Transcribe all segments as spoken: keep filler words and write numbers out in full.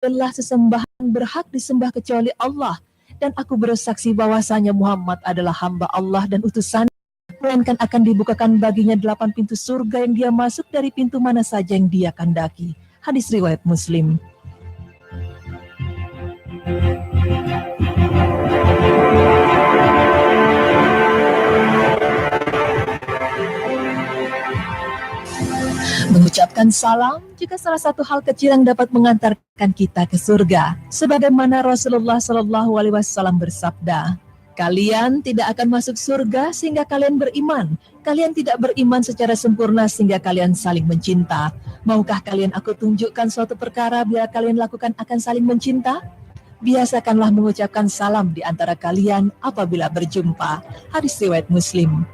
adalah sesembahan berhak disembah kecuali Allah, dan aku bersaksi bahwasanya Muhammad adalah hamba Allah dan utusan, melainkan akan dibukakan baginya delapan pintu surga yang dia masuk dari pintu mana saja yang dia kandaki. Hadis riwayat Muslim. Mengucapkan salam juga salah satu hal kecil yang dapat mengantarkan kita ke surga. Sebagaimana Rasulullah Shallallahu Alaihi Wasallam bersabda, "Kalian tidak akan masuk surga sehingga kalian beriman. Kalian tidak beriman secara sempurna sehingga kalian saling mencinta. Maukah kalian aku tunjukkan suatu perkara bila kalian lakukan akan saling mencinta? Biasakanlah mengucapkan salam di antara kalian apabila berjumpa." Hadis riwayat Muslim.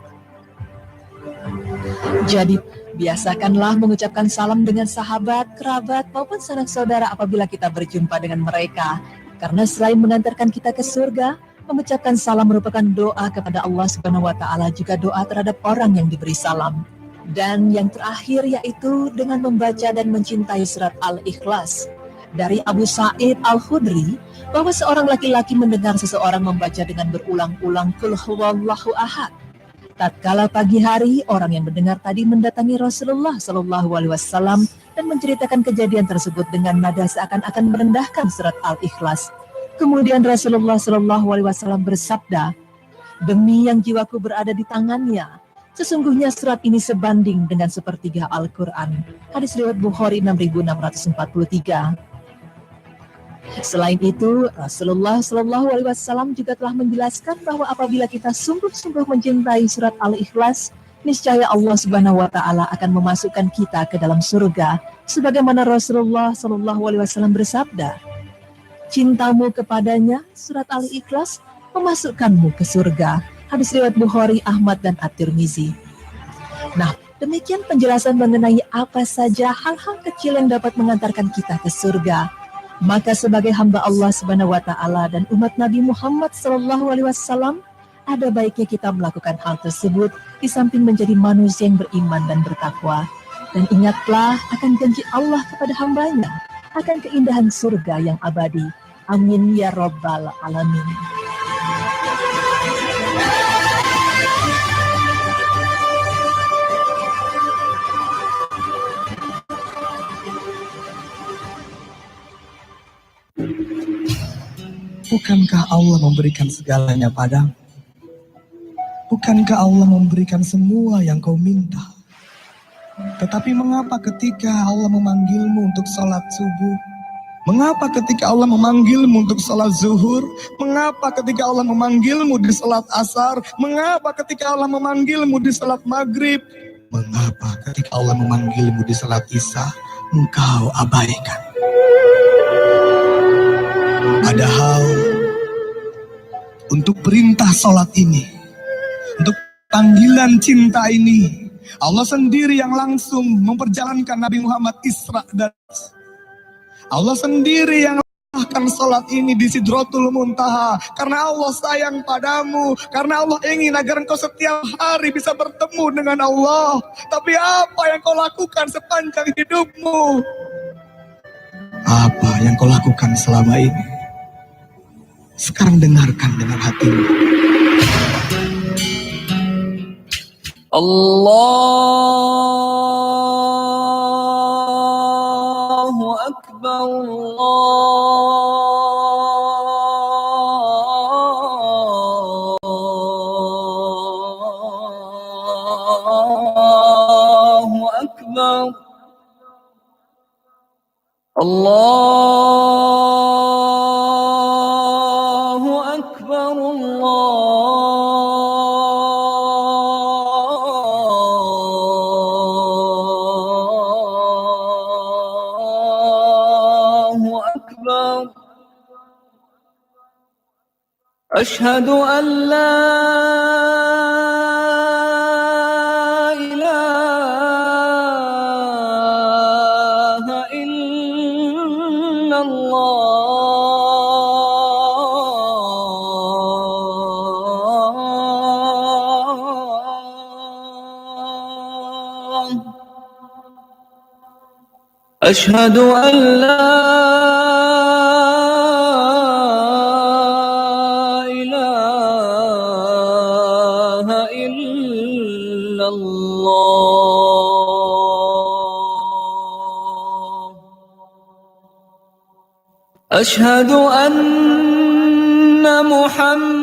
Jadi, biasakanlah mengucapkan salam dengan sahabat, kerabat, maupun sanak saudara apabila kita berjumpa dengan mereka. Karena selain mengantarkan kita ke surga, mengucapkan salam merupakan doa kepada Allah Subhanahu wa Ta'ala, juga doa terhadap orang yang diberi salam. Dan yang terakhir yaitu dengan membaca dan mencintai surat Al-Ikhlas. Dari Abu Sa'id Al-Khudri, bahwa seorang laki-laki mendengar seseorang membaca dengan berulang-ulang Qul Huwallahu Ahad. Tatkala pagi hari, orang yang mendengar tadi mendatangi Rasulullah Shallallahu Alaihi Wasallam dan menceritakan kejadian tersebut dengan nada seakan-akan merendahkan surat Al-Ikhlas. Kemudian Rasulullah Shallallahu Alaihi Wasallam bersabda, "Demi yang jiwaku berada di tangannya, sesungguhnya surat ini sebanding dengan sepertiga Al-Quran." Hadis riwayat Bukhari enam ribu enam ratus empat puluh tiga. Selain itu, Rasulullah Shallallahu Alaihi Wasallam juga telah menjelaskan bahwa apabila kita sungguh-sungguh mencintai surat Al-Ikhlas, niscaya Allah Subhanahu wa Ta'ala akan memasukkan kita ke dalam surga. Sebagaimana Rasulullah Shallallahu Alaihi Wasallam bersabda, "Cintamu kepadanya, surat Al-Ikhlas, memasukkanmu ke surga." Hadis riwayat Bukhari, Ahmad, dan At-Tirmizi. Nah, demikian penjelasan mengenai apa saja hal-hal kecil yang dapat mengantarkan kita ke surga. Maka sebagai hamba Allah Subhanahu wa Ta'ala dan umat Nabi Muhammad Sallallahu Alaihi Wasallam, ada baiknya kita melakukan hal tersebut di samping menjadi manusia yang beriman dan bertakwa. Dan ingatlah akan janji Allah kepada hamba-Nya akan keindahan surga yang abadi. Amin ya rabbal alamin. Bukankah Allah memberikan segalanya padamu? Bukankah Allah memberikan semua yang kau minta? Tetapi mengapa ketika Allah memanggilmu untuk salat subuh? Mengapa ketika Allah memanggilmu untuk salat zuhur? Mengapa ketika Allah memanggilmu di salat asar? Mengapa ketika Allah memanggilmu di salat maghrib? Mengapa ketika Allah memanggilmu di salat isya, engkau abaikan? Padahal untuk perintah salat ini, untuk panggilan cinta ini, Allah sendiri yang langsung memperjalankan Nabi Muhammad Isra dan Allah sendiri yang akan salat ini di Sidratul Muntaha. Karena Allah sayang padamu, karena Allah ingin agar engkau setiap hari bisa bertemu dengan Allah. Tapi apa yang kau lakukan sepanjang hidupmu? Apa yang kau lakukan selama ini? Sekarang dengarkan dengan hatimu. Allahu Akbar, Allahu Akbar. Allahu Akbar, Allahu Akbar. Asyhadu an la ilaha illallah. Asyhadu an la أشهد أن محمدا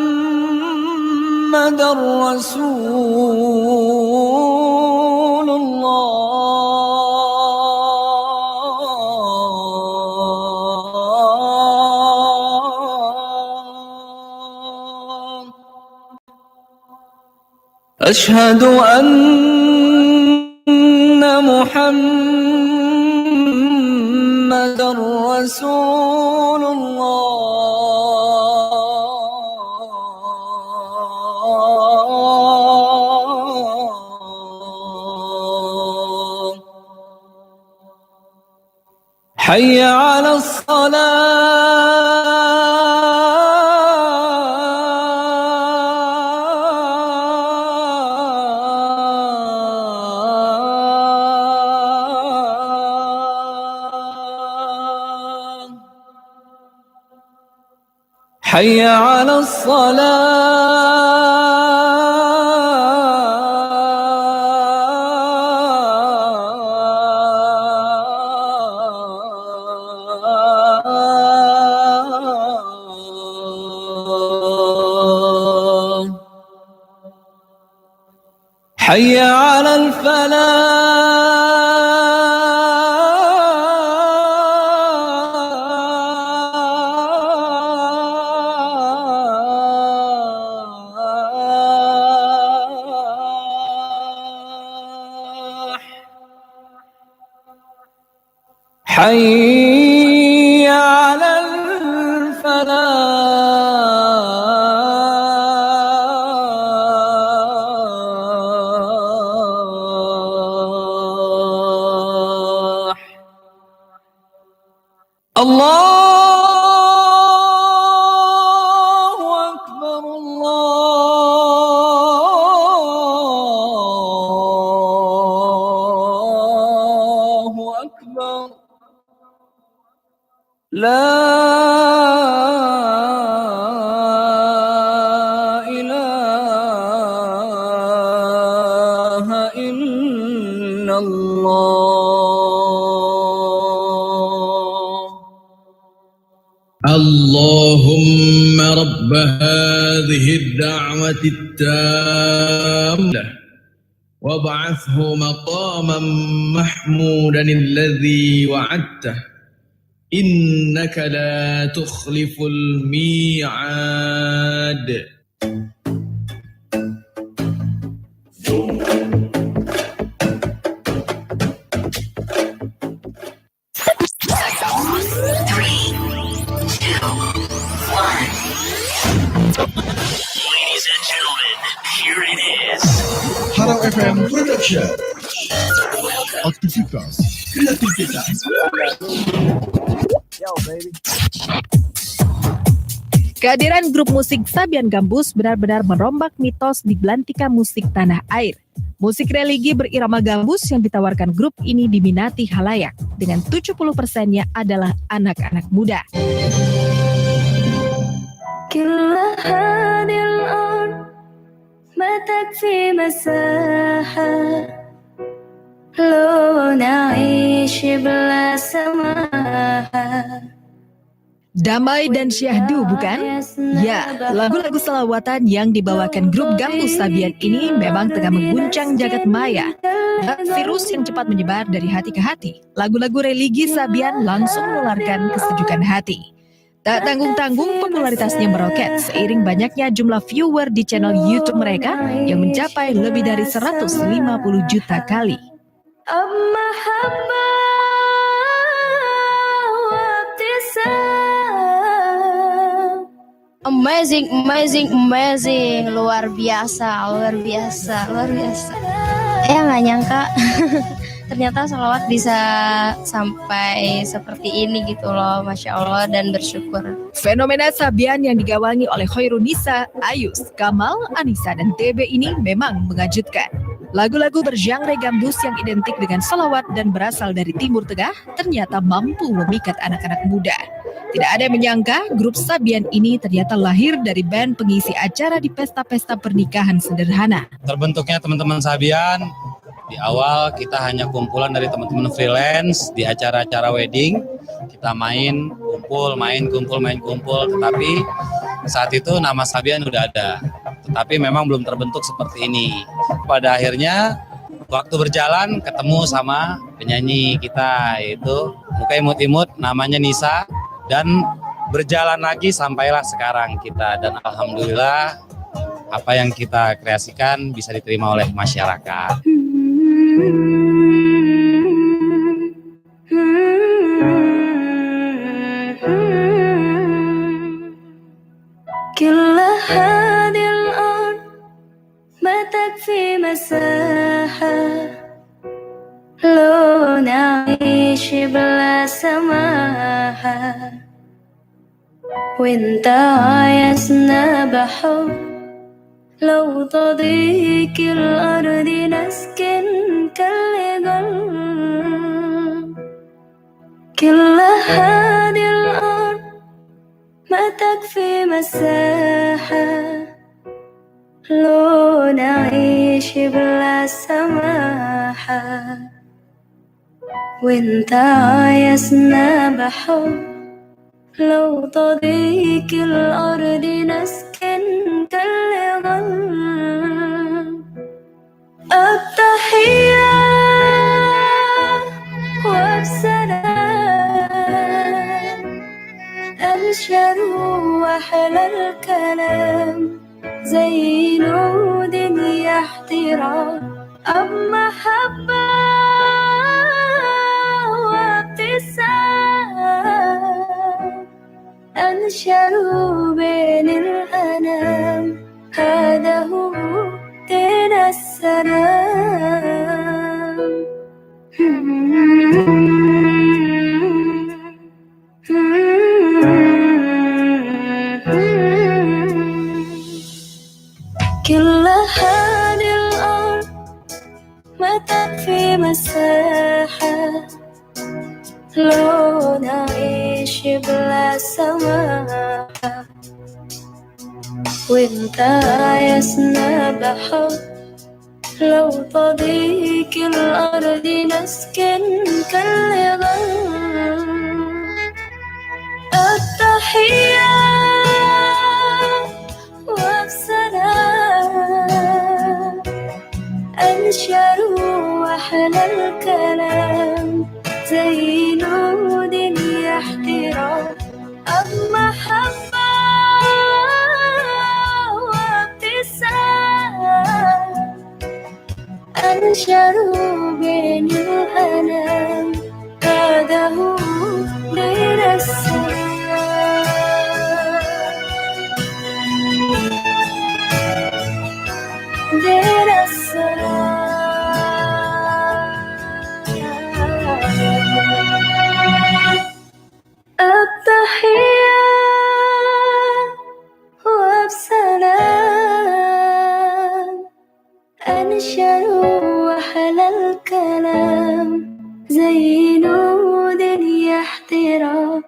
رسول الله. أشهد أن محمدا رسول الله. حي على الصلاة. حي على الصلاة. حي على الفلاح. حي على الفلاح. الله أكبر، الله أكبر. لا إله إلا الله. اللهم رب هذه الدعوة التامة وابعثه مقاما محمودا الذي وعدته، إنك لا تخلف الميعاد. Ladies and gentlemen, here it is. Harau F M Production. Aktivitas, kreativitas. Kehadiran grup musik Sabian Gambus benar-benar merombak mitos di belantika musik tanah air. Musik religi berirama gambus yang ditawarkan grup ini diminati halayak, dengan tujuh puluh persennya adalah anak-anak muda. كل هذه الأرض ما تكفي مساحة، لو نعيش بلا سماحة. Damai dan syahdu, bukan? Ya, lagu-lagu salawatan yang dibawakan grup Gambus Sabian ini memang tengah mengguncang jagat maya. Virus yang cepat menyebar dari hati ke hati, lagu-lagu religi Sabian langsung menularkan kesejukan hati. Tak tanggung-tanggung, popularitasnya meroket seiring banyaknya jumlah viewer di channel YouTube mereka yang mencapai lebih dari seratus lima puluh juta kali. Amazing, amazing, amazing. Luar biasa, luar biasa, luar biasa. Ya, nggak nyangka. Ternyata salawat bisa sampai seperti ini gitu loh. Masya Allah dan bersyukur. Fenomena Sabian yang digawangi oleh Khairunisa, Ayus, Kamal, Anisa, dan T B ini memang mengejutkan. Lagu-lagu bergenre gambus yang identik dengan salawat dan berasal dari Timur Tengah ternyata mampu memikat anak-anak muda. Tidak ada yang menyangka grup Sabian ini ternyata lahir dari band pengisi acara di pesta-pesta pernikahan sederhana. Terbentuknya teman-teman Sabian, di awal kita hanya kumpulan dari teman-teman freelance di acara-acara wedding. Kita main, kumpul, main, kumpul, main, kumpul. Tetapi saat itu nama Sabian udah ada. Tetapi memang belum terbentuk seperti ini. Pada akhirnya, waktu berjalan, ketemu sama penyanyi kita, yaitu muka imut-imut, namanya Nisa. Dan berjalan lagi sampailah sekarang kita. Dan alhamdulillah, apa yang kita kreasikan bisa diterima oleh masyarakat. كل هذه الأرض ما تكفي مساحة لو نعيش بلا سماحة. وانت عايزنا بحب، لو تضيق الأرض نسكن كالغل. كل هذه الأرض ما تكفي مساحة لو نعيش بلا سماحة. وانت عايزنا بحب، لو تضيق الأرض نسكن كالغل. التحية والسلام، أنشر أحلى الكلام، زين الدنيا احترام، أب محبة وابتسام. أنشر بين الأنام، هذا هو دين السلام. كل هذه الأرض ما تكفي مساحة لو نعيش بلا سماحة. وانت عايزنا بحب، لو تضيق الأرض نسكن كالغل. التحية والسلام، أنشر أحلى الكلام، زين الدنيا احترام، أب محبة وابتسام. أنشر بين الأنام، هذا هو دين السلام. دين السلام. التحية والسلام، أنشر أحلى الكلام، زين الدنيا احترام،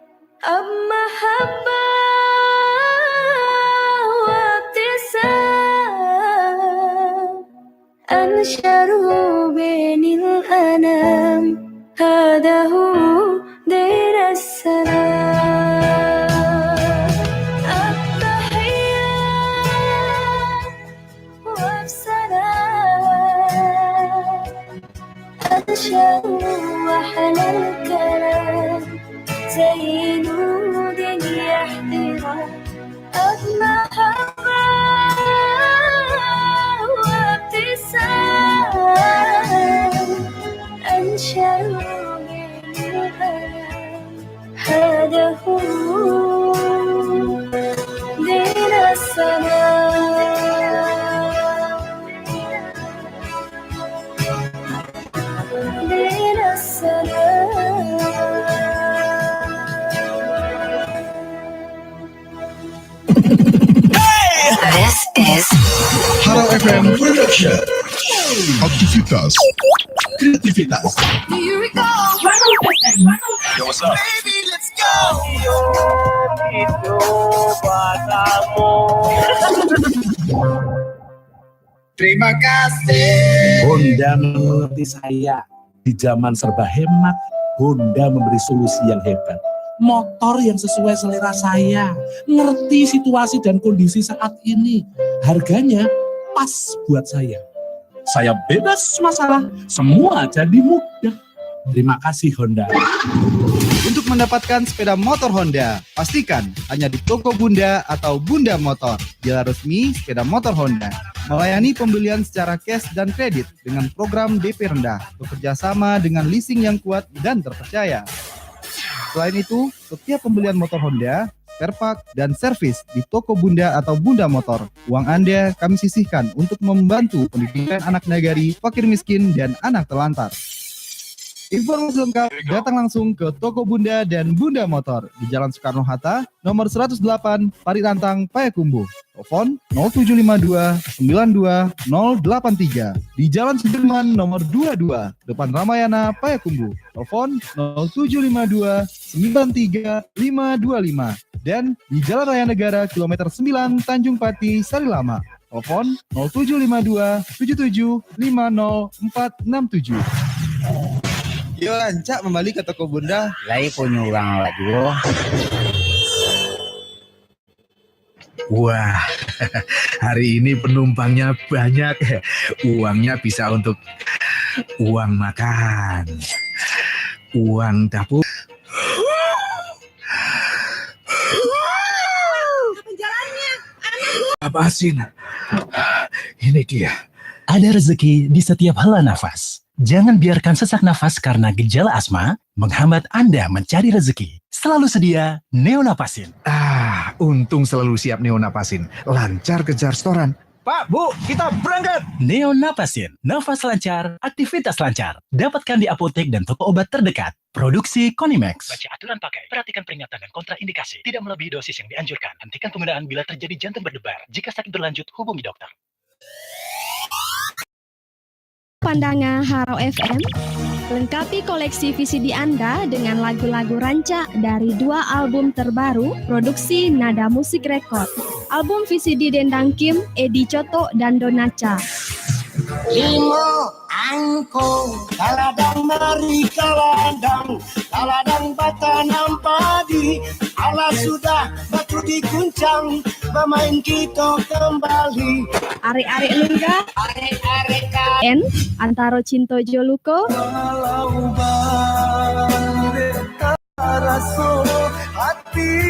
أب محبة وابتسام. أنشر بين الأنام، هذا هو دين السلام. التحية والسلام، أنشر أحلى الكلام، زين الدنيا احترام، أب محبة وابتسام، أنشر بين الأنام، هذا هو دين السلام. دين السلام. This is Harau F M Production. Aktivitas, kreativitas. Here we go. Yo, what's up? Baby, let's go. Terima kasih. Honda mengerti saya di zaman serba hemat. Honda memberi solusi yang hebat. Motor yang sesuai selera saya, ngerti situasi dan kondisi saat ini. Harganya pas buat saya. Saya bebas masalah, semua jadi mudah. Terima kasih, Honda. Untuk mendapatkan sepeda motor Honda, pastikan hanya di toko Bunda atau Bunda Motor, dealer resmi sepeda motor Honda. Melayani pembelian secara cash dan kredit dengan program D P rendah, bekerja sama dengan leasing yang kuat dan terpercaya. Selain itu, setiap pembelian motor Honda, spare part, dan servis di toko Bunda atau Bunda Motor, uang Anda kami sisihkan untuk membantu pendidikan anak nagari, fakir miskin, dan anak terlantar. Informasi lengkap datang langsung ke toko Bunda dan Bunda Motor di Jalan Soekarno-Hatta, nomor seratus delapan, Parit Rantang, Payakumbuh. Telepon nol tujuh lima dua sembilan dua nol delapan tiga. Di Jalan Sudirman nomor dua dua, depan Ramayana, Payakumbuh. Telepon nol tujuh lima dua sembilan tiga lima dua lima. Dan di Jalan Raya Negara kilometer sembilan, Tanjung Pati, Sarilamak. Telepon nol tujuh lima dua tujuh tujuh lima nol empat enam tujuh. Yo, rancak mambali ka toko Bunda. Lai punyo urang awak juo. Wah, hari ini penumpangnya banyak. Uangnya bisa untuk uang makan, uang dapur. Apa asin? Ini dia. Ada rezeki di setiap hela nafas. Jangan biarkan sesak nafas karena gejala asma menghambat Anda mencari rezeki. Selalu sedia Neonapasin. Ah, untung selalu siap Neonapasin. Lancar kejar setoran. Pak, Bu, kita berangkat! Neonapasin, nafas lancar, aktivitas lancar. Dapatkan di apotek dan toko obat terdekat. Produksi Konimax. Baca aturan pakai. Perhatikan peringatan dan kontraindikasi. Tidak melebihi dosis yang dianjurkan. Hentikan penggunaan bila terjadi jantung berdebar. Jika sakit berlanjut, hubungi dokter. Pandanga Harau F M, lengkapi koleksi V C D Anda dengan lagu-lagu rancak dari dua album terbaru produksi Nada Musik Record. Album V C D Dendang Kim, Edi Cotok, dan Donaca. Limo angko, kaladang mari kaladang, kaladang batanam padi, alah sudah batu dikuncang, bamain kito kambali. Arek-arek lungga. Arek-arek ka- En, antaro cinto jo luko. Walau barek raso hati.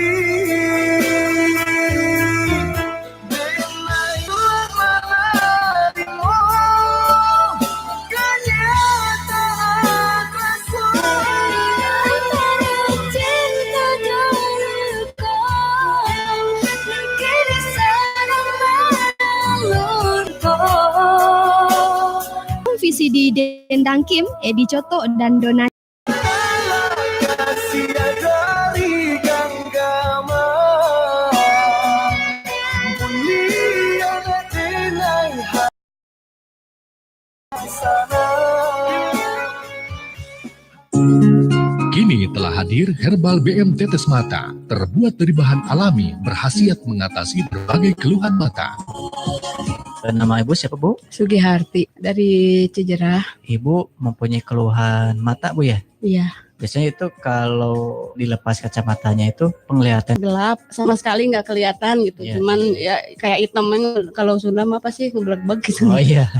V C D Dendang Kim, Edi Cotok, dan Dona. Kini telah hadir Herbal B M Tetes Mata, terbuat dari bahan alami, berkhasiat mengatasi berbagai keluhan mata. Nama Ibu siapa, Bu? Sugiharti dari Cijerah. Ibu mempunyai keluhan mata, Bu, ya? Iya. Biasanya itu kalau dilepas kacamatanya itu penglihatan gelap, sama sekali nggak kelihatan gitu. Iya. Cuman ya kayak hitam, kalau Sunda mah apa sih, ngeblegbeg gitu. Oh iya.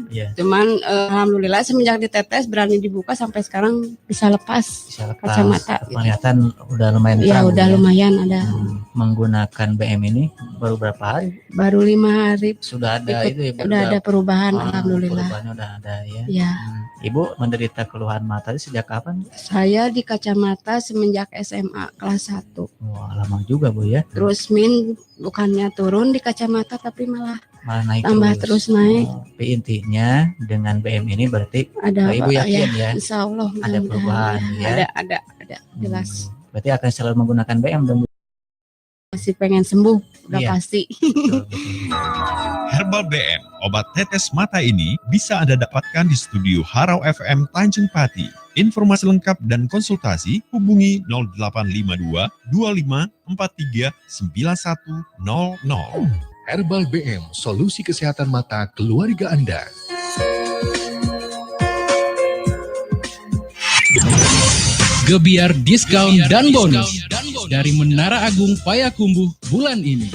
Iya. Cuman, eh, alhamdulillah semenjak ditetes berani dibuka sampai sekarang bisa lepas. Bisa lepas. Kacamata gitu. Penglihatan udah lumayan terang. Iya, udah ya. Lumayan ada. Hmm. Menggunakan B M ini baru berapa hari? Baru lima hari. Sudah ada ikut, itu ya, udah ada perubahan, ah, alhamdulillah. Perubahannya udah ada ya. Iya. Hmm. Ibu menderita keluhan mata itu sejak kapan? Saya di kacamata semenjak S M A kelas satu. Wah, lama juga, Bu, ya. Terus Min bukannya turun di kacamata, tapi malah, malah naik tambah terus. Terus naik. Oh, tapi intinya dengan B M ini berarti, ada, eh, Ibu yakin ya? Insya Allah, ada mudah-mudahan perubahan ya. Ada, ada, ada, jelas. Hmm, berarti akan selalu menggunakan B M dong, Bu? Masih pengen sembuh, udah pasti. Iya. Betul, betul. Herbal B M, obat tetes mata ini bisa Anda dapatkan di studio Harau F M Tanjung Pati. Informasi lengkap dan konsultasi hubungi nol delapan lima dua dua lima empat tiga sembilan satu nol nol. Herbal B M, solusi kesehatan mata keluarga Anda. Gebiar diskon dan bonus dari Menara Agung Payakumbuh bulan ini.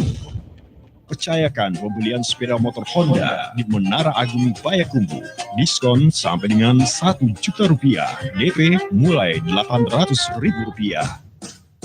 Percayakan pembelian sepeda motor Honda di Menara Agung Payakumbuh. Diskon sampai dengan satu juta rupiah, D P mulai delapan ratus ribu rupiah.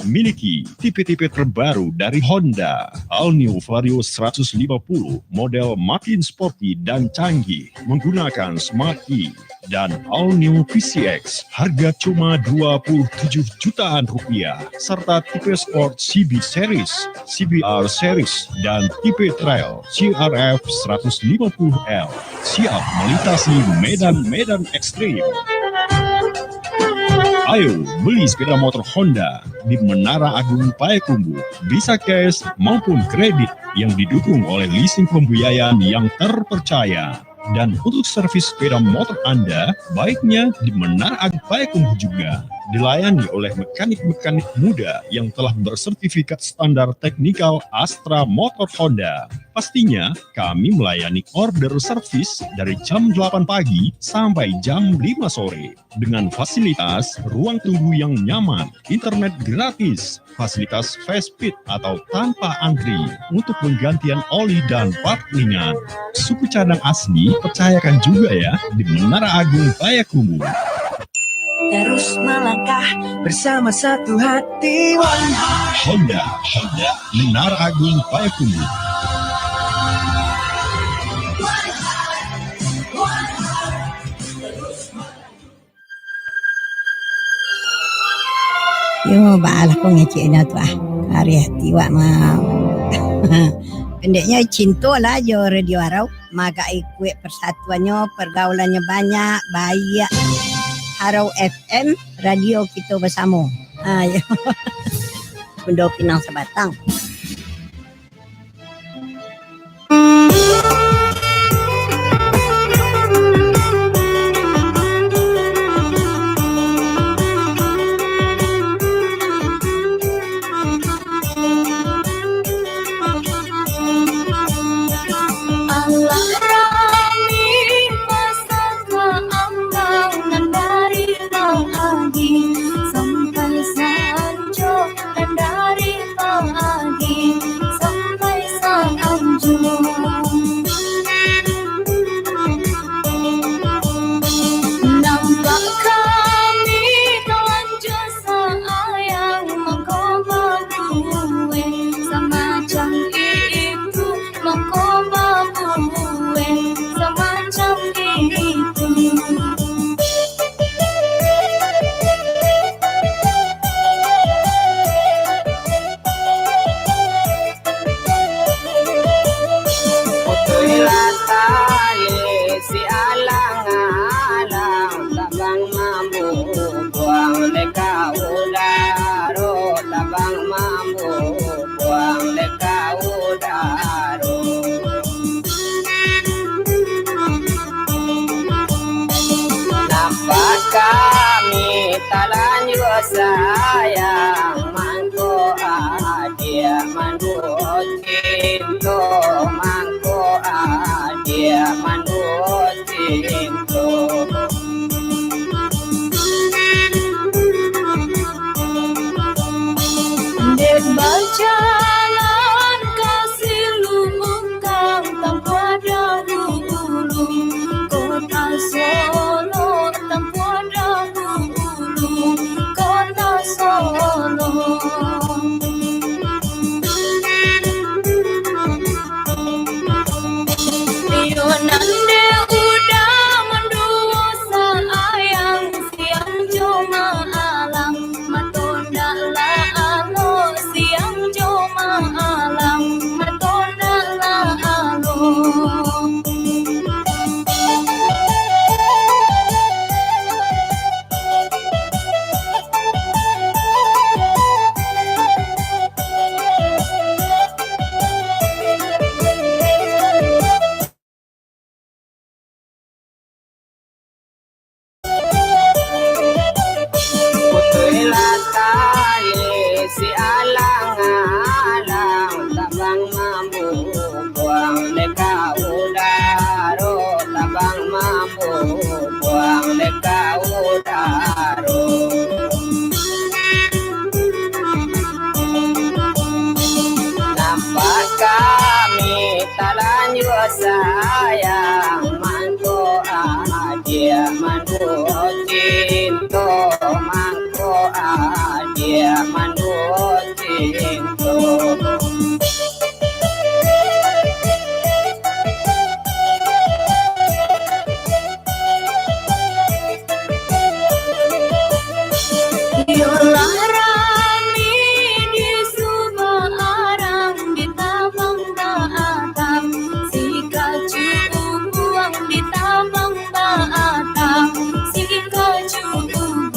Miliki tipe-tipe terbaru dari Honda, All New Vario seratus lima puluh, model makin sporty dan canggih, menggunakan Smart E, dan All New V C X, harga cuma dua puluh tujuh jutaan rupiah, serta tipe Sport C B Series, C B R Series, dan tipe Trail C R F seratus lima puluh L. Siap melintasi medan-medan ekstrim. Ayo, beli sepeda motor Honda di Menara Agung Payakumbuh. Bisa cash maupun kredit yang didukung oleh leasing pembiayaan yang terpercaya. Dan untuk servis sepeda motor Anda, baiknya di Menara Agung Payakumbuh juga. Dilayani oleh mekanik-mekanik muda yang telah bersertifikat standar teknikal Astra Motor Honda. Pastinya, kami melayani order servis dari jam delapan pagi sampai jam lima sore. Dengan fasilitas ruang tunggu yang nyaman, internet gratis, fasilitas fast speed atau tanpa antri untuk penggantian oli dan part ringan. Suku cadang asli, percayakan juga ya, di Menara Agung Payakumbuh. Terus melangkah bersama satu hati. Honda, Honda, Menara Agung Payakumbuh. Yo, baalah ko ngecek inyo tu ah. Kareh ati wak mah. Pendeknyo, cinto lah jo Radio Arau. Magak ikuik persatuannyo, pergaulannyo banyak, baiak. Arau F M, radio kito basamo. Ha, yo. Bundo Pinang Sabatang. Alah rami masak ka ambang nan dari pagi sampai sanjo, nan dari pagi sampai sanjo. Nampak kami telanjur sayang, mangko babuek samacam itu, mangko babuek samacam itu. Putuihlah tali si alang-alang, tabang mambubuang dek ka udaro, tabang mambubuang dek ka udaro. Nampak kami talanjur sayang, mangko adiak manduo cinto, mangko adiak manduo cinto. Dek bajalan ka Silubukang, tampuah dahulu Kota Solo, tampuah dahulu Kota Solo. Sayang mangko adiak manduo cinto, mangko adiak manduo cinto. Iyolah rami di subak arang, di tabang baatang, si kacu umbuang di tabang baatang, si kacu umbuang.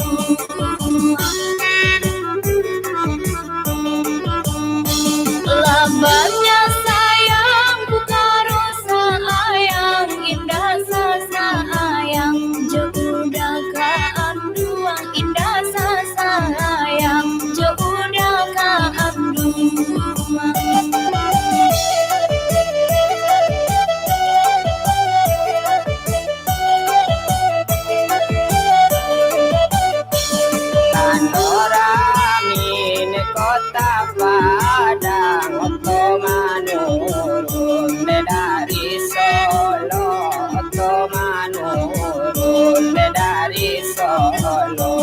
Labahnya sayang, pukaro sayang, indak sasayang jo udah ka anduang, indak sasayang jo udah ka anduang. Tando ramin Kota Padang, oto manurun dari Solo, oto manurun dari Solo.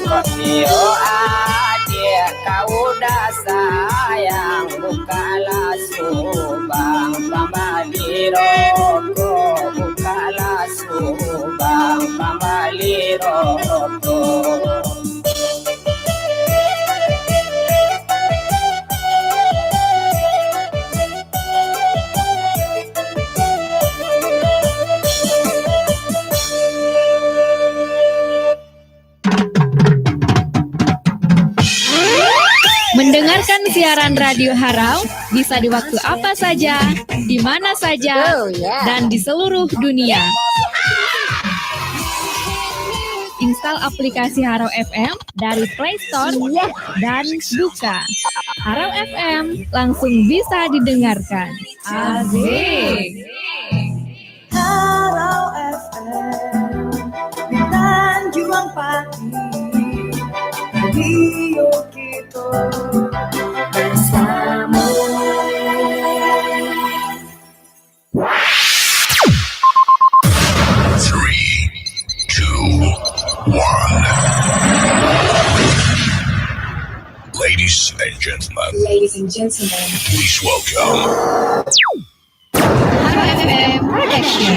Kok iyo adiak ka udah sayang, bukalah subang pambali rokok, bukalah subang pambali rokok. Mendengarkan siaran Radio Harau bisa di waktu apa saja, di mana saja, Betul, ya. dan di seluruh dunia. Install aplikasi Harau F M dari Play Store Iya. dan buka. Harau F M langsung bisa didengarkan. Asik. Harau F M di Tanjuang Pati, radio kito bersamo. Three, two, one. Ladies and gentlemen. Ladies and gentlemen. Please welcome. Harau F M Production.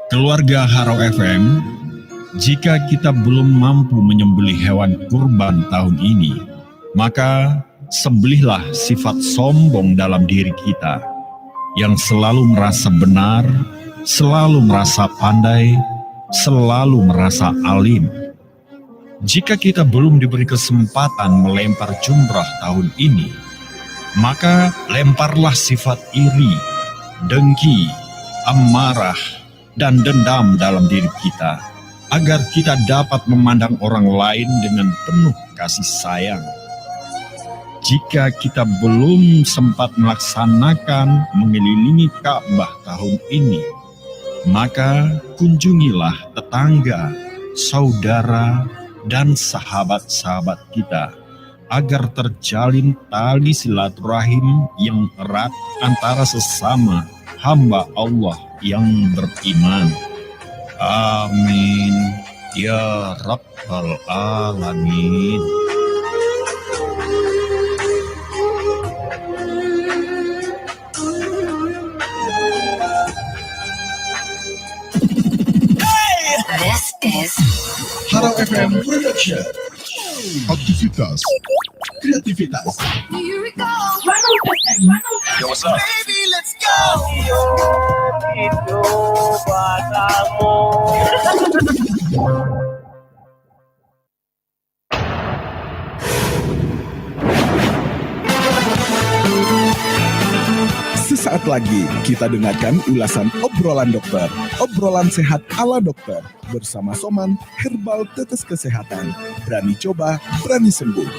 Keluarga Harau F M, jika kita belum mampu menyembelih hewan kurban tahun ini, maka sembelihlah sifat sombong dalam diri kita, yang selalu merasa benar, selalu merasa pandai, selalu merasa alim. Jika kita belum diberi kesempatan melempar jumrah tahun ini, maka lemparlah sifat iri, dengki, amarah, dan dendam dalam diri kita, agar kita dapat memandang orang lain dengan penuh kasih sayang. Jika kita belum sempat melaksanakan mengelilingi Ka'bah tahun ini, maka kunjungilah tetangga, saudara, dan sahabat-sahabat kita, agar terjalin tali silaturahim yang erat antara sesama hamba Allah yang beriman. Amin, ya Rabbal Alamin. This is Harau F M Production. Aktivitas, kreativitas. Yo, what's up? Baby, let's go. Sesaat lagi, kita dengarkan ulasan obrolan dokter. Obrolan sehat ala dokter. Bersama Soman, herbal tetes kesehatan. Berani coba, berani sembuh.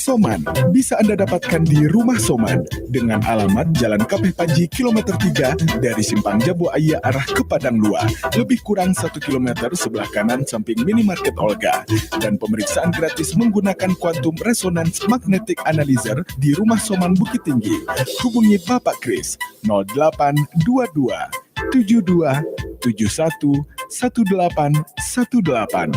Soman bisa Anda dapatkan di Rumah Soman dengan alamat Jalan Kapeh Panji kilometer tiga dari Simpang Jambu Aia arah ke Padang Lua, lebih kurang satu kilometer sebelah kanan samping minimarket Olga, dan pemeriksaan gratis menggunakan quantum resonance magnetic analyzer di Rumah Soman Bukittinggi. Hubungi Bapak Kris, nol delapan dua dua tujuh dua tujuh satu satu delapan satu delapan.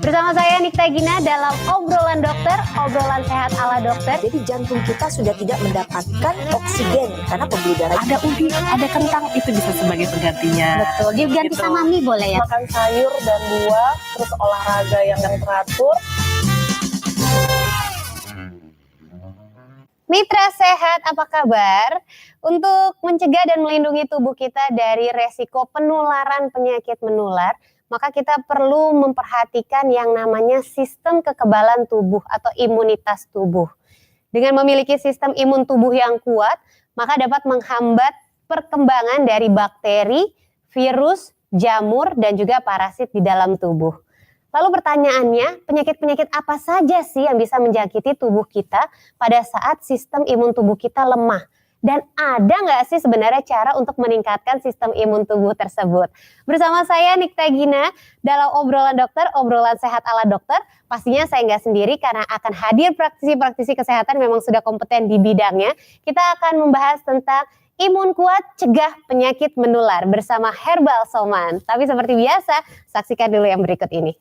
Bersama saya Nikta Gina dalam Obrolan Dokter, obrolan sehat ala dokter. Jadi jantung kita sudah tidak mendapatkan oksigen karena pembuluh darah. Ada ubi, ada kentang, itu bisa sebagai penggantinya. Betul, diganti Gitu. Sama mie boleh ya. Makan sayur dan buah, terus olahraga yang teratur. Mitra sehat, apa kabar? Untuk mencegah dan melindungi tubuh kita dari resiko penularan penyakit menular, maka kita perlu memperhatikan yang namanya sistem kekebalan tubuh atau imunitas tubuh. Dengan memiliki sistem imun tubuh yang kuat, maka dapat menghambat perkembangan dari bakteri, virus, jamur, dan juga parasit di dalam tubuh. Lalu pertanyaannya, penyakit-penyakit apa saja sih yang bisa menjangkiti tubuh kita pada saat sistem imun tubuh kita lemah? Dan ada nggak sih sebenarnya cara untuk meningkatkan sistem imun tubuh tersebut? Bersama saya Nikta Gina dalam Obrolan Dokter, obrolan sehat ala dokter. Pastinya saya nggak sendiri karena akan hadir praktisi-praktisi kesehatan memang sudah kompeten di bidangnya. Kita akan membahas tentang imun kuat, cegah penyakit menular bersama Herbal Soman. Tapi seperti biasa, saksikan dulu yang berikut ini.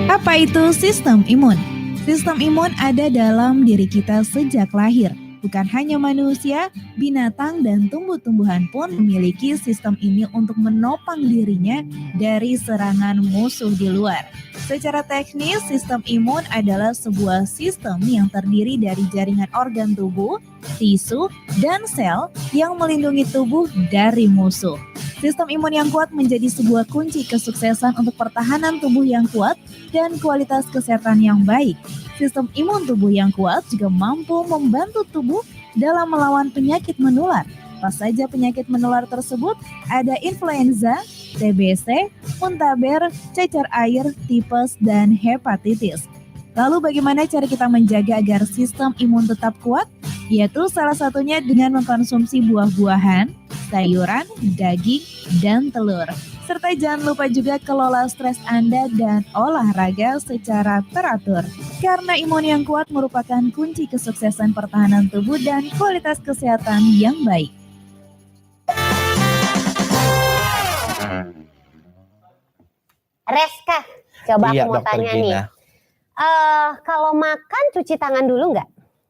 Apa itu sistem imun? Sistem imun ada dalam diri kita sejak lahir. Bukan hanya manusia, binatang dan tumbuh-tumbuhan pun memiliki sistem ini untuk menopang dirinya dari serangan musuh di luar. Secara teknis, sistem imun adalah sebuah sistem yang terdiri dari jaringan organ tubuh, tisu, dan sel yang melindungi tubuh dari musuh. Sistem imun yang kuat menjadi sebuah kunci kesuksesan untuk pertahanan tubuh yang kuat dan kualitas kesehatan yang baik. Sistem imun tubuh yang kuat juga mampu membantu tubuh dalam melawan penyakit menular. Apa saja penyakit menular tersebut? Ada influenza, T B C, muntaber, cacar air, tipes, dan hepatitis. Lalu bagaimana cara kita menjaga agar sistem imun tetap kuat? Yaitu salah satunya dengan mengkonsumsi buah-buahan, sayuran, daging, dan telur. Serta jangan lupa juga kelola stres Anda dan olahraga secara teratur. Karena imun yang kuat merupakan kunci kesuksesan pertahanan tubuh dan kualitas kesehatan yang baik. Reska, coba Iya, aku mau Dokter tanya nih. Gina. Eh, kalau makan cuci tangan dulu nggak?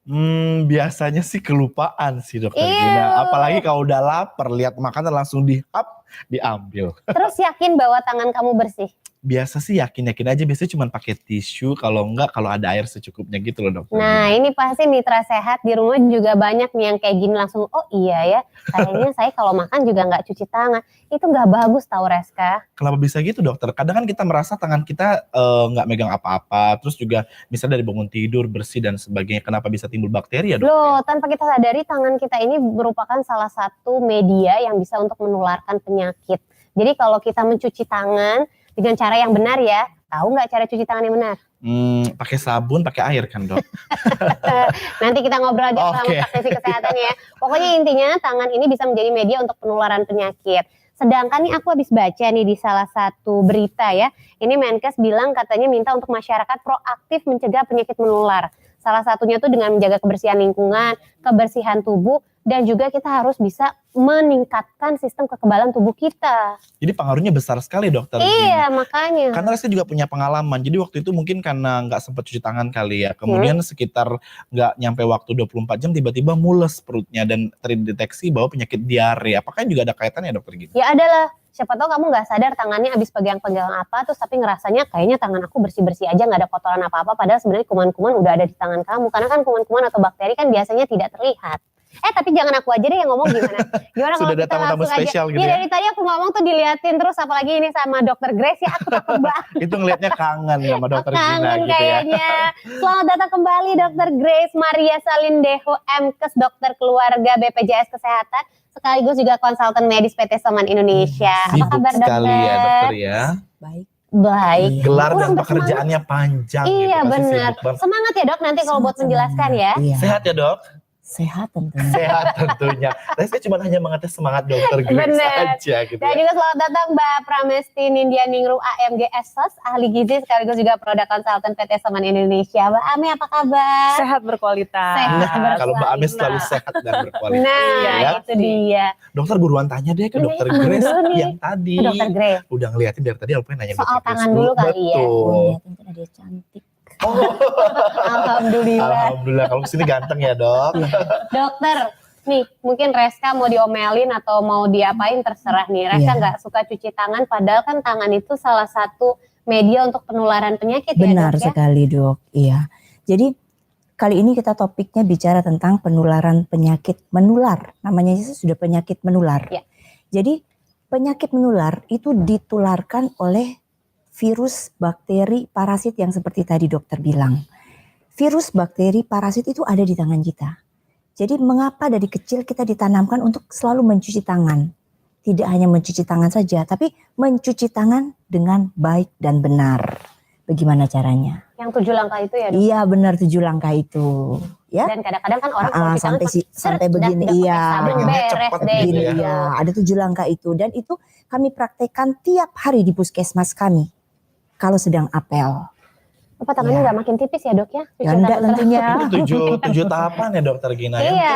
Hmm, biasanya sih kelupaan sih, Dokter Iya. Gina. Apalagi kalau udah lapar, lihat makanan langsung dihap, diambil. Terus yakin bahwa tangan kamu bersih? Biasa sih yakin-yakin aja, biasanya cuma pakai tisu, kalau enggak kalau ada air secukupnya gitu loh, Dokter Nah, Gina. Ini pasti mitra sehat di rumah juga banyak nih yang kayak gini langsung, oh iya ya, kayaknya saya kalau makan juga nggak cuci tangan. Itu nggak bagus tau, Reska. Kenapa bisa gitu, Dokter? Kadang kan kita merasa tangan kita eh, nggak megang apa-apa, terus juga misalnya dari bangun tidur bersih dan sebagainya, kenapa bisa timbul bakteri ya, Dokter? Loh, Ya? Tanpa kita sadari, tangan kita ini merupakan salah satu media yang bisa untuk menularkan penyakit. Jadi kalau kita mencuci tangan dengan cara yang benar ya, tahu nggak cara cuci tangan yang benar? Hmm, pakai sabun, pakai air kan, Dok? Nanti kita ngobrol aja sama Oke. praktisi kesehatan ya. Pokoknya intinya tangan ini bisa menjadi media untuk penularan penyakit. Sedangkan nih aku habis baca nih di salah satu berita ya. Ini Menkes bilang katanya minta untuk masyarakat proaktif mencegah penyakit menular. Salah satunya tuh dengan menjaga kebersihan lingkungan, kebersihan tubuh, dan juga kita harus bisa meningkatkan sistem kekebalan tubuh kita. Jadi pengaruhnya besar sekali, Dokter Gina. Iya, makanya. Karena saya juga punya pengalaman. Jadi waktu itu mungkin karena nggak sempat cuci tangan kali ya. Kemudian sekitar nggak nyampe waktu dua puluh empat jam, tiba-tiba mules perutnya dan terdeteksi bahwa penyakit diare. Apakah juga ada kaitannya, Dokter Gina? Ya adalah, siapa tahu kamu nggak sadar tangannya habis pegang-pegang apa, terus tapi ngerasanya kayaknya tangan aku bersih-bersih aja, nggak ada kotoran apa-apa, padahal sebenarnya kuman-kuman udah ada di tangan kamu. Karena kan kuman-kuman atau bakteri kan biasanya tidak terlihat. Eh, tapi jangan aku aja deh yang ngomong, gimana? Gimana kalau Sudah ada kita tamu-tamu langsung aja? spesial gitu Ya, ya? Dari tadi aku ngomong tuh diliatin terus, apalagi ini sama Dokter Grace ya, aku takut banget. Itu ngelihatnya kangen sama Dokter Gina Kangen gitu ya. Kayaknya. Selamat datang kembali Dokter Grace Maria Salindeho, M Kes, dokter keluarga B P J S Kesehatan, sekaligus juga konsultan medis P T Soman Indonesia. Apa Sibuk kabar, sekali ya, Dokter? Dokter ya. Baik. Baik. Gelar Kurang dan bersemangat. Pekerjaannya panjang Iya, gitu, pasti benar. Sibuk banget. Semangat ya, Dok, nanti kalau buat Semangat, menjelaskan semangat. Ya. Iya. Sehat ya, Dok? Sehat tentunya. Sehat tentunya. Saya cuma hanya mengetes semangat Dokter Grace Benar. Aja gitu. Dan Ya. Juga selamat datang Mbak Pramesti Nindia Ningrum, A M G S S, ahli gizi sekaligus juga product consultant P T Semen Indonesia. Mbak Ame, apa kabar? Sehat berkualitas. Sehat berkualitas. Kalau Mbak Ame selalu sehat dan berkualitas. Nah, Ya. Itu dia. Dokter, buruan tanya deh ke Ini Dokter mana Grace dulu nih? Yang tadi. Dokter Grace. Udah ngeliatin dari tadi, aku pengen nanya Soal Dokter Grace tangan dulu kali ya. Betul. Oh, liatin kan ada yang cantik. Alhamdulillah. Alhamdulillah, kalau sini ganteng ya, Dok. Dokter, nih mungkin Reska mau diomelin atau mau diapain terserah nih. Reska Iya. Nggak suka cuci tangan, padahal kan tangan itu salah satu media untuk penularan penyakit Benar ya, Dok, ya? Sekali, Dok. Iya. Jadi kali ini kita topiknya bicara tentang penularan penyakit menular. Namanya saja sudah penyakit menular. Ya. Jadi penyakit menular itu ditularkan oleh virus, bakteri, parasit yang seperti tadi dokter bilang. Virus, bakteri, parasit itu ada di tangan kita. Jadi mengapa dari kecil kita ditanamkan untuk selalu mencuci tangan? Tidak hanya mencuci tangan saja, tapi mencuci tangan dengan baik dan benar. Bagaimana caranya? Yang tujuh langkah itu ya, Dok? Iya, benar, tujuh langkah itu. Ya. Dan kadang-kadang kan orang Ah, kalau cuci tangan sampai si- seret, sampai dak- begini, dak pakai iya. sabun, Begini beres cepat deh begini, gitu. ya. Iya, ada tujuh langkah itu dan itu kami praktekkan tiap hari di puskesmas kami kalau sedang apel. Apa tangannya Ya. Nggak makin tipis ya, Dok, ya? Cuci Ya, enggak tangan tentunya. Ini tujuh, tujuh tahapan ya, Dokter Gina. Ya, Iya.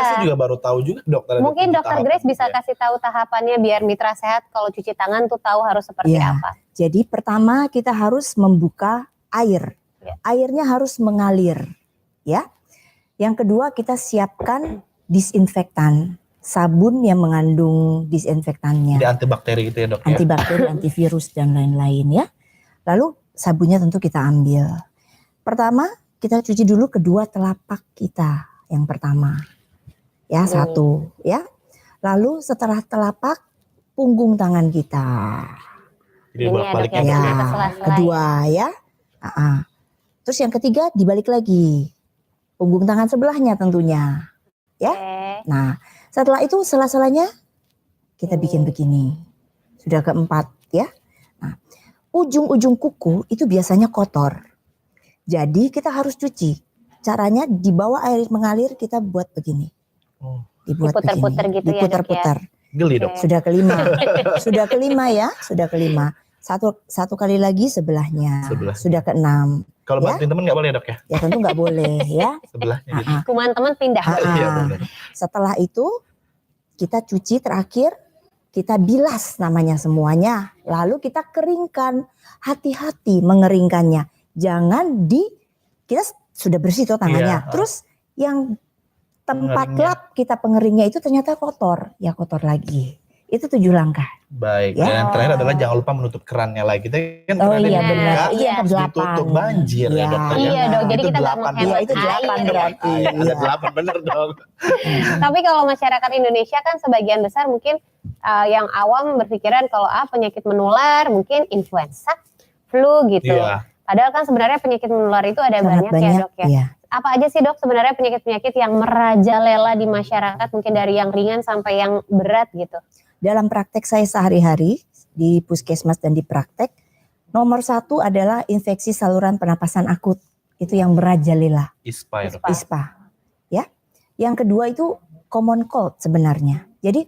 Mungkin tujuh Dokter tahapan Grace bisa gitu ya. Kasih tahu tahapannya biar mitra sehat kalau cuci tangan tuh tahu harus seperti Iya. Apa. Jadi pertama kita harus membuka air. Ya. Airnya harus mengalir, ya. Yang kedua kita siapkan disinfektan, sabun yang mengandung disinfektannya. Jadi antibakteri gitu ya, Dok, ya. Antibakteri, antivirus dan lain-lain ya. Lalu sabunnya tentu kita ambil. Pertama kita cuci dulu kedua telapak kita yang pertama. Ya, Hmm. satu ya. Lalu setelah telapak punggung tangan kita. Jadi Ini bolak-balik ya, Dok, ya, ya, Dok, ya. ke sela-sela. Kedua ya. Ah, ah. Terus yang ketiga dibalik lagi. Punggung tangan sebelahnya tentunya. Ya. Oke. Nah, setelah itu sela-selanya kita bikin Hmm. begini. Sudah keempat ya. Nah, ujung-ujung kuku itu biasanya kotor. Jadi kita harus cuci. Caranya di bawah air mengalir kita buat begini. Oh. Dibuat Diputar-putar begini. Gitu ya, Dok, ya? Diputar-putar. Geli, Dok. Oke. Sudah kelima. Sudah kelima ya, sudah kelima. Satu satu kali lagi sebelahnya. Sebelah. Sudah keenam. Kalau Ya? Bantuin teman nggak boleh, Dok, ya? Ya tentu nggak boleh ya. Sebelahnya gitu. Ah, ah. Kuman teman pindah. Ah, Iya, ah. benar. Setelah itu kita cuci terakhir, kita bilas namanya semuanya, lalu kita keringkan. Hati-hati mengeringkannya, jangan di kita s- sudah bersih tuh tangannya, Iya. Terus yang tempat Pengeringnya. Lap kita pengeringnya itu ternyata kotor, ya kotor lagi. Itu tujuh langkah. Baik. Ya. Dan yang terakhir adalah jangan lupa menutup kerannya lagi. Kita kan Oh kerannya iya, dibuka, benar. Iya, Iya. kedelapan. Ditutup banjir ya, Iya. Dokter, ya. Iya, Dok. Jadi Itu kita nggak delapan menghemat Iya, itu berarti. delapan Air. berarti. Ah, ya, ada Iya. delapan, bener dong. Tapi kalau masyarakat Indonesia kan sebagian besar mungkin uh, yang awam berpikiran kalau ah penyakit menular mungkin influenza, flu gitu. Iya. Padahal kan sebenarnya penyakit menular itu ada Sangat banyak, ya, banyak, Dok, ya. Iya. Apa aja sih, Dok, sebenarnya penyakit-penyakit yang merajalela di masyarakat, mungkin dari yang ringan sampai yang berat gitu? Dalam praktek saya sehari-hari di puskesmas dan di praktek, nomor satu adalah infeksi saluran pernapasan akut. Itu yang merajalela, ISPA ya, Dok. ISPA. ISPA. Ya. Yang kedua itu common cold sebenarnya. Jadi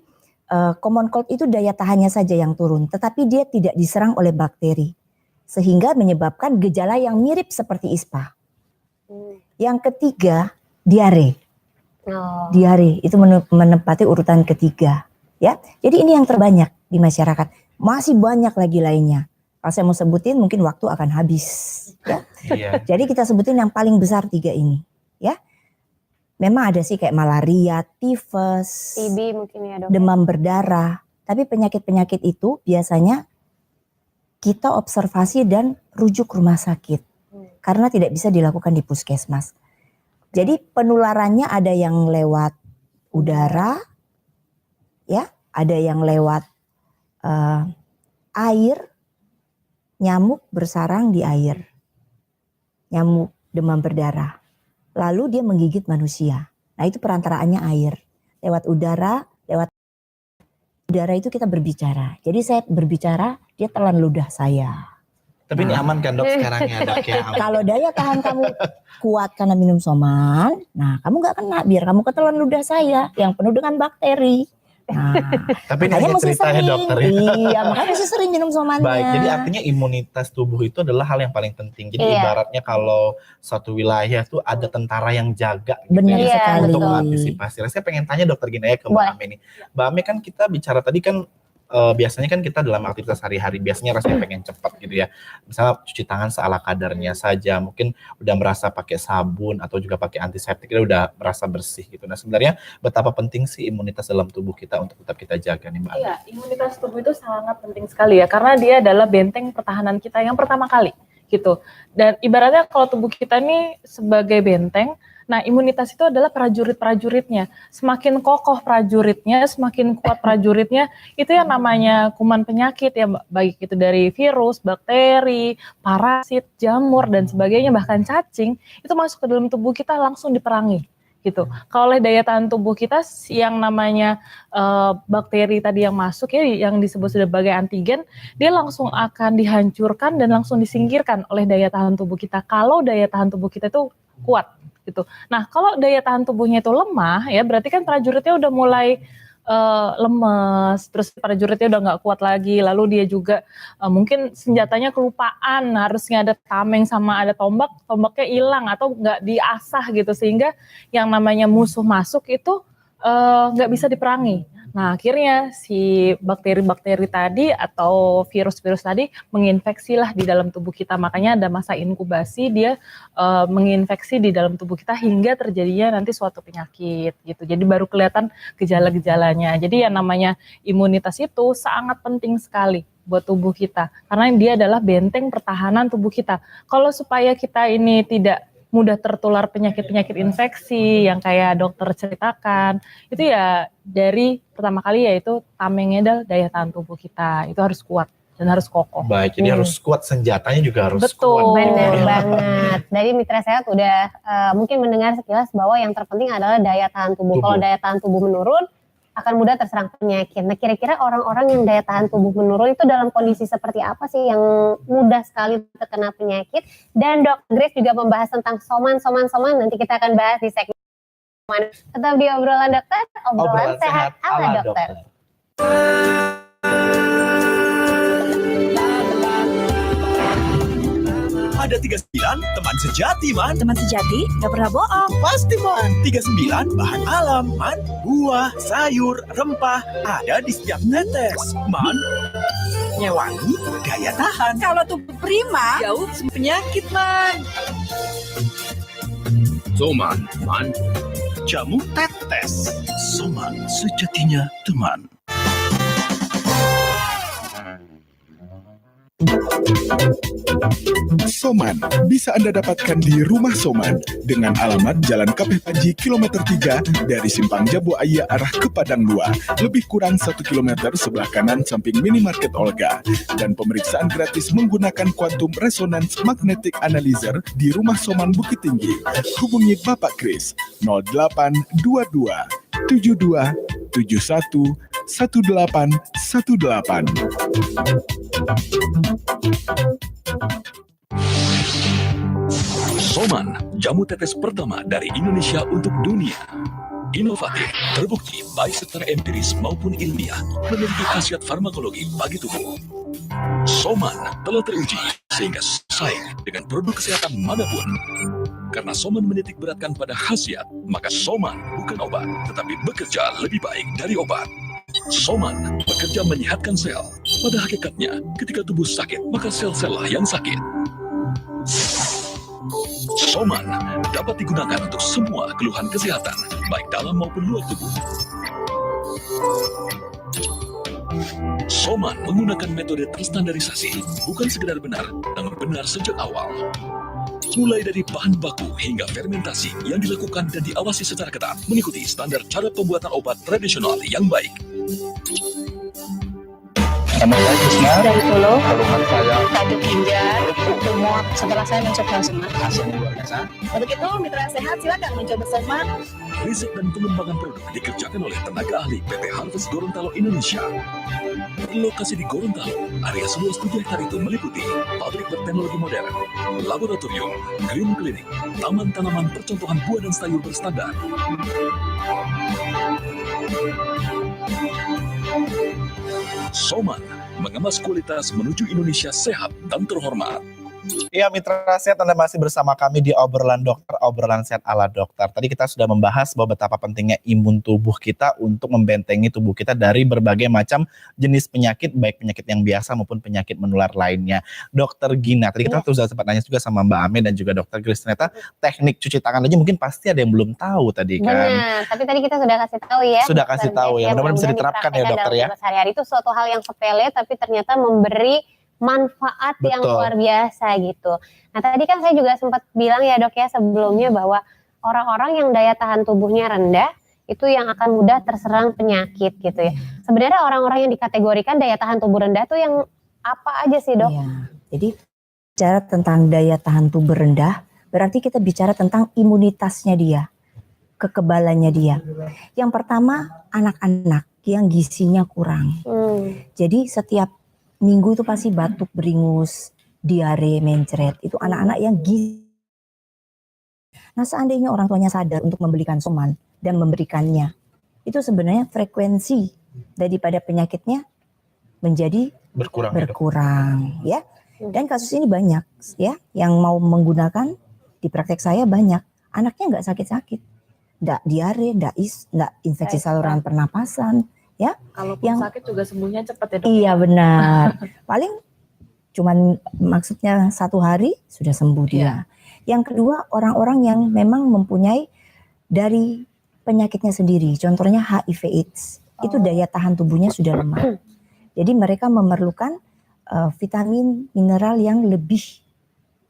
eh, common cold itu daya tahannya saja yang turun, tetapi dia tidak diserang oleh bakteri, sehingga menyebabkan gejala yang mirip seperti ISPA. Hmm. Yang ketiga, diare. Oh. Diare itu menu- menempati urutan ketiga. Ya, jadi ini yang terbanyak di masyarakat. Masih banyak lagi lainnya. Kalau saya mau sebutin, mungkin waktu akan habis. Ya. Iya. Jadi kita sebutin yang paling besar tiga ini. Ya, memang ada sih kayak malaria, tifus, T B mungkin ya, Dok. Demam berdarah. Tapi penyakit-penyakit itu biasanya kita observasi dan rujuk rumah sakit Hmm. karena tidak bisa dilakukan di puskesmas. Jadi penularannya ada yang lewat udara, ya, ada yang lewat eh, air, nyamuk bersarang di air, nyamuk demam berdarah, lalu dia menggigit manusia. Nah, itu perantaraannya air, lewat udara, lewat udara itu kita berbicara. Jadi saya berbicara, dia telan ludah saya. Tapi ini aman kan, Dok, sekarang ya, Dok, ya? Aman. Kalau daya tahan kamu kuat karena minum Soman, nah, kamu nggak kena, biar kamu ketelan ludah saya yang penuh dengan bakteri. Nah, tapi ini makanya hanya mesti cerita ya, sering. Dokter, ya? Iya, makanya mesti sering minum Somannya. Baik, jadi artinya imunitas tubuh itu adalah hal yang paling penting. Jadi, iya, ibaratnya kalau suatu wilayah tuh ada tentara yang jaga gitu. Benar ya, sekali. Untuk mengantisipasi. Saya pengen tanya, Dokter, gini ya ke Mbak Ame nih. Boleh. Mbak Ame, kan kita bicara tadi kan, eh, biasanya kan kita dalam aktivitas sehari-hari, biasanya rasanya pengen cepat gitu ya. Misalnya cuci tangan seala kadarnya saja, mungkin udah merasa pakai sabun atau juga pakai antiseptik, kita udah merasa bersih gitu. Nah, sebenarnya betapa penting sih imunitas dalam tubuh kita untuk tetap kita jaga nih, Mbak Ame? Iya, imunitas tubuh itu sangat penting sekali ya, karena dia adalah benteng pertahanan kita yang pertama kali gitu. Dan ibaratnya kalau tubuh kita nih sebagai benteng, nah, imunitas itu adalah prajurit-prajuritnya. Semakin kokoh prajuritnya, semakin kuat prajuritnya, itu yang namanya kuman penyakit ya, baik itu dari virus, bakteri, parasit, jamur, dan sebagainya, bahkan cacing, itu masuk ke dalam tubuh kita langsung diperangi gitu. Kalau oleh daya tahan tubuh kita, yang namanya, eh, bakteri tadi yang masuk ya, yang disebut sebagai antigen, dia langsung akan dihancurkan dan langsung disingkirkan oleh daya tahan tubuh kita. Kalau daya tahan tubuh kita itu kuat gitu. Nah, kalau daya tahan tubuhnya itu lemah ya, berarti kan prajuritnya udah mulai, eh, lemes, terus prajuritnya udah nggak kuat lagi, lalu dia juga, eh, mungkin senjatanya kelupaan, harusnya ada tameng sama ada tombak, tombaknya hilang atau nggak diasah gitu, sehingga yang namanya musuh masuk itu, eh, nggak bisa diperangi. Nah, akhirnya si bakteri-bakteri tadi atau virus-virus tadi menginfeksilah di dalam tubuh kita. Makanya ada masa inkubasi, dia, eh, menginfeksi di dalam tubuh kita hingga terjadinya nanti suatu penyakit gitu. Jadi baru kelihatan gejala-gejalanya. Jadi yang namanya imunitas itu sangat penting sekali buat tubuh kita, karena dia adalah benteng pertahanan tubuh kita. Kalau supaya kita ini tidak mudah tertular penyakit-penyakit infeksi yang kayak dokter ceritakan, itu ya dari pertama kali, yaitu tamengnya adalah daya tahan tubuh kita. Itu harus kuat dan harus kokoh. Baik, jadi harus kuat, senjatanya juga harus kuat. Betul. Benar banget. Dari Mitra Sehat udah, eh, mungkin mendengar sekilas bahwa yang terpenting adalah daya tahan tubuh. Kalau daya tahan tubuh menurun, akan mudah terserang penyakit. Nah, kira-kira orang-orang yang daya tahan tubuh menurun itu dalam kondisi seperti apa sih yang mudah sekali terkena penyakit? Dan Dokter Grace juga membahas tentang Soman, Soman, Soman. Nanti kita akan bahas di segmen. Tetap di Obrolan Dokter, obrolan sehat ala dokter. Ada tiga sembilan, teman sejati, man. Teman sejati, gak pernah bohong. Pasti, man. Tiga sembilan, bahan alam, man. Buah, sayur, rempah, ada di setiap tetes, man. Wangi, daya tahan. Kalau tubuh prima, jauh penyakit, man. Soman, man. Jamu tetes. Soman, sejatinya teman. Soman bisa Anda dapatkan di Rumah Soman dengan alamat Jalan Kapeh Panji, kilometer tiga, dari Simpang Jabu Aia arah ke Padang Dua, lebih kurang satu kilometer sebelah kanan samping minimarket Olga, dan pemeriksaan gratis menggunakan quantum resonance magnetic analyzer di Rumah Soman Bukittinggi. Hubungi Bapak Kris, nol delapan dua dua tujuh dua tujuh satu satu delapan satu delapan. Soman, jamu tetes pertama dari Indonesia untuk dunia. Inovatif, terbukti baik secara empiris maupun ilmiah, memiliki khasiat farmakologi bagi tubuh. Soman telah teruji sehingga saing dengan produk kesehatan manapun. Karena Soman menitik beratkan pada khasiat, maka Soman bukan obat, tetapi bekerja lebih baik dari obat. Soman bekerja menyehatkan sel. Pada hakikatnya, ketika tubuh sakit, maka sel-sel lah yang sakit. Soman dapat digunakan untuk semua keluhan kesehatan, baik dalam maupun luar tubuh. Soman menggunakan metode terstandarisasi, bukan sekedar benar, namun benar sejak awal. Mulai dari bahan baku hingga fermentasi yang dilakukan dan diawasi secara ketat, mengikuti standar cara pembuatan obat tradisional yang baik. Tambah lagi dari Solo, Kalimantan saya, Tanjung Ginjal, Lumut. Setelah saya mencoba Soman. Hasilnya luar biasa. Untuk itu, mitra sehat, silakan mencoba Soman. Riset dan pengembangan produk dikerjakan oleh tenaga ahli P T Harvest Gorontalo Indonesia. Berlokasi di Gorontalo, area seluas tujuh hektar itu meliputi pabrik berteknologi modern, laboratorium, green clinic, taman tanaman percontohan buah dan sayur berstandar. Soman, mengemas kualitas menuju Indonesia sehat dan terhormat. Ya, mitra sehat, Anda masih bersama kami di Obrolan Dokter, obrolan sehat ala dokter. Tadi kita sudah membahas bahwa betapa pentingnya imun tubuh kita untuk membentengi tubuh kita dari berbagai macam jenis penyakit, baik penyakit yang biasa maupun penyakit menular lainnya. Dokter Gina, tadi kita Iya. sudah sempat nanya juga sama Mbak Ame dan juga Dokter Grace. Ternyata teknik cuci tangan aja mungkin pasti ada yang belum tahu tadi kan. Benar, tapi tadi kita sudah kasih tahu ya. Sudah kasih Dokter tahu Grace, ya. ya. Mudah-mudahan bisa Mudah-mudahan diterapkan ya, dipraktekkan Dokter, dalam ya. kesehari-hari. Itu suatu hal yang sepele, tapi ternyata memberi manfaat yang Betul. luar biasa gitu. Nah, tadi kan saya juga sempat bilang ya, Dok, ya, sebelumnya bahwa orang-orang yang daya tahan tubuhnya rendah itu yang akan mudah terserang penyakit gitu ya. Iya. Sebenarnya orang-orang yang dikategorikan daya tahan tubuh rendah tuh yang apa aja sih, Dok? Iya. Jadi bicara tentang daya tahan tubuh rendah, berarti kita bicara tentang imunitasnya dia, kekebalannya dia. Yang pertama, anak-anak yang gizinya kurang. Hmm. Jadi setiap minggu itu pasti batuk beringus, diare mencret. Itu anak-anak yang gizi. Nah, seandainya orang tuanya sadar untuk membelikan Soman dan memberikannya, itu sebenarnya frekuensi daripada penyakitnya menjadi Berkurang, ya, Dok? berkurang, ya. Hmm. Dan kasus ini banyak, ya, yang mau menggunakan, di praktek saya banyak. Anaknya nggak sakit-sakit. Nggak diare, nggak is-, nggak infeksi Baik, saluran Dok. pernapasan, ya. Kalaupun Yang sakit juga sembuhnya cepat ya, Dok? Iya, benar. Paling cuman maksudnya satu hari sudah sembuh dia. Iya. Yang kedua, orang-orang yang memang mempunyai dari penyakitnya sendiri, contohnya H I V AIDS, itu Oh. daya tahan tubuhnya sudah lemah. Jadi mereka memerlukan, eh, vitamin, mineral yang lebih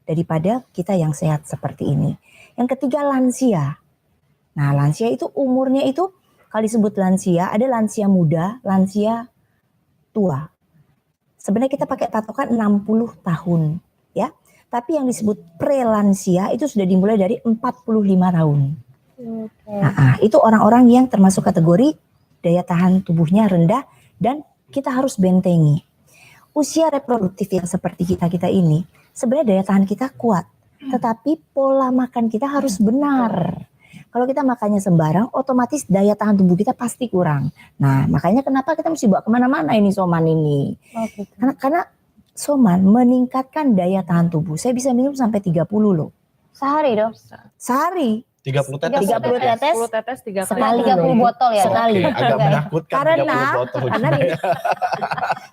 daripada kita yang sehat seperti ini. Yang ketiga, lansia. Nah, lansia itu umurnya itu, kalau disebut lansia, ada lansia muda, lansia tua. Sebenarnya kita pakai patokan enam puluh tahun, ya. Tapi yang disebut prelansia itu sudah dimulai dari empat puluh lima tahun. Oke. Nah, ah, itu orang-orang yang termasuk kategori daya tahan tubuhnya rendah dan kita harus bentengi. Usia reproduktif yang seperti kita-kita ini, sebenarnya daya tahan kita kuat, tetapi pola makan kita harus benar. Kalau kita makannya sembarang, otomatis daya tahan tubuh kita pasti kurang. Nah, makanya kenapa kita mesti bawa kemana-mana ini Soman ini. Oh, gitu. Karena, karena Soman meningkatkan daya tahan tubuh. Saya bisa minum sampai tiga puluh loh. Sehari, Dok? Sehari. Tiga puluh tetes. Tiga puluh tetes. Sepuluh tetes tiga kali. Sekali. Tiga puluh botol ya, Dok? Sekali. Oke, agak Enggak ya? menakutkan Karena, tiga puluh botol. karena nih,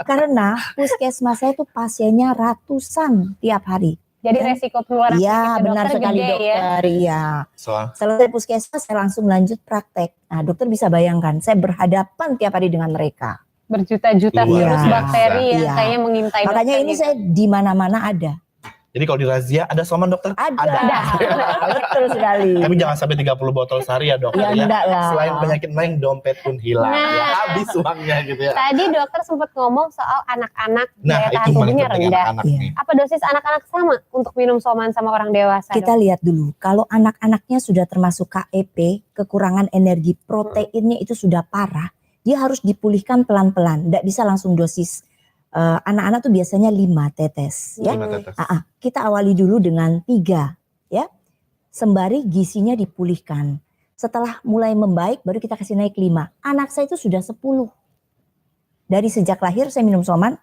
karena puskesmas saya tuh pasiennya ratusan tiap hari. Jadi Dan resiko penularan Iya, penyakit ke benar dokter sekali, gede ya. Dokter. Iya. Soal Selesai puskesmas, saya langsung lanjut praktek. Nah, dokter bisa bayangkan, saya berhadapan tiap hari dengan mereka. Berjuta-juta Luar virus, biasa. bakteri yang Iya. kayaknya mengintai Makanya dokter ini gitu. saya di mana-mana ada. Jadi kalau dirazia, ada Soman, Dokter? Ada. Ada. Betul sekali. Tapi jangan sampai tiga puluh botol sehari ya, Dokter, Ya, ya. enggak lah. Selain penyakit main, dompet pun hilang. Nah. Ya, habis uangnya gitu ya. Tadi dokter sempat ngomong soal anak-anak Nah, daya tahan itu paling tubuhnya penting, rendah. anak-anak Iya. nih. Apa dosis anak-anak sama untuk minum Soman sama orang dewasa, Kita Dok? lihat dulu, kalau anak-anaknya sudah termasuk K E P, kekurangan energi, proteinnya itu sudah parah, dia harus dipulihkan pelan-pelan, ndak bisa langsung dosis. Eh, anak-anak tuh biasanya lima tetes, ya. Lima tetes. Ah, ah. Kita awali dulu dengan tiga, ya. Sembari gizinya dipulihkan. Setelah mulai membaik, baru kita kasih naik lima. Anak saya itu sudah sepuluh. Dari sejak lahir saya minum Soman,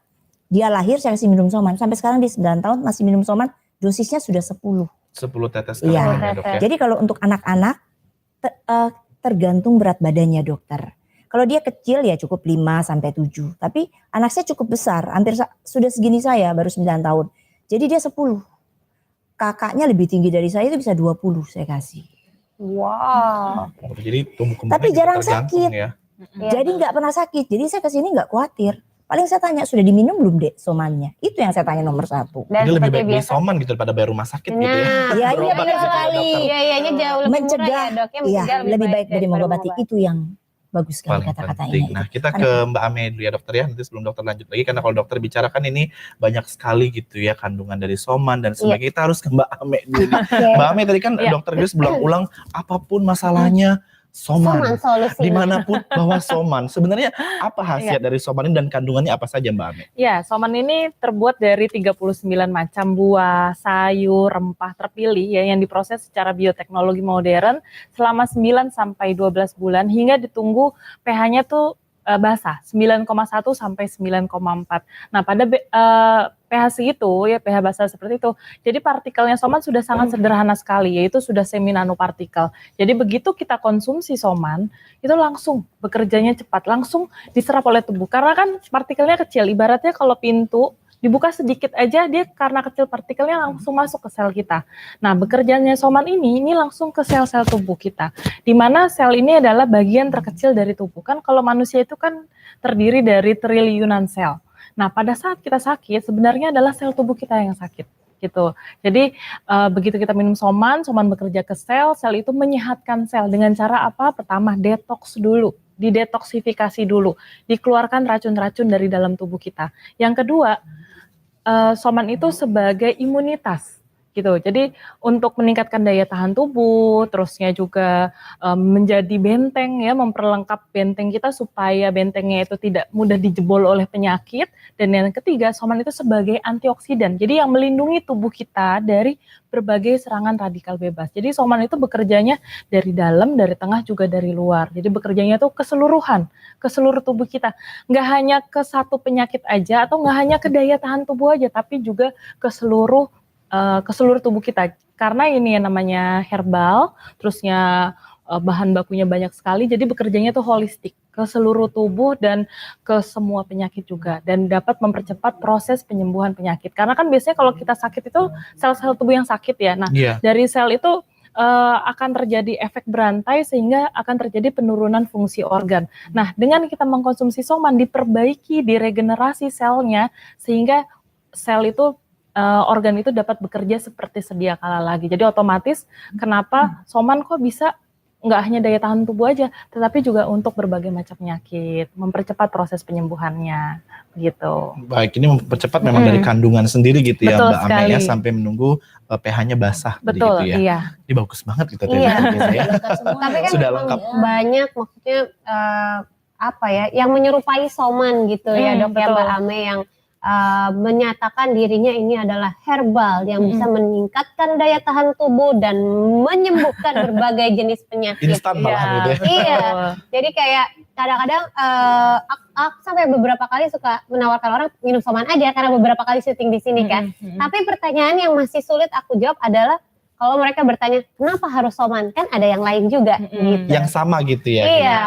dia lahir saya kasih minum Soman. Sampai sekarang dia sembilan tahun masih minum Soman, dosisnya sudah sepuluh. Sepuluh tetes Iya. sekali minum ya, Dok, ya? Jadi kalau untuk anak-anak, te-, eh, tergantung berat badannya, Dokter. Kalau dia kecil ya cukup lima sampai tujuh. Tapi anak saya cukup besar, hampir sa-, sudah segini saya, baru sembilan tahun. Jadi dia sepuluh. Kakaknya lebih tinggi dari saya, itu bisa dua puluh saya kasih. Wow. Oke. Jadi tumbuh kembangnya Tapi juga jarang tergantung sakit. ya. Mm-mm. Iya, Jadi betul. nggak pernah sakit. Jadi saya ke sini nggak khawatir. Paling saya tanya, "Sudah diminum belum, Dek, Somannya?" Itu yang saya tanya nomor satu. Dan Jadi lebih seperti baik beli biasa. Soman gitu daripada bayar rumah sakit gitu ya. Nah. Ya, iya, Berobat benar gitu ya, sekali. Dokter. Biayanya jauh lebih murah Mencegah, ya, Dok, ya, iya, mencegah lebih lebih baik baik dari daripada mengobati. mengobati. Itu yang Bagus sekali. Paling kata-katanya penting. Itu. Nah, kita Paling ke penting. Mbak Ame dulu ya, Dokter, ya. Nanti sebelum Dokter lanjut lagi, karena kalau Dokter bicara kan ini banyak sekali gitu ya kandungan dari soman dan Iya. sebagainya. Kita harus ke Mbak Ame dulu nih. Oke. Mbak Ame tadi kan Iya. Dokter Grace berulang-ulang, apapun masalahnya, soman. Soman solusinya. Dimanapun bahwa soman. Sebenarnya apa khasiat Iya. dari soman ini dan kandungannya apa saja, Mbak Ame? Ya, soman ini terbuat dari tiga puluh sembilan macam buah, sayur, rempah terpilih ya, yang diproses secara bioteknologi modern selama sembilan sampai dua belas bulan hingga ditunggu pH-nya tuh eh, basah, sembilan koma satu sampai sembilan koma empat. Nah, pada be- eh, pH segitu ya, pH basah seperti itu. Jadi partikelnya soman sudah sangat sederhana sekali, yaitu sudah semi nanopartikel. Jadi begitu kita konsumsi soman, itu langsung bekerjanya cepat, langsung diserap oleh tubuh. Karena kan partikelnya kecil, ibaratnya kalau pintu dibuka sedikit aja, dia karena kecil partikelnya langsung masuk ke sel kita. Nah, bekerjanya soman ini, ini langsung ke sel-sel tubuh kita. Di mana sel ini adalah bagian terkecil dari tubuh. Kan kalau manusia itu kan terdiri dari triliunan sel. Nah, pada saat kita sakit, sebenarnya adalah sel tubuh kita yang sakit gitu. Jadi eh, begitu kita minum soman, soman bekerja ke sel, sel itu menyehatkan sel dengan cara apa? Pertama, detox dulu, didetoksifikasi dulu, dikeluarkan racun-racun dari dalam tubuh kita. Yang kedua, eh, soman itu sebagai imunitas gitu. Jadi untuk meningkatkan daya tahan tubuh, terusnya juga eh, menjadi benteng ya, memperlengkap benteng kita supaya bentengnya itu tidak mudah dijebol oleh penyakit. Dan yang ketiga, soman itu sebagai antioksidan. Jadi yang melindungi tubuh kita dari berbagai serangan radikal bebas. Jadi soman itu bekerjanya dari dalam, dari tengah, juga dari luar. Jadi bekerjanya tuh keseluruhan, ke seluruh tubuh kita. Nggak hanya ke satu penyakit aja atau nggak hanya ke daya tahan tubuh aja, tapi juga ke seluruh eh, ke seluruh tubuh kita. Karena ini yang namanya herbal, terusnya eh, bahan bakunya banyak sekali, jadi bekerjanya tuh holistik ke seluruh tubuh dan ke semua penyakit juga, dan dapat mempercepat proses penyembuhan penyakit. Karena kan biasanya kalau kita sakit itu sel-sel tubuh yang sakit ya. Nah, Iya. dari sel itu eh, akan terjadi efek berantai sehingga akan terjadi penurunan fungsi organ. Nah, dengan kita mengkonsumsi soman, diperbaiki, diregenerasi selnya sehingga sel itu eh, organ itu dapat bekerja seperti sedia kala lagi. Jadi otomatis kenapa soman kok bisa nggak hanya daya tahan tubuh aja, tetapi juga untuk berbagai macam penyakit, mempercepat proses penyembuhannya, gitu. Baik, ini mempercepat memang Mm-mm. dari kandungan sendiri gitu ya, Betul Mbak Ame ya, sekali. Sampai menunggu eh, pH-nya basah tadi Betul, gitu ya. Iya. Ini bagus banget gitu Iya. tadi ya. Lengkap semua. Tapi kan Sudah memang lengkap. Banyak, maksudnya eh, apa ya, yang menyerupai soman gitu ya, Hmm, Dok, ya, betul. Mbak Ame, yang eh, menyatakan dirinya ini adalah herbal yang Mm-mm. bisa meningkatkan daya tahan tubuh dan menyembuhkan berbagai jenis penyakit. Instan malahan Iya, gitu ya. Iya. betul. Jadi kayak kadang-kadang eh, ak- aku sampai beberapa kali suka menawarkan orang minum soman aja karena beberapa kali syuting di sini kan. Mm-mm. Tapi pertanyaan yang masih sulit aku jawab adalah kalau mereka bertanya, kenapa harus soman? Kan ada yang lain juga Mm-mm. gitu. Yang sama gitu ya. Iya. Ya,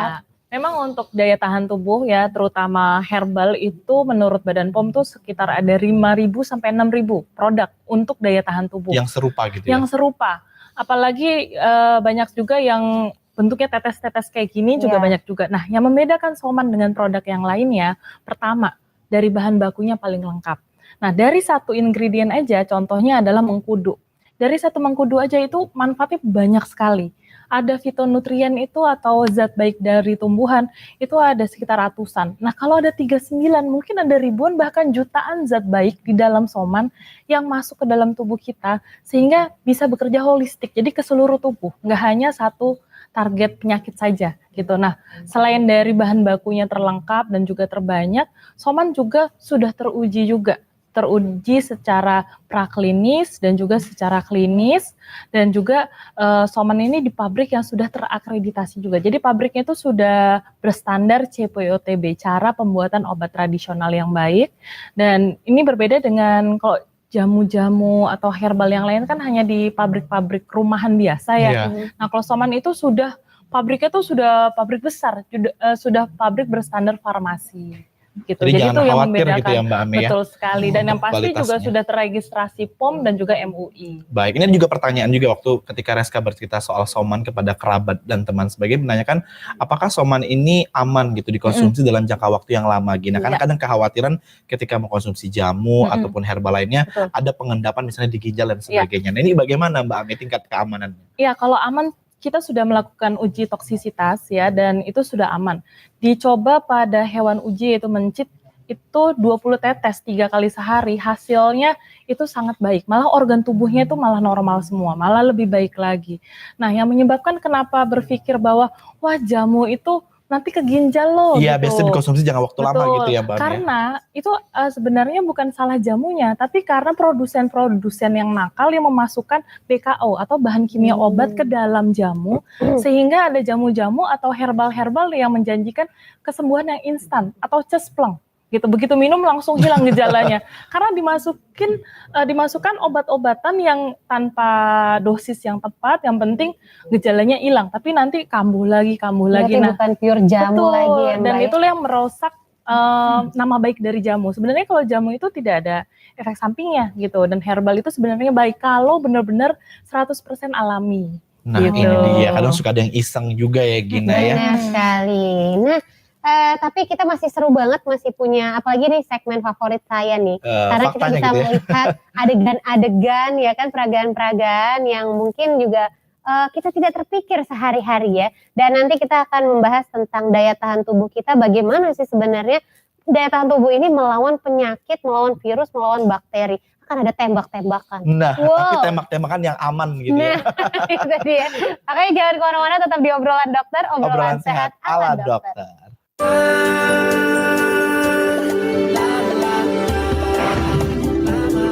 memang untuk daya tahan tubuh ya, terutama herbal itu menurut Badan pom tuh sekitar ada lima ribu sampai enam ribu produk untuk daya tahan tubuh. Yang serupa gitu ya. Yang serupa. Apalagi eh, banyak juga yang bentuknya tetes-tetes kayak gini juga Iya. banyak juga. Nah, yang membedakan soman dengan produk yang lainnya, pertama, dari bahan bakunya paling lengkap. Nah, dari satu ingredient aja, contohnya adalah mengkudu. Dari satu mengkudu aja itu manfaatnya banyak sekali. Ada fitonutrien itu atau zat baik dari tumbuhan itu ada sekitar ratusan. Nah, kalau ada tiga sembilan, mungkin ada ribuan bahkan jutaan zat baik di dalam soman yang masuk ke dalam tubuh kita sehingga bisa bekerja holistik. Jadi ke seluruh tubuh, nggak hanya satu target penyakit saja gitu. Nah, selain dari bahan bakunya terlengkap dan juga terbanyak, soman juga sudah teruji juga teruji secara praklinis dan juga secara klinis, dan juga eh, soman ini di pabrik yang sudah terakreditasi juga. Jadi pabriknya itu sudah berstandar C P O T B, cara pembuatan obat tradisional yang baik. Dan ini berbeda dengan kalau jamu-jamu atau herbal yang lain kan hanya di pabrik-pabrik rumahan biasa ya. Iya. Nah, kalau soman itu sudah pabriknya tuh sudah pabrik besar, sudah, eh, sudah pabrik berstandar farmasi. Gitu. Jadi, Jadi jangan itu yang khawatir gitu membedakan. Ya, Mbak Ame ya. Betul sekali. Dan yang Untuk pasti juga kualitasnya. Sudah teregistrasi pom dan juga M U I. Baik, ini juga pertanyaan juga waktu ketika Reska bercerita soal soman kepada kerabat dan teman sebagainya, menanyakan apakah soman ini aman gitu dikonsumsi dalam jangka waktu yang lama gini. Karena Iya. Kadang kekhawatiran ketika mengkonsumsi jamu Mm-mm. Ataupun herbal lainnya Betul. Ada pengendapan misalnya di ginjal dan Iya. Sebagainya. Nah, ini bagaimana, Mbak Ame, tingkat keamanannya? Ya, kalau aman kita sudah melakukan uji toksisitas ya, dan itu sudah aman. Dicoba pada hewan uji yaitu mencit, itu dua puluh tetes tiga kali sehari, hasilnya itu sangat baik. Malah organ tubuhnya itu malah normal semua, malah lebih baik lagi. Nah, yang menyebabkan kenapa berpikir bahwa, "Wah, jamu itu nanti ke ginjal loh," Iya, gitu. Biasa dikonsumsi jangka waktu lama Betul. Gitu ya, Ban, ya. Karena itu eh, sebenarnya bukan salah jamunya, tapi karena produsen-produsen yang nakal yang memasukkan B K O atau bahan kimia Hmm. obat ke dalam jamu, sehingga ada jamu-jamu atau herbal-herbal yang menjanjikan kesembuhan yang instan atau cespleng. Gitu. Begitu minum langsung hilang gejalanya. Karena dimasukin eh, dimasukkan obat-obatan yang tanpa dosis yang tepat, yang penting gejalanya hilang, tapi nanti kambuh lagi, kambuh lagi. Berarti Nah, bukan pure jamu betul. Lagi ya, Dan Mbak, ya? Itulah yang merosak eh, nama baik dari jamu. Sebenarnya kalau jamu itu tidak ada efek sampingnya gitu, dan herbal itu sebenarnya baik kalau benar-benar seratus persen alami. Nah, Gitu. Ini dia. Kadang suka ada yang iseng juga ya, Gina, ya. Benar sekali. Nah, eh, tapi kita masih seru banget, masih punya, apalagi nih, segmen favorit saya nih. Eh, Karena kita faktanya bisa gitu ya. Melihat adegan-adegan, ya kan, peragaan-peragaan yang mungkin juga eh, kita tidak terpikir sehari-hari, ya. Dan nanti kita akan membahas tentang daya tahan tubuh kita, bagaimana sih sebenarnya daya tahan tubuh ini melawan penyakit, melawan virus, melawan bakteri. Akan ada tembak-tembakan. Nah, Wow. Tapi tembak-tembakan yang aman gitu ya. Nah, itu dia. Makanya jangan kemana-mana, tetap di Obrolan Dokter, obrolan, Obrolan sehat sehat ala dokter. dokter.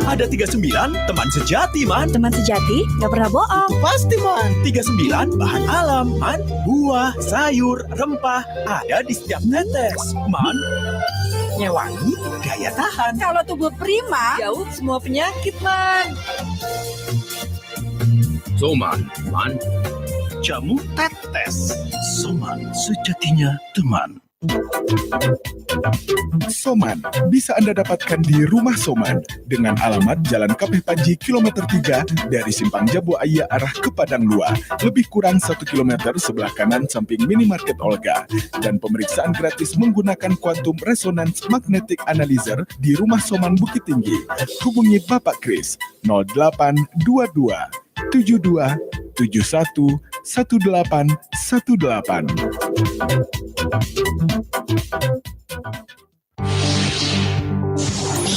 Ada tiga sembilan, teman sejati, man. Teman sejati gak pernah bohong. Pasti, man. Tiga sembilan, bahan alam, man. Buah, sayur, rempah, ada di setiap tetes, man. Nyewangi, daya tahan. Kalau tubuh prima, jauh semua penyakit, man. Soman, man. Jamu tetes. Soman, sejatinya teman. Soman bisa Anda dapatkan di Rumah Soman dengan alamat Jalan Kapeh Panji, kilometer tiga, dari Simpang Jabu Aia arah ke Padang Lua, lebih kurang satu kilometer sebelah kanan samping minimarket Olga, dan pemeriksaan gratis menggunakan quantum resonance magnetic analyzer di Rumah Soman Bukittinggi. Hubungi Bapak Kris, nol delapan dua dua tujuh dua tujuh satu satu delapan satu delapan.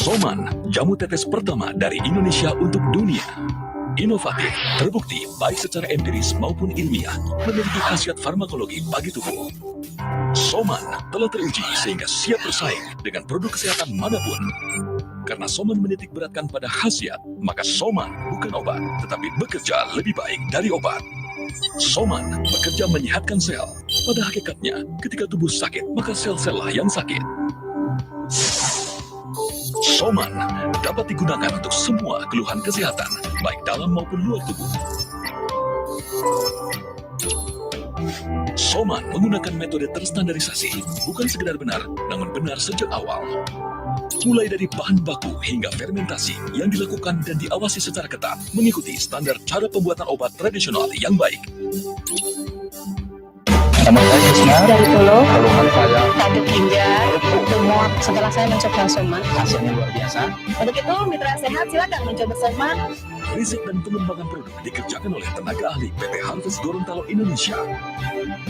Soman, jamu tetes pertama dari Indonesia untuk dunia. Inovatif, terbukti baik secara empiris maupun ilmiah, memiliki khasiat farmakologi bagi tubuh. Soman telah teruji sehingga siap bersaing dengan produk kesehatan manapun. Karena Soman menitik beratkan pada khasiat, maka Soman bukan obat, tetapi bekerja lebih baik dari obat. Soman bekerja menyehatkan sel. Pada hakikatnya, ketika tubuh sakit, maka sel-sel lah yang sakit. Soman dapat digunakan untuk semua keluhan kesehatan, baik dalam maupun luar tubuh. Soman menggunakan metode terstandarisasi, bukan sekedar benar, namun benar sejak awal. Mulai dari bahan baku hingga fermentasi yang dilakukan dan diawasi secara ketat, mengikuti standar cara pembuatan obat tradisional yang baik. Nama saya Isnar. Dari Solo, Keluhan saya sakit ginjal, tumor. Setelah saya mencoba Soman, hasilnya luar biasa. Untuk itu, mitra sehat, silakan mencoba Soman. Riset dan pengembangan produk dikerjakan oleh tenaga ahli P T Harvest Gorontalo Indonesia.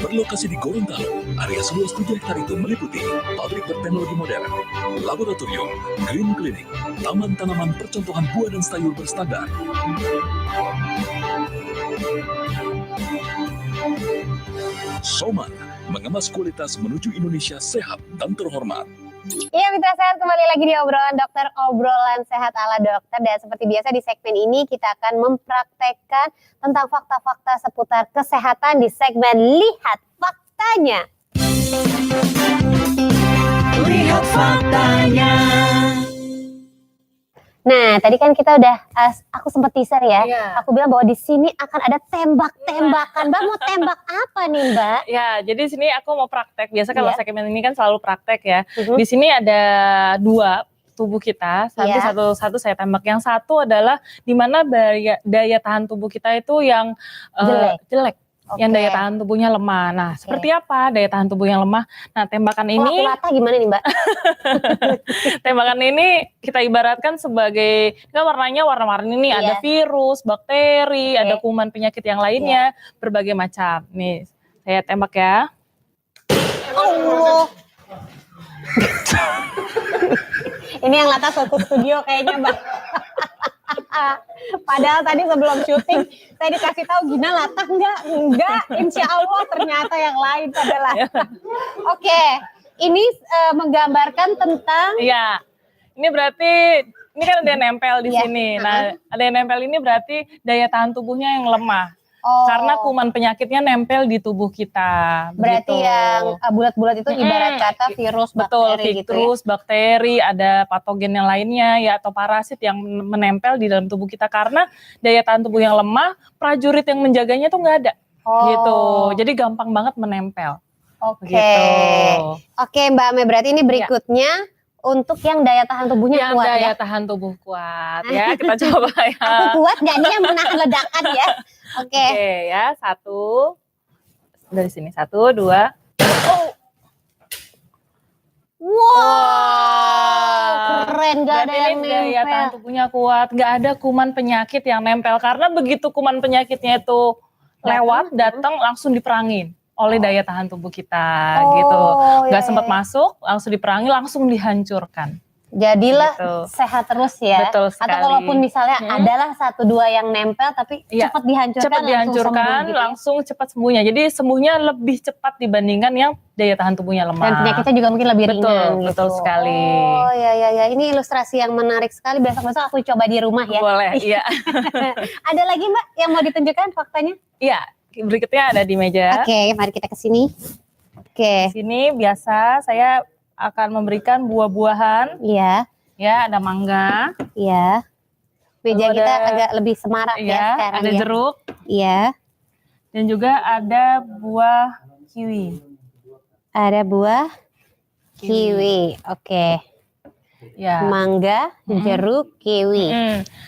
Berlokasi di Gorontalo, area seluas tujuh hektar itu meliputi pabrik berteknologi modern, laboratorium, green clinic, taman tanaman percontohan buah dan sayur berstandar. Soman mengemas kualitas menuju Indonesia sehat dan terhormat. Iya, mitra sehat, kembali lagi di Obrolan Dokter, obrolan sehat ala dokter. Dan seperti biasa, di segmen ini kita akan mempraktekkan tentang fakta-fakta seputar kesehatan di segmen Lihat Faktanya. Lihat faktanya. Nah, tadi kan kita udah, eh, aku sempat teaser ya. Iya. Aku bilang bahwa di sini akan ada tembak-tembakan. Mbak, mau tembak apa nih, Mbak? Ya, jadi sini aku mau praktek. Biasa kalau Iya. segmen ini kan selalu praktek ya. Mhm. Di sini ada dua tubuh kita, nanti Iya. satu-satu saya tembak. Yang satu adalah di mana daya, daya tahan tubuh kita itu yang eh, Jelek. jelek. yang daya tahan tubuhnya lemah. Nah, seperti apa daya tahan tubuh yang lemah? Nah, tembakan ini, tembakan ini kita ibaratkan sebagai, kan warnanya warna-warni nih, ada virus, bakteri, ada kuman penyakit yang lainnya, berbagai macam. Nih, saya tembak ya. Allah. Ini yang latah satu studio kayaknya, Mbak. Padahal tadi sebelum syuting, saya dikasih tahu, "Gina latah nggak?" "Nggak, insya Allah." Ternyata yang lain padalah. Oke, ini, eh, menggambarkan tentang. Iya. Ini berarti, ini kan ada yang nempel di sini. Nah, ada yang nempel ini berarti daya tahan tubuhnya yang lemah. Karena kuman penyakitnya nempel di tubuh kita. Berarti begitu. Yang, eh, bulat-bulat itu ibarat kata virus, betul, bakteri gitu ya? Virus, bakteri, ada patogen yang lainnya ya, atau parasit yang menempel di dalam tubuh kita. Karena daya tahan tubuh yang lemah, prajurit yang menjaganya tuh nggak ada. Gitu. Jadi gampang banget menempel. Oke. Gitu. Oke, Mbak Ame, berarti ini berikutnya untuk yang daya tahan tubuhnya kuat, ya? Yang daya tahan tubuh kuat, ya. Kita coba, ya. Aku kuat nggak nih yang menahan ledakan, ya? Oke. Oke, ya. Satu. Dari sini. Satu, dua. Oh. Wow, keren, nggak ada yang nempel. Berarti ini daya tahan tubuhnya kuat, nggak ada kuman penyakit yang nempel. Karena begitu kuman penyakitnya itu lewat, datang, langsung diperangin oleh daya tahan tubuh kita, gitu. Oh, iya, iya. Nggak sempat masuk, langsung diperangi, langsung dihancurkan. Jadilah sehat terus ya. Betul sekali. Atau kalaupun misalnya adalah satu dua yang nempel, tapi cepat dihancurkan, langsung cepat dihancurkan, langsung cepat sembuhnya. Jadi sembuhnya lebih cepat dibandingkan yang daya tahan tubuhnya lemah. Dan penyakitnya juga mungkin lebih ringan gitu. Betul sekali. Oh, ya, ya, ya. Ini ilustrasi yang menarik sekali. Besok-besok aku coba di rumah ya. Boleh, iya. Ada lagi, Mbak, yang mau ditunjukkan faktanya? Iya, berikutnya ada di meja. Oke, mari kita ke sini. Oke. Di sini biasa saya akan memberikan buah-buahan. Iya. Ya, ada mangga. Iya. Meja kita agak lebih semarak ya sekarang ya. Ada jeruk. Iya. Dan juga ada buah kiwi. Ada buah kiwi. Oke. Ya. Mangga, jeruk, kiwi.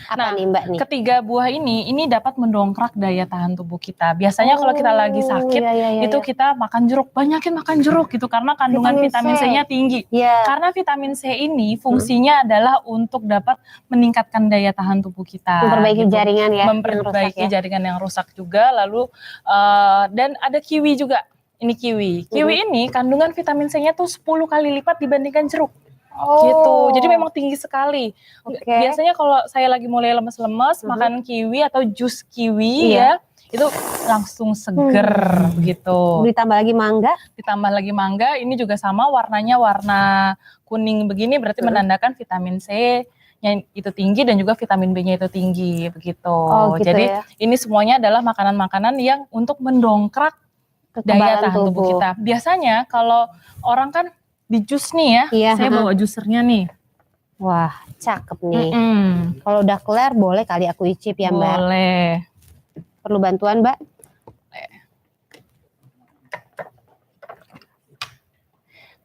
Apa nih, Mbak, nih? Nah, ketiga buah ini, ini dapat mendongkrak daya tahan tubuh kita. Biasanya kalau kita lagi sakit, itu kita makan jeruk, banyakin makan jeruk gitu, karena kandungan vitamin C-nya tinggi. Iya. Karena vitamin C ini fungsinya adalah untuk dapat meningkatkan daya tahan tubuh kita. Memperbaiki jaringan ya, yang rusak ya. Memperbaiki jaringan yang rusak juga, lalu, eh, dan ada kiwi juga. Ini kiwi. Kiwi ini kandungan vitamin C-nya tuh sepuluh kali lipat dibandingkan jeruk. Oh. Gitu. Jadi memang tinggi sekali. Oke. Biasanya kalau saya lagi mulai lemes-lemes, makan kiwi atau jus kiwi ya, itu langsung seger gitu. Ditambah lagi mangga? Ditambah lagi mangga, ini juga sama warnanya warna kuning begini, berarti menandakan vitamin C-nya itu tinggi dan juga vitamin B-nya itu tinggi begitu. Oh, gitu ya. Jadi ini semuanya adalah makanan-makanan yang untuk mendongkrak daya tahan tubuh kita. Biasanya kalau orang kan di jus nih ya, iya, saya bawa jusernya nih. Wah, cakep nih. Mm-mm. Kalau udah kelar, boleh kali aku icip ya, Mbak? Boleh. Perlu bantuan, Mbak? Boleh.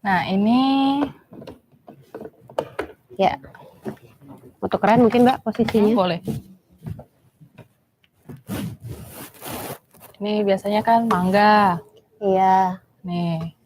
Nah, ini. Ya. Mau tukeran mungkin, Mbak, posisinya? Hmm, boleh. Ini biasanya kan mangga. Iya. Nih.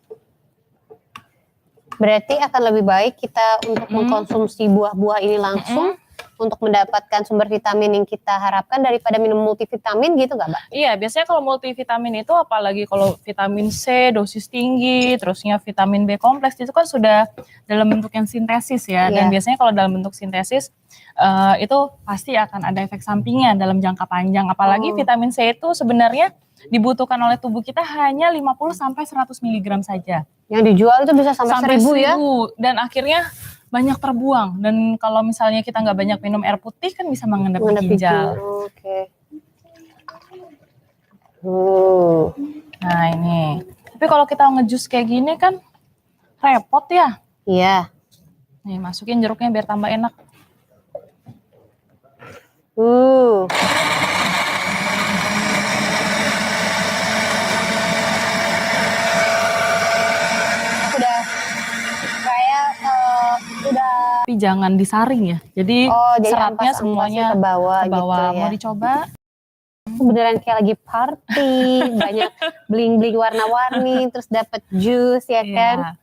Berarti akan lebih baik kita untuk mengkonsumsi buah-buah ini langsung untuk mendapatkan sumber vitamin yang kita harapkan daripada minum multivitamin gitu nggak, Mbak? Iya, biasanya kalau multivitamin itu apalagi kalau vitamin C dosis tinggi, terusnya vitamin B kompleks itu kan sudah dalam bentuk yang sintesis ya. Dan biasanya kalau dalam bentuk sintesis, eh, itu pasti akan ada efek sampingnya dalam jangka panjang. Apalagi vitamin C itu sebenarnya dibutuhkan oleh tubuh kita hanya lima puluh sampai seratus miligram saja. Yang dijual itu bisa sampai seribu ya? Sampai seribu. Dan akhirnya banyak terbuang. Dan kalau misalnya kita nggak banyak minum air putih, kan bisa mengendap di ginjal. Oke. Hmm. Nah, ini. Tapi kalau kita ngejus kayak gini kan repot ya? Iya. Nih, masukin jeruknya biar tambah enak. Uh. Udah kayak, eh, udah. Tapi jangan disaring ya. Jadi, oh, jadi seratnya ampas-ampasnya semuanya ke bawah gitu ya. Mau dicoba? Beneran kayak lagi party, banyak bling-bling warna-warni, terus dapat jus, ya kan?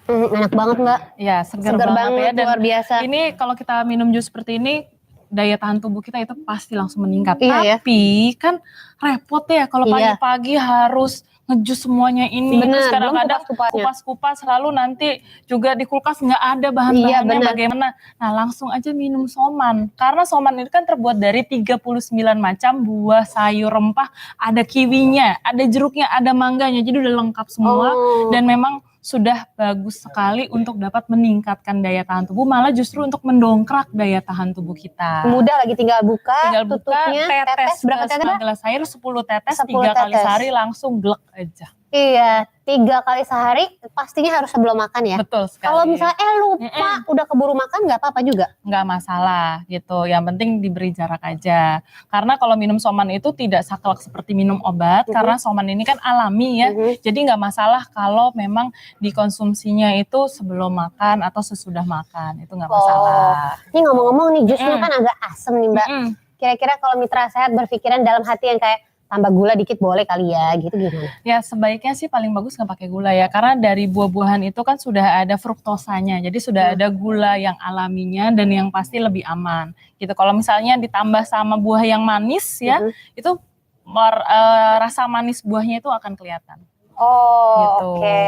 Hmm, enak banget, Mbak. Ya, segar, segar banget, banget ya. Dan luar biasa. Ini kalau kita minum jus seperti ini, daya tahan tubuh kita itu pasti langsung meningkat. Iya, tapi ya, kan repot ya kalau pagi-pagi harus ngejus semuanya ini. Bener, terus kadang-kadang kupas-kupas, lalu nanti juga di kulkas nggak ada bahan-bahannya, bagaimana? Nah, langsung aja minum Soman. Karena Soman itu kan terbuat dari tiga puluh sembilan macam buah, sayur, rempah, ada kiwinya, ada jeruknya, ada mangganya. Jadi udah lengkap semua dan memang sudah bagus sekali untuk dapat meningkatkan daya tahan tubuh, malah justru untuk mendongkrak daya tahan tubuh kita. Mudah lagi, tinggal buka, tinggal buka, tutupnya, tetes, tetes berapa tetes, Mbak? Gelas air sepuluh tetes, sepuluh tiga kali sehari, langsung glek aja. Iya, tiga kali sehari pastinya harus sebelum makan ya. Betul sekali. Kalau misalnya, eh, lupa, mm-mm, udah keburu makan, nggak apa-apa juga? Nggak masalah gitu. Yang penting diberi jarak aja. Karena kalau minum Soman itu tidak saklek seperti minum obat, mm-hmm, karena Soman ini kan alami ya. Mm-hmm. Jadi nggak masalah kalau memang dikonsumsinya itu sebelum makan atau sesudah makan. Itu nggak masalah. Oh. Ini ngomong-ngomong nih, jusnya, mm-mm, kan agak asem nih, Mbak. Mm-mm. Kira-kira kalau mitra sehat berpikiran dalam hati yang kayak, tambah gula dikit boleh kali ya, gitu gimana? Ya, sebaiknya sih paling bagus nggak pakai gula ya, karena dari buah-buahan itu kan sudah ada fruktosanya, jadi sudah, hmm, ada gula yang alaminya dan yang pasti lebih aman. Gitu. Kalau misalnya ditambah sama buah yang manis ya, hmm, itu mar-, eh, rasa manis buahnya itu akan kelihatan. Oh, gitu. Oke.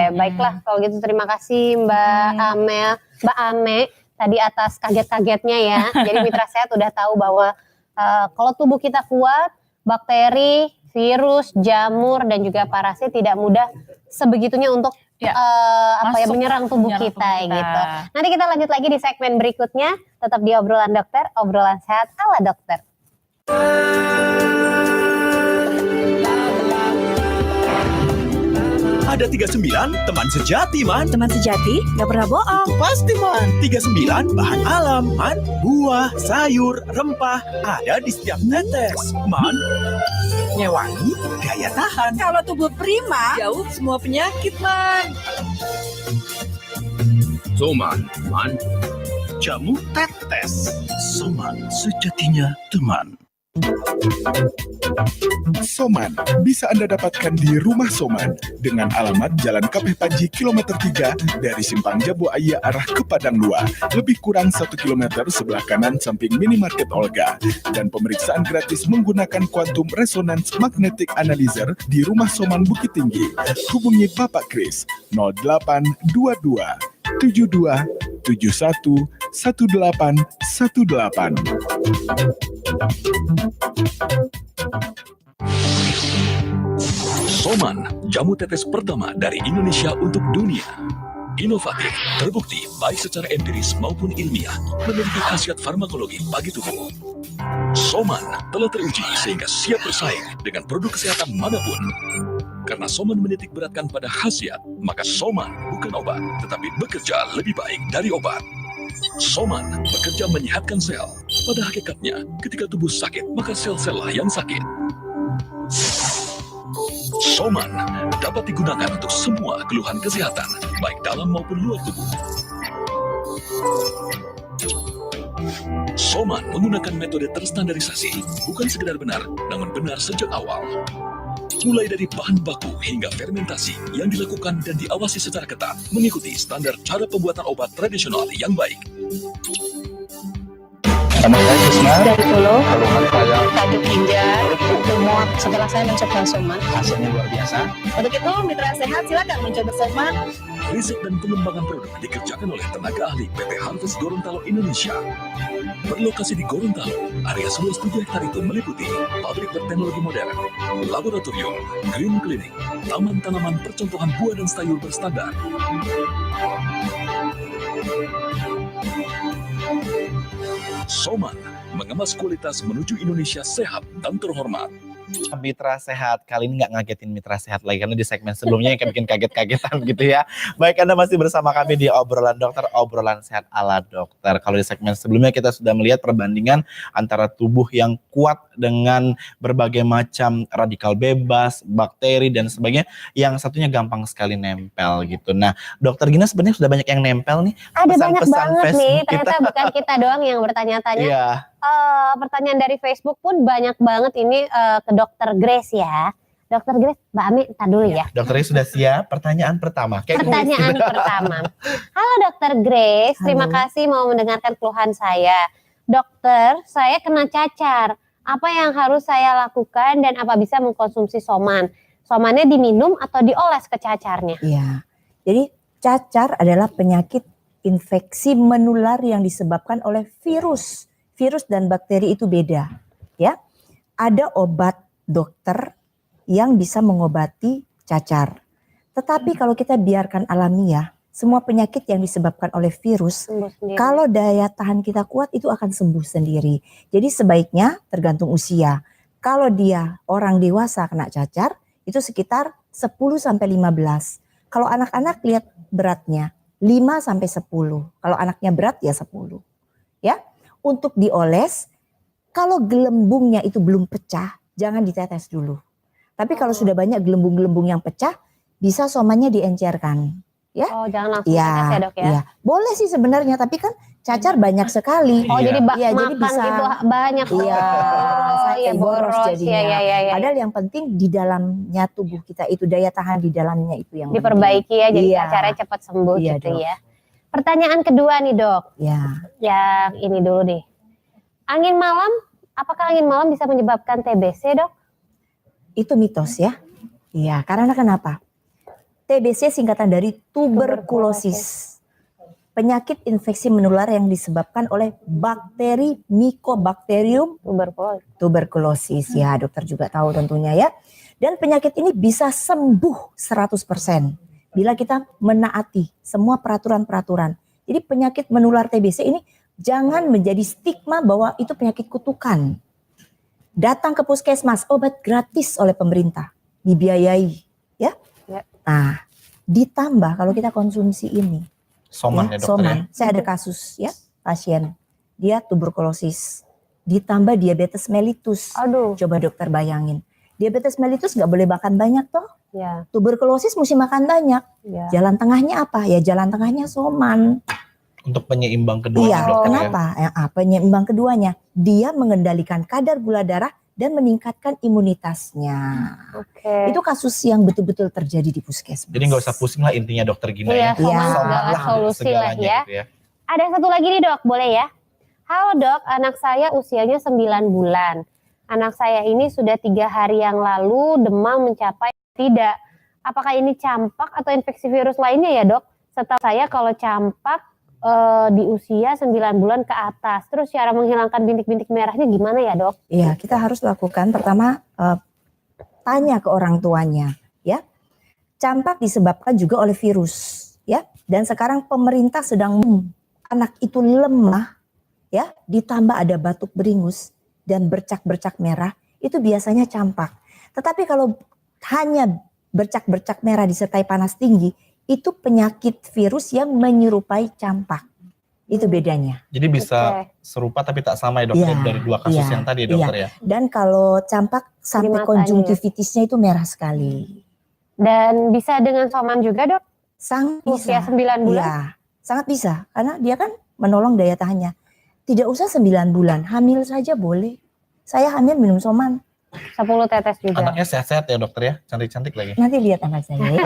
Hmm. Baiklah, kalau gitu terima kasih Mbak, hmm, Amel, Mbak Ame tadi atas kaget-kagetnya ya. Jadi mitra sehat udah tahu bahwa, eh, kalau tubuh kita kuat, bakteri, virus, jamur, dan juga parasit tidak mudah sebegitunya untuk, ya, eh, apa ya, masuk, menyerang tubuh, menyerang kita, tubuh kita, gitu. Nanti kita lanjut lagi di segmen berikutnya, tetap di Obrolan Dokter, obrolan sehat ala dokter. Ada tiga sembilan, teman sejati, man. Teman sejati, gak pernah bohong. Itu pasti, man. Tiga sembilan, bahan alam, man. Buah, sayur, rempah, ada di setiap tetes, man. Ngewangi, daya tahan. Kalau tubuh prima, jauh semua penyakit, man. Soman, man. Jamu tetes. Soman, sejatinya teman. Soman bisa Anda dapatkan di Rumah Soman dengan alamat Jalan Kapeh Panji kilometer tiga dari Simpang Jabu Aia arah ke Padang Lua, lebih kurang satu kilometer sebelah kanan samping minimarket Olga, dan pemeriksaan gratis menggunakan quantum resonance magnetic analyzer di Rumah Soman Bukittinggi. Hubungi Bapak Kris, nol delapan dua dua tujuh dua tujuh satu satu delapan satu delapan. Soman, jamu tetes pertama dari Indonesia untuk dunia. Inovatif, terbukti baik secara empiris maupun ilmiah, memiliki khasiat farmakologi bagi tubuh. Soman telah teruji sehingga siap bersaing dengan produk kesehatan manapun. Karena Soman menitik beratkan pada khasiat, maka Soman bukan obat, tetapi bekerja lebih baik dari obat. Soman bekerja menyehatkan sel. Pada hakikatnya, ketika tubuh sakit, maka sel-sel lah yang sakit. Soman dapat digunakan untuk semua keluhan kesehatan, baik dalam maupun luar tubuh. Soman menggunakan metode terstandarisasi, bukan sekedar benar, namun benar sejak awal. Mulai dari bahan baku hingga fermentasi yang dilakukan dan diawasi secara ketat, mengikuti standar cara pembuatan obat tradisional yang baik. Nama saya Krisna. Dari Solo. Keluhan saya. Sakit ginjal, lumut. Setelah saya mencoba Soman, hasilnya luar biasa. Untuk itu, mitra sehat, silakan mencoba Soman. Riset dan pengembangan produk dikerjakan oleh tenaga ahli P T Harvest Gorontalo Indonesia. Berlokasi di Gorontalo, area seluas tujuh hektar itu meliputi pabrik berteknologi modern, laboratorium, green clinic, taman tanaman percontohan buah dan sayur berstandar. Soman, mengemas kualitas menuju Indonesia sehat dan terhormat. Mitra Sehat kali ini nggak ngagetin Mitra Sehat lagi, karena di segmen sebelumnya yang bikin kaget-kagetan gitu ya. Baik, Anda masih bersama kami di Obrolan Dokter, obrolan sehat ala dokter. Kalau di segmen sebelumnya kita sudah melihat perbandingan antara tubuh yang kuat dengan berbagai macam radikal bebas, bakteri dan sebagainya, yang satunya gampang sekali nempel gitu. Nah, Dokter Gina sebenarnya sudah banyak yang nempel nih. Ada banyak Pesan-pesan banget nih, Facebook ternyata kita. Bukan kita doang yang bertanya-tanya. Iya. Eh, pertanyaan dari Facebook pun banyak banget ini eh, ke Dokter Grace ya. Dokter Grace, Mbak Ami, entar dulu ya. Dokter Grace sudah siap. Pertanyaan pertama. Kayak kuis Pertanyaan gitu. Pertama. Halo Dokter Grace, terima Halo. Kasih mau mendengarkan keluhan saya. Dokter, saya kena cacar. Apa yang harus saya lakukan dan apa bisa mengkonsumsi soman? Somannya diminum atau dioles ke cacarnya? Iya. Jadi cacar adalah penyakit infeksi menular yang disebabkan oleh virus. Virus dan bakteri itu beda, ya. Ada obat dokter yang bisa mengobati cacar. Tetapi kalau kita biarkan alamiah, semua penyakit yang disebabkan oleh virus, Sembuh sendiri. Kalau daya tahan kita kuat, itu akan sembuh sendiri. Jadi sebaiknya tergantung usia. Kalau dia orang dewasa kena cacar, itu sekitar sepuluh sampai lima belas. Kalau anak-anak, lihat beratnya, lima sampai sepuluh. Kalau anaknya berat, ya sepuluh. Ya. Untuk dioles, kalau gelembungnya itu belum pecah, jangan ditetes dulu. Tapi kalau sudah banyak gelembung-gelembung yang pecah, bisa somannya diencerkan. Oh, jangan langsung Iya, tetes ya, Dok ya. Iya. Boleh sih sebenarnya, tapi kan cacar banyak sekali. Oh, Iya. jadi ba- Iya, jadi makan bisa. Itu banyak. Iya, Oh, sampai iya, boros boros. Jadinya. Iya, iya, iya, iya. Padahal yang penting di dalamnya tubuh kita itu, daya tahan di dalamnya itu yang Diperbaiki ya, jadi Iya. cacarnya cepat sembuh Iya, gitu Dok. Ya. Pertanyaan kedua nih, Dok. penting. Ya, Yang ini dulu deh. Angin malam, apakah angin malam bisa menyebabkan T B C, Dok? Itu mitos ya. Iya, karena kenapa? T B C singkatan dari tuberkulosis. Penyakit infeksi menular yang disebabkan oleh bakteri Mycobacterium Tuberkulosis. Tuberkulosis, ya, dokter juga tahu tentunya ya. Dan penyakit ini bisa sembuh seratus persen bila kita menaati semua peraturan-peraturan. Jadi penyakit menular T B C ini jangan menjadi stigma bahwa itu penyakit kutukan. Datang ke puskesmas, obat gratis oleh pemerintah, dibiayai, ya. Ya. Nah, ditambah kalau kita konsumsi ini, Soman ya, ya, dokter soman. Ya. Saya ada kasus ya, pasien, dia tuberkulosis, ditambah diabetes mellitus. Aduh. Coba dokter bayangin, diabetes mellitus nggak boleh makan banyak toh. Ya, Tuberkulosis mesti makan banyak. ya. Jalan tengahnya apa? Ya, jalan tengahnya soman. Untuk penyeimbang kedua Iya, dokter ya. Kenapa? Ya, apa penyeimbang keduanya? Dia mengendalikan kadar gula darah dan meningkatkan imunitasnya. Oke. Itu kasus yang betul-betul terjadi di puskesmas. Jadi nggak usah pusing lah intinya, dokter Gina Iya, ya. soman Iya. adalah Somanlah solusi lah segalanya ya. Gitu ya. Ada satu lagi nih, Dok, boleh ya? Halo, Dok, anak saya usianya sembilan bulan. Anak saya ini sudah tiga hari yang lalu demam mencapai tidak. Apakah ini campak atau infeksi virus lainnya ya, Dok? Setahu saya kalau campak eh, di usia sembilan bulan ke atas. Terus cara menghilangkan bintik-bintik merahnya gimana ya, Dok? Iya, kita harus lakukan pertama, eh, tanya ke orang tuanya, ya. Campak disebabkan juga oleh virus, ya. Dan sekarang pemerintah sedang, anak itu lemah, ya, ditambah ada batuk beringus dan bercak-bercak merah, itu biasanya campak. Tetapi kalau hanya bercak-bercak merah disertai panas tinggi, itu penyakit virus yang menyerupai campak. Itu bedanya. Jadi bisa Oke. serupa tapi tak sama ya, dokter, Iya, dari dua kasus iya, yang tadi, iya. Dokter ya. Dan kalau campak sampai matanya. Konjungtivitisnya itu merah sekali. Dan bisa dengan soman juga, Dok? Sangat Usia bisa. sembilan bulan? Iya, sangat bisa karena dia kan menolong daya tahannya. Tidak usah sembilan bulan, hamil saja boleh. Saya hamil minum soman. Sepuluh tetes juga. Anaknya sehat-sehat ya, dokter ya, cantik-cantik lagi. Nanti lihat anak saya. Ya.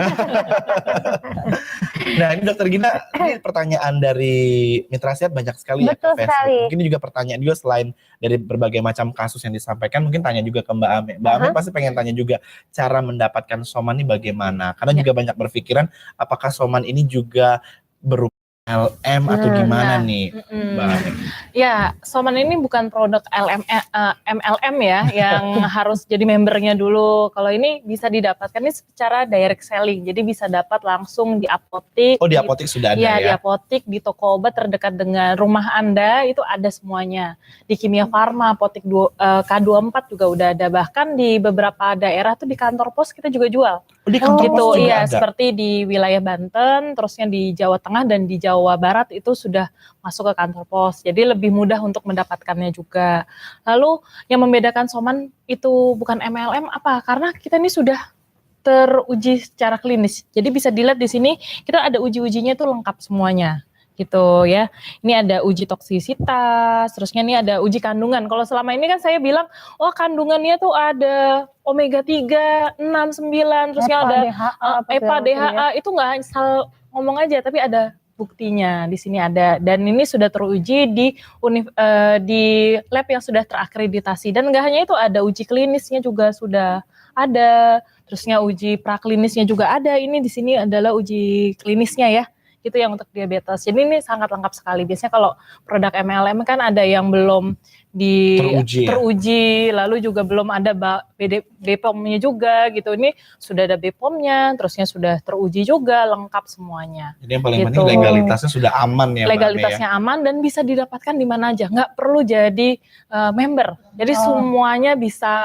Nah, ini dokter Gina, ini pertanyaan dari mitra sehat banyak sekali ya ke Betul Facebook. Sekali. Mungkin juga pertanyaan juga selain dari berbagai macam kasus yang disampaikan, mungkin tanya juga ke Mbak Ame. Mbak Ame pasti pengen tanya juga cara mendapatkan soman ini bagaimana. Karena juga banyak berpikiran apakah soman ini juga berupa L M atau gimana nih, Mbak Ame? Ya, soman ini bukan produk L M, eh, M L M ya, yang harus jadi membernya dulu. Kalau ini bisa didapatkan ini secara direct selling, jadi bisa dapat langsung di apotik. Oh, di apotik sudah ada Ya, di ya? Apotik, di toko obat terdekat dengan rumah Anda itu ada semuanya. Di Kimia Farma, Apotik dua, eh, K dua puluh empat juga udah ada. Bahkan di beberapa daerah tuh di kantor pos kita juga jual. Oh, di kantor Gitu, pos juga iya, ada. Seperti di wilayah Banten, terusnya di Jawa Tengah dan di Jawa Barat itu sudah masuk ke kantor pos. Jadi lebih mudah untuk mendapatkannya juga. Lalu yang membedakan Soman itu bukan M L M apa? Karena kita ini sudah teruji secara klinis. Jadi bisa dilihat di sini kita ada uji-ujinya itu lengkap semuanya. Gitu ya. Ini ada uji toksisitas, terusnya ini ada uji kandungan. Kalau selama ini kan saya bilang, "Oh, kandungannya tuh ada omega tiga, enam, sembilan, terusnya EPA, ada DHA, eh, apa EPA, segala macam ya. DHA, itu nggak asal ngomong aja, tapi ada buktinya di sini ada. Dan ini sudah teruji di uni- eh, di lab yang sudah terakreditasi. Dan nggak hanya itu, ada uji klinisnya juga sudah ada, terusnya uji praklinisnya juga ada. Ini di sini adalah uji klinisnya ya, gitu, yang untuk diabetes. Jadi ini sangat lengkap sekali. Biasanya kalau produk M L M kan ada yang belum di Teruji, ya? Teruji, lalu juga belum ada ba- B D, B POM-nya juga gitu. Ini sudah ada B POM-nya, terusnya sudah teruji juga, lengkap semuanya. Jadi yang paling Gitu. penting legalitasnya sudah aman ya, Mbak Ame, ya? Legalitasnya aman dan bisa didapatkan di mana aja, nggak perlu jadi eh, member. Jadi Oh. Semuanya bisa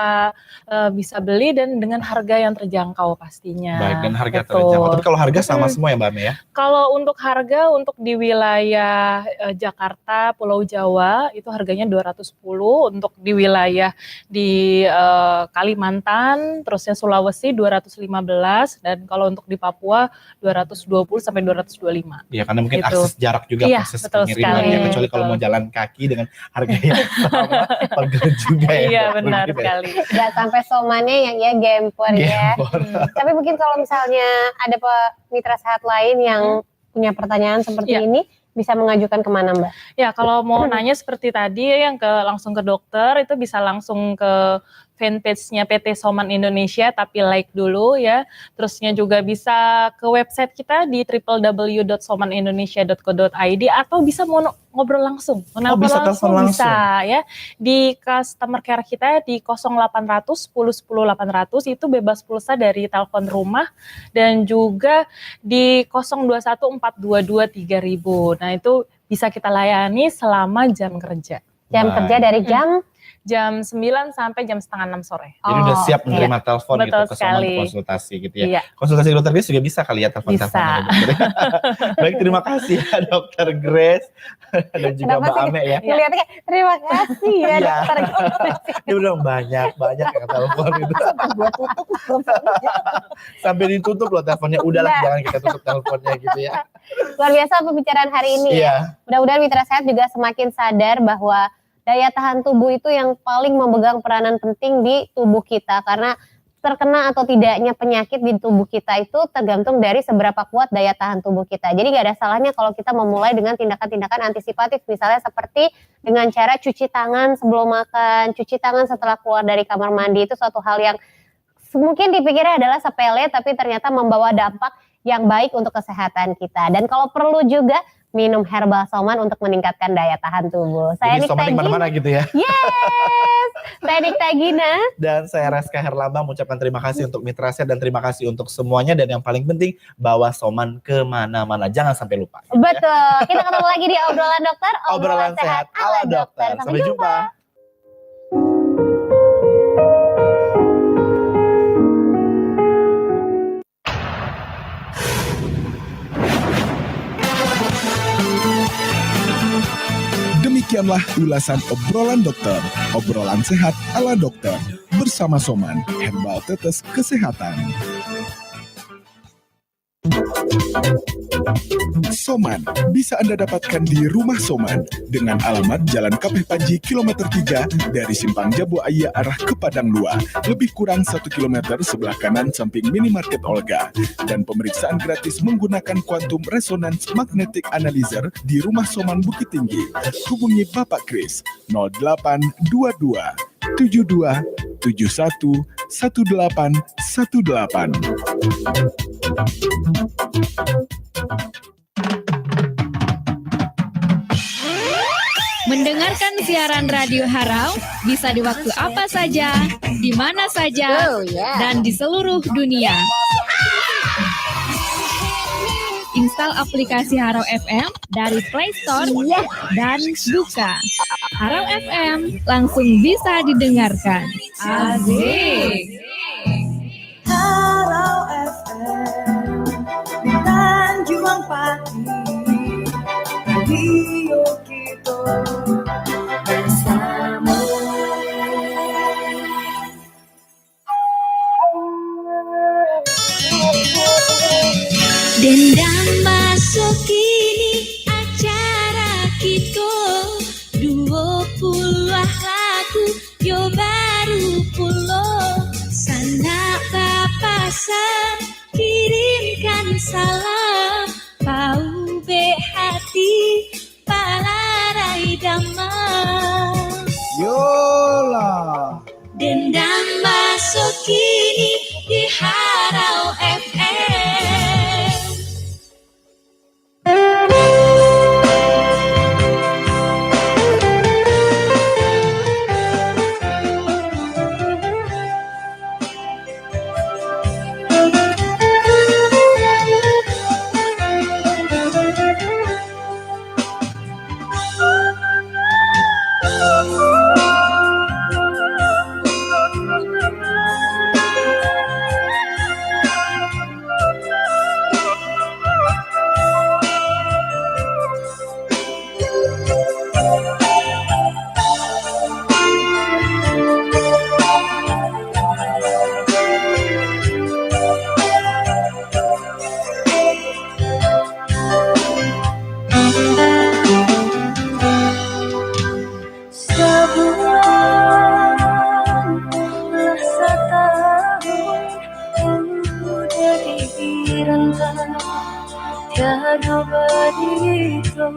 eh, bisa beli dan dengan harga yang terjangkau pastinya. Baik, dan harga Gitu. terjangkau. Tapi kalau harga sama Mm-mm. semua ya, Mbak Ame, ya? Kalau untuk harga, untuk di wilayah eh, Jakarta, Pulau Jawa, itu harganya dua ratus sepuluh, untuk di wilayah di eh, Kalimantan, terusnya Sulawesi dua ratus lima belas, dan kalau untuk di Papua dua ratus dua puluh sampai dua ratus dua puluh lima. Ya, karena mungkin Gitu. akses jarak juga Iya, proses betul pengirimannya, sekali, kecuali kalau betul. Mau jalan kaki dengan harga yang sama, pegel juga ya. Iya, benar Mungkin ya. Sekali. Nggak sampai Somannya yang ya gempor ya. Gempor. Hmm. Tapi mungkin kalau misalnya ada pe- mitra sehat lain yang punya pertanyaan seperti Iya. Ini, bisa mengajukan kemana, Mbak? Ya, kalau mau nanya seperti tadi ya, yang ke langsung ke dokter, itu bisa langsung ke fanpage-nya P T Soman Indonesia, tapi like dulu ya. Terusnya juga bisa ke website kita di triple w dot soman indonesia dot co dot i d, atau bisa mau ngobrol langsung, menelpon Bisa langsung, telepon langsung. Bisa ya. Di customer care kita di kosong delapan ratus sepuluh sepuluh delapan ratus, itu bebas pulsa dari telepon rumah, dan juga di kosong dua satu empat dua dua tiga ribu. Nah, itu bisa kita layani selama jam kerja. Jam Baik. Kerja dari jam Jam sembilan sampai jam setengah enam sore. Jadi udah Oh, siap oke. Menerima telepon Betul gitu, ke Soman sekali. Untuk konsultasi gitu ya. Iya. Konsultasi dokter Grace juga bisa kali ya, telepon-telepon Bisa. aja, dokter. Baik, terima kasih ya, dokter Grace dan juga Kenapa Mbak sih? Ame ya. Ngeliatnya kayak, "Terima kasih ya, Iya. dokter." Dia bilang, "Banyak, banyak yang telepon gitu." Sampai gua tutup teleponnya. Sampai ditutup loh teleponnya. Udahlah, Enggak. Jangan kita tutup teleponnya gitu ya. Luar biasa pembicaraan hari ini ya. Iya. Mudah-mudahan mitra sehat juga semakin sadar bahwa daya tahan tubuh itu yang paling memegang peranan penting di tubuh kita, karena terkena atau tidaknya penyakit di tubuh kita itu tergantung dari seberapa kuat daya tahan tubuh kita. Jadi nggak ada salahnya kalau kita memulai dengan tindakan-tindakan antisipatif, misalnya seperti dengan cara cuci tangan sebelum makan, cuci tangan setelah keluar dari kamar mandi. Itu suatu hal yang mungkin dipikirnya adalah sepele, tapi ternyata membawa dampak yang baik untuk kesehatan kita. Dan kalau perlu juga, minum herbal Soman untuk meningkatkan daya tahan tubuh. Saya Jadi Nikta Soman di Gina. Mana-mana gitu ya. Yes, saya Nikta Gina. Dan saya Rizka Herlambang mengucapkan terima kasih untuk mitra sehat dan terima kasih untuk semuanya, dan yang paling penting, bawa Soman kemana-mana. Jangan sampai lupa. Betul. Kita ketemu lagi di Obrolan Dokter, Obrolan sehat ala dokter. Sampai jumpa. Demikianlah ulasan Obrolan Dokter, obrolan sehat ala dokter, bersama Soman, herbal tetes kesehatan. Soman bisa Anda dapatkan di Rumah Soman dengan alamat Jalan Kapeh Panji, kilometer tiga, dari Simpang Jabu Aia arah ke Padang Lua, lebih kurang satu kilometer sebelah kanan samping minimarket Olga, dan pemeriksaan gratis menggunakan quantum resonance magnetic analyzer di Rumah Soman Bukittinggi. Hubungi Bapak Kris, nol delapan dua dua tujuh dua tujuh satu satu delapan satu delapan. Mendengarkan siaran Radio Harau bisa di waktu apa saja, di mana saja, Oh, yeah. dan di seluruh dunia. Install aplikasi Harau F M dari Play Store dan buka. Harau F M, langsung bisa didengarkan. Asik. Juang pati, Rio kito basamo. Dendang masuk kini acara kito, duo puluah lagu yo baru pulo. Sanak papasan, kirimkan salam, paubek hati, palarai damam. Yolah. Dendang masuk kini di Harau F M. Sabulan lah satahun ku jadi rantau, tiado barito.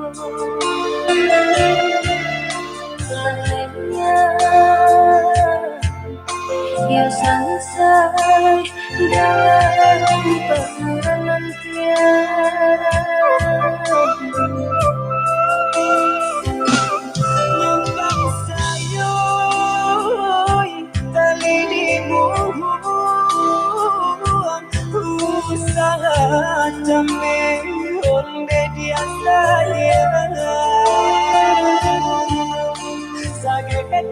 Lalainya yo sansai dalam panantian. Nyumbang sayoi tali di bubuak, usaha cameh onde di asayang. Sagetek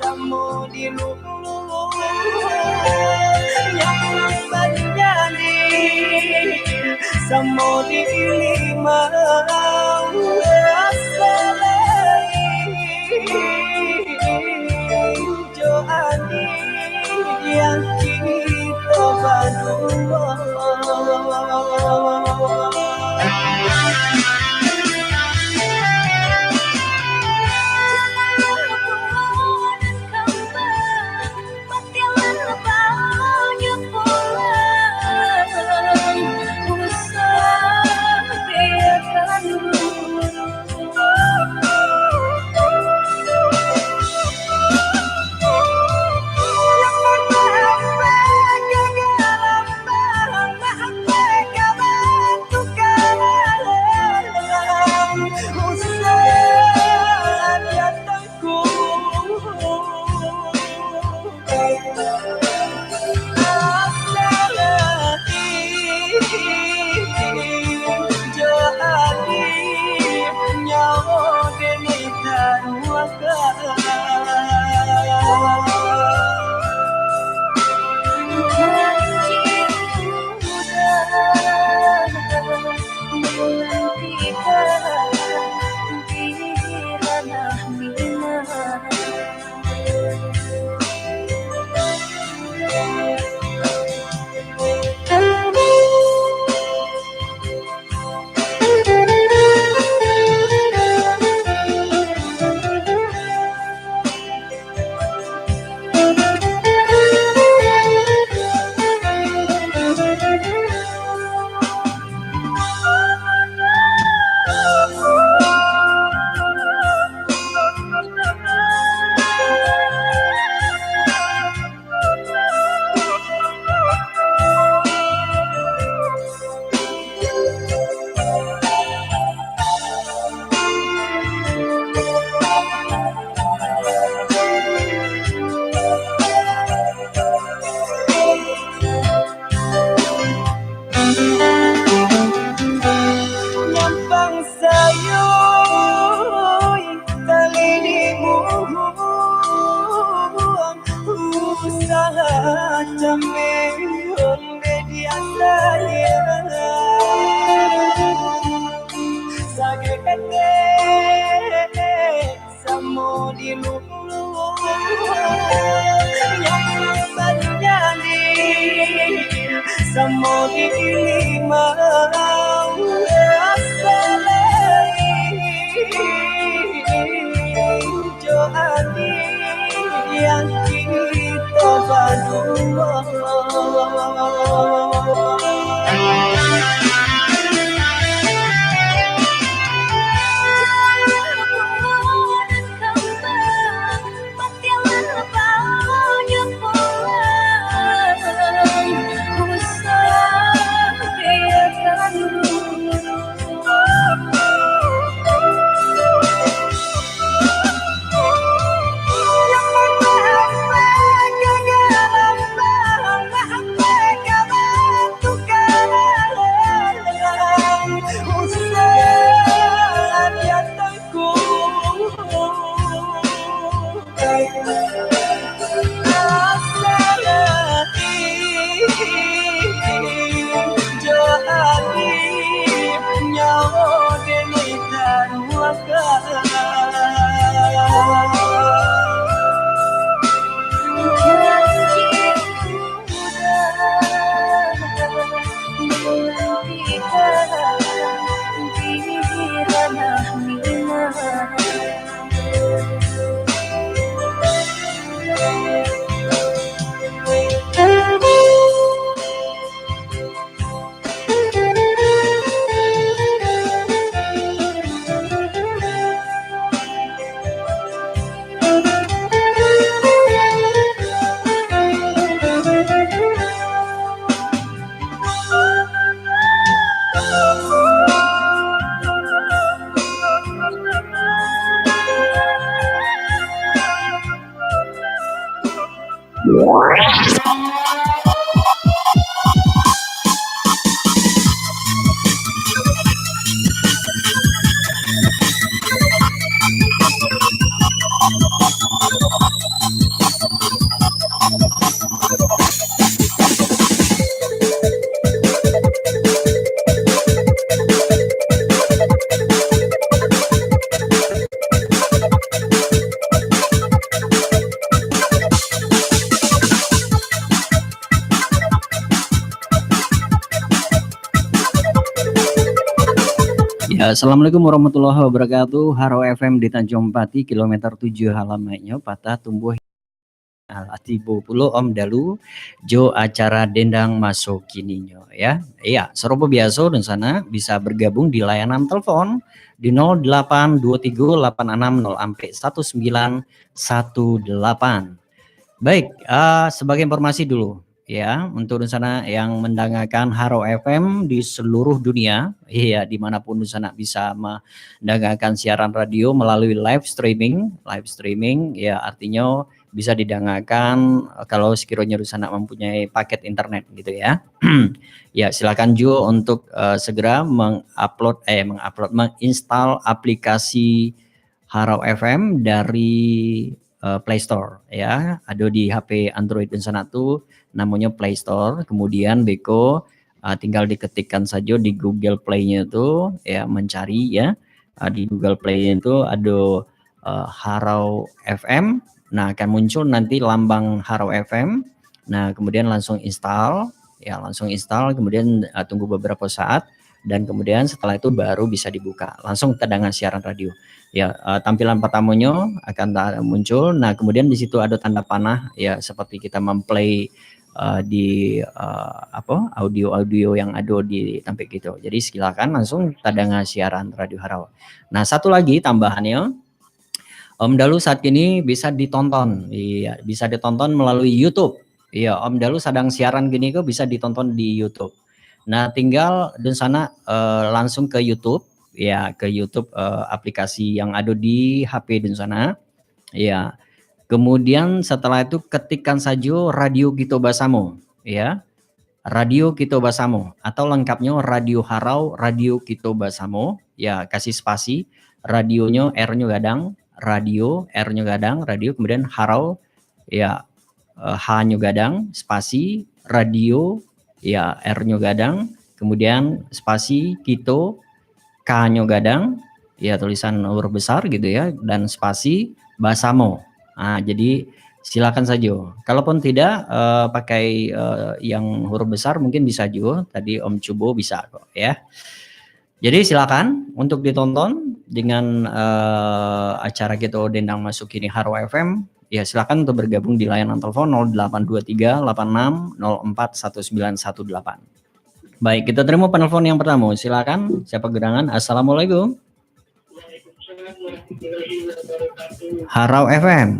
samo di lulu, nyaman manjadi samo di limau. Asa lain jo adi yang kito baduo. Yang kita berdua. Ya, assalamualaikum warahmatullahi wabarakatuh. Haro F M di Tanjung Pati, kilometer tujuh alamatnyo, patah tumbuah tibo pulo Om Dalu jo acara Dendang Maso Kininyo, ya. Iya, sarupo biaso, dunsanak bisa bergabung di layanan telepon di nol delapan dua tiga lapan enam nol ampek satu sembilan satu delapan. Baik, ah, sebagai informasi dulu, ya, untuk dunsanak yang mendengarkan Haro F M di seluruh dunia, iya, di mana pun dunsanak bisa mendengarkan siaran radio melalui live streaming. Live streaming, ya, artinyo bisa didangakan, eh, kalau sekiranya dunsanak mempunyai paket internet gitu ya. Ya, silakan juo untuk, eh, segera mengupload, eh, mengupload, menginstal aplikasi Haro F M dari, eh, Play Store ya. Ado di H P Android dunsanak tu, namonyo Play Store. Kemudian beko, eh, tinggal diketikkan sajo di Google Play-nyo tu ya, mencari ya. Ah, di Google Play itu ado, eh, Harau F M. Nah, akan muncul nanti lambang Harau F M. Nah, kemudian langsung install, ya, langsung install, kemudian, eh, tunggu beberapa saat, dan kemudian setelah itu baru bisa dibuka. Langsung terdengar siaran radio. Ya, eh, tampilan pertamanya akan ta-, muncul. Nah, kemudian di situ ada tanda panah, ya, seperti kita memplay, eh, di, eh, apa, audio-audio yang ada di tampek kita. Jadi, silakan langsung terdengar siaran Radio Harau. Nah, satu lagi tambahannya, Om Dalu saat ini bisa ditonton, iya, bisa ditonton melalui YouTube. Iya, Om Dalu sedang siaran gini ko bisa ditonton di YouTube. Nah, tinggal dunsanak, eh, langsung ke YouTube, ya, ke YouTube, eh, aplikasi yang ada di H P dunsanak. Ya. Kemudian setelah itu ketikkan sajo Radio Kito Basamo, ya. Radio Kito Basamo, atau lengkapnyo Radio Harau, Radio Kito Basamo, ya, kasih spasi, radionyo, R-nyo gadang, radio, R-nyo gadang, radio, kemudian Harau, ya, eh, H-nyo gadang, spasi, radio, ya, R-nyo gadang, kemudian spasi, Kito, K-nyo gadang, ya, tulisan huruf besar gitu ya, dan spasi, Basamo. Ah, jadi Silakan sajo. Kalaupun tidak, eh, pakai, eh, yang huruf besar mungkin bisa juo. Tadi Om cubo bisa kok, ya. Jadi silakan untuk ditonton dengan, eh, acara kito Dendang Masuk Kini Haro F M. Ya, silakan untuk bergabung di layanan telepon nol delapan dua tiga lapan enam nol empat satu sembilan satu delapan. Baik, kita terima penelpon yang pertama. Silakan, siapa gerangan? Assalamualaikum. Harau F M.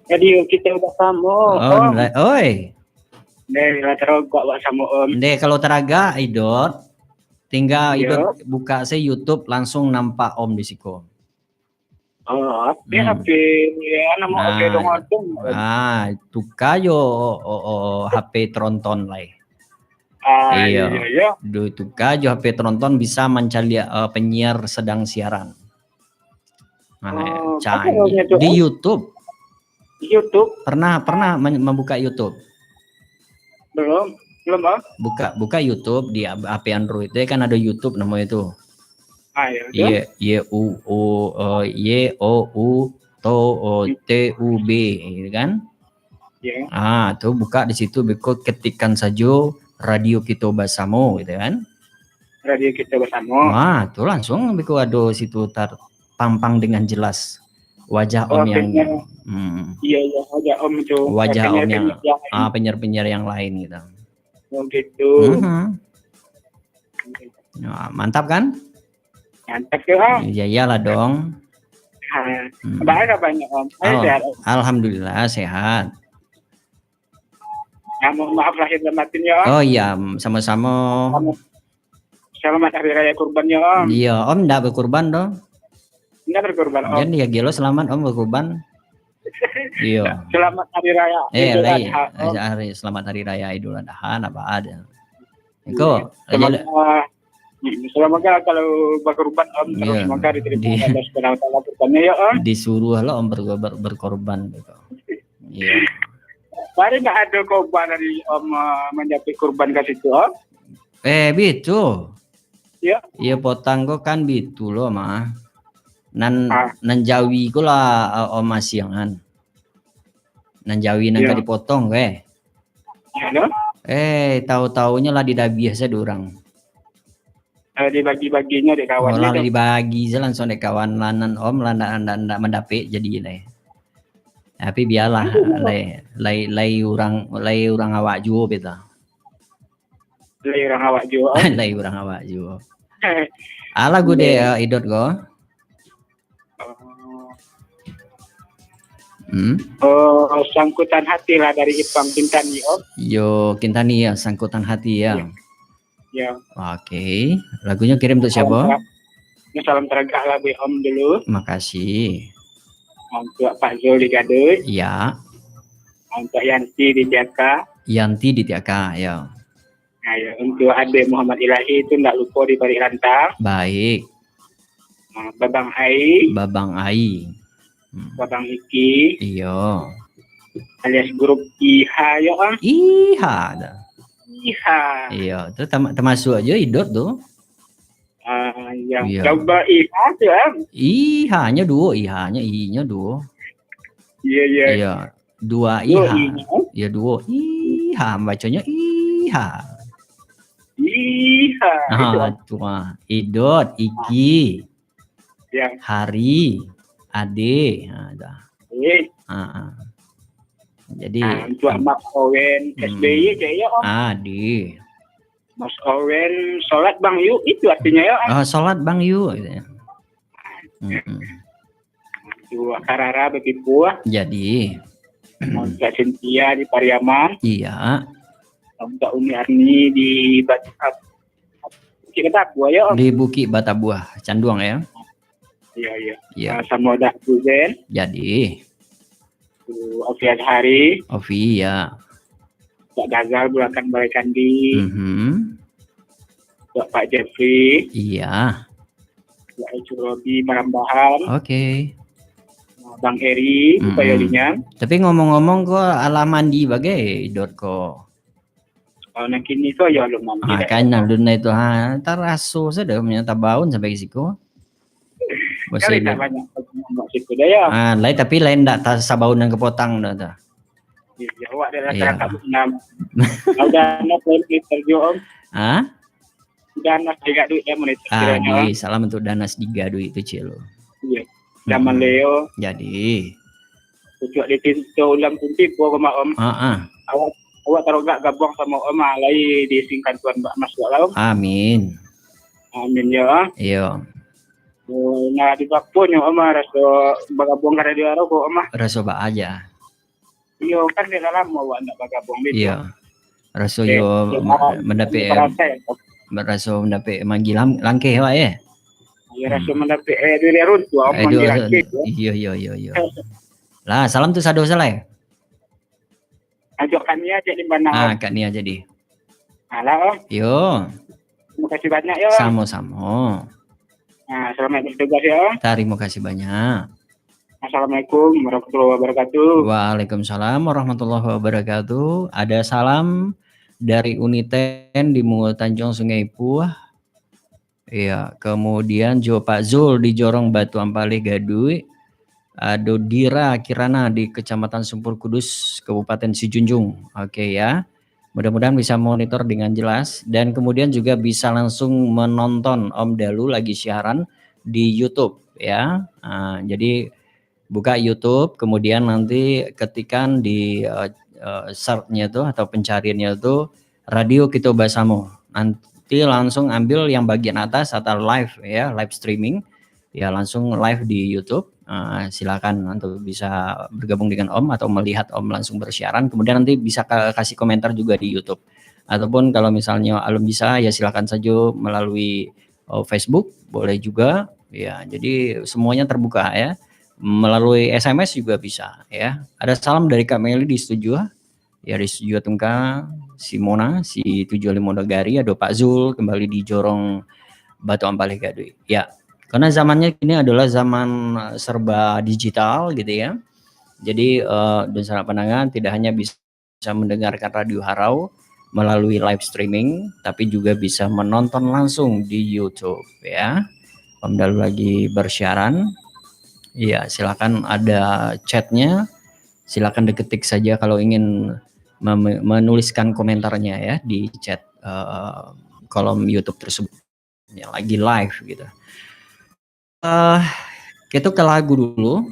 Radio kito basamo, Oh, Om. Nda-, oi. Nde, lah taragak basamo, Om. Nde, kalau taragak, Idot, tingga Iyo. Idot buka se YouTube, langsung nampak Om di siko. Oh, tapi Hmm. H P, ya, nama H P Nah, dong-dong. ah, tuka jo, o, o, H P tronton lai. Ah, Iyo. iyo, iyo. Du, tuka jo H P tronton bisa mancaliak, eh, penyiar sedang siaran. Nah, Oh, cangih. Apa namanya tu, Di Om? YouTube. YouTube? Pernah, pernah men-, membuka YouTube? Belum, belum, Om. Buka, buka YouTube di H P Android. Dia kan ada YouTube namanya tu. Ah, ya, betul. Y, Y U O, eh, Y O U to, eh, Hmm. T U B, gitu kan? Ya. Ah, tu buka di situ, beko ketikkan sajo Radio Kito Basamo, gitu kan? Radio Kito Basamo. Ah, tu langsung beko ado situ terpampang dengan jelas wajah Oh, Om yang penyiar. Hmm. Iya, iya, wajah Om tu. Wajah Om yang, Penyiar-penyiar yang lain. ah, penyiar-penyiar yang lain gitu. Oh, gitu. Mhm. Ya, mantap kan? Mantap tu, Om. Ya, iyalah dong. Ha. Hmm. Baik kabarnya, Om? Saya Oh, sehat, Om. Alhamdulillah sehat. Ya, mohon maaf lahir dan batin ya, Om. Oh iya, sama-sama. Selamat, selamat Hari Raya Kurban ya, Om. Iya, Om ndak berkurban doh. Ndak berkurban, Om. Jadi ya gelo selamat Om berkurban. Iya. Selamat Hari Raya Eh, Idul lai, Adha, Om. hari, selamat Hari Raya Idul Adha, apa ada. Iko, Iya. aja lah. Semoga, hmm, semoga kalau berkurban, Om, terus Iya. semoga diterima Di-, Allah Subhanahu wa Taala kurbannya, ya, Om. Disuruh lah Om ber-, ber-, berkorban gitu. Iya. Kemarin nggak ada korban dari Om, eh, menjadi kurban ke situ, Om? Eh, bitu. Ya. Iya, potang ko kan bitu lo mah. Nan, Ah. nan jawi ko lah, eh, Om asiangan. Nan jawi nan Iya. ka dipotong ko, eh. Halo? Eh, tahu-tahunya lah didabiah saja urang. Eh, dibagi-baginya dek Oh, kawannya lah tu. Dibagi saja langsung dek kawan, lah nan Om lah ndak, ndak, ndak mandapek jadi lai. Tapi bialah, Itu, lai, lai, lai urang, lai urang awak juo beta. Lai urang awak juo. Lai urang awak juo. Ah, lagu dek, Iya. eh, Idot ko. Oh. Hmm? Oh, Sangkutan Hati lah dari Ipang Kintani, Om. Yo, Kintani ya, Sangkutan Hati ya. Iya. Ya. Oke, lagunya kirim untuk siapa? Salam tera-, ya, salam teragak lah buat Om dulu. Makasih. Untuk Pak Zul di Gadut. Ya. Untuk Yanti di Tiaka. Yanti di Tiaka, ya. Nah, ya, untuk Ade Muhammad Ilahi tu ndak lupa di Parik Rantang. Baik. Ah, Babang Ai. Babang Ai. Hmm. Babang Iki. Iyo. Alias grup Iha yo, ah. Iha dah. Iha. Iyo, tu terma-, termasuk aja Idot tu. Ah, yang Iyo. Coba Iha tu, ah. Iha-nya duo, Iha-nya, I-nya duo. Iya, iya. Iyo. Dua Duo Iha. I-nya. Ya, duo Iha, bacanya Iha. Iha. Ah, itu, ah. Tu, ah. Idot, Iki. Ya. Hari, Ade. Ha, dah. Eh. Ha, ha. Jadi, Ah, untuk Mas Owen, hmm. S B Y, cek ya, Om. Ade. Mas Owen, sholat Bang Yu, itu artinya ya, Om. Ah, sholat Bang Yu, gitu ya. Mm-mm. Dua Karara betipu. Jadi. Untuk Cynthia di Pariaman. Iya. Untuk Umi Arni di Bat-, Bukit Batabuah, ya, Om? Di Bukit Batabuah, Canduang, ya? Iya, iya. Iya. Ah, sama Dak Guzen. Jadi. Ofi Azhari. Ofi, ya. Cak Gazal Bulakan Balai Kandi. Mhm. Buat Pak Jeffrey. Iya. Buat Ecu Robi Parambahan. Oke. Bang Eri, Mm-mm. Upaya Linyan. Tapi ngomong-ngomong ko, alah mandi bagai, Dot, ko? Oh, nan kini ko yo alun mandi dah. Makanya alun itu, ha, taraso sudah punya tabaun sampai ke siko. Kali tak banyak. Maksud tu dah, ya. Ah, lain, tapi lain ndak ta-, sabaun nan kapotong dah tu. Iya, awak adalah Iya. Masyarakat Minang. Udah anak lain kita jo, Om. Hah? Udah anak tiga duit ya, menit Ah, kiranya, di, Om. Salam untuk Danas Diga duit tu, Cil. Iya. Zaman Hmm. Leo. Jadi. Pucuk di pintu ulam kunti po koma, Om. Ah, ah. Awak, awak tarogak gabuang sama Om, ah, lai diizinkan Tuhan ba-, masuk lah, Om. Amin. Amin, ya. Iya. Oh, nah, di bakonyo, Om, ah, raso bagabuang ka Radio Arau ko, Om, ah. Raso ba aja. Iyo, kan dah lamo awak ndak bagabuang gitu. Iyo. Raso Oke, yo yo, ma-, mandapek, parasai, Om. Raso mandapek manggilam langkeh awak, ya? Iyo, raso Hmm. mandapek, eh, diri runtuh, Om, Eh, manggilam duo, langkeh, ya. Iyo, iyo, iyo, iyo. Lah, salam tu sado salai. Ajak kami aja di mana, Ah, Om? Kak Nia jadi. Halo, Om. Yo. Terima kasih banyak, ya, Om. Samo-samo. Nah, selamat bertugas, ya, Om. Terima kasih banyak. Assalamualaikum warahmatullahi wabarakatuh. Waalaikumsalam warahmatullahi wabarakatuh. Ada salam dari Uniten di Muo Tanjuang Sungai Puah. Iya, kemudian jo Pak Zul di Jorong Batu Ampalih Gaduik. Ado Dira Kirana di Kecamatan Sumpur Kudus, Kabupaten Sijunjung. Oke, ya. Mudah-mudahan bisa monitor dengan jelas dan kemudian juga bisa langsung menonton Om Dalu lagi siaran di YouTube, ya. Ah, jadi buka YouTube, kemudian nanti ketikan di, eh, eh, search-nya tu atau pencariannya tu Radio Kito Basamo. Nanti langsung ambil yang bagian atas atau live, ya, live streaming. Ya, langsung live di YouTube. Ah, silakan untuk bisa bergabung dengan Om atau melihat Om langsung bersiaran. Kemudian nanti bisa ka-, kasih komentar juga di YouTube. Ataupun kalau misalnya alun bisa, ya silakan saja melalui, eh, Facebook, boleh juga. Ya, jadi semuanya terbuka, ya. Melalui S M S juga bisa, ya. Ada salam dari Kak Meli di studio. Ya, di studio tunggal, si Mona, si Tujuh Limo Nagari, ado Pak Zul kembali di Jorong Batu Ampalih Gaduik. Ya, karena zamannya kini adalah zaman, eh, serba digital gitu, ya. Jadi, eh, dunsanak pandangar tidak hanya bisa mendengarkan Radio Harau melalui live streaming, tapi juga bisa menonton langsung di YouTube, ya. Om Dalu lagi bersiaran. Iya, silakan ada chatnya. Silakan diketik saja kalau ingin mem-, menuliskan komentarnya ya di chat, eh, kolom YouTube tersebut. Ya, lagi live gitu. Eh, kita ke lagu dulu.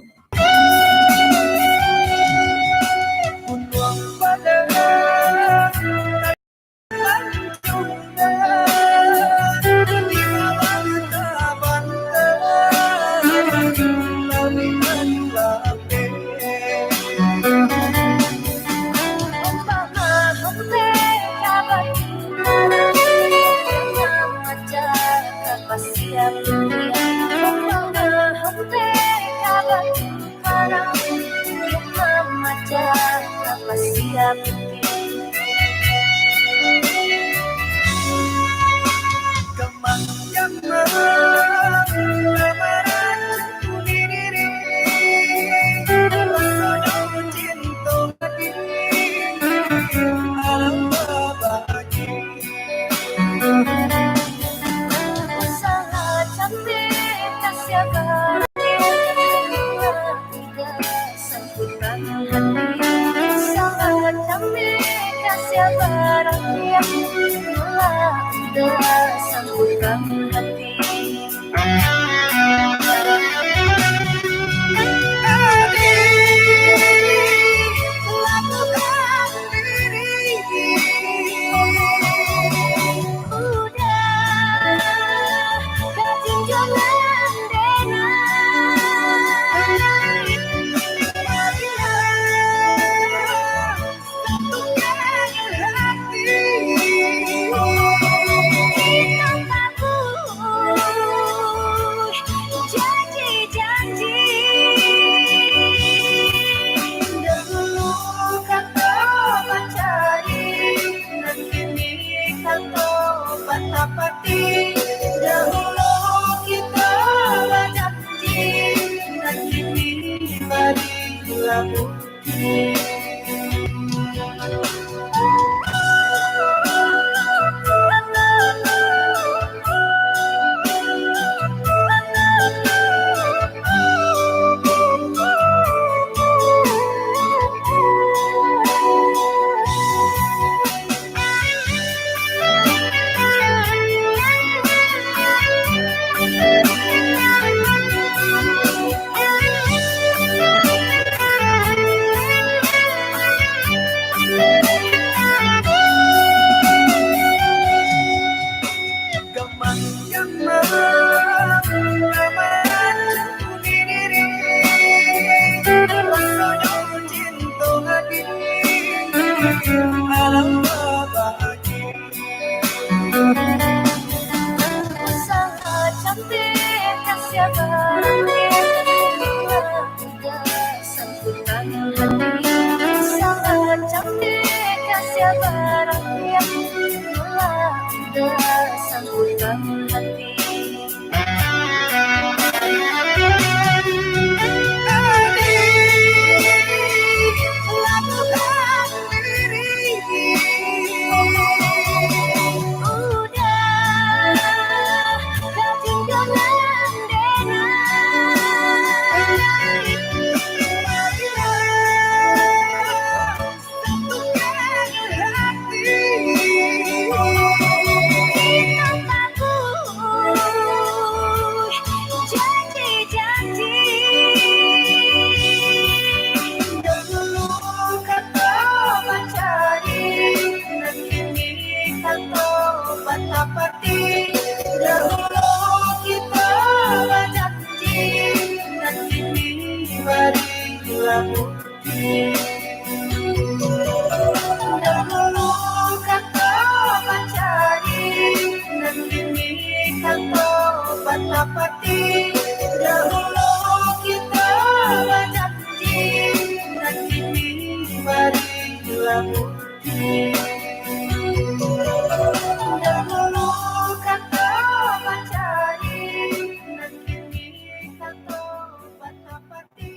Dahulu kato bancari, nan kini kato batapati. Dahulu kito bajanji, nan kini barilah bukti. Dahulu kato bancari, nan kini kato batapati.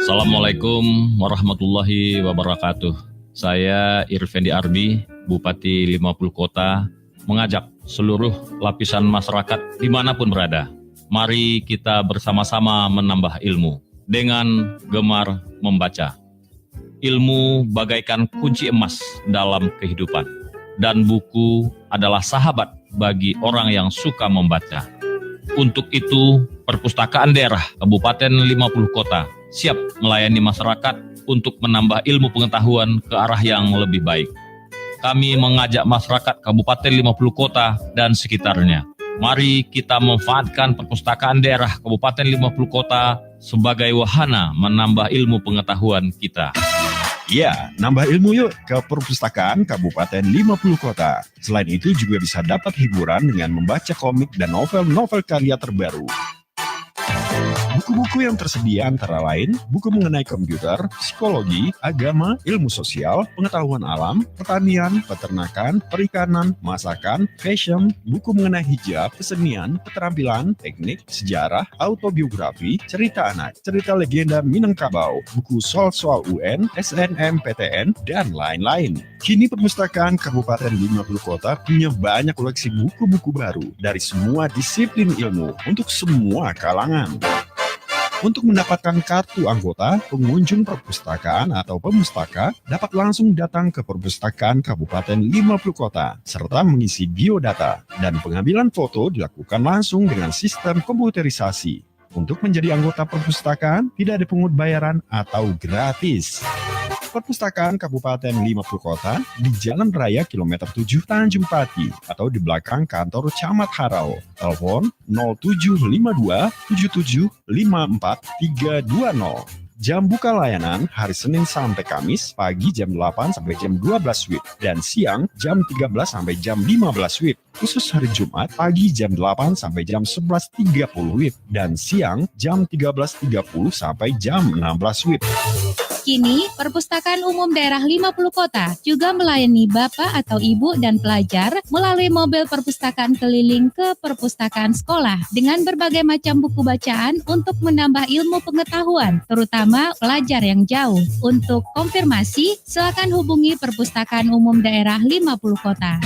Assalamualaikum warahmatullahi wabarakatuh. Saya Irfendi Arbi, Bupati lima puluh Kota, mengajak seluruh lapisan masyarakat di mana pun berada. Mari kita bersama-sama menambah ilmu dengan gemar membaca. Ilmu bagaikan kunci emas dalam kehidupan, dan buku adalah sahabat bagi orang yang suka membaca. Untuk itu, Perpustakaan Daerah Kabupaten lima puluh Kota siap melayani masyarakat untuk menambah ilmu pengetahuan ke arah yang lebih baik. Kami mengajak masyarakat Kabupaten lima puluh Kota dan sekitarnya, mari kita manfaatkan Perpustakaan Daerah Kabupaten lima puluh Kota sebagai wahana manambah ilmu pangatahuan kita. Ya, nambah ilmu yuk ka Perpustakaan Kabupaten lima puluh Kota. Selain itu juga bisa dapat hiburan dengan membaca komik dan novel-novel karya terbaru. Buku-buku yang tersedia antara lain buku mengenai komputer, psikologi, agama, ilmu sosial, pengetahuan alam, pertanian, peternakan, perikanan, masakan, fashion, buku mengenai hijab, kesenian, keterampilan, teknik, sejarah, autobiografi, cerita anak, cerita legenda Minangkabau, buku soal-soal U N, S N M P T N, dan lain-lain. Kini Perpustakaan Kabupaten lima puluh Kota punya banyak koleksi buku-buku baru dari semua disiplin ilmu untuk semua kalangan. Untuk mendapatkan kartu anggota, pengunjung perpustakaan atau pemustaka dapat langsung datang ke Perpustakaan Kabupaten lima puluh Kota serta mengisi biodata, dan pengambilan foto dilakukan langsung dengan sistem komputerisasi. Untuk menjadi anggota perpustakaan, tidak dipungut bayaran atau gratis. Perpustakaan Kabupaten lima puluh Kota di Jalan Raya Kilometer tujuh Tanjung Pati atau di belakang kantor Camat Harau. Telepon nol tujuh lima dua tujuh tujuh lima empat tiga dua nol. Jam buka layanan hari Senin sampai Kamis pagi jam delapan sampai jam dua belas wib dan siang jam tiga belas sampai jam lima belas wib. Khusus hari Jumat pagi jam delapan sampai jam sebelas tiga puluh wib dan siang jam tiga belas tiga puluh sampai jam enam belas wib. Kini, Perpustakaan Umum Daerah lima puluh Kota juga melayani bapak atau ibu dan pelajar melalui mobil perpustakaan keliling ke perpustakaan sekolah dengan berbagai macam buku bacaan untuk menambah ilmu pengetahuan, terutama pelajar yang jauh. Untuk konfirmasi, silakan hubungi Perpustakaan Umum Daerah lima puluh Kota.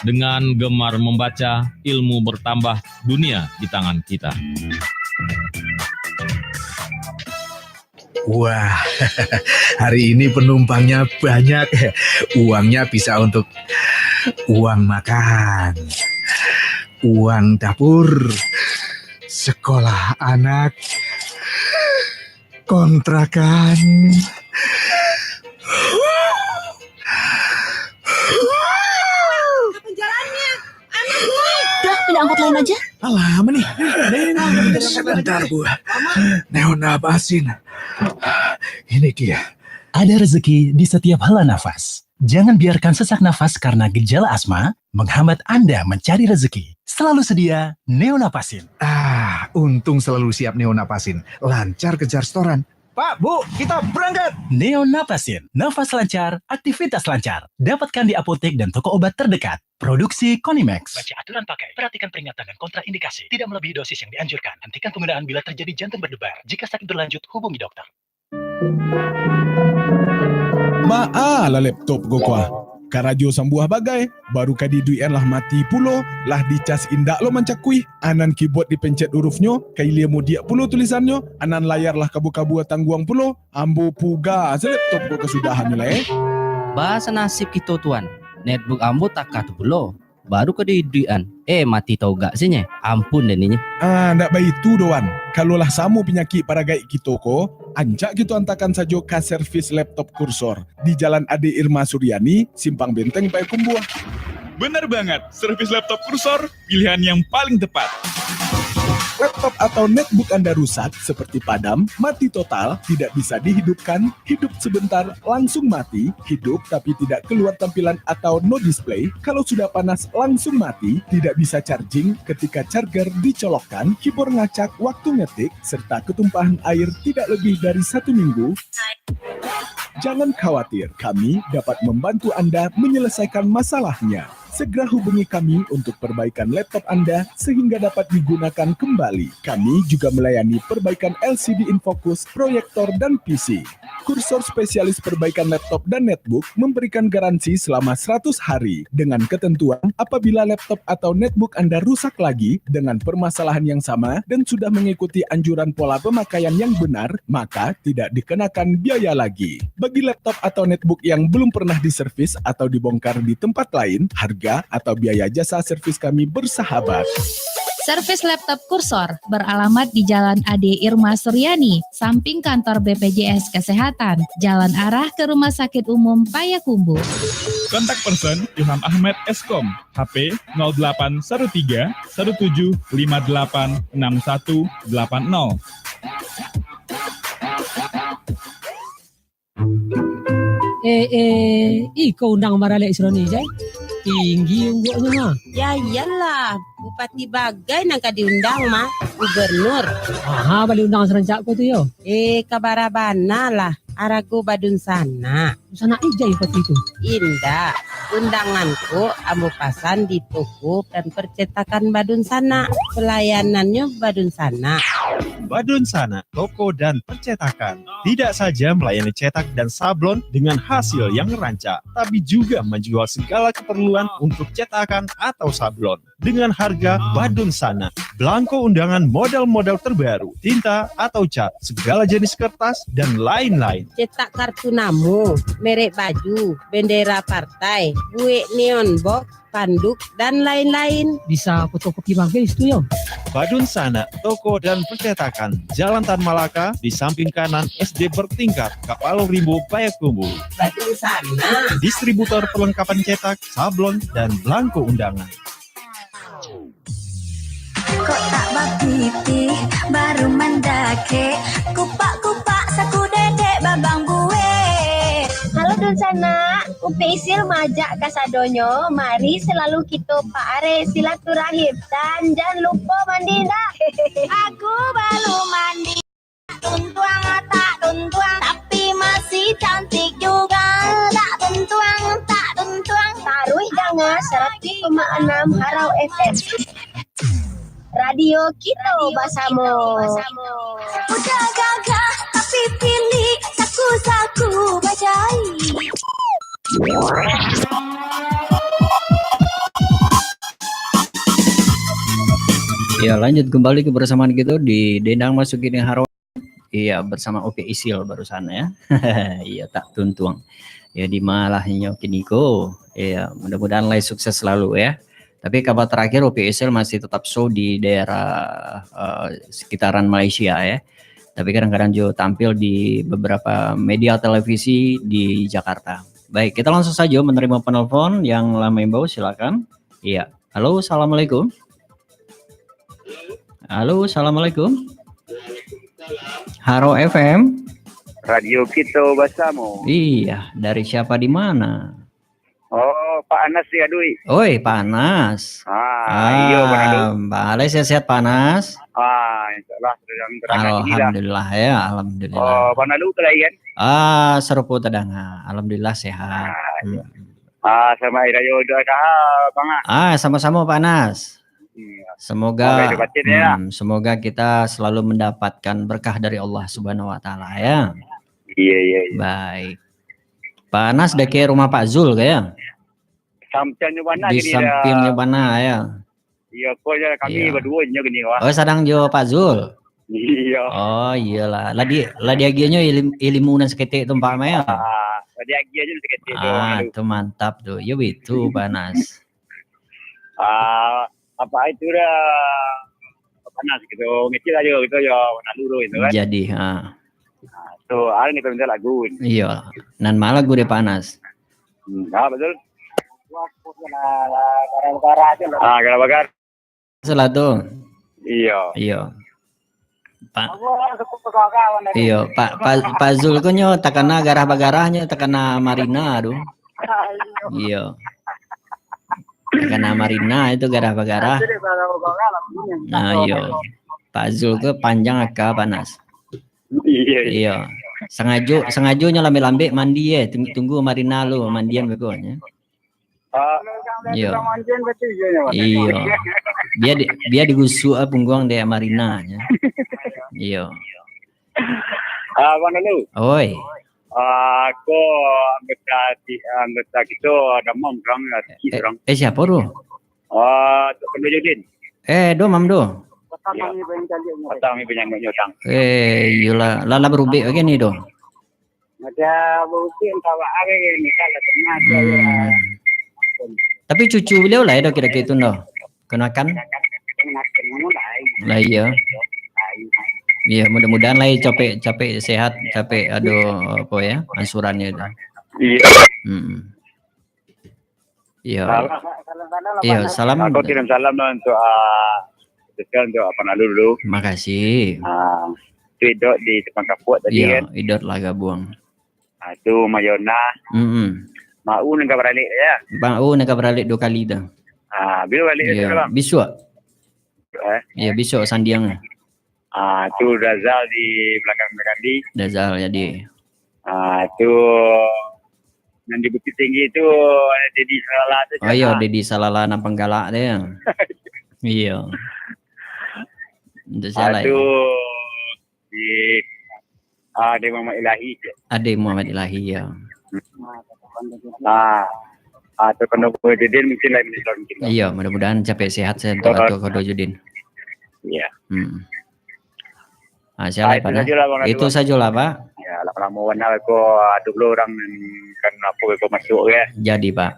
Dengan gemar membaca, ilmu bertambah, dunia di tangan kita. Wah, hari ini penumpangnya banyak. Uangnya bisa untuk uang makan, uang dapur, sekolah anak, kontrakan. Kapan jalannya? Anak gue. Dah, pilih angkot lain aja. Alah, apa nih? Sebentar, Bu. Neo napasin. Ini dia. Ada rezeki di setiap hela nafas. Jangan biarkan sesak nafas karena gejala asma menghambat Anda mencari rezeki. Selalu sedia Neonapasin. Ah, untung selalu siap Neonapasin. Lancar kejar setoran. Pak, Bu, kita berangkat! Neonapasin, nafas lancar, aktivitas lancar. Dapatkan di apotek dan toko obat terdekat. Produksi Konimax. Baca aturan pakai, perhatikan peringatan dan kontraindikasi. Tidak melebihi dosis yang dianjurkan. Hentikan penggunaan bila terjadi jantung berdebar. Jika sakit berlanjut, hubungi dokter. Baa lah laptop ko kuah. Karajo sambuah bagai, baru ka diiduikan lah mati pulo, lah dicas indak lo mancakuih, anan keyboard dipencet hurufnyo, ka ilia mudiak pulo tulisannyo, anan layar lah kabua-kabua tangguang pulo, ambo puga se laptop ko kasudahannyo lah, eh. Baa nasib kito tuan, netbook ambo takah tu pulo. Baru ka diiduikan, eh, mati togak se nye. Ampun deh ninyo. Ah, ndak baitu doh, Wan. Kalau lah samo panyakik paragaik kito ko, ancak kito antakan sajo ka servis laptop Kursor di Jalan Ade Irma Suryani, Simpang Benteng Payakumbuah. Benar banget, servis laptop Kursor, pilihan yang paling tepat. Laptop atau netbook Anda rusak, seperti padam, mati total, tidak bisa dihidupkan, hidup sebentar, langsung mati, hidup tapi tidak keluar tampilan atau no display, kalau sudah panas langsung mati, tidak bisa charging, ketika charger dicolokkan, keyboard ngacak waktu ngetik, serta ketumpahan air tidak lebih dari satu minggu. Jangan khawatir, kami dapat membantu Anda menyelesaikan masalahnya. Segera hubungi kami untuk perbaikan laptop Anda sehingga dapat digunakan kembali. Kami juga melayani perbaikan L C D infokus, proyektor, dan P C. Kursor spesialis perbaikan laptop dan netbook memberikan garansi selama seratus hari dengan ketentuan apabila laptop atau netbook Anda rusak lagi dengan permasalahan yang sama dan sudah mengikuti anjuran pola pemakaian yang benar, maka tidak dikenakan biaya lagi. Bagi laptop atau netbook yang belum pernah diservis atau dibongkar di tempat lain, harga atau biaya jasa servis kami bersahabat. Servis laptop Kursor beralamat di Jalan Ade Irma Suryani, samping kantor B P J S Kesehatan, jalan arah ke Rumah Sakit Umum Payakumbuh. Kontak person Ilham Ahmad Eskom, H P nol delapan satu tiga satu tujuh lima delapan enam satu delapan nol. Eh, eh, iko undang baralek si Roni, Jai. Tinggi ungguaknyo, ha. Ya iyalah, bupati bagai nan ka diundang mah, gubernur. Aha, bali undang sarancak ko tu yo. Eh, ka bara bana lah, arago badunsanak. Dunsanak ijai bupati tu. Indak, undangan ko ambo pasan di toko dan percetakan badunsanak. Pelayanannyo badunsanak. Badunsanak, toko dan percetakan. Tidak saja melayani cetak dan sablon dengan hasil yang rancak, tapi juga menjual segala keperluan untuk cetakan atau sablon dengan harga badunsanak. Belangko undangan model-model terbaru, tinta atau cat, segala jenis kertas, dan lain-lain. Cetak kartu namo, merek baju, bendera partai, buek neon box, panduk, dan lain-lain. Bisa fotokopi bagai situ yo. Badunsanak, toko dan percetakan, Jalan Tan Malaka, di samping kanan S D bertingkat, Kapalo Rimbo, Payakumbuh. Badunsanak. Distributor perlengkapan cetak, sablon, dan belangko undangan. Kok tak bapitih, baru mandakek. Kupak-kupak, saku dedek, babang buek. Halo dunsanak, Upi Isil maajak kasadonyo, mari selalu kito paarek silaturahim. Dan jan lupo mandi, ndak? Aku balum mandi. Tuntuang tak tuntuang, tapi masih cantik juga. Tak tuntuang, tak tuntuang. Taruih danga saratus koma anam Harau F M. Radio kito basamo. Udah gagah, tapi pilih saku-saku bajai. Ya, lanjut kembali kebersamaan kita di Dendang Masuki dengan Harau. Iya, bersama Upi Isil barusan ya. Iya, tak tuntuang. Ya, di malahnyo kini ko. Iya, mudah-mudahan lai sukses selalu ya. Tapi kabar terakhir, Upi Isil masih tetap show di daerah, eh, sekitaran Malaysia ya. Tapi kadang-kadang juga tampil di beberapa media televisi di Jakarta. Baik, kita langsung saja menerima penelpon yang lah maimbau, silakan. Iya. Halo, assalamualaikum. Halo, assalamualaikum. Harau F M. Radio kito basamo. Iya, dari siapa di mana? Oh, Pak Anas di Adui. Oi, Pak Anas. Ah, Ah, iyo, Bang Alu. Ah, Bang Alai sehat-sehat, Pak Anas? Ah, insyaallah, sudah dalam keadaan ini lah. Alhamdulillah, ya, alhamdulillah. Oh, Bang Alu, kalau kan? Ah, sarupo tadanga. Alhamdulillah, sehat. Ah, Hmm. ah, selamat Hari Raya Idul Adha, Bang, ah. Ah, samo-samo, Pak Anas. Iya. Semoga, Semoga itu batin, ya. Hmm, semoga kita selalu mendapatkan berkah dari Allah Subhanahu wa Taala, ya. Iya, iya, iya. Baik. Pak Anas dekat rumah Pak Zul, kayaknya? Sampingnyo bana Di kini dah. Sampingnyo bana, ya. Iya, ko je kami Iya. baduo nyo kini, wah. Oh, sadang jo Pak Zul? Iya. Oh, iyolah. Lah di, lah diagiahnyo ilim-, ilimu nan saketek tu, Pak, mah, ya? Ah, lah diagiahnyo saketek tu, Ah, aduh. Tu mantap tu. Yo, itu, Pak Anas. Ah, apa itu dah panas gitu. Ngecil aja gitu ya, lalu gitu kan. Jadi, ha. Ah, tu, ada ni minta lagu ni. Iya. Nan ma lagu dia, Pak Anas? Hmm, ah, betul. Ah, Garah Bagarah. Salah tu. Iya. Iya. Pak. Iya, Pak, Pak, Pak Zul ko nyo takana garah bagarah, nyo takana Marina tu. Iya. Takana Marina itu garah bagarah. Nah, iya. Pak Zul ko panjang aka, Pak Anas. Iya, iya. Iya. Sangajo, sangajo nyo lambek-lambek mandi, eh. Tunggu, tunggu Marina lu mandian beko, ya. Ah. Iya. Iya. Biar di, biar digusuk ah pungguang dek Marina, ya. Iya. Ah, Bang Dalu. Oi. Ah, ko anggota ti-, anggota kito ada mam urang, ada Eh, urang. eh, siapa tu? Ah, Tok Kondo Judin. Eh, do mam do. Iya. Patang ni banyak nyo, Tang. Eh, iyolah, lah, lah berubik lagi ni do. Ada berubik entah apa lagi ni, kan, lah tengah tu, Hmm. ya. Tapi cucu beliau lah, eh, do kira-kira itu, do. Kenakan? Kenakan, anu lah, eh. Lah, iya. Iya, mudah-mudahan lah, eh, capek, capek sehat, capek ado apa ya, ansurannya itu. Iya. Hmm. Iya. Salam. Iya, salam. Aku kirim salam lah untuk, ah, khususnya untuk Abang Alu dulu. Makasih. Ah, tu Idot di Simpang Kapuak tadi Iya, kan. Idot lah gabuang. Ah, tu Mayona. Mm-mm. Mak U nan ka baralek ya. Mak U nan ka baralek dua kali tu. Ah, bila balik Iya, besok, Bang? Besok. Eh? Iya, besok sandiang. Ah, tu Dazal di belakang Megandi. Dazal jadi. Ah, tu yang di Bukit Tinggi tu, eh, Dedi Salala tu. Oh, iya, Dedi Salala nan panggalak tu ya. Iya. Untuk Ah, siapa tu lagi? Di, ah, Ade Muhammad Ilahi. Ade Muhammad Ilahi, ya. Ah, ah, tu kena Muhyiddin mungkin lain mungkin. Iya, mudah-mudahan capek sehat saja untuk Oh. Atuk Kondo Judin. Iya. Hmm. Ah, siapa Ah, itu lagi, Pak, nah? Sajalah, Bang Itu Ridwan. Sajalah, Pak. Ya, lama-lama warna ko, aduh, lo orang kan apa ko masuk ya. Jadi, Pak.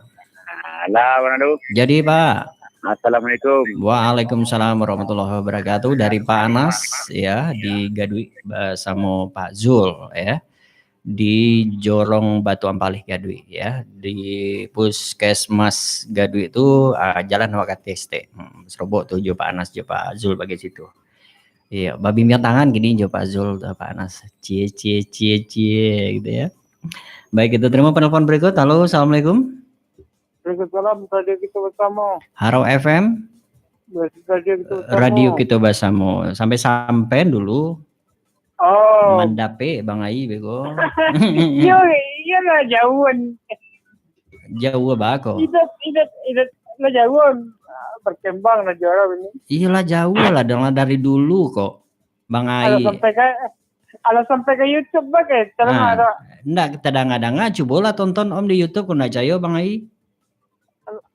Ah, lah, Bang Ridwan. Jadi, Pak. Assalamualaikum. Waalaikumsalam warahmatullahi wabarakatuh. Dari Pak Anas, ya, di Gaduik bersama Pak Zul, ya. Di Jorong Batu Ampalih Gaduik, ya. Di Puskesmas Gaduik tu, ah, jalan awak kateh sitek. Hmm, serobok tu jo Pak Anas, jo Pak Zul bagai situ. Iya, babimbiang tangan gini jo Pak Zul tu, Pak Anas. Cie, cie, cie, cie, gitu ya. Baik, kita terima penelpon berikut. Halo, assalamualaikum. Waalaikumsalam, Radio Kita Bersama. Harau F M. Radio Kita Bersama. Radio Kita Bersama. Sampai-sampai dulu. Oh. Mandapek Bang Ai beko. Iya, iya lah jauh kan. Jauh bah ko. Idat, idat, idat lah jauh kan. Ah, berkembang lah juara ini. Iyalah jauh lah, dah dari dulu kok. Bang Ai. Alah sampai ke, alah sampai ke YouTube bah ke. Kalau Ah, ada. Ndak kita dengar-dengar, cubolah tonton Om di YouTube, kok ndak cayo Bang Ai.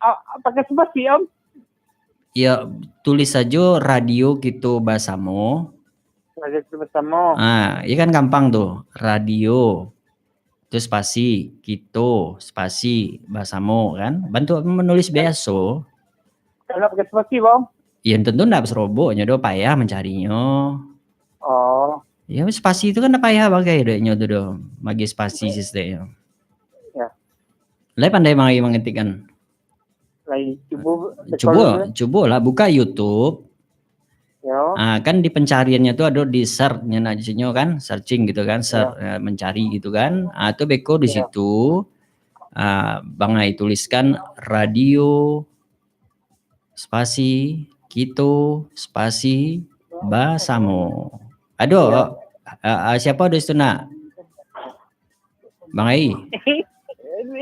Ah, ah, pakai spasi, Om? Ya, tulis sajo Radio Kito Basamo. Radio Kito Basamo. Ah, ya kan gampang tu. Radio, tu spasi, kito, spasi, basamo kan. Bantuak menulis biaso. Kalau pakai spasi, Bang? Ya, tentu ndak seroboknyo do, payah mancarinyo. Oh. Ya, spasi tu kan ndak payah bagai do nyo tu do. Bagi spasi Oke. Sistemnyo. Ya. Lai pandai Bang Ai mangetik kan? Lai, cubo, Cubo, cubolah buka YouTube. Yo. Ah, kan di pencariannya tu ada di search-nya nak di sini kan, searching gitu kan, search, Yo. Eh, mencari gitu kan. Ah, tu beko di Yo. Situ. Ah, Bang Ai tuliskan Radio spasi, kito, spasi, basamo. Ado, a, a, siapo ado situ nak? Bang Ai?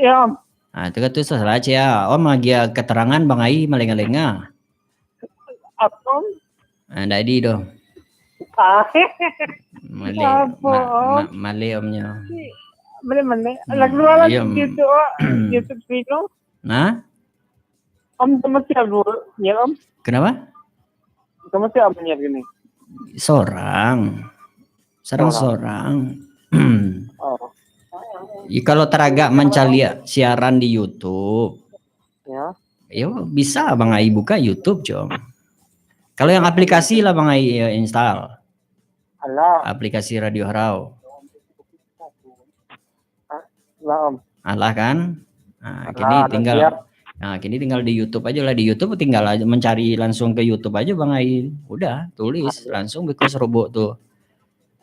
Yo. Ah, tu kan tu salah cek ah. Om agiah keterangan Bang Ai malenga-lenga. Apo? Ah, ndak di doh. Ah. Maleh, Apo, ma-, Om? ma-, maleh omnyo. Maleh, maleh. Hmm, Lah keluar lah iyo, Om. YouTube, ah. YouTube Reno. Nah? Om sama siapa dulu? Ya, Om? Kenapa? Sama siapa niat gini? Sorang. Sorang, Sorang. sorang. Oh. Ya, kalau taragak mancaliak siaran di YouTube, Ya. yo, bisa Bang Ai buka YouTube, Cong. Kalau yang aplikasi lah Bang Ai, ya, install. Alah. Aplikasi Radio Harau. Alah, Om. Alah kan? Nah, Alah, kini alah tinggal siap. Nah, kini tinggal di YouTube aja lah. Di YouTube tinggal aja mencari langsung ke YouTube aja Bang Ai. Udah, tulis Alah. langsung beko serobok tu.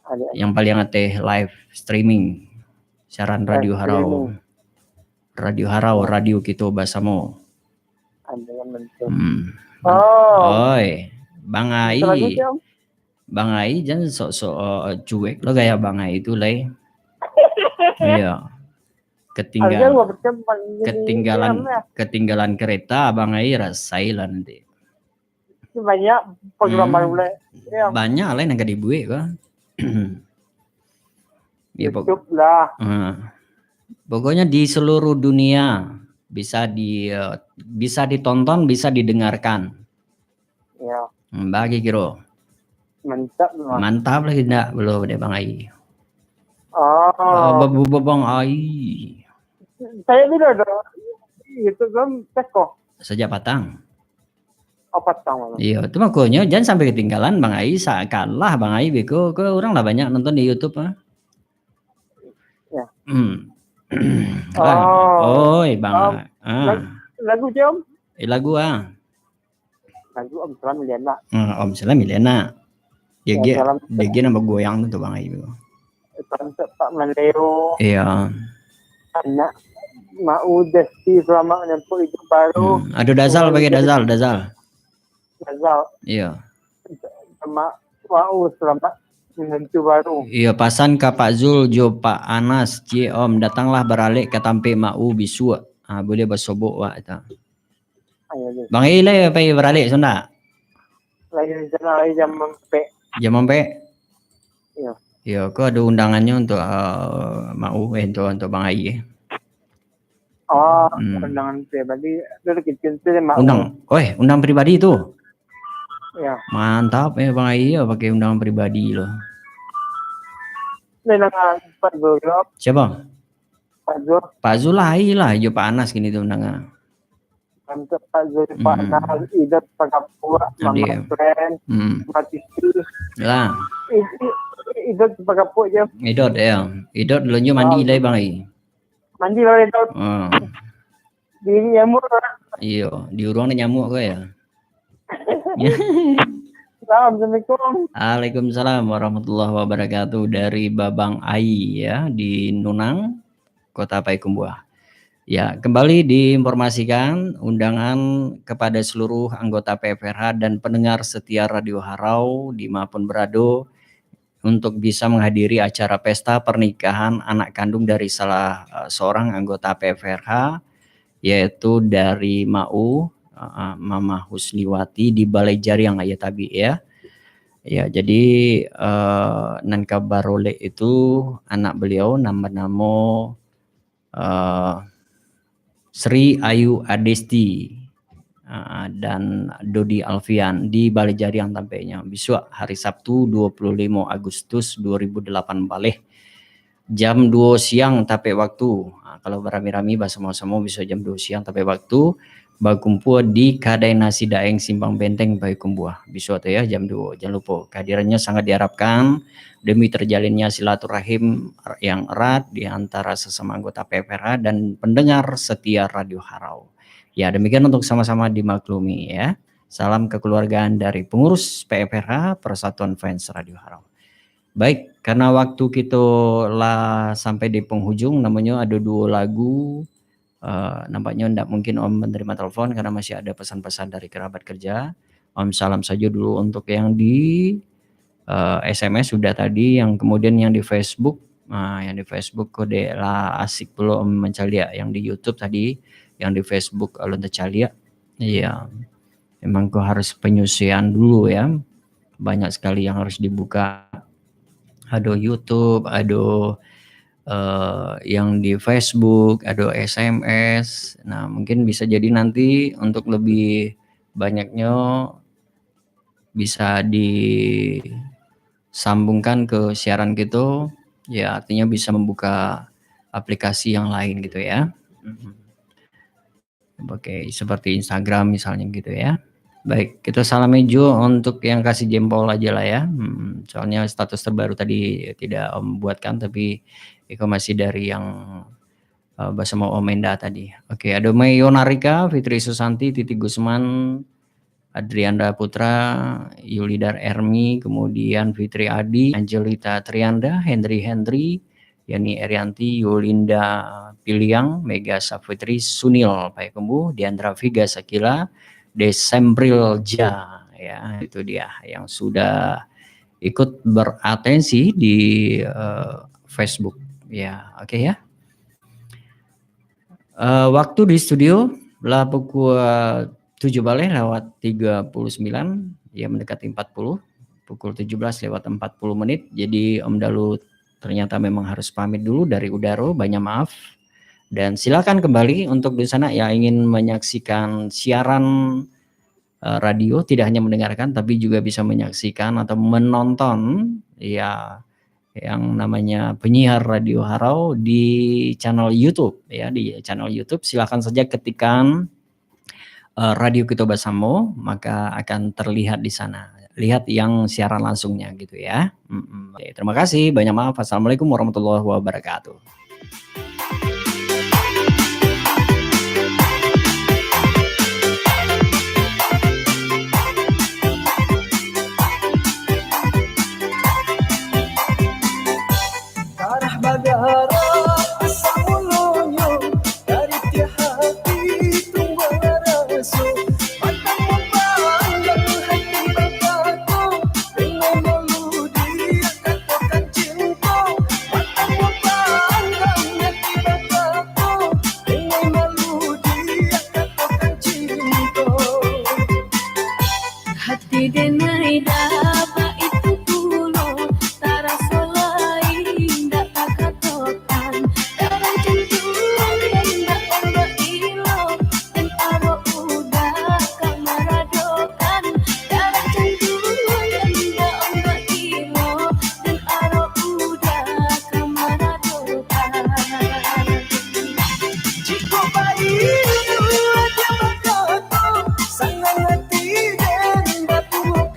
Alah. Yang paling ateh live streaming. Siaran Live Radio Harau. streaming. Radio Harau, Oh. radio kito basamo. Alah, betul. Hmm. Oh. Oi, Bang Ai. Itu lagi, Om. Bang Ai, jan sok-sok, eh, cuek lo gaya Bang Ai tu lai. Iya. Ketinggal-, Harga dua persen paling gini ketinggalan, sekarang, ya. ketinggalan kereta Bang Ai rasai lah nanti. Itu banyak program Hmm. baru lai. Ya. Banyak lai nan ka dibuek ko. Ya, pok-, YouTube lah. Ha. Pokoknya di seluruh dunia bisa di, eh, bisa ditonton, bisa didengarkan. Ya. Hmm, bagi kiro. Mantap lah. Mantap lah indak, belum deh Bang Ai. Oh. Oh, ba-, ba-, ba-, Bang Ai. Saya tu dah ada. Itu kan teko. Sejak patang. Oh, patang malam. Iya, itu makanya jangan sampai ketinggalan Bang Ai, sa-, kalah Bang Ai beko, ke orang lah banyak nonton di YouTube ah. Ya. Hmm. Lah. Oh. Oi, Bang. Om, Ah. lag-, lagu je, Om? Eh, lagu ah. Lagu Om Salam Miliana. Ah, Om Salam Miliana. Dia Ya, ge, Salam. dia ge nambah goyang tu, Bang Ai tu. Salam Pak Maleo. Iya. Anak Mak Udesti selamat menempuh hidup baru. Hmm. Aduh, Dazal Tuhan bagi beri Dazal, Dazal. Dazal. Iya. Sama Wau selamat menantu baru. Iyo, pasan ka Pak Zul jo Pak Anas, ciek Om, datanglah baralek ka tampek Mak U bisuak. Ha, buliah basobok wak tu. Ayo, Zul. Bang Ilai pai baralek sondak? Lai di sana, lai jam ampek. Jam ampek? Iyo. Iyo, ko ado undangannyo untuk, eh, Mak U, eh, untuk, untuk Bang Ai, eh. Oh, Hmm. undangan pribadi. Dulu kecil tu dia Mak Undang, U. Oi, undang pribadi tu? Ya. Mantap, eh, Bang Ai, ya, pakai undangan pribadi lo. Dia dengan Pak Zul, ya. Siapa? Pak Zul. Pak Zul lah, ai lah, jo Pak Anas kini tu undangan. Mantap, Pak Zul, Pak Hmm. Anas, Idot, Pak Kapua, Mama Adik. Friend, Hmm. Mati Sus. Lah. I-, i-, Idot, Pak Kapua je. Idot, ya. Idot, lunyo mandi Ah. lai, Bang Ai. Mandi lah, Idot. Ah. Diri nyamuk lah. Iyo, di urang ni nyamuk ko ya. Assalamualaikum. Waalaikumsalam warahmatullahi wabarakatuh. Dari Babang Ai ya, di Nunang, Kota Payakumbuah. Ya, kembali diinformasikan undangan kepada seluruh anggota P F R H dan pendengar setia Radio Harau di mana pun berado, untuk bisa menghadiri acara pesta pernikahan anak kandung dari salah, eh, seorang anggota P F R H, yaitu dari Mak U, eh, Mama Husniwati di Balai Jariang, ya, tabi, ya. Ya, jadi, eh, nan ka barolek itu anak beliau nan banamo eh, Sri Ayu Adesti, eh, dan Dodi Alfian di Balai Jariang tampeknyo. Bisuak hari Sabtu, dua puluh limo Agustus dua ribu delapan baleh, jam duo siang tapek waktu. Ha, kalau barami-rami, basamo-samo, bisa jam duo siang tapek waktu. Bakumpua di Kadai Nasi Daeng Simpang Benteng, Payakumbuah. Bisuak tu ya, jam duo. Jangan lupa, kehadirannya sangat diharapkan demi terjalinnya silaturahim yang erat di antara sesama anggota P F R H dan pendengar setia Radio Harau. Ya, demikian untuk sama-sama dimaklumi ya. Salam kekeluargaan dari pengurus P F R H, Persatuan Fans Radio Harau. Baik, karena waktu kita lah sampai di penghujung, namonyo ada dua lagu, Eh, nampaknya ndak mungkin Om menerima telepon karena masih ada pesan-pesan dari kerabat kerja. Om salam saja dulu untuk yang di, eh, S M S sudah tadi, yang kemudian yang di Facebook. Nah, yang di Facebook ko dek lah asik pulo Om mencaliak, yang di YouTube tadi, yang di Facebook alun tacaliak. Iya. Memang ko harus penyusuan dulu ya. Banyak sekali yang harus dibuka. Ado YouTube, ado, eh, yang di Facebook, ado S M S. Nah, mungkin bisa jadi nanti untuk lebih banyaknya bisa disambungkan ke siaran kita, ya artinya bisa membuka aplikasi yang lain gitu ya. Mm-mm. Oke, seperti Instagram misalnya gitu ya. Baik, kita salami juga untuk yang kasih jempol aja lah ya. Hmm, soalnya status terbaru tadi tidak Om buatkan, tapi itu masih dari yang, eh, bersama Om Enda tadi. Oke, ada Mei Yonarika, Fitri Susanti, Titi Gusman, Adrianda Putra, Yulidar Ermi, kemudian Fitri Adi, Angelita Trianda, Henry Henry, Yani Erianti, Yolinda Piliang, Mega Safitri, Sunil Payakumbuh, Diandra Viga Sakila, Desembril Ja, ya, itu dia yang sudah ikut beratensi di, eh, Facebook. Ya, oke ya. Eh, waktu di studio lah pukul tujuh baleh lewat tiga puluh sembilan, ya mendekati empat puluh, pukul tujuh belas lewat empat puluh menit. Jadi Om Dalu ternyata memang harus pamit dulu dari udaro, banyak maaf. Dan silakan kembali untuk di sana yang ingin menyaksikan siaran, eh, radio, tidak hanya mendengarkan tapi juga bisa menyaksikan atau menonton ya yang namanya penyiar Radio Harau di channel YouTube ya, di channel YouTube. Silakan saja ketikan, eh, Radio Kita Bersama, maka akan terlihat di sana. Lihat yang siaran langsungnya gitu ya. Mm-mm. Oke, terima kasih, banyak maaf. Assalamualaikum warahmatullahi wabarakatuh. Darah bagarah asa mulonyo dari tiap hati tumbuah raso. Mata memandang hati batato dengan melodi katakan cinta. Mata memandang hati batato dengan melodi katakan cinta. Hati denai daba itu pulo, taraso lai indak takatokan. Darah jantuang indak ombak ilo, dan arok udah ka maradokan. Darah jantuang indak ombak ilo, dan arok udah ka maradokan. Jikok baitu aja bakato, sanang ati den batuo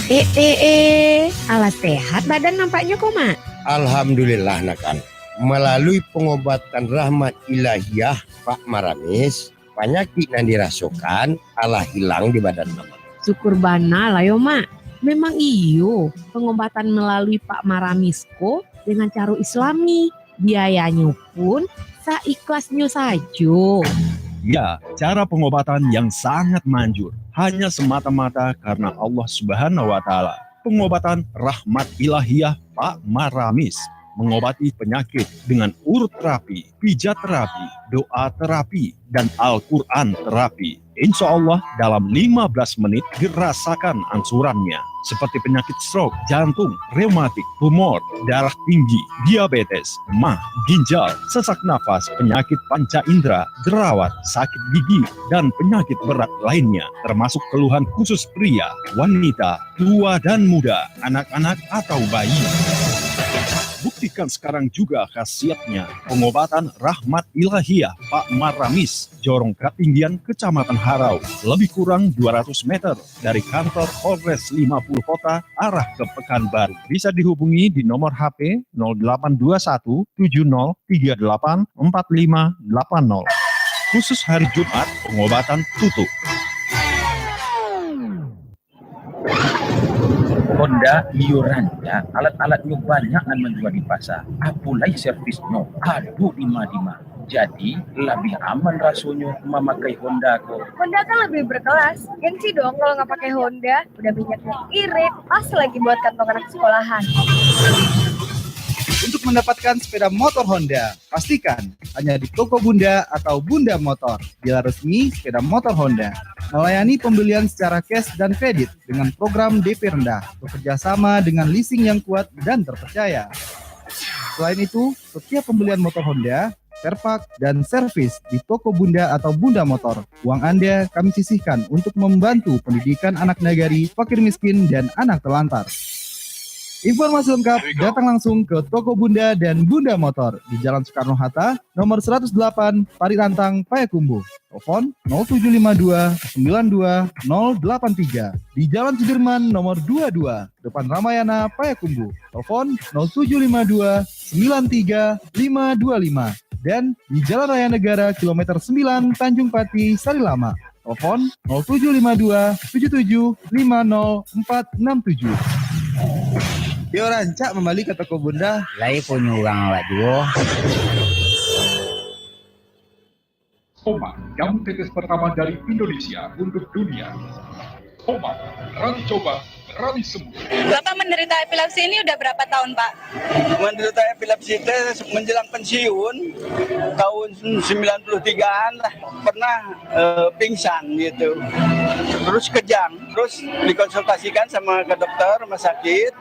Eh, eh, eh, alah sehat badan nampaknyo ko, Mak? Alhamdulillah, Nakan. Malalui pangobatan rahmat ilahiyah Pak Maramis, panyakik nan dirasokan alah hilang di badan Mamak. Syukur bana lah yo, Mak. Memang iyo, pangobatan malalui Pak Maramis ko dengan caro Islami. Biayanyo pun saikhlasnyo sajo. Ya, cara pangobatan yang sangat manjur, hanya semata-mata karena Allah Subhanahu wa Ta'ala. Pangobatan rahmat ilahiyah Pak Maramis, mengobati penyakit dengan urut terapi, pijat terapi, doa terapi, dan Al-Quran terapi. Insya Allah, dalam lima belas menit dirasakan angsurannya, seperti penyakit stroke, jantung, rematik, tumor, darah tinggi, diabetes, mah, ginjal, sesak nafas, penyakit panca indera, jerawat, sakit gigi, dan penyakit berat lainnya, termasuk keluhan khusus pria, wanita, tua dan muda, anak-anak atau bayi. Buktikan sekarang juga khasiatnya. Pengobatan Rahmat Ilahiyah Pak Maramis, Jorong Katinggian, Kecamatan Harau, lebih kurang dua ratus meter dari kantor Polres lima puluh Kota arah ke Pekanbaru. Bisa dihubungi di nomor H P nol delapan dua satu tujuh nol tiga delapan empat lima delapan nol. Khusus hari Jumat, pengobatan tutup. Honda iyo rancak, alat-alatnyo banyak nan manjua di pasa. Apo lai servisnyo, ado dima-dima. Jadi, labiah aman rasonyo mamakai Honda ko. Honda kan lebih berkelas. Gengsi dong kalau nggak pakai Honda. Udah minyaknya irit, pas lagi buat kantong anak sekolahan. Untuk mendapatkan sepeda motor Honda, pastikan hanya di toko Bunda atau Bunda Motor, dealer resmi sepeda motor Honda. Melayani pembelian secara cash dan kredit dengan program D P rendah, bekerja sama dengan leasing yang kuat dan terpercaya. Selain itu, setiap pembelian motor Honda, spare part, dan servis di toko Bunda atau Bunda Motor, uang Anda kami sisihkan untuk membantu pendidikan anak nagari, fakir miskin, dan anak terlantar. Informasi lengkap datang langsung ke toko Bunda dan Bunda Motor di Jalan Soekarno-Hatta, nomor seratus delapan, Parit Rantang, Payakumbuh. Telepon nol tujuh lima dua sembilan dua nol delapan tiga. Di Jalan Sudirman, nomor dua dua, depan Ramayana, Payakumbuh. Telepon nol tujuh lima dua sembilan tiga lima dua lima. Dan di Jalan Raya Negara, kilometer sembilan, Tanjung Pati, Sarilamak. Telepon nol tujuh lima dua tujuh tujuh lima nol empat enam tujuh. Yo rancak mambali ka toko Bunda. Lai punyo urang awak juo. Oman, jamu tetes pertama dari Indonesia untuk dunia. Oman, berani coba, berani sembuh. Bapak menderita epilepsi ini udah berapa tahun, Pak? Menderita epilepsi teh menjelang pensiun, tahun sembilan puluh tigaan lah. Pernah, eh, pingsan gitu. Terus kejang, terus dikonsultasikan sama ke dokter rumah sakit,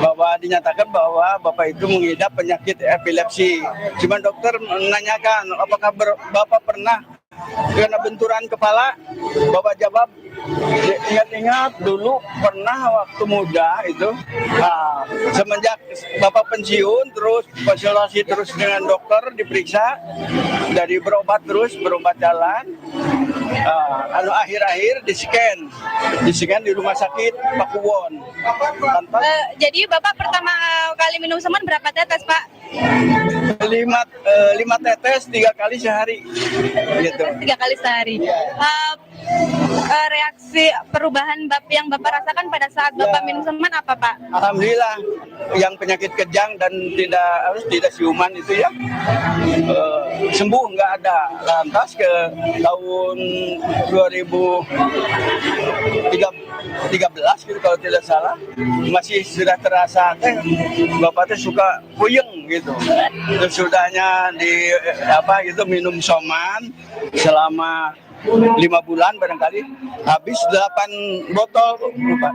bahwa dinyatakan bahwa Bapak itu mengidap penyakit epilepsi. Cuman dokter menanyakan, "Apakah ber-, Bapak pernah kena benturan kepala?" Bapak jawab, "Ingat-ingat dulu pernah waktu muda itu." Nah, semenjak Bapak pensiun, terus konsultasi terus dengan dokter, diperiksa, dari berobat terus, berobat jalan. Ah, anu, akhir-akhir di-scan, di-scan di rumah sakit Pakuwon. Tanpa Eh, jadi Bapak pertama kali minum Soman berapa tetes, Pak? Lima, eh, lima tetes tiga kali sehari, gitu. Tiga kali sehari. Iya. Eh, eh, reaksi perubahan bap-, yang Bapak rasakan pada saat Bapak Ya. minum Soman apa, Pak? Alhamdulillah, yang penyakit kejang dan tidak, harus tidak siuman itu ya, eh, sembuh, nggak ada. Lantas ke tahun dua ribu tiga belas gitu, kalau tidak salah, masih sudah terasa teh, Bapak teh suka puyeng gitu. Sesudahnya di, apa gitu, minum Soman selama lima bulan barangkali, habis delapan botol, Pak.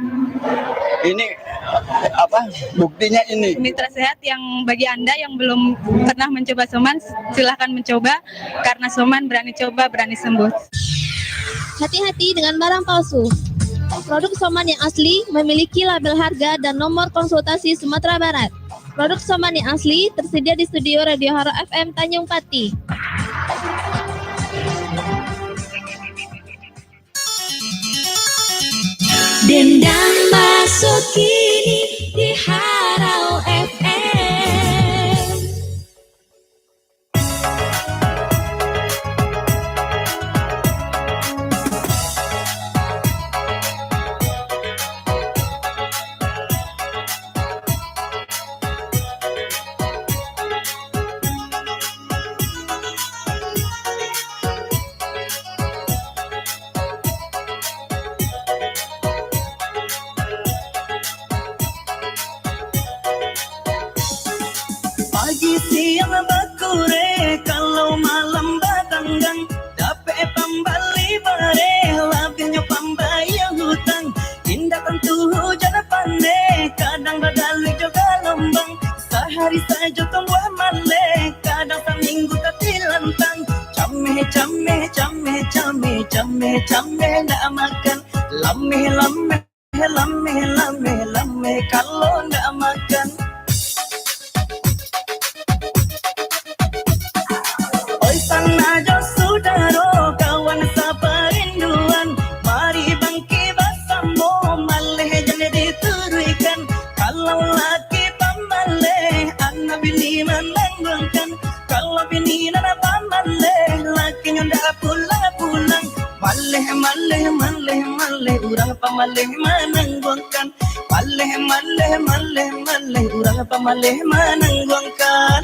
Ini, apa, buktinya ini. Mitra Sehat yang bagi Anda yang belum pernah mencoba Soman, silahkan mencoba, karena Soman berani coba, berani sembuh. Hati-hati dengan barang palsu. Produk Soman yang asli memiliki label harga dan nomor konsultasi Sumatera Barat. Produk Soman yang asli tersedia di studio Radio Haro F M Tanjung Pati. Dendang baso Ini di Harau F M. Pagi siang bakure, kalau malam batanggang, dapek pambali bare, labiahnyo pambayia hutang. Indak tantu hujan pandai, kadang badalu jo galombang. Sahari sajo tumbuah maleh, kadang saminggu tatilantang. Cameh, cameh, cameh, cameh, cameh, cameh ndak makan. Lameh, lameh, lameh, lameh, lameh, kalau ndak makan. Oi, sanak jo sudaro, kawan saparinduan, mari bangkik basamo, maleh jan dituruikan. Kalau laki pamaleh, anak bini manangguangkan. Kalau bini nan pamaleh, lakinyo ndak pulang-pulang. Maleh, maleh, maleh, maleh, urang pamaleh manangguangkan. Maleh, maleh, maleh, maleh, urang pamaleh manangguangkan.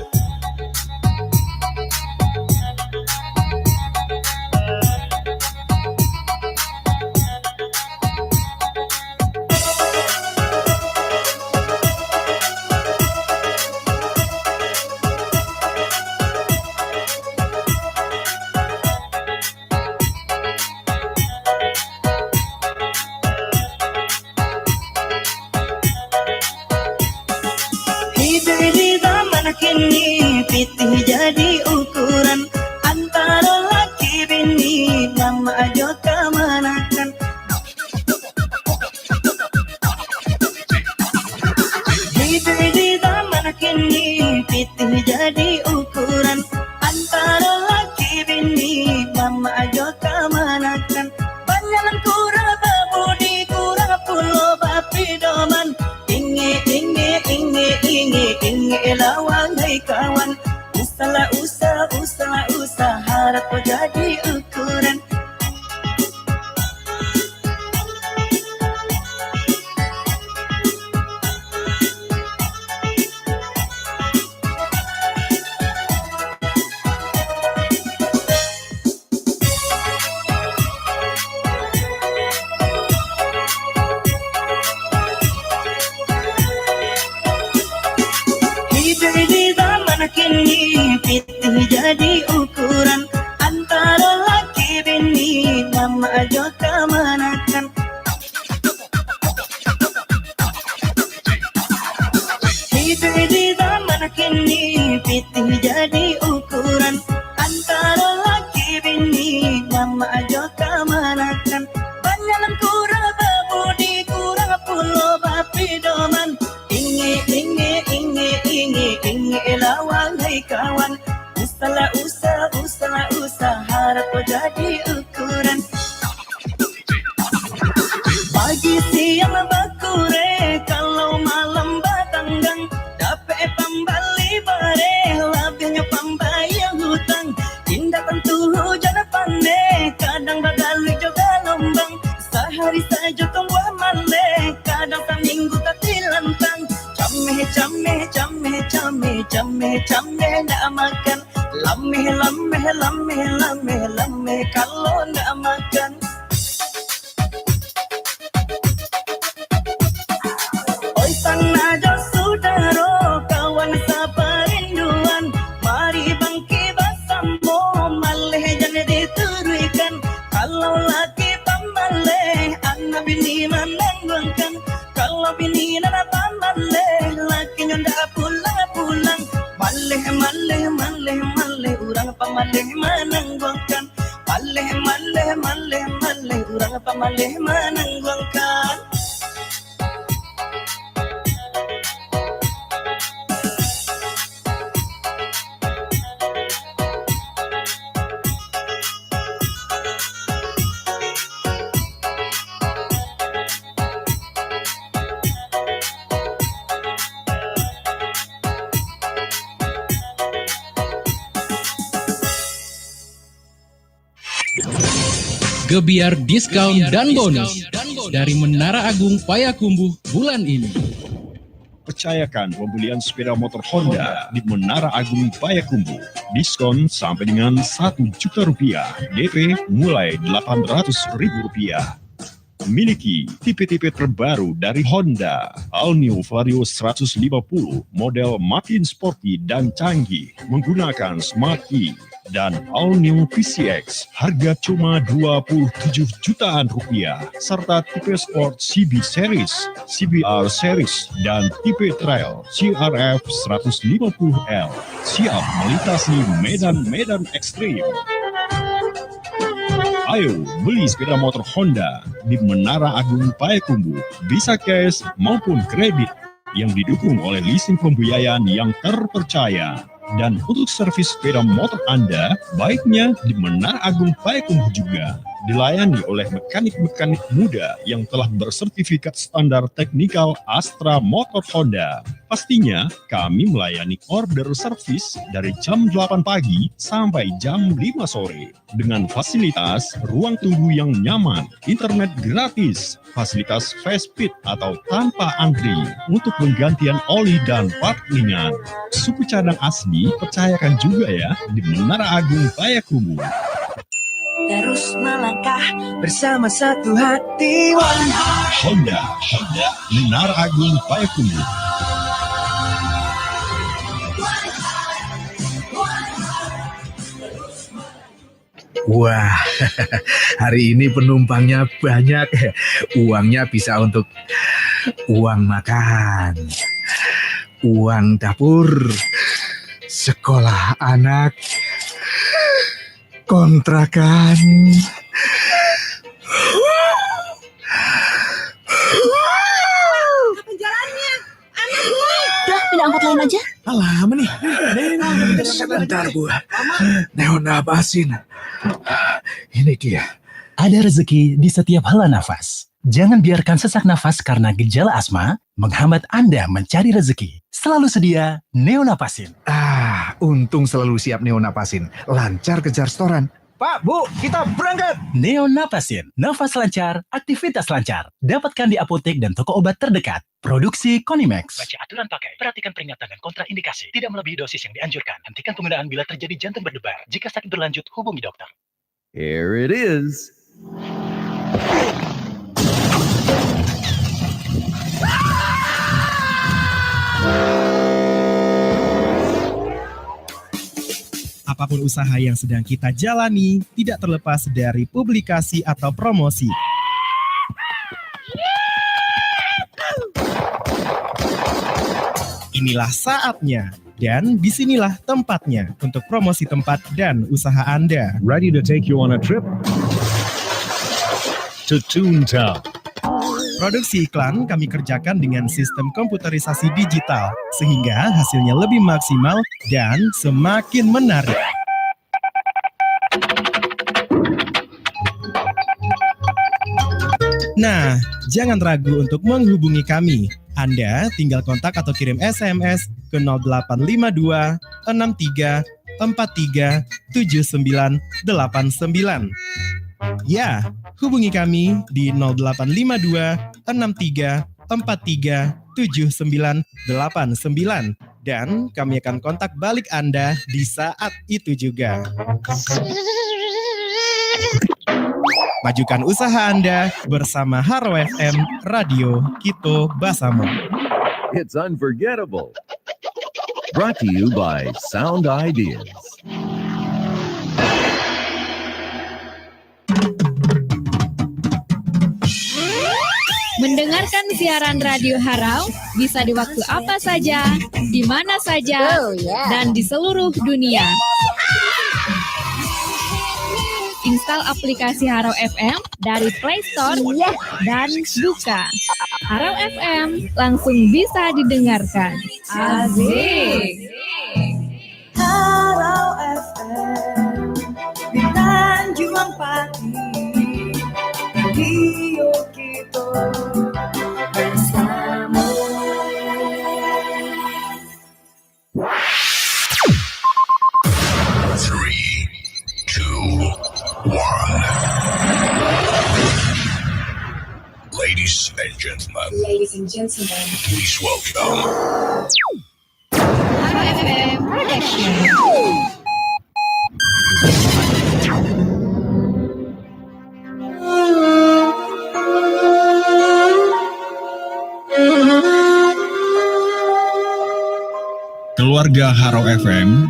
Hiduik di zaman kini, pitih jadi ukuran antaro laki bini, mamak jo kamanakan. Hiduik di zaman kini, pitih jadi ukuran antaro laki bini, mamak jo kamanakan. Banyak nan kurang babudi, kurang pulo bapidoman. Ingek, ingek, ingek, ingek, ingek lah wahai kawan. Usahlah, usah, usahlah, usah, harato jadi ukuran. Hiduik di zaman kini, pitih jadi ukuran antaro laki bini, mamak jo kamanakan. Hiduik di zaman kini, pitih jadi ukuran antaro laki bini, mamak jo kamanakan. Banyak nan kurang babudi, kurang pulo bapidoman. Ingek, ingek, ingek, ingek, ingek lah wahai kawan. Usahlah, usah, usahlah, usah, harato jadi ukuran. Pagi siang bakure, kalau malam batanggang, dapek pambali bare, labiahnyo pambayia hutang. Indak tantu hujan pandai, kadang badalu jo galombang. Sahari sajo tumbuah maleh, kadang saminggu tatilantang. Cameh, cameh, cameh, cameh, cameh, cameh ndak makan. Lameh, lameh, lameh, lameh, lameh, kalau ndak makan. Oi, sanak jo sudaro, kawan saparinduan, mari bangkik basamo, maleh jan dituruikan. Kalau laki pamaleh, anak bini manangguangkan. Kalau bini nan pamaleh, lakinyo ndak pulang-pulang. Maleh, maleh, maleh, maleh, urang pamaleh manangguangkan. Maleh, maleh, maleh, maleh, urang pamaleh manangguangkan. Gebyar diskon dan bonus dari Menara Agung Payakumbuh bulan ini. Percayakan pembelian sepeda motor Honda di Menara Agung Payakumbuh. Diskon sampai dengan satu juta rupiah, D P mulai delapan ratus ribu rupiah. Miliki tipe-tipe terbaru dari Honda, All New Vario seratus lima puluh, model makin sporty dan canggih, menggunakan Smart Key, dan All New P C X, harga cuma dua puluh tujuh jutaan rupiah, serta tipe Sport C B Series, C B R Series, dan tipe Trail C R F seratus lima puluh L. Siap melintasi medan-medan ekstrim. Ayo, beli sepeda motor Honda di Menara Agung Payakumbuh, bisa cash maupun kredit, yang didukung oleh leasing pembiayaan yang terpercaya. Dan untuk servis sepeda motor Anda, baiknya di Menara Agung Payakumbuh juga. Dilayani oleh mekanik-mekanik muda yang telah bersertifikat standar teknikal Astra Motor Honda. Pastinya, kami melayani order servis dari jam delapan pagi sampai jam lima sore. Dengan fasilitas ruang tunggu yang nyaman, internet gratis, fasilitas fast speed atau tanpa antri untuk penggantian oli dan part ringan. Suku cadang asli, percayakan juga ya, di Menara Agung Payakumbuh. Terus melangkah bersama satu hati. One heart. Honda, Honda, Menara Agung Payakumbuh. Wah, hari ini penumpangnya banyak. Uangnya bisa untuk uang makan, uang dapur, sekolah anak, kontrakan. Kapan jalannya? Anak ini. Dah, pindah angkot lain aja. Alah, mana nih? Sebentar, Bu. Neo napasin. Ini dia. Ada rezeki di setiap hela nafas. Jangan biarkan sesak nafas karena gejala asma menghambat Anda mencari rezeki. Selalu sedia Neonapasin. Ah, untung selalu siap Neonapasin. Lancar kejar setoran. Pak, Bu, kita berangkat! Neonapasin, nafas lancar, aktivitas lancar. Dapatkan di apotek dan toko obat terdekat. Produksi Konimax. Baca aturan pakai. Perhatikan peringatan dan kontraindikasi. Tidak melebihi dosis yang dianjurkan. Hentikan penggunaan bila terjadi jantung berdebar. Jika sakit berlanjut, hubungi dokter. Here it is. Apapun usaha yang sedang kita jalani, tidak terlepas dari publikasi atau promosi. Inilah saatnya, dan di sinilah tempatnya untuk promosi tempat dan usaha Anda. Ready to take you on a trip to Toontown. Produksi iklan kami kerjakan dengan sistem komputerisasi digital, sehingga hasilnya lebih maksimal dan semakin menarik. Nah, jangan ragu untuk menghubungi kami. Anda tinggal kontak atau kirim S M S ke nol delapan lima dua, enam tiga, empat tiga, tujuh sembilan, delapan sembilan. Ya, hubungi kami di nol delapan lima dua, enam tiga, empat tiga, tujuh sembilan, delapan sembilan. Dan kami akan kontak balik Anda di saat itu juga. Majukan usaha Anda bersama Haro F M, Radio Kito Basamo. It's unforgettable. Brought to you by Sound Ideas. Mendengarkan siaran Radio Harau bisa di waktu apa saja, di mana saja, Oh, yeah. dan di seluruh dunia. Install aplikasi Harau F M dari Play Store Iya. dan buka Harau F M, langsung bisa didengarkan. Asik. Harau F M di Tanjuang Pati, Radio Kito Basamo. Three, two, one. Ladies and gentlemen. Ladies and gentlemen. Please welcome. Haro F M Production. Keluarga Haro F M,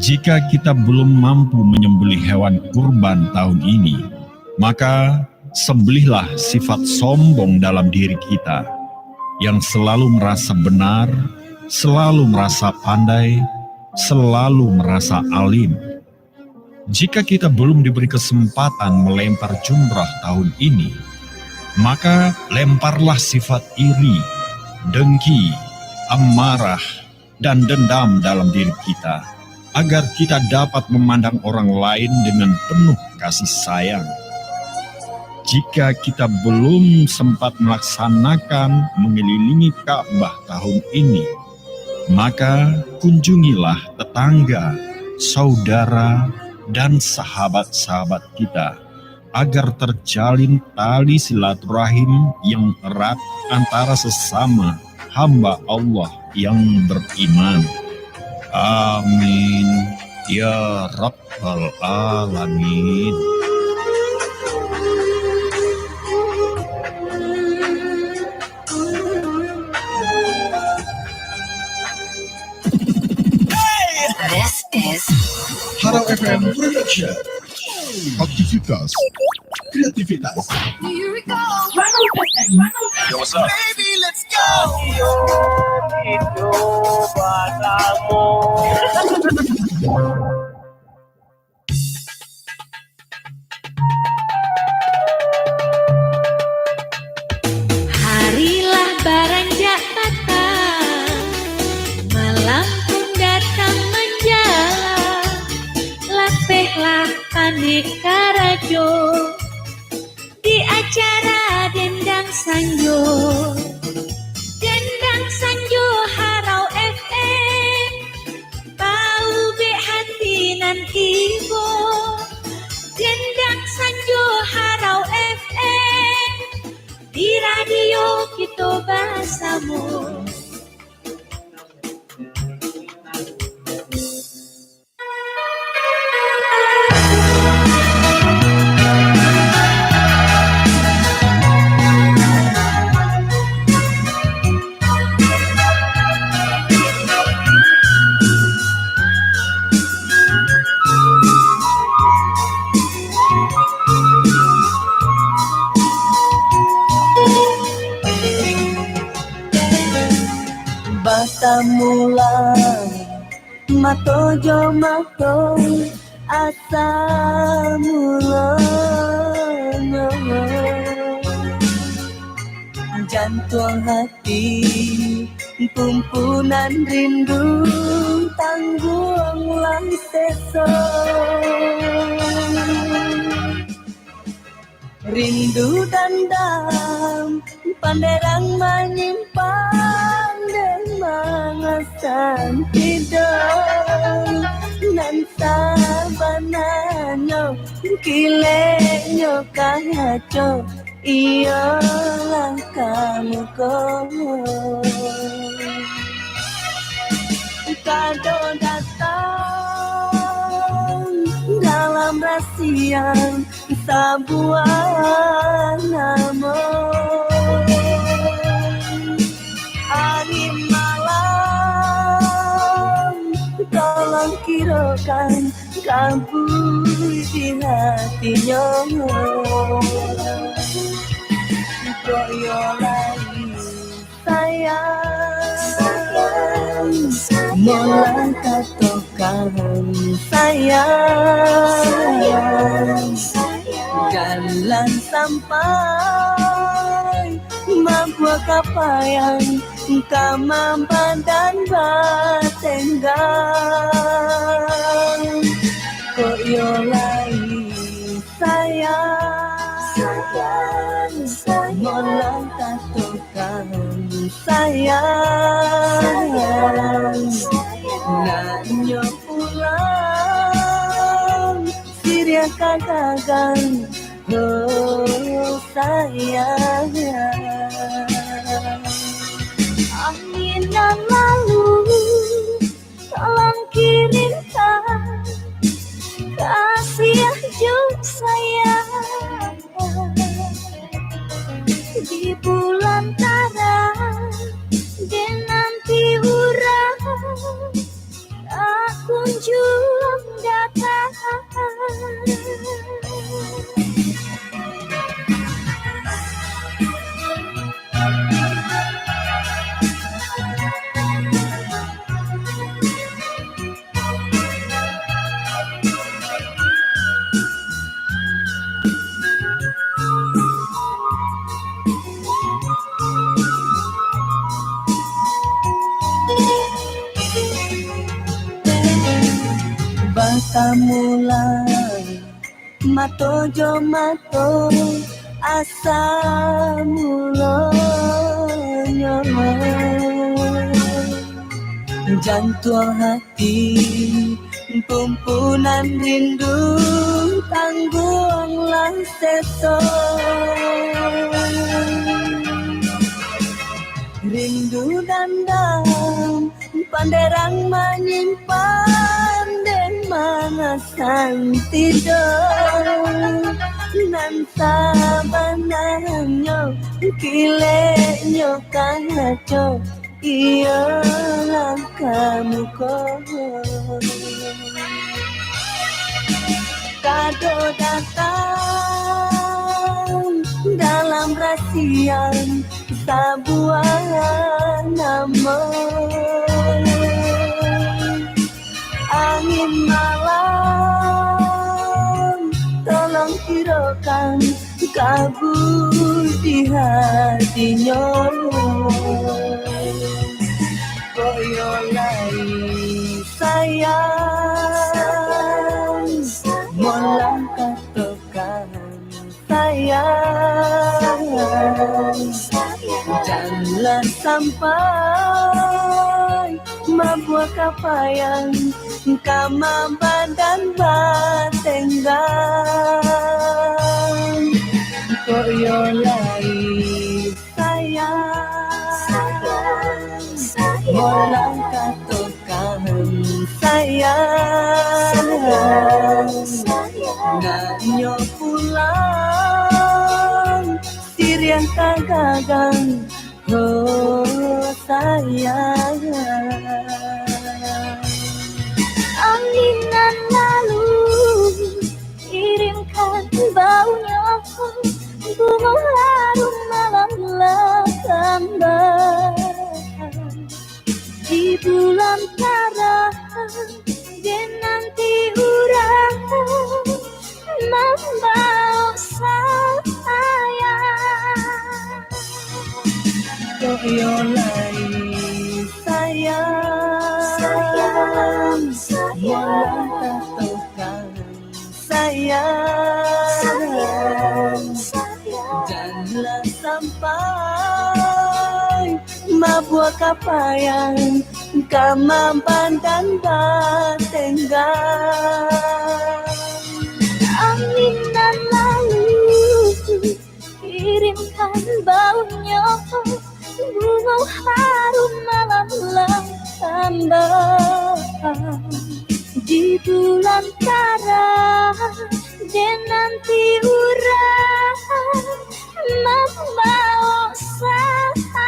jika kita belum mampu menyembelih hewan kurban tahun ini, maka sembelihlah sifat sombong dalam diri kita, yang selalu merasa benar, selalu merasa pandai, selalu merasa alim. Jika kita belum diberi kesempatan melempar jumrah tahun ini, maka lemparlah sifat iri, dengki, amarah, dan dendam dalam diri kita, agar kita dapat memandang orang lain dengan penuh kasih sayang. Jika kita belum sempat melaksanakan mengelilingi Ka'bah tahun ini, maka kunjungilah tetangga, saudara, dan sahabat-sahahabat kita, agar terjalin tali silaturahim yang erat antara sesama hamba Allah yang beriman. Amin, ya Rabbal Alamin. This is Haro F M Production. Aktivitas, kreativitas. Yo, what's up? Baby, let's go. Hari lah baranjak patang, malam pun datang manjalang. Lapehlah panek karajo di acara Dendang Sanjo. Dendang Sanjo Harau F M. Taubek hati nan ibo, Dendang Sanjo Harau F M, di radio kito basamo. Batamulah mato jo mato, asa mulonyo. Jantuang hati, pumpunan rindu, tangguanglah seso. Rindu dandam, panderang manyimpang, dek mangasan tido. Nan sabananyo, kileknyo kaco, iyolah kamu ko. Kado datang dalam rasian, sabuah namo. Ari malam, tolong kirokan kabui di hatinyo. Koyo lai sayang, molah katokan sayang. Jan sampai mambuek kapayang, ka mamadan batenggang. Koyo lai sayang, molah katokan sayang. Nak nyo pulang, siriah ka gagang, oh sayang. Juk sayang, di bulan tarang, den nanti urang tak kunjuang datang. Batamulah mato jo mato, asa mulonyo. Jantuang hati, pumpunan rindu, tangguanglah seso. Rindu dandam, panderang manyimpan, den mangasan tido. Nan sabananyo, kileknyo kaco, iyolah kamuko. Kado datang dalam rasian sabuah namo. Angin malam, tolong tirokan kabudi hatinyo. Kok iyo lai sayang, molah katokan sayang, janlah sampai mabuah kapayang, ka mambadan batenggang. Kok iyo lai sayang, molah katokan sayang, nak nyo pulang, siriah ka gagang, oh sayang. Angin nan lalu kirimkan baunyo, bungo harum malam lah tambah. Di bulan tarang, den nanti urang mambaok sayang. Kok iyo lai sayang, molah katokan sayang, janlah sampai mabuah kapayang, ka mambadan batenggang. Angin nan lalu kirimkan baunyo, bungo harum malam lah tambah. Di bulan tarang, den nanti urang mambaok sayang.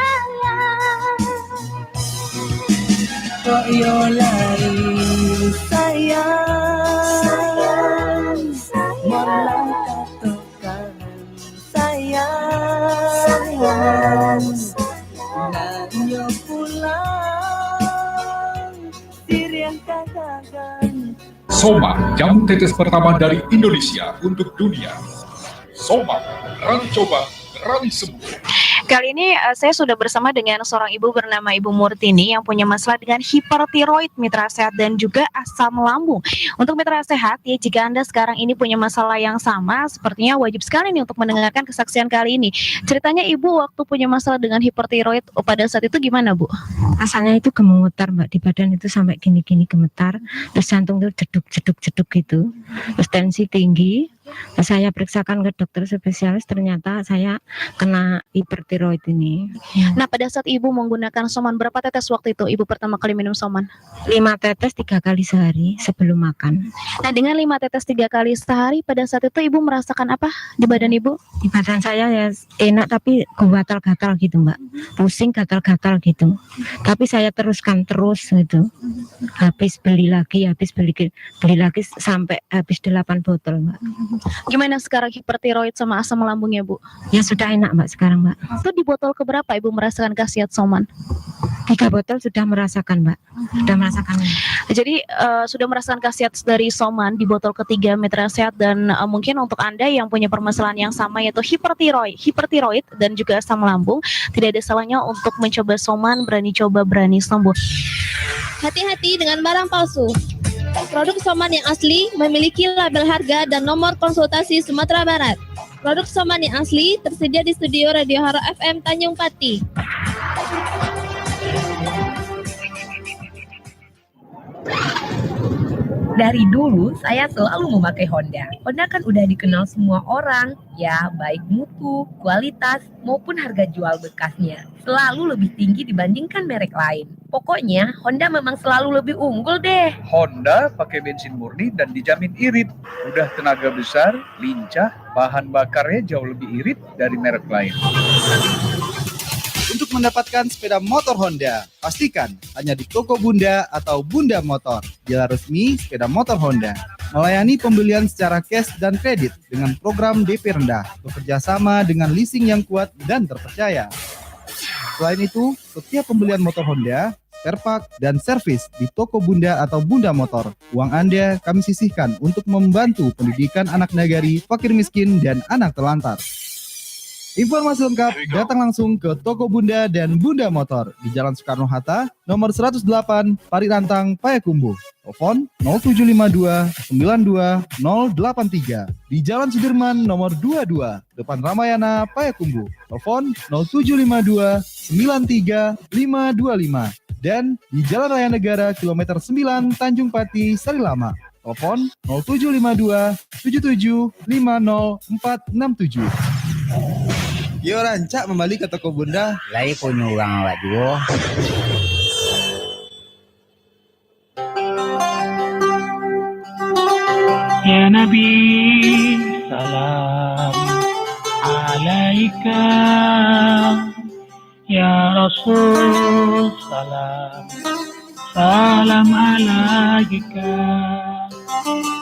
Kok iyo lai sayang, molah katokan sayang, nak nyo pulang, siriah ka gagang. Soma, jamu tetes pertama dari Indonesia untuk dunia. Soma, berani coba, berani sembuh. Kali ini, eh, saya sudah bersama dengan seorang ibu bernama Ibu Murtini yang punya masalah dengan hipertiroid, mitra sehat, dan juga asam lambung. Untuk mitra sehat, ya, jika Anda sekarang ini punya masalah yang sama, sepertinya wajib sekali nih untuk mendengarkan kesaksian kali ini. Ceritanya Ibu waktu punya masalah dengan hipertiroid, oh, pada saat itu gimana, Bu? Rasanya itu gemetar, Mbak, di badan itu sampai gini-gini gemetar, terus jantung tuh jeduk, jeduk, jeduk gitu, terus tensi tinggi, Saya periksakan ke dokter spesialis, ternyata saya kena hipertiroid ini. Ya. Nah, pada saat Ibu menggunakan Soman, berapa tetes waktu itu Ibu pertama kali minum Soman? Lima tetes tiga kali sehari sebelum makan. Nah, dengan lima tetes tiga kali sehari, pada saat itu Ibu merasakan apa di badan Ibu? Di badan saya ya enak, tapi gatal-gatal gitu, Mbak. Pusing, gatal-gatal gitu. Tapi saya teruskan terus gitu. Habis beli lagi, habis beli, beli lagi sampai habis delapan botol, Mbak. Gimana sekarang hipertiroid sama asam lambungnya, Bu? Ya sudah enak, Mbak, sekarang, Mbak. Itu di botol keberapa Ibu merasakan khasiat Soman? Tiga botol sudah merasakan, Mbak. Sudah merasakan. Jadi, eh, sudah merasakan khasiat dari Soman di botol ketiga, Mitra Sehat, dan, eh, mungkin untuk Anda yang punya permasalahan yang sama, yaitu hipertiroid, hipertiroid dan juga asam lambung, tidak ada salahnya untuk mencoba Soman, berani coba, berani sembuh. Hati-hati dengan barang palsu. Produk Soman yang asli memiliki label harga dan nomor konsultasi Sumatera Barat. Produk Soman yang asli tersedia di studio Radio Haro F M Tanjung Pati. Dari dulu, saya selalu memakai Honda. Honda kan udah dikenal semua orang, ya, baik mutu, kualitas, maupun harga jual bekasnya. Selalu lebih tinggi dibandingkan merek lain. Pokoknya, Honda memang selalu lebih unggul deh. Honda pakai bensin murni dan dijamin irit. Udah tenaga besar, lincah, bahan bakarnya jauh lebih irit dari merek lain. Untuk mendapatkan sepeda motor Honda, pastikan hanya di toko Bunda atau Bunda Motor, dealer resmi sepeda motor Honda. Melayani pembelian secara cash dan kredit dengan program D P rendah, bekerja sama dengan leasing yang kuat dan terpercaya. Selain itu, setiap pembelian motor Honda, spare part, dan servis di toko Bunda atau Bunda Motor, uang Anda kami sisihkan untuk membantu pendidikan anak nagari, fakir miskin, dan anak terlantar. Informasi lengkap datang langsung ke toko Bunda dan Bunda Motor di Jalan Soekarno-Hatta, nomor seratus delapan, Parit Rantang, Payakumbuh. Telepon nol tujuh lima dua sembilan dua nol delapan tiga. Di Jalan Sudirman nomor dua dua, depan Ramayana, Payakumbuh. Telepon nol tujuh lima dua sembilan tiga lima dua lima. Dan di Jalan Raya Negara kilometer sembilan, Tanjung Pati, Sarilamak. Telepon nol tujuh lima dua tujuh tujuh lima nol empat enam tujuh. Yo, rancak mambali ka toko Bunda. Lai punyo urang awak juo. Ya Nabi, salam alaika. Ya Rasul, salam, salam alaika.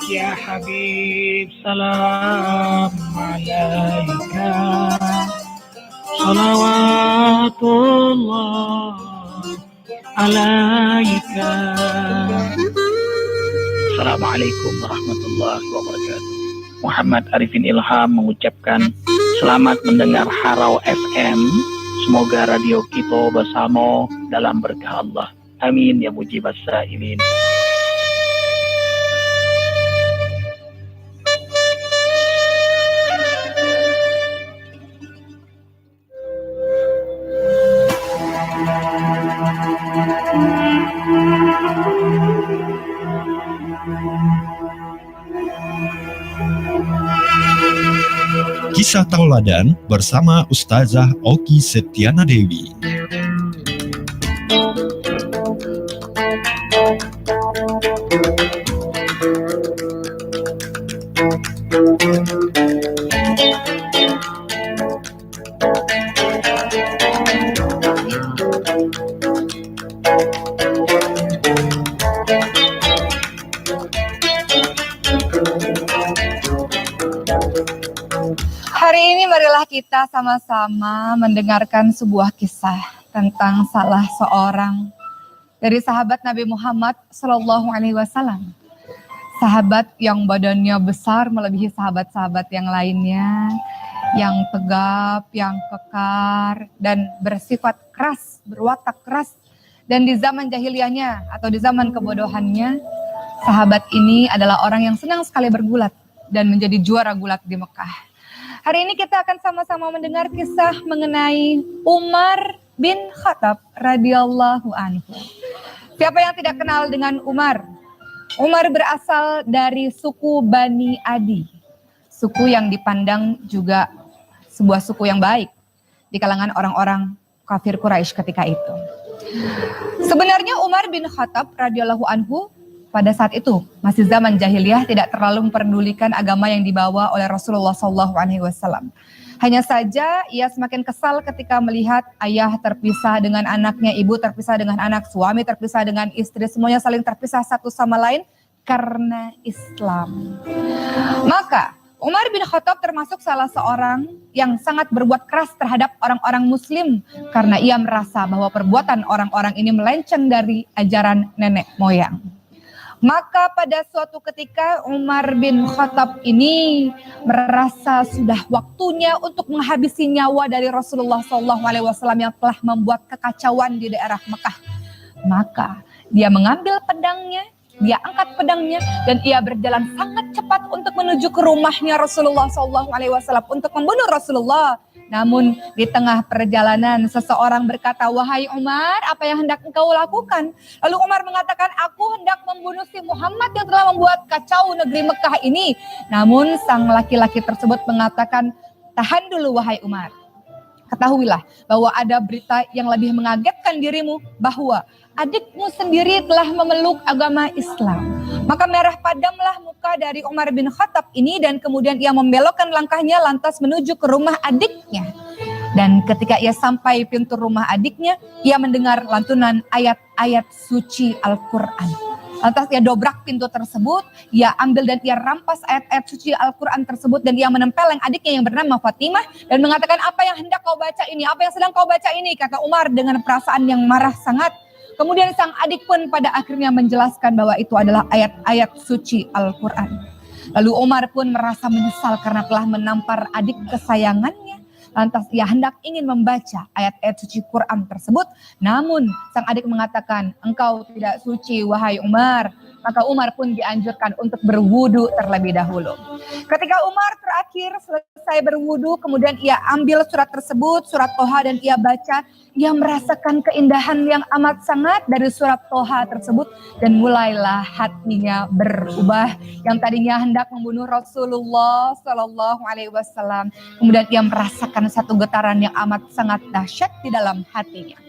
Ya Habib, salam alaika. Salawatullah alaika. Assalamualaikum warahmatullahi wabarakatuh. Muhammad Arifin Ilham mengucapkan selamat mendengar Harau F M. Semoga radio kito basamo dalam berkah Allah. Amin ya mujibas sailin. Kisah Tauladan bersama Ustazah Oki Septiana Dewi. Hari ini marilah kita sama-sama mendengarkan sebuah kisah tentang salah seorang dari sahabat Nabi Muhammad sallallahu alaihi wasallam. Sahabat yang badannya besar melebihi sahabat-sahabat yang lainnya, yang tegap, yang kekar, dan bersifat keras, berwatak keras. Dan di zaman jahiliyahnya atau di zaman kebodohannya, sahabat ini adalah orang yang senang sekali bergulat dan menjadi juara gulat di Mekah. Hari ini kita akan sama-sama mendengar kisah mengenai Umar bin Khattab radhiyallahu anhu. Siapa yang tidak kenal dengan Umar? Umar berasal dari suku Bani Adi. suku yang dipandang juga sebuah suku yang baik di kalangan orang-orang kafir Quraisy ketika itu. Sebenarnya Umar bin Khattab radhiyallahu anhu pada saat itu, masih zaman jahiliyah, tidak terlalu memperdulikan agama yang dibawa oleh Rasulullah sallallahu alaihi wasallam. Hanya saja ia semakin kesal ketika melihat ayah terpisah dengan anaknya, ibu terpisah dengan anak, suami terpisah dengan istri, semuanya saling terpisah satu sama lain karena Islam. Maka Umar bin Khattab termasuk salah seorang yang sangat berbuat keras terhadap orang-orang muslim karena ia merasa bahwa perbuatan orang-orang ini melenceng dari ajaran nenek moyang. Maka pada suatu ketika Umar bin Khattab ini merasa sudah waktunya untuk menghabisi nyawa dari Rasulullah sallallahu alaihi wasallam yang telah membuat kekacauan di daerah Mekah. Maka dia mengambil pedangnya, dia angkat pedangnya, dan ia berjalan sangat cepat untuk menuju ke rumahnya Rasulullah sallallahu alaihi wasallam untuk membunuh Rasulullah. Namun di tengah perjalanan seseorang berkata, "Wahai Umar, apa yang hendak engkau lakukan?" Lalu Umar mengatakan, "Aku hendak membunuh si Muhammad yang telah membuat kacau negeri Mekah ini." Namun sang laki-laki tersebut mengatakan, "Tahan dulu, wahai Umar. Ketahuilah bahwa ada berita yang lebih mengagetkan dirimu, bahwa adikmu sendiri telah memeluk agama Islam." Maka merah padamlah muka dari Umar bin Khattab ini dan kemudian ia membelokkan langkahnya lantas menuju ke rumah adiknya. Dan ketika ia sampai pintu rumah adiknya, ia mendengar lantunan ayat-ayat suci Al-Quran. Lantas ia dobrak pintu tersebut, ia ambil dan ia rampas ayat-ayat suci Al-Quran tersebut dan ia menempeleng adiknya yang bernama Fatimah dan mengatakan, "Apa yang hendak kau baca ini? Apa yang sedang kau baca ini?" kata Umar dengan perasaan yang marah sangat. Kemudian sang adik pun pada akhirnya menjelaskan bahwa itu adalah ayat-ayat suci Al-Quran. Lalu Umar pun merasa menyesal karena telah menampar adik kesayangannya. Lantas ia hendak ingin membaca ayat-ayat suci Quran tersebut. Namun sang adik mengatakan, "Engkau tidak suci, wahai Umar." Maka Umar pun dianjurkan untuk berwudu terlebih dahulu. Ketika Umar terakhir selesai berwudu, kemudian ia ambil surat tersebut, surat Toha, dan ia baca. Ia merasakan keindahan yang amat sangat dari surat Toha tersebut dan mulailah hatinya berubah. Yang tadinya hendak membunuh Rasulullah sallallahu alaihi wasallam, kemudian ia merasakan satu getaran yang amat sangat dahsyat di dalam hatinya.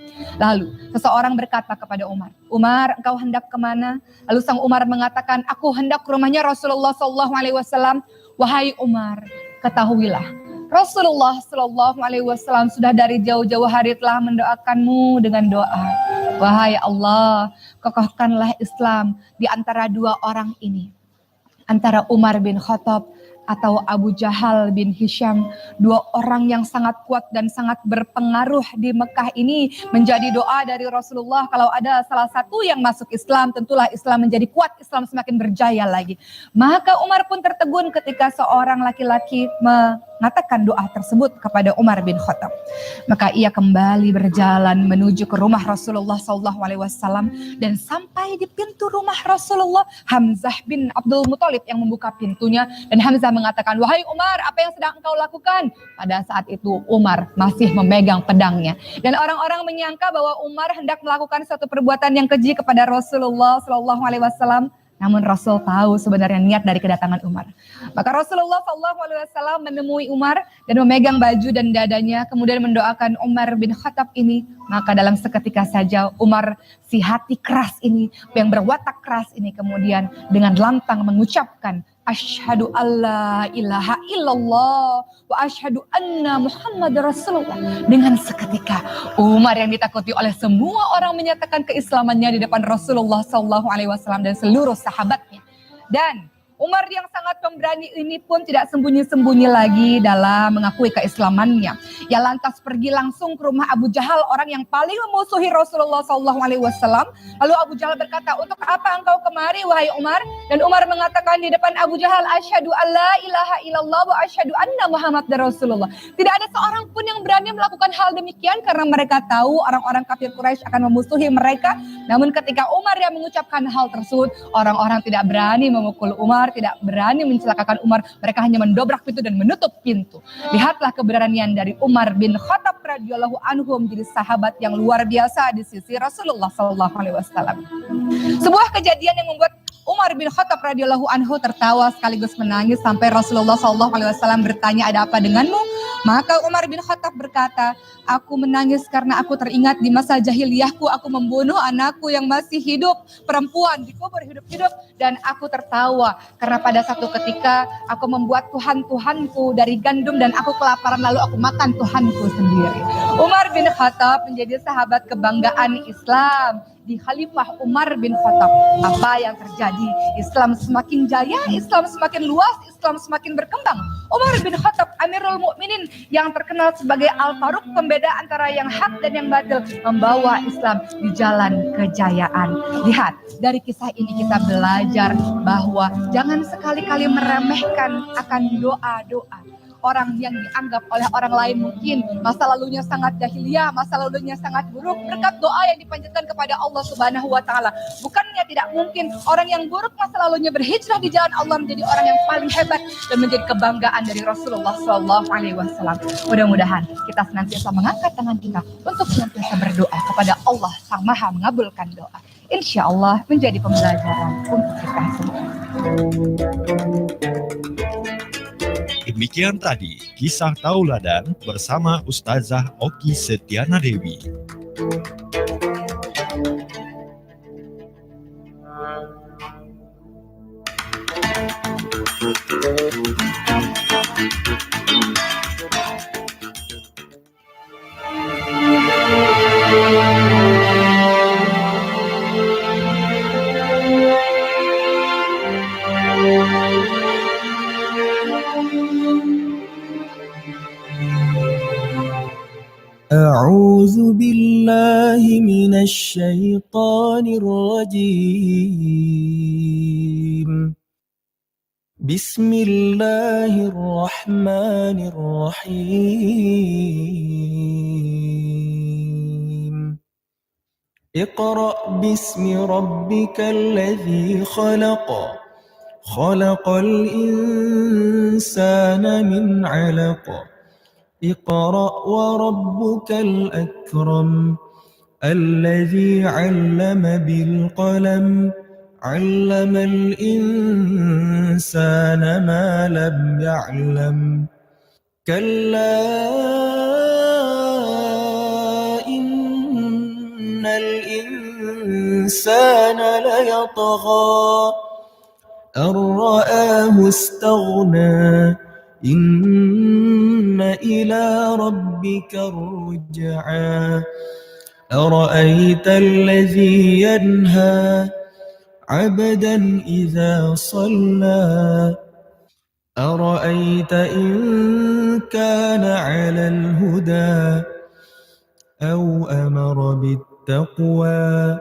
Lalu seseorang berkata kepada Umar, "Umar, engkau hendak kemana?" Lalu sang Umar mengatakan, "Aku hendak ke rumahnya Rasulullah sallallahu alaihi wasallam." "Wahai Umar, ketahuilah, Rasulullah sallallahu alaihi wasallam sudah dari jauh-jauh hari telah mendoakanmu dengan doa. Wahai Allah, kokohkanlah Islam di antara dua orang ini, antara Umar bin Khattab atau Abu Jahal bin Hisham, dua orang yang sangat kuat dan sangat berpengaruh di Mekah ini." Menjadi doa dari Rasulullah, kalau ada salah satu yang masuk Islam, tentulah Islam menjadi kuat, Islam semakin berjaya lagi. Maka Umar pun tertegun ketika seorang laki-laki mengatakan doa tersebut kepada Umar bin Khattab. Maka ia kembali berjalan menuju ke rumah Rasulullah sallallahu alaihi wasallam dan sampai di pintu rumah Rasulullah, Hamzah bin Abdul Muthalib yang membuka pintunya dan Hamzah mengatakan, "Wahai Umar, apa yang sedang engkau lakukan?" Pada saat itu Umar masih memegang pedangnya dan orang-orang menyangka bahwa Umar hendak melakukan suatu perbuatan yang keji kepada Rasulullah sallallahu alaihi wasallam. Namun Rasul tahu sebenarnya niat dari kedatangan Umar. Maka Rasulullah sallallahu alaihi wasallam menemui Umar dan memegang baju dan dadanya, kemudian mendoakan Umar bin Khattab ini. Maka dalam seketika saja Umar si hati keras ini, yang berwatak keras ini, kemudian dengan lantang mengucapkan, "Asyhadu alla ilaha illallah wa asyhadu anna Muhammad Rasulullah." Dengan seketika, Umar yang ditakuti oleh semua orang menyatakan keislamannya di depan Rasulullah sallallahu alaihi wasallam dan seluruh sahabatnya. Dan Umar yang sangat pemberani ini pun tidak sembunyi-sembunyi lagi dalam mengakui keislamannya. Ia lantas pergi langsung ke rumah Abu Jahal, orang yang paling memusuhi Rasulullah sallallahu alaihi wasallam. Lalu Abu Jahal berkata, "Untuk apa engkau kemari, wahai Umar?" Dan Umar mengatakan di depan Abu Jahal, "Asyhadu alla ilaha illallah wa asyhadu anna Muhammadar Rasulullah." Tidak ada seorang pun yang berani melakukan hal demikian karena mereka tahu orang-orang kafir Quraisy akan memusuhi mereka. Namun ketika Umar yang mengucapkan hal tersebut, orang-orang tidak berani memukul Umar, tidak berani mencelakakan Umar. Mereka hanya mendobrak pintu dan menutup pintu. Lihatlah keberanian dari Umar bin Khattab radhiyallahu anhu menjadi sahabat yang luar biasa di sisi Rasulullah sallallahu alaihi wasallam. Sebuah kejadian yang membuat Umar bin Khattab radhiyallahu anhu tertawa sekaligus menangis sampai Rasulullah sallallahu alaihi wasallam bertanya, "Ada apa denganmu?" Maka Umar bin Khattab berkata, "Aku menangis karena aku teringat di masa jahiliyahku, aku membunuh anakku yang masih hidup, perempuan, dikubur hidup-hidup, dan aku tertawa karena pada satu ketika aku membuat tuhan-tuhanku dari gandum dan aku kelaparan lalu aku makan tuhanku sendiri." Umar bin Khattab menjadi sahabat kebanggaan Islam di Khalifah Umar bin Khattab. Apa yang terjadi? Islam semakin jaya, Islam semakin luas, Islam semakin berkembang. Umar bin Khattab, Amirul Mukminin yang terkenal sebagai Al-Faruq, pembeda antara yang hak dan yang batil, membawa Islam di jalan kejayaan. Lihat, dari kisah ini kita belajar bahwa jangan sekali-kali meremehkan akan doa-doa orang yang dianggap oleh orang lain mungkin masa lalunya sangat jahiliyah, masa lalunya sangat buruk, berkat doa yang dipanjatkan kepada Allah Subhanahu wa Ta'ala. Bukannya tidak mungkin, orang yang buruk masa lalunya berhijrah di jalan Allah menjadi orang yang paling hebat dan menjadi kebanggaan dari Rasulullah sallallahu alaihi wasallam. Mudah-mudahan kita senantiasa mengangkat tangan kita untuk senantiasa berdoa kepada Allah Sang Maha Mengabulkan doa. Insya Allah menjadi pembelajaran untuk kita semua. Demikian tadi kisah tauladan bersama Ustazah Oki Setiana Dewi. أعوذ بالله من الشيطان الرجيم. بسم الله الرحمن الرحيم. اقرأ باسم ربك الذي خلق. خلق الإنسان من علق. اقرأ وربك الأكرم. الذي علم بالقلم. علم الإنسان ما لم يعلم. كلا إن الإنسان ليطغى. أن رآه استغنى. إن إلى ربك الرجعى. أرأيت الذي ينهى. عبدا إذا صلى. أرأيت إن كان على الهدى أو أمر بالتقوى.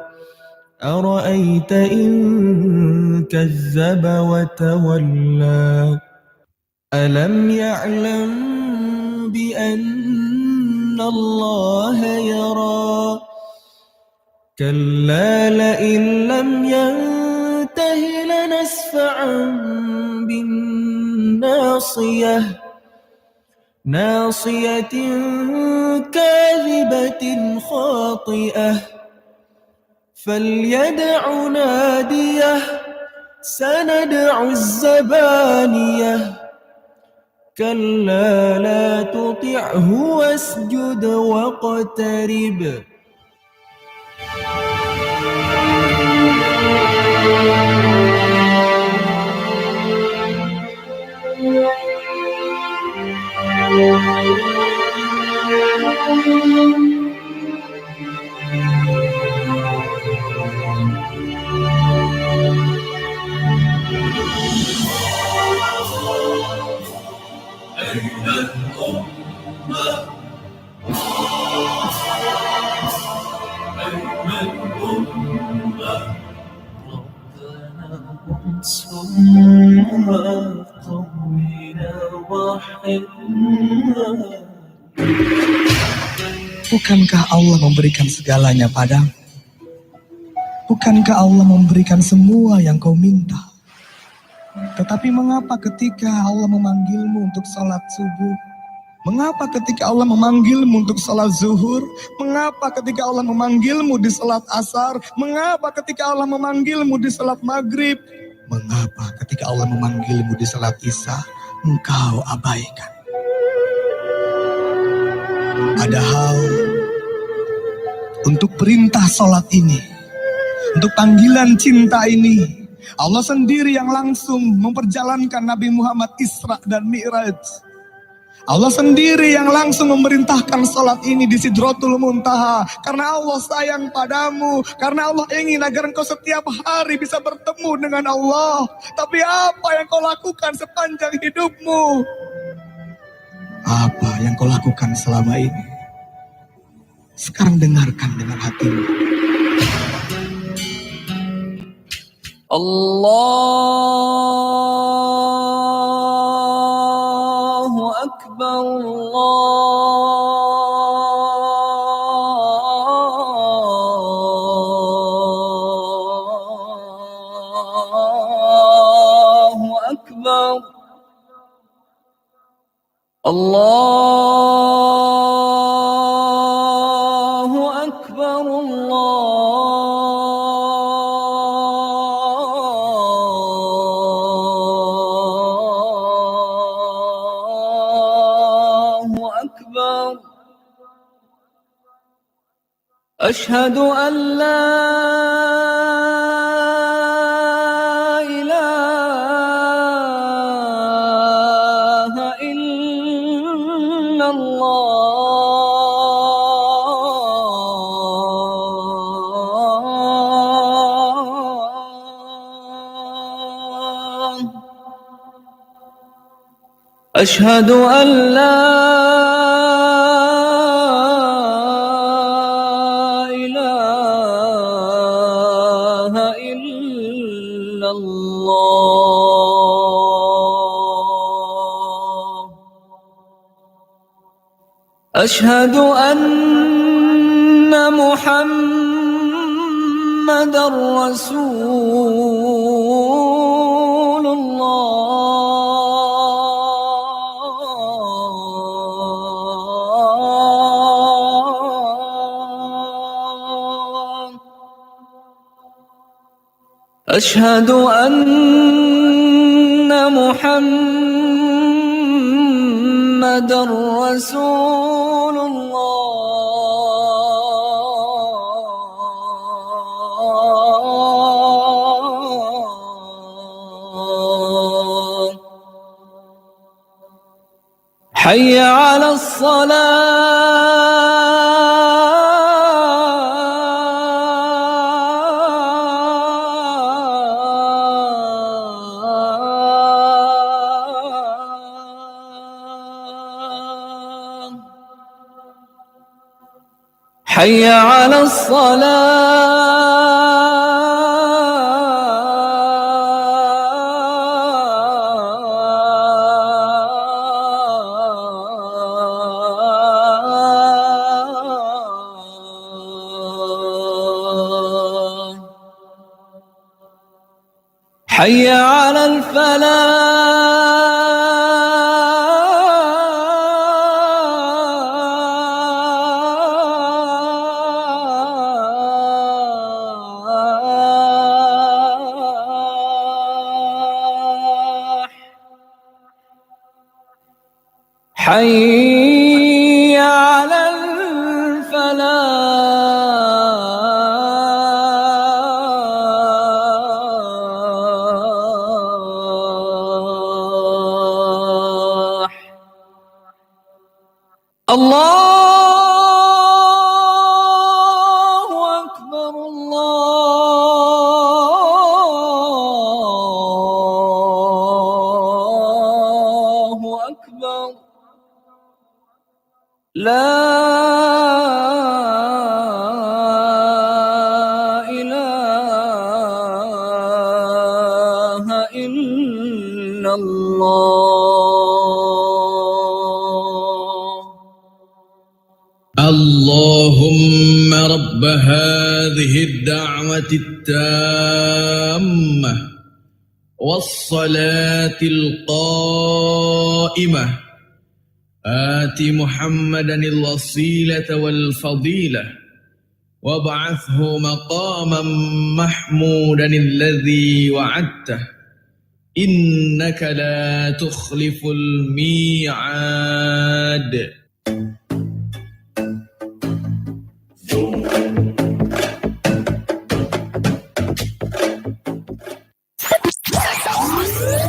أرأيت إن كذب وتولى. ألم يعلم بأن الله يرى. كلا لئن لم ينته لنسفعا بالناصية. ناصية كاذبة خاطئة. فليدع ناديه. سندع الزبانية. كلا لا تطعه واسجد واقترب. Bukankah Allah memberikan segalanya padamu? Bukankah Allah memberikan semua yang kau minta? Tetapi mengapa ketika Allah memanggilmu untuk salat subuh, Mengapa ketika Allah memanggilmu untuk salat zuhur? Mengapa ketika Allah memanggilmu di salat asar? Mengapa ketika Allah memanggilmu di salat maghrib? Mengapa ketika Allah memanggilmu di salat isya, engkau abaikan? Padahal untuk perintah salat ini, untuk panggilan cinta ini, Allah sendiri yang langsung memperjalankan Nabi Muhammad Isra dan Mi'raj. Allah sendiri yang langsung memerintahkan salat ini di Sidratul Muntaha. Karena Allah sayang padamu, karena Allah ingin agar engkau setiap hari bisa bertemu dengan Allah. Tapi apa yang kau lakukan sepanjang hidupmu? Apa yang kau lakukan selama ini? Sekarang dengarkan dengan hatimu. Allahu Akbar, Allahu Akbar. Allahu Akbar, Allahu Akbar. أشهد أن لا إله إلا الله. أشهد أن لا إله إلا الله. أشهد أن محمدا رسول الله. أشهد أن محمدا رسول الله. حي على الصلاة. حي على الصلاة. حي على الفلاح. حي على الفلاح. الله أكبر، الله أكبر. لا إله إلا الله. اللهم رب هذه الدعوة التامة والصلاة القائمة آت محمدا الوسيلة والفضيلة وابعثه مقاما محمودا الذي وعدته إنك لا تخلف الميعاد.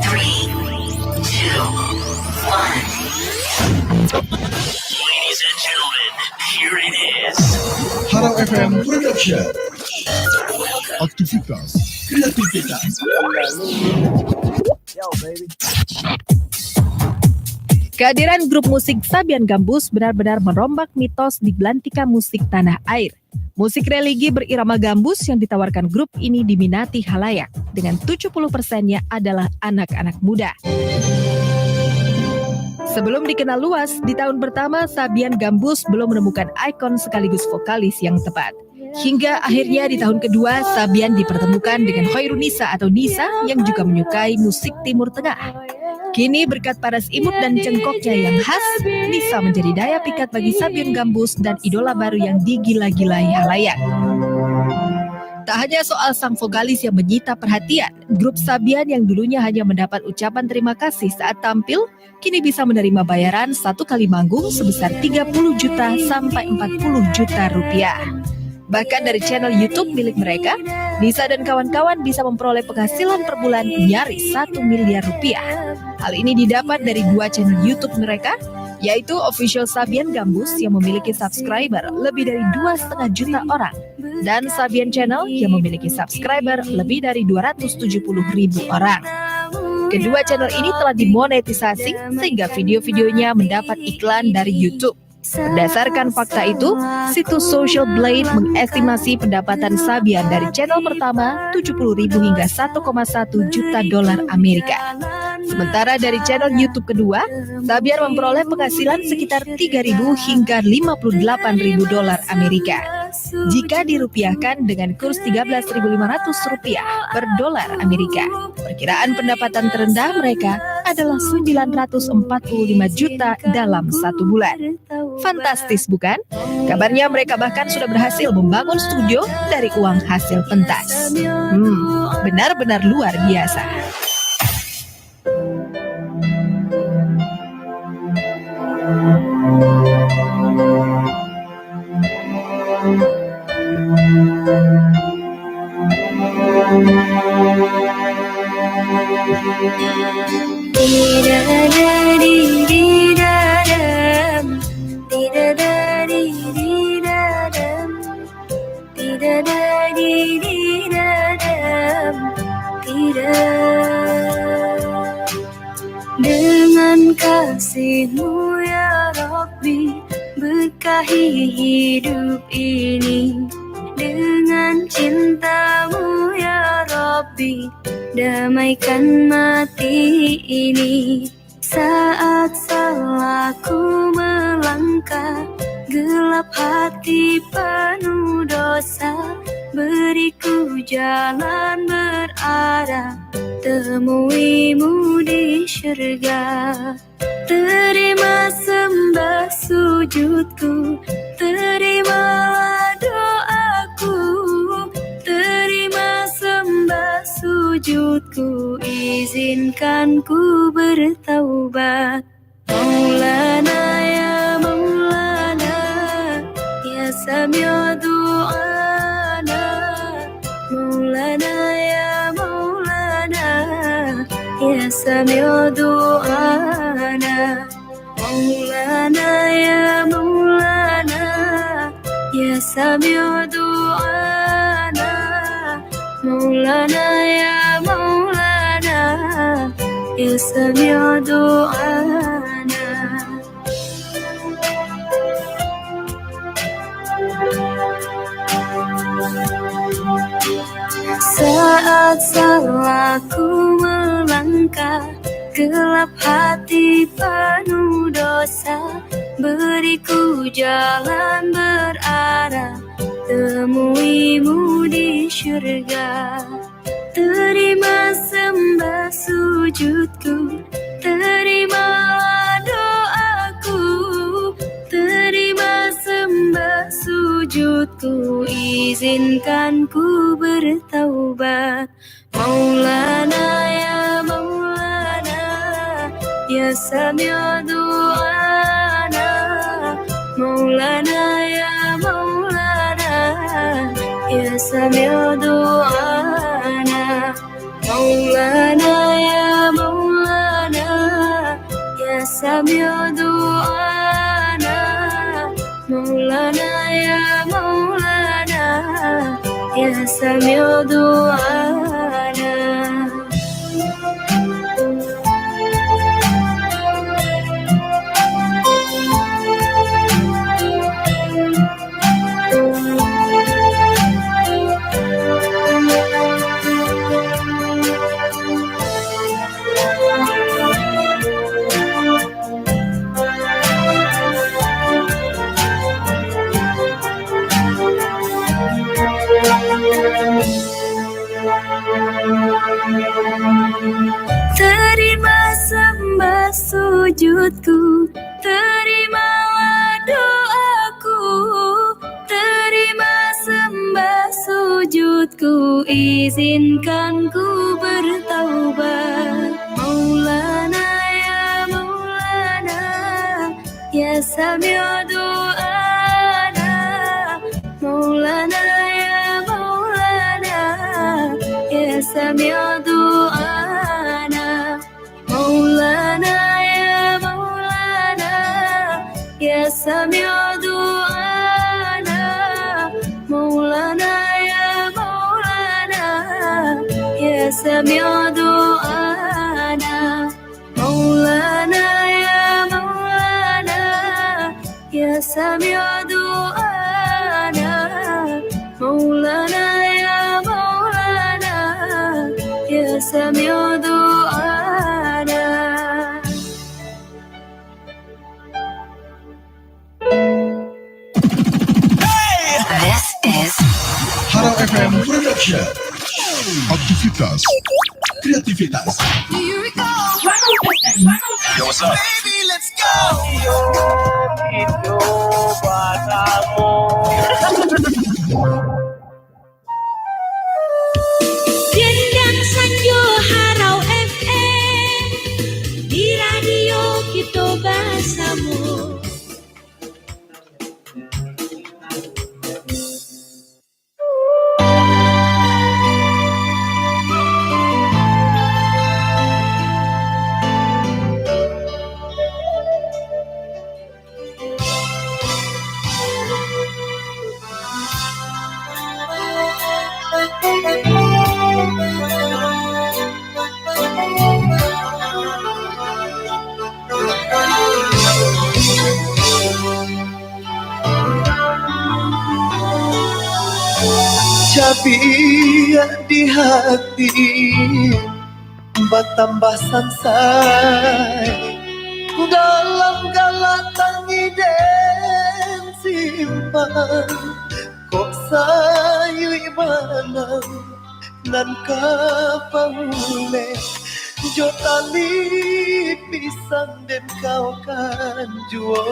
Three, two, one. Ladies and gentlemen, here it is. Harau F M Production. Aktivitas, kreativitas. Kehadiran grup musik Sabian Gambus benar-benar merombak mitos di belantika musik tanah air. Musik religi berirama gambus yang ditawarkan grup ini diminati halayak, dengan tujuh puluh persennya adalah anak-anak muda. Sebelum dikenal luas, di tahun pertama Sabian Gambus belum menemukan ikon sekaligus vokalis yang tepat. Hingga akhirnya di tahun kedua, Sabian dipertemukan dengan Khairunisa atau Nisa yang juga menyukai musik Timur Tengah. Kini berkat paras imut dan cengkoknya yang khas, Nisa menjadi daya pikat bagi Sabian Gambus dan idola baru yang digila-gilai halayak. Tak hanya soal sang vokalis yang menyita perhatian, grup Sabian yang dulunya hanya mendapat ucapan terima kasih saat tampil, kini bisa menerima bayaran satu kali manggung sebesar tiga puluh juta sampai empat puluh juta rupiah. Bahkan dari channel YouTube milik mereka, Nisa dan kawan-kawan bisa memperoleh penghasilan per bulan nyaris satu miliar rupiah. Hal ini didapat dari dua channel YouTube mereka, yaitu Official Sabian Gambus yang memiliki subscriber lebih dari dua setengah juta orang, dan Sabian Channel yang memiliki subscriber lebih dari dua ratus tujuh puluh ribu orang. Kedua channel ini telah dimonetisasi sehingga video-videonya mendapat iklan dari YouTube. Berdasarkan fakta itu, situs Social Blade mengestimasi pendapatan Sabian dari channel pertama tujuh puluh ribu hingga satu koma satu juta dolar Amerika. Sementara dari channel YouTube kedua, Sabian memperoleh penghasilan sekitar tiga ribu hingga lima puluh delapan ribu dolar Amerika. Jika dirupiahkan dengan kurs tiga belas ribu lima ratus rupiah per dolar Amerika, perkiraan pendapatan terendah mereka adalah sembilan ratus empat puluh lima juta dalam satu bulan. Fantastis, bukan? Kabarnya mereka bahkan sudah berhasil membangun studio dari uang hasil pentas. Hmm, benar-benar luar biasa. Tidak ada di, di dalam, tidak. Dengan kasih-Mu, ya Rabbi, berkahi hidup ini. Dengan cinta-Mu, ya Rabbi, damaikan mati ini. Saat salahku melangkah, gelap hati penuh dosa, beri ku jalan berarah, temui-Mu di syurga. Terima sembah sujudku, terimalah doaku, terima sembah sujudku, izinkan ku bertaubat. Maulana ya Maulana, ya Sami'u du'ana. Maulana ya Maulana, ya Sami'u du'ana. Maulana ya Maulana, ya Sami'u du'ana. Maulana ya Maulana, ya Sami'u du'ana. Saat salahku melangkah, gelap hati penuh dosa, beri ku jalan berarah, temui-Mu di syurga. Terima sembah sujudku, terimalah doaku, Ku izinkan ku bertaubat. Maulana ya Maulana, ya sami'u du'ana. Maulana ya Maulana, ya sami'u du'ana. Maulana ya Maulana, ya sami'u du'ana. Maulana ya Maulana, ya sami'u du'ana. Tarima sambah sujudku, tarimalah doaku, tarima sambah sujudku, izinkan ku bertaubat. Maulana ya Maulana, ya sami'u du'ana. Maulana ya Maulana, ya sami'u du'ana. Maulana ya Maulana, ya sami'u du'ana. Maulana ya Maulana, ya sami'u du'ana. Maulana ya Maulana, ya sami'u du'ana. Maulana ya Maulana, ya sami'u du'ana. This is Harau F M Production. Aktivitas, kreativitas. Yo, what's up? Baby, let's go. Gendang Sanjo Harau F M, di radio kito basamo. Cabiak di hati batambah sansai, dalam galak tangih den simpan, kok sayuik bana nan ka pauleh, jo tali pisang den kaokan juo.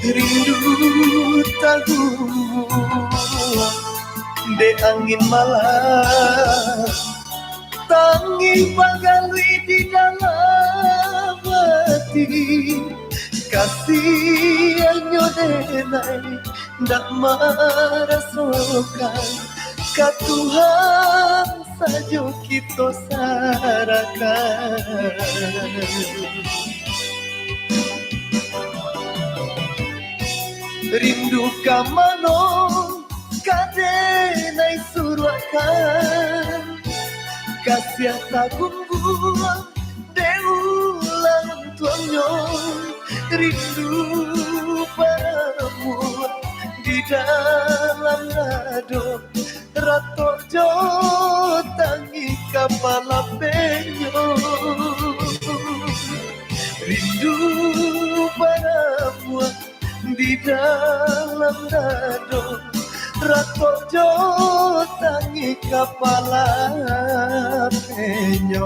Rindu taguang dek angin malam, tangih bagaluik di dalam ati. Kasiannyo denai ndak marasokan, ka Tuhan sajo kito sarahkan. Rindu ka mano ka denai suruakkan, kasiah tagungguang dek ulang tuangnyo. Rindu baramuah di dalam dado, ratok jo tangih kapalapenyo. Rindu baramuah di dalam dado, ratok jo tangih kapalapenyo.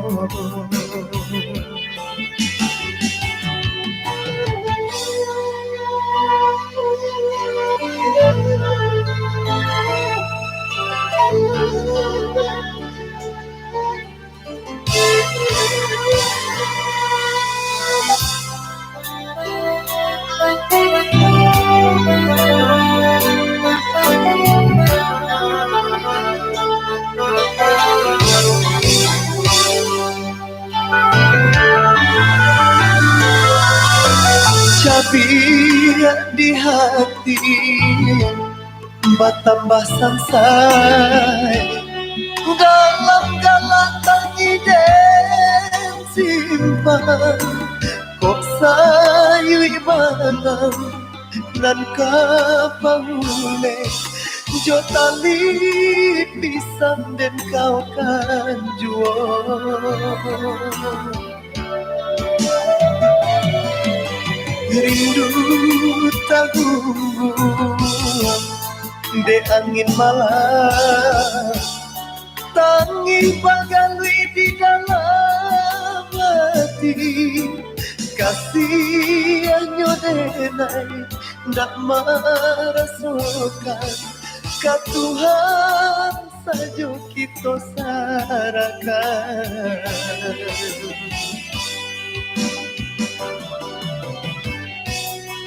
Tabiak di hati batambah sansai, dalam galak tangih den simpan, kok sayuik banam nan ka pauleh, jo tali pisang den kaokan juo. Rindu tagunggu dek angin malam, tangih bagaluik di dalam hati. Kasiahnyo denai ndak marasokan, ka Tuhan sajo kito sarahkan.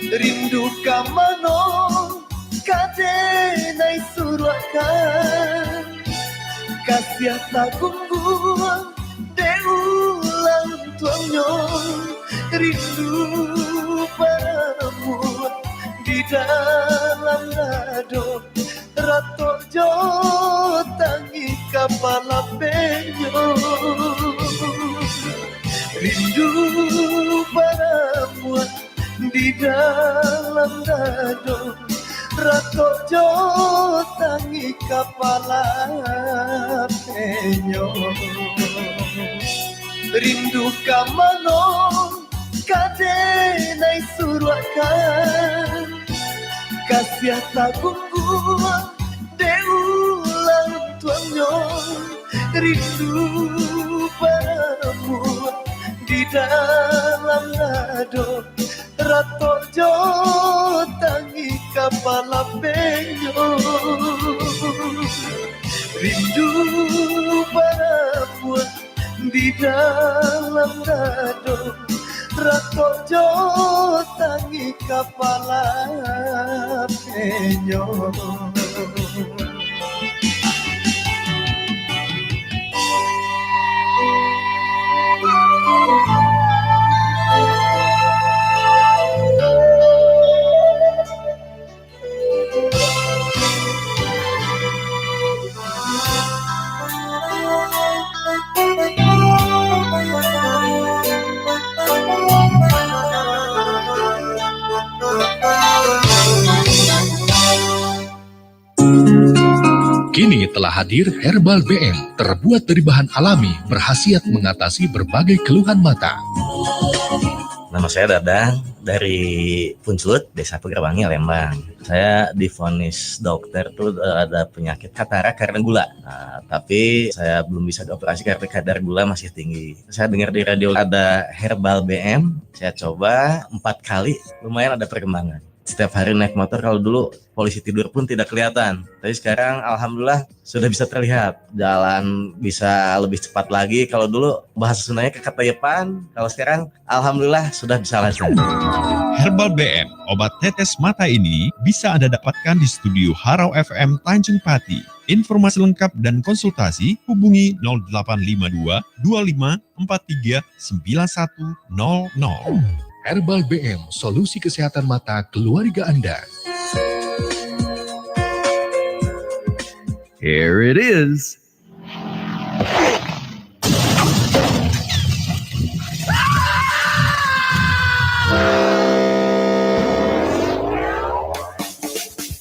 Rindu ka mano ka denai suruahkan, kasiah tagunggu dek ulang tuangnyo. Rindu baramuah di dalam dado, ratok jo tangih kapalapenyo. Rindu baramuah di dalam dado, ratok jo tangih kapalapenyo. Rindu ka mano ka denai suruahkan, kasiah tagunggu dek ulang tuangnyo. Rindu baramuah di dalam dado, ratok jo tangih kapalapenyo. Rindu baramuah di dalam dado, ratok jo tangih kapalapenyo. Kini telah hadir Herbal B M, terbuat dari bahan alami, berkhasiat mengatasi berbagai keluhan mata. Nama saya Dadang, dari Punculut, Desa Pagarwangi, Lembang. Saya divonis dokter tuh, eh, ada penyakit katarak karena gula. Nah, tapi saya belum bisa dioperasi karena kadar gula masih tinggi. Saya dengar di radio ada Herbal B M, saya coba empat kali, lumayan ada perkembangan. Setiap hari naik motor, kalau dulu polisi tidur pun tidak kelihatan. Tapi sekarang, alhamdulillah, sudah bisa terlihat. Jalan bisa lebih cepat lagi. Kalau dulu, bahasa Sundanya kakatayepan, kalau sekarang, alhamdulillah, sudah bisa lancar. Herbal B M, obat tetes mata ini bisa Anda dapatkan di studio Harau F M Tanjung Pati. Informasi lengkap dan konsultasi hubungi nol delapan lima dua, dua lima empat tiga, sembilan satu nol nol. Herbal B M, solusi kesehatan mata keluarga Anda. Here it is.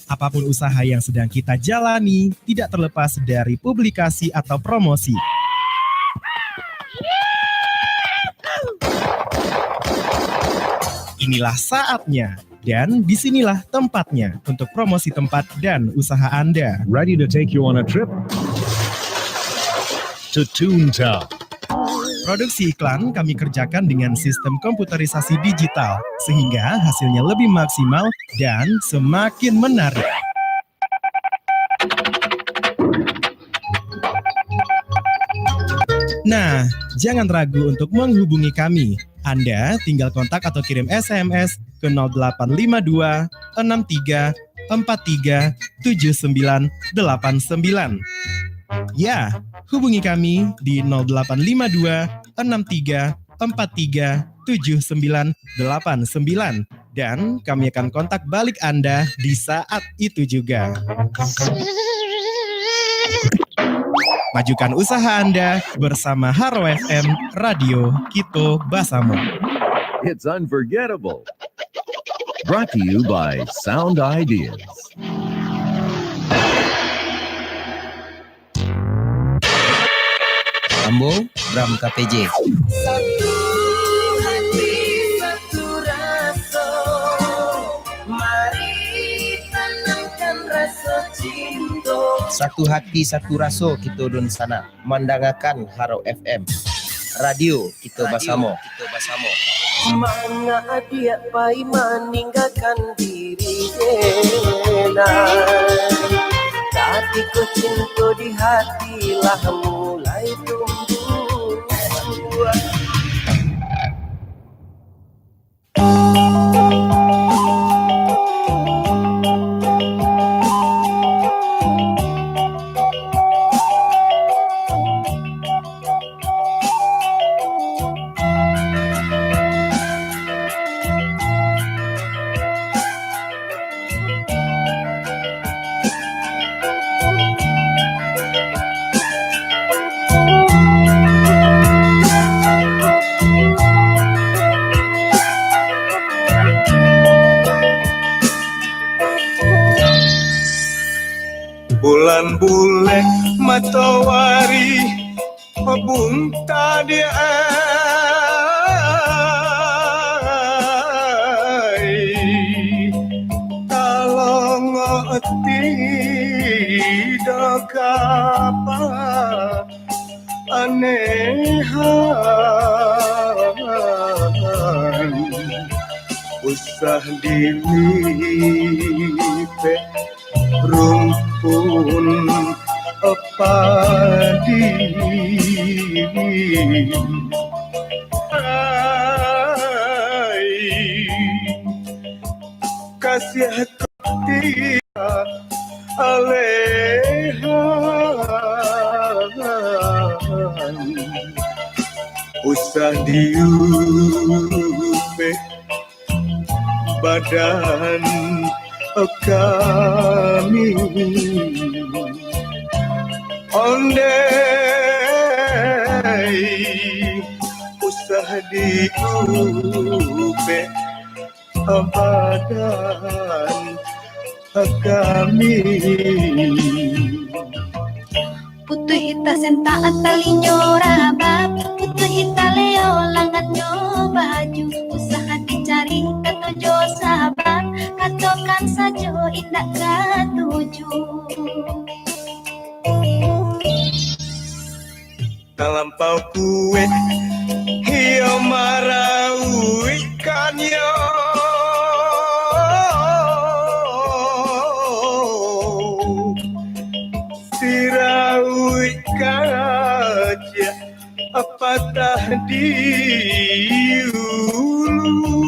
Apapun usaha yang sedang kita jalani, tidak terlepas dari publikasi atau promosi. Inilah saatnya, dan disinilah tempatnya untuk promosi tempat dan usaha Anda. Ready to take you on a trip to Toontown. Produksi iklan kami kerjakan dengan sistem komputerisasi digital, sehingga hasilnya lebih maksimal dan semakin menarik. Nah, jangan ragu untuk menghubungi kami. Anda tinggal kontak atau kirim S M S ke nol delapan lima dua, enam tiga, empat tiga, tujuh sembilan, delapan sembilan. Ya, hubungi kami di nol delapan lima dua, enam tiga, empat tiga, tujuh sembilan, delapan sembilan. Dan kami akan kontak balik Anda di saat itu juga. Majukan usaha Anda bersama Haro F M, Radio Kito Basamo. It's unforgettable. Brought to you by Sound Ideas. Ambo, Bram K P J. Satu hati, satu raso, mari tanamkan raso cinto. Satu hati, satu raso, kito dunsanak mandangakan Haro F M. Radio Kito Basamo. Manga adiak pai maninggakan diri denai. Tatiko cinto di hati lah mulai tumbuah. Bulan bulek matoari bunta di ai, talongo tido kapa anehan, usah dilipek rumpun padi. Ai, kasiah kati alehan, usah diupek badan kami. Ondeh, usah diupek badan kami. Putuih tasentak talinyo rabab, putuih taleo langannyo baju, usah dicari kato jo sabab, katokan sajo indak katuju. Talampau kuek iyo marauikkannyo. Sirauik kaciak patah di ulu.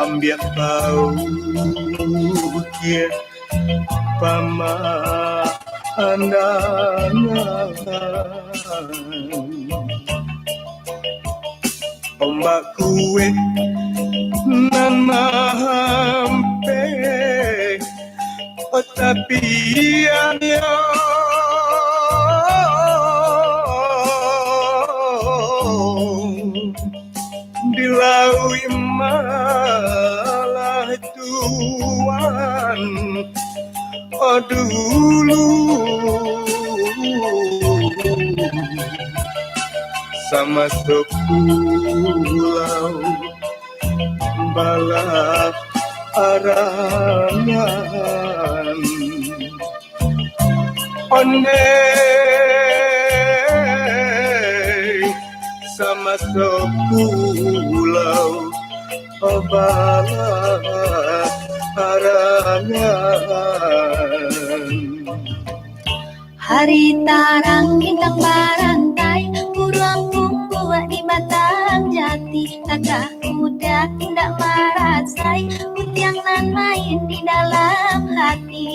Ambiak paukia pamandangan. Ombak kuek nan mahampek tapiannyo. Di lauik malah tuan dulu. Samaso pulau balah arangan. Ondeh, samaso pulau balah arangan. Hari tarang bintang barantai, buruang bumbuak di batang jati, gagah kuda indak marasai, kutiang nan main di dalam hati.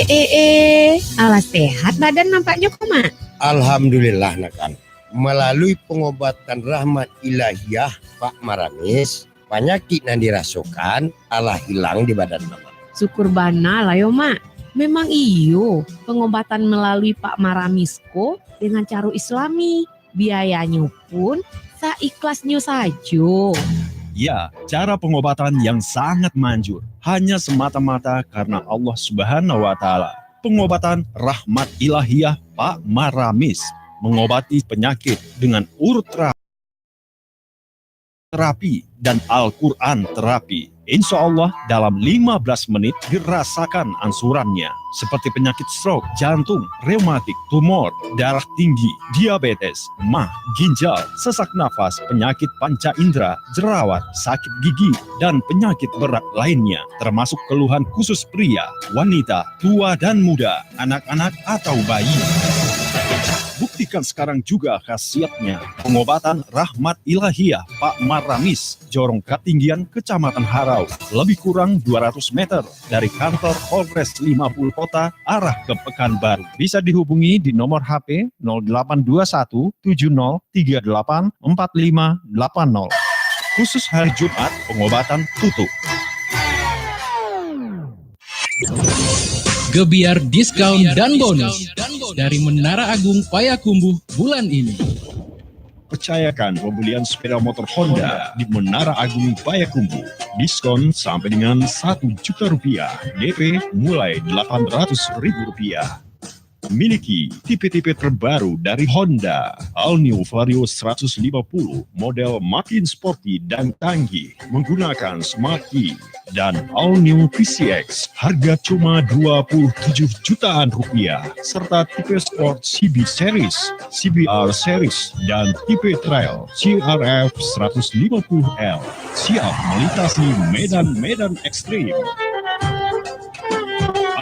Eh, eh, alah sehat badan nampaknyo ko, Mak? Alhamdulillah, nak kan. Malalui pangobatan rahmat ilahiyah Pak Maramis, panyakik nan dirasokan alah hilang di badan Mamak. Syukur bana lah yo, Mak. Memang iyo, pangobatan malalui Pak Maramis ko dengan caro Islami. Biayanyo pun saikhlasnyo sajo. Ya, cara pangobatan yang sangat manjur, hanya semata-mata karena Allah Subhanahu wa Ta'ala. Pangobatan rahmat ilahiyah Pak Maramis, mengobati penyakit dengan urut tera-, terapi dan Al-Quran terapi. Insya Allah, dalam lima belas menit dirasakan angsurannya, seperti penyakit stroke, jantung, rematik, tumor, darah tinggi, diabetes, mah, ginjal, sesak nafas, penyakit panca indera, jerawat, sakit gigi, dan penyakit berat lainnya, termasuk keluhan khusus pria, wanita, tua dan muda, anak-anak atau bayi. Buktikan sekarang juga khasiatnya. Pengobatan Rahmat Ilahiyah Pak Maramis, Jorong Katinggian, Kecamatan Harau, lebih kurang dua ratus meter dari kantor Polres Lima Puluh Kota arah ke Pekanbaru. Bisa dihubungi di nomor H P nol delapan dua satu tujuh nol tiga delapan empat lima delapan nol. Khusus hari Jumat, pengobatan tutup. Gebiar diskon dan bonus dari Menara Agung Payakumbuh bulan ini. Percayakan pembelian sepeda motor Honda di Menara Agung Payakumbuh. Diskon sampai dengan satu juta rupiah, D P mulai delapan ratus ribu rupiah. Miliki tipe-tipe terbaru dari Honda, All New Vario seratus lima puluh, model makin sporty dan canggih, menggunakan Smart Key, dan All New V C X, harga cuma dua puluh tujuh jutaan rupiah, serta tipe Sport C B Series, C B R Series, dan tipe Trail C R F seratus lima puluh L, siap melintasi medan-medan ekstrim.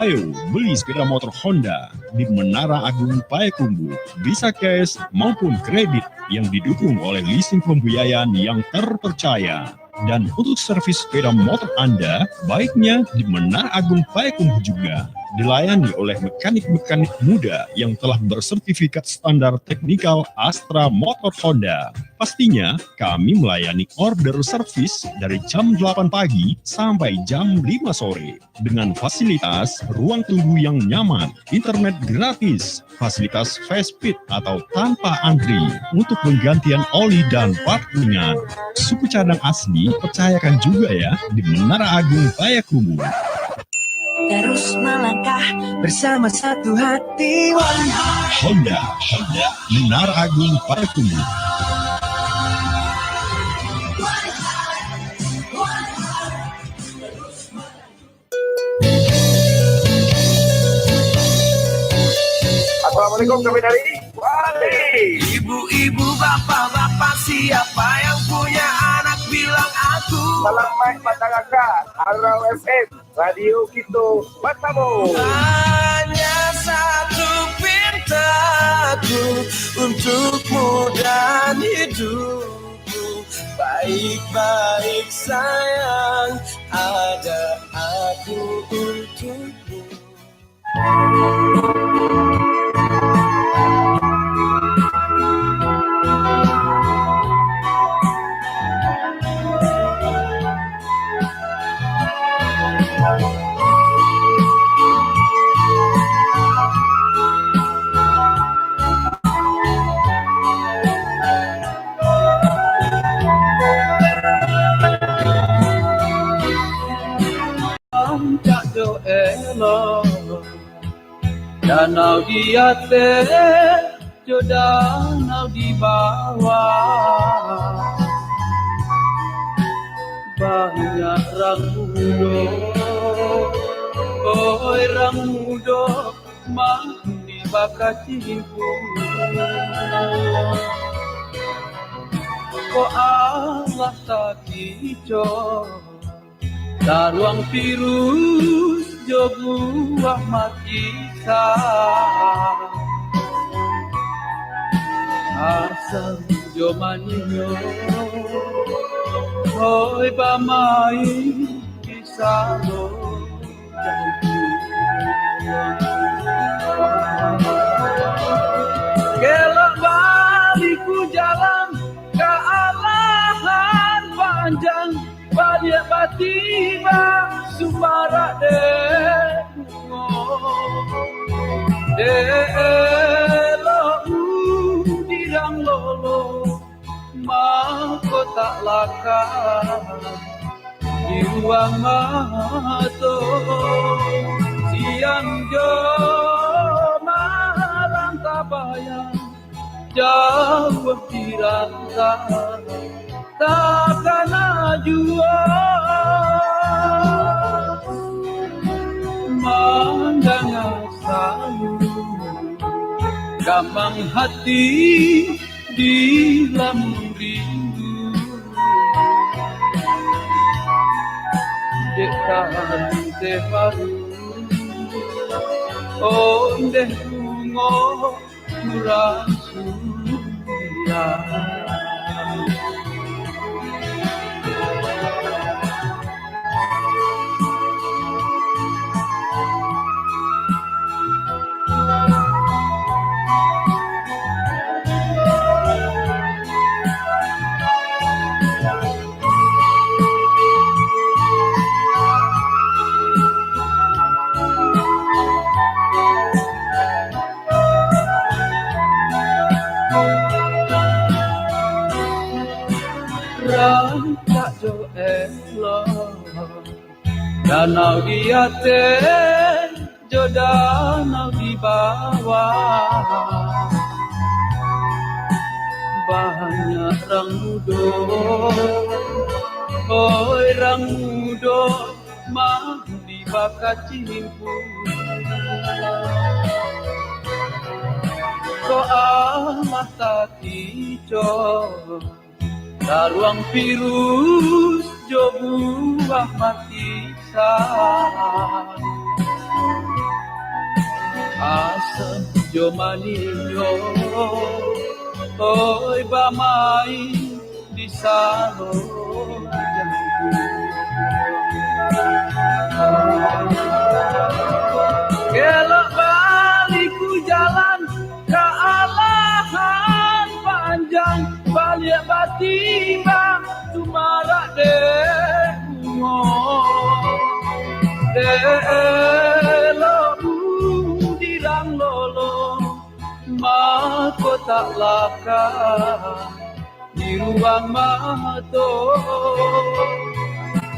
Ayo, beli sepeda motor Honda di Menara Agung Payakumbuh, bisa cash maupun kredit yang didukung oleh leasing pembiayaan yang terpercaya. Dan untuk servis sepeda motor Anda, baiknya di Menara Agung Payakumbuh juga. Dilayani oleh mekanik-mekanik muda yang telah bersertifikat standar teknikal Astra Motor Honda. Pastinya, kami melayani order servis dari jam delapan pagi sampai jam lima sore. Dengan fasilitas ruang tunggu yang nyaman, internet gratis, fasilitas fast speed atau tanpa antri untuk penggantian oli dan part ringan. Suku cadang asli, percayakan juga ya, di Menara Agung Payakumbuh. Terus melangkah bersama satu hati. Honda, Honda, Menara Agung Payakumbuh. Assalamualaikum, kami dari Bali. Ibu-ibu, bapak-bapak, siapa yang punya anak, bilang aku. Salam baik masyarakat, Harau F M, radio kito batamo. Hanya satu pintaku untukmu dan hidup. Baik-baik sayang, ada aku untukmu. Rancak jo elok, danau di ateh jo danau di bawah. Banyak rang mudo, oi, rang mudo, mandi bakacingku. Kok alah takicoh, taruang tirus jo buah markisa. Asam jo manisnyo, oi, bamain di salon. Kelok baliku jalan ka alahan panjang, baliak batiba sumarak dek bungo. Dek elok udirang lolo, mako tak lakan di ruang mato. Siang jo malam tabayang, jauah di rantau, takana juo mandanga salu, gamang hati di lam rindu. Dek tanteh baru, ondeh bungo urang suliang. Rancak jo elok, danau di ateh jo danau di bawah. Banyak rang mudo, oi rang mudo, mandi bakacimpuak. Kok alah takico, taruang pirus jo buah matisan, asam jo maninyo, oi bamain di salo jangku. Kelok baliku jalan ka alahan panjang, baliak batiba sumarak dek bungo. Dek elok udirang lolo, mako tak lakan di ruang mato.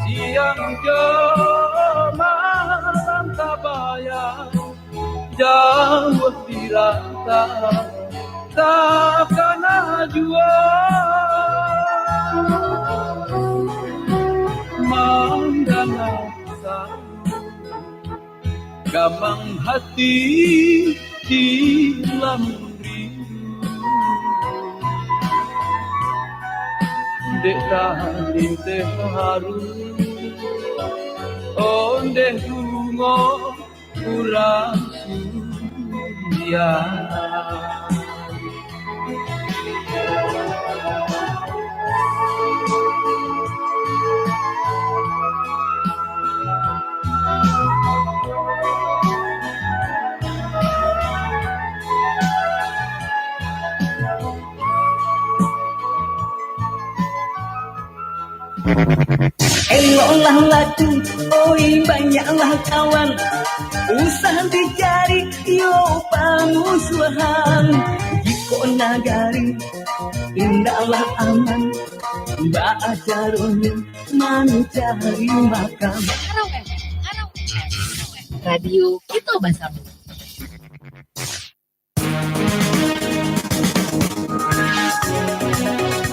Siang jo malam tabayang, jauah di rantau, takana juo mandanga salu, gamang hati di lam rindu. Dek talinteh haru, ondeh bungo urang suliang. Eloklah laku, oi, banyaklah kawan. Usah dicari yo pamusuahan. Jikok nagari indaklah aman, baa caronyo mancari makan. Harau F M, Harau F M, Harau F M. Radio Kito Basamo.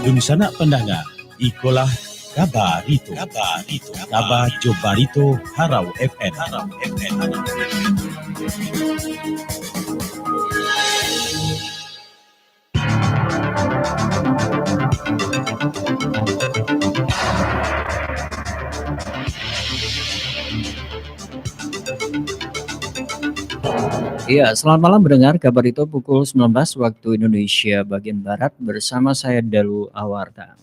Dunsanak pandanga, ikolah Kaba Rito. Kaba Rito. Kaba jo Barito Harau F M. Harau F M. Iya, selamat malam pendengar Kabar Itu pukul sembilan belas waktu Indonesia bagian Barat, bersama saya Dalu Awarta.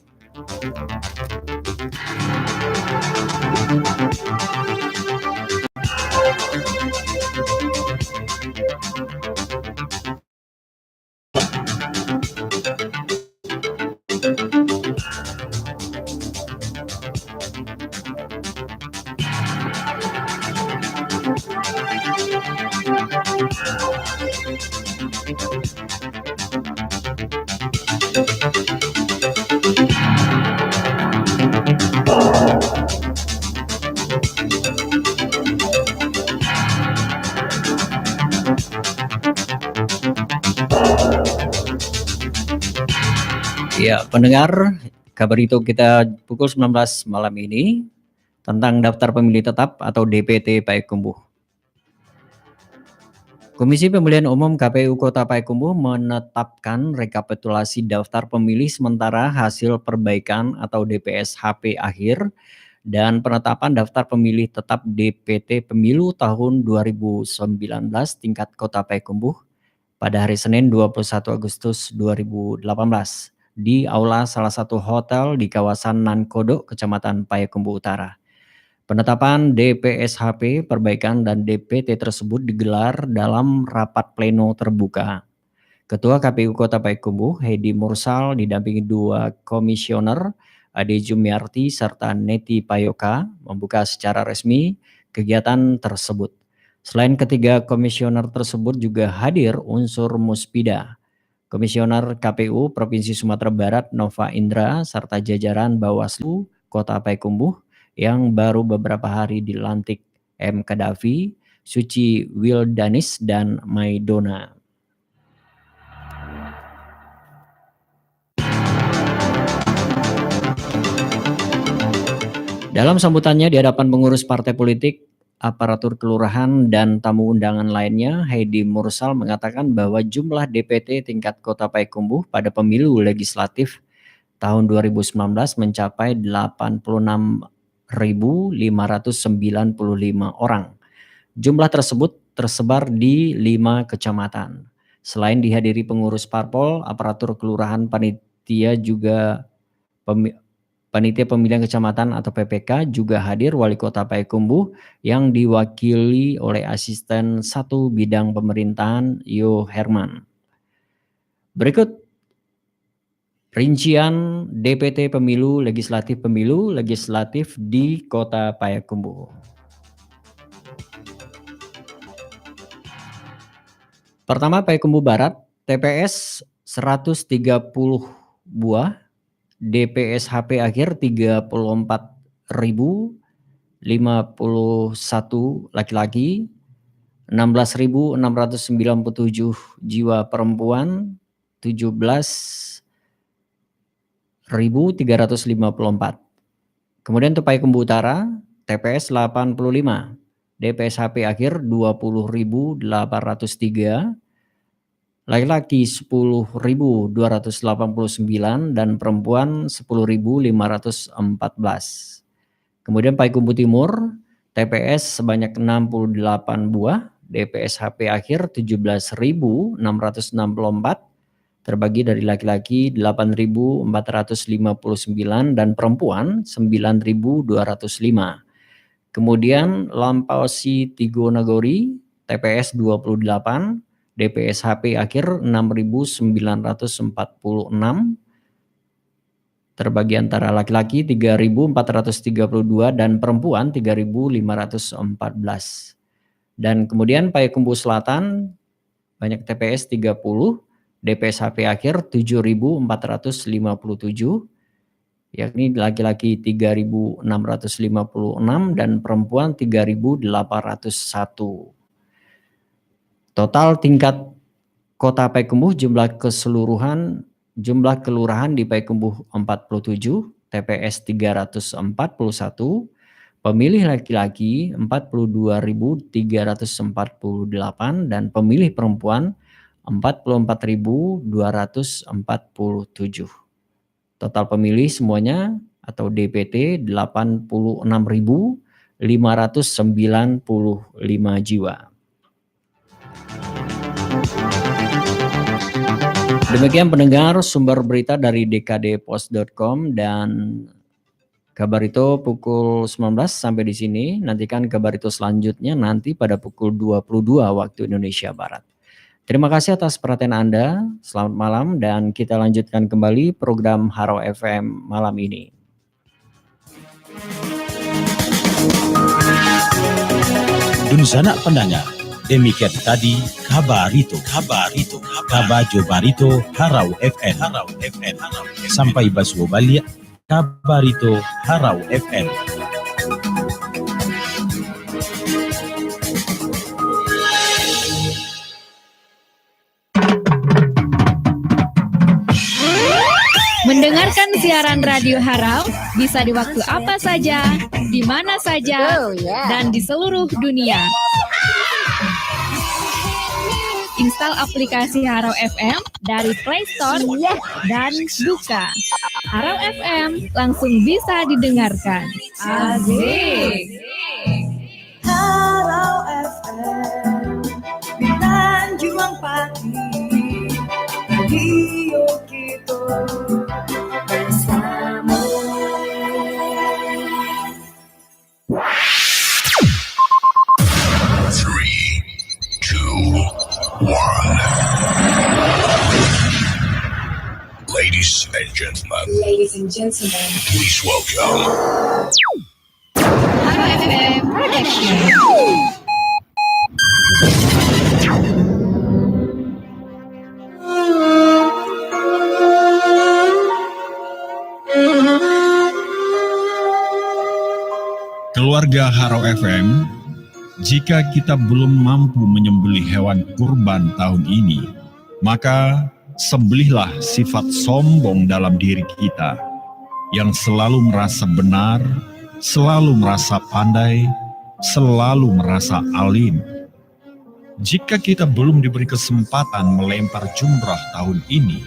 Ya, pendengar, kabar itu kita pukul sembilan belas malam ini tentang daftar pemilih tetap atau D P T Payakumbuh. Komisi Pemilihan Umum K P U Kota Payakumbuh menetapkan rekapitulasi daftar pemilih sementara hasil perbaikan atau D P S H P akhir dan penetapan daftar pemilih tetap D P T Pemilu tahun dua ribu sembilan belas tingkat Kota Payakumbuh pada hari Senin dua puluh satu Agustus dua ribu delapan belas di aula salah satu hotel di kawasan Nan Kodok, Kecamatan Payakumbuh Utara. Penetapan D P S H P, perbaikan dan D P T tersebut digelar dalam rapat pleno terbuka. Ketua K P U Kota Payakumbuh, Hedi Mursal, didampingi dua komisioner, Ade Jumiarti serta Neti Payoka, membuka secara resmi kegiatan tersebut. Selain ketiga komisioner tersebut juga hadir unsur Muspida, Komisioner K P U Provinsi Sumatera Barat Nova Indra, serta jajaran Bawaslu Kota Payakumbuh yang baru beberapa hari dilantik, M Kadafi, Suci Wildanis, dan Maidona. Dalam sambutannya di hadapan pengurus partai politik, aparatur kelurahan, dan tamu undangan lainnya, Hedi Mursal mengatakan bahwa jumlah D P T tingkat Kota Payakumbuh pada pemilu legislatif tahun dua ribu sembilan belas mencapai delapan puluh enam ribu lima ratus sembilan puluh lima orang. Jumlah tersebut tersebar di lima kecamatan. Selain dihadiri pengurus parpol, aparatur kelurahan, panitia juga pemi-, panitia pemilihan kecamatan atau P P K juga hadir, Wali Kota Payakumbuh yang diwakili oleh Asisten Satu Bidang Pemerintahan, Yo Herman. Berikut rincian D P T pemilu legislatif, pemilu legislatif di Kota Payakumbuh. Pertama, Payakumbuh Barat, T P S seratus tiga puluh buah, D P S H P akhir tiga puluh empat ribu lima puluh satu laki-laki, enam belas ribu enam ratus sembilan puluh tujuh jiwa perempuan, tujuh belas ribu tiga ratus lima puluh empat. Kemudian untuk Payakumbuh Utara, T P S delapan puluh lima, D P S H P akhir dua puluh ribu delapan ratus tiga, laki-laki sepuluh ribu dua ratus delapan puluh sembilan, dan perempuan sepuluh ribu lima ratus empat belas. Kemudian Payakumbuh Timur, T P S sebanyak enam puluh delapan buah, D P S H P akhir tujuh belas ribu enam ratus enam puluh empat, terbagi dari laki-laki delapan ribu empat ratus lima puluh sembilan dan perempuan sembilan ribu dua ratus lima. Kemudian Lampausi Tigo Nagori, T P S dua puluh delapan, D P S H P akhir enam ribu sembilan ratus empat puluh enam, terbagi antara laki-laki tiga ribu empat ratus tiga puluh dua dan perempuan tiga ribu lima ratus empat belas. Dan kemudian Payakumbuh Selatan, banyak T P S tiga puluh, D P S H P akhir tujuh ribu empat ratus lima puluh tujuh, yakni laki-laki tiga ribu enam ratus lima puluh enam dan perempuan tiga ribu delapan ratus satu. Total tingkat Kota Payakumbuh, jumlah keseluruhan, jumlah kelurahan di Payakumbuh empat puluh tujuh, T P S tiga ratus empat puluh satu, pemilih laki-laki empat puluh dua ribu tiga ratus empat puluh delapan, dan pemilih perempuan empat puluh empat ribu dua ratus empat puluh tujuh. Total pemilih semuanya atau D P T delapan puluh enam ribu lima ratus sembilan puluh lima jiwa. Demikian pendengar, sumber berita dari D K D post dot com dan Kabar Itu pukul sembilan belas sampai di sini. Nantikan Kabar Itu selanjutnya nanti pada pukul dua puluh dua waktu Indonesia Barat. Terima kasih atas perhatian Anda. Selamat malam dan kita lanjutkan kembali program Harau F M malam ini. Dunsanak pandanga, demikian tadi kabarito, kabarito, kabajo barito Harau F M. Harau F M. Sampai basuo baliak, kabarito Harau F M. Mendengarkan siaran Radio Harau bisa di waktu apa saja, di mana saja, Betul, ya. dan di seluruh dunia. Install aplikasi Harau F M dari Play Store Iya. dan buka Harau F M, langsung bisa didengarkan. Asik. Harau F M, di Tanjuang Pati, radio kito bersamo. Three, two, one. Ladies and gentlemen. Ladies and gentlemen. Please welcome. Harau F M Production. Keluarga Harau F M, jika kita belum mampu menyembelih hewan kurban tahun ini, maka sembelihlah sifat sombong dalam diri kita, yang selalu merasa benar, selalu merasa pandai, selalu merasa alim. Jika kita belum diberi kesempatan melempar jumrah tahun ini,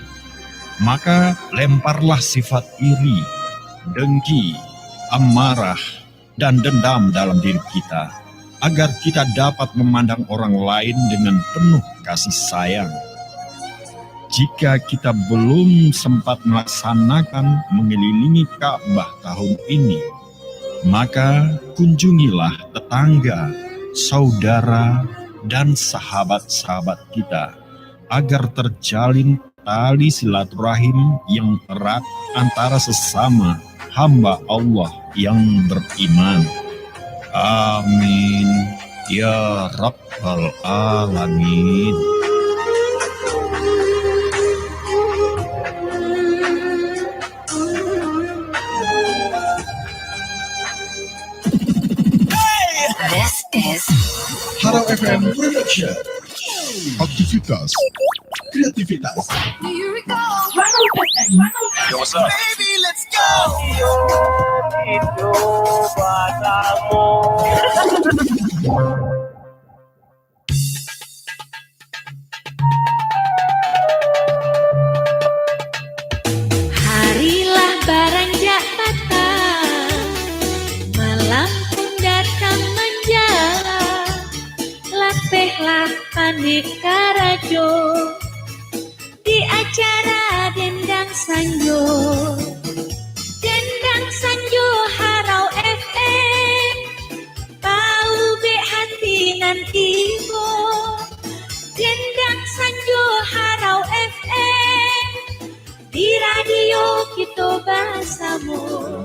maka lemparlah sifat iri, dengki, amarah, dan dendam dalam diri kita, agar kita dapat memandang orang lain dengan penuh kasih sayang. Jika kita belum sempat melaksanakan mengelilingi Ka'bah tahun ini, maka kunjungilah tetangga, saudara, dan sahabat-sahabat kita, agar terjalin tali silaturahim yang erat antara sesama hamba Allah yang beriman. Amin, ya Rabbal Alamin. This is Harau F M Production. Aktivitas, kreativitas. Yo, what's up? Baby, let's go. Hari lah baranjak patang, malam pun datang manjala. Lapehlah panek karajo di acara Dendang Sanjo. Dendang Sanjo Harau F M, paubek hati nan tibo. Dendang Sanjo Harau F M, di radio kito basamo.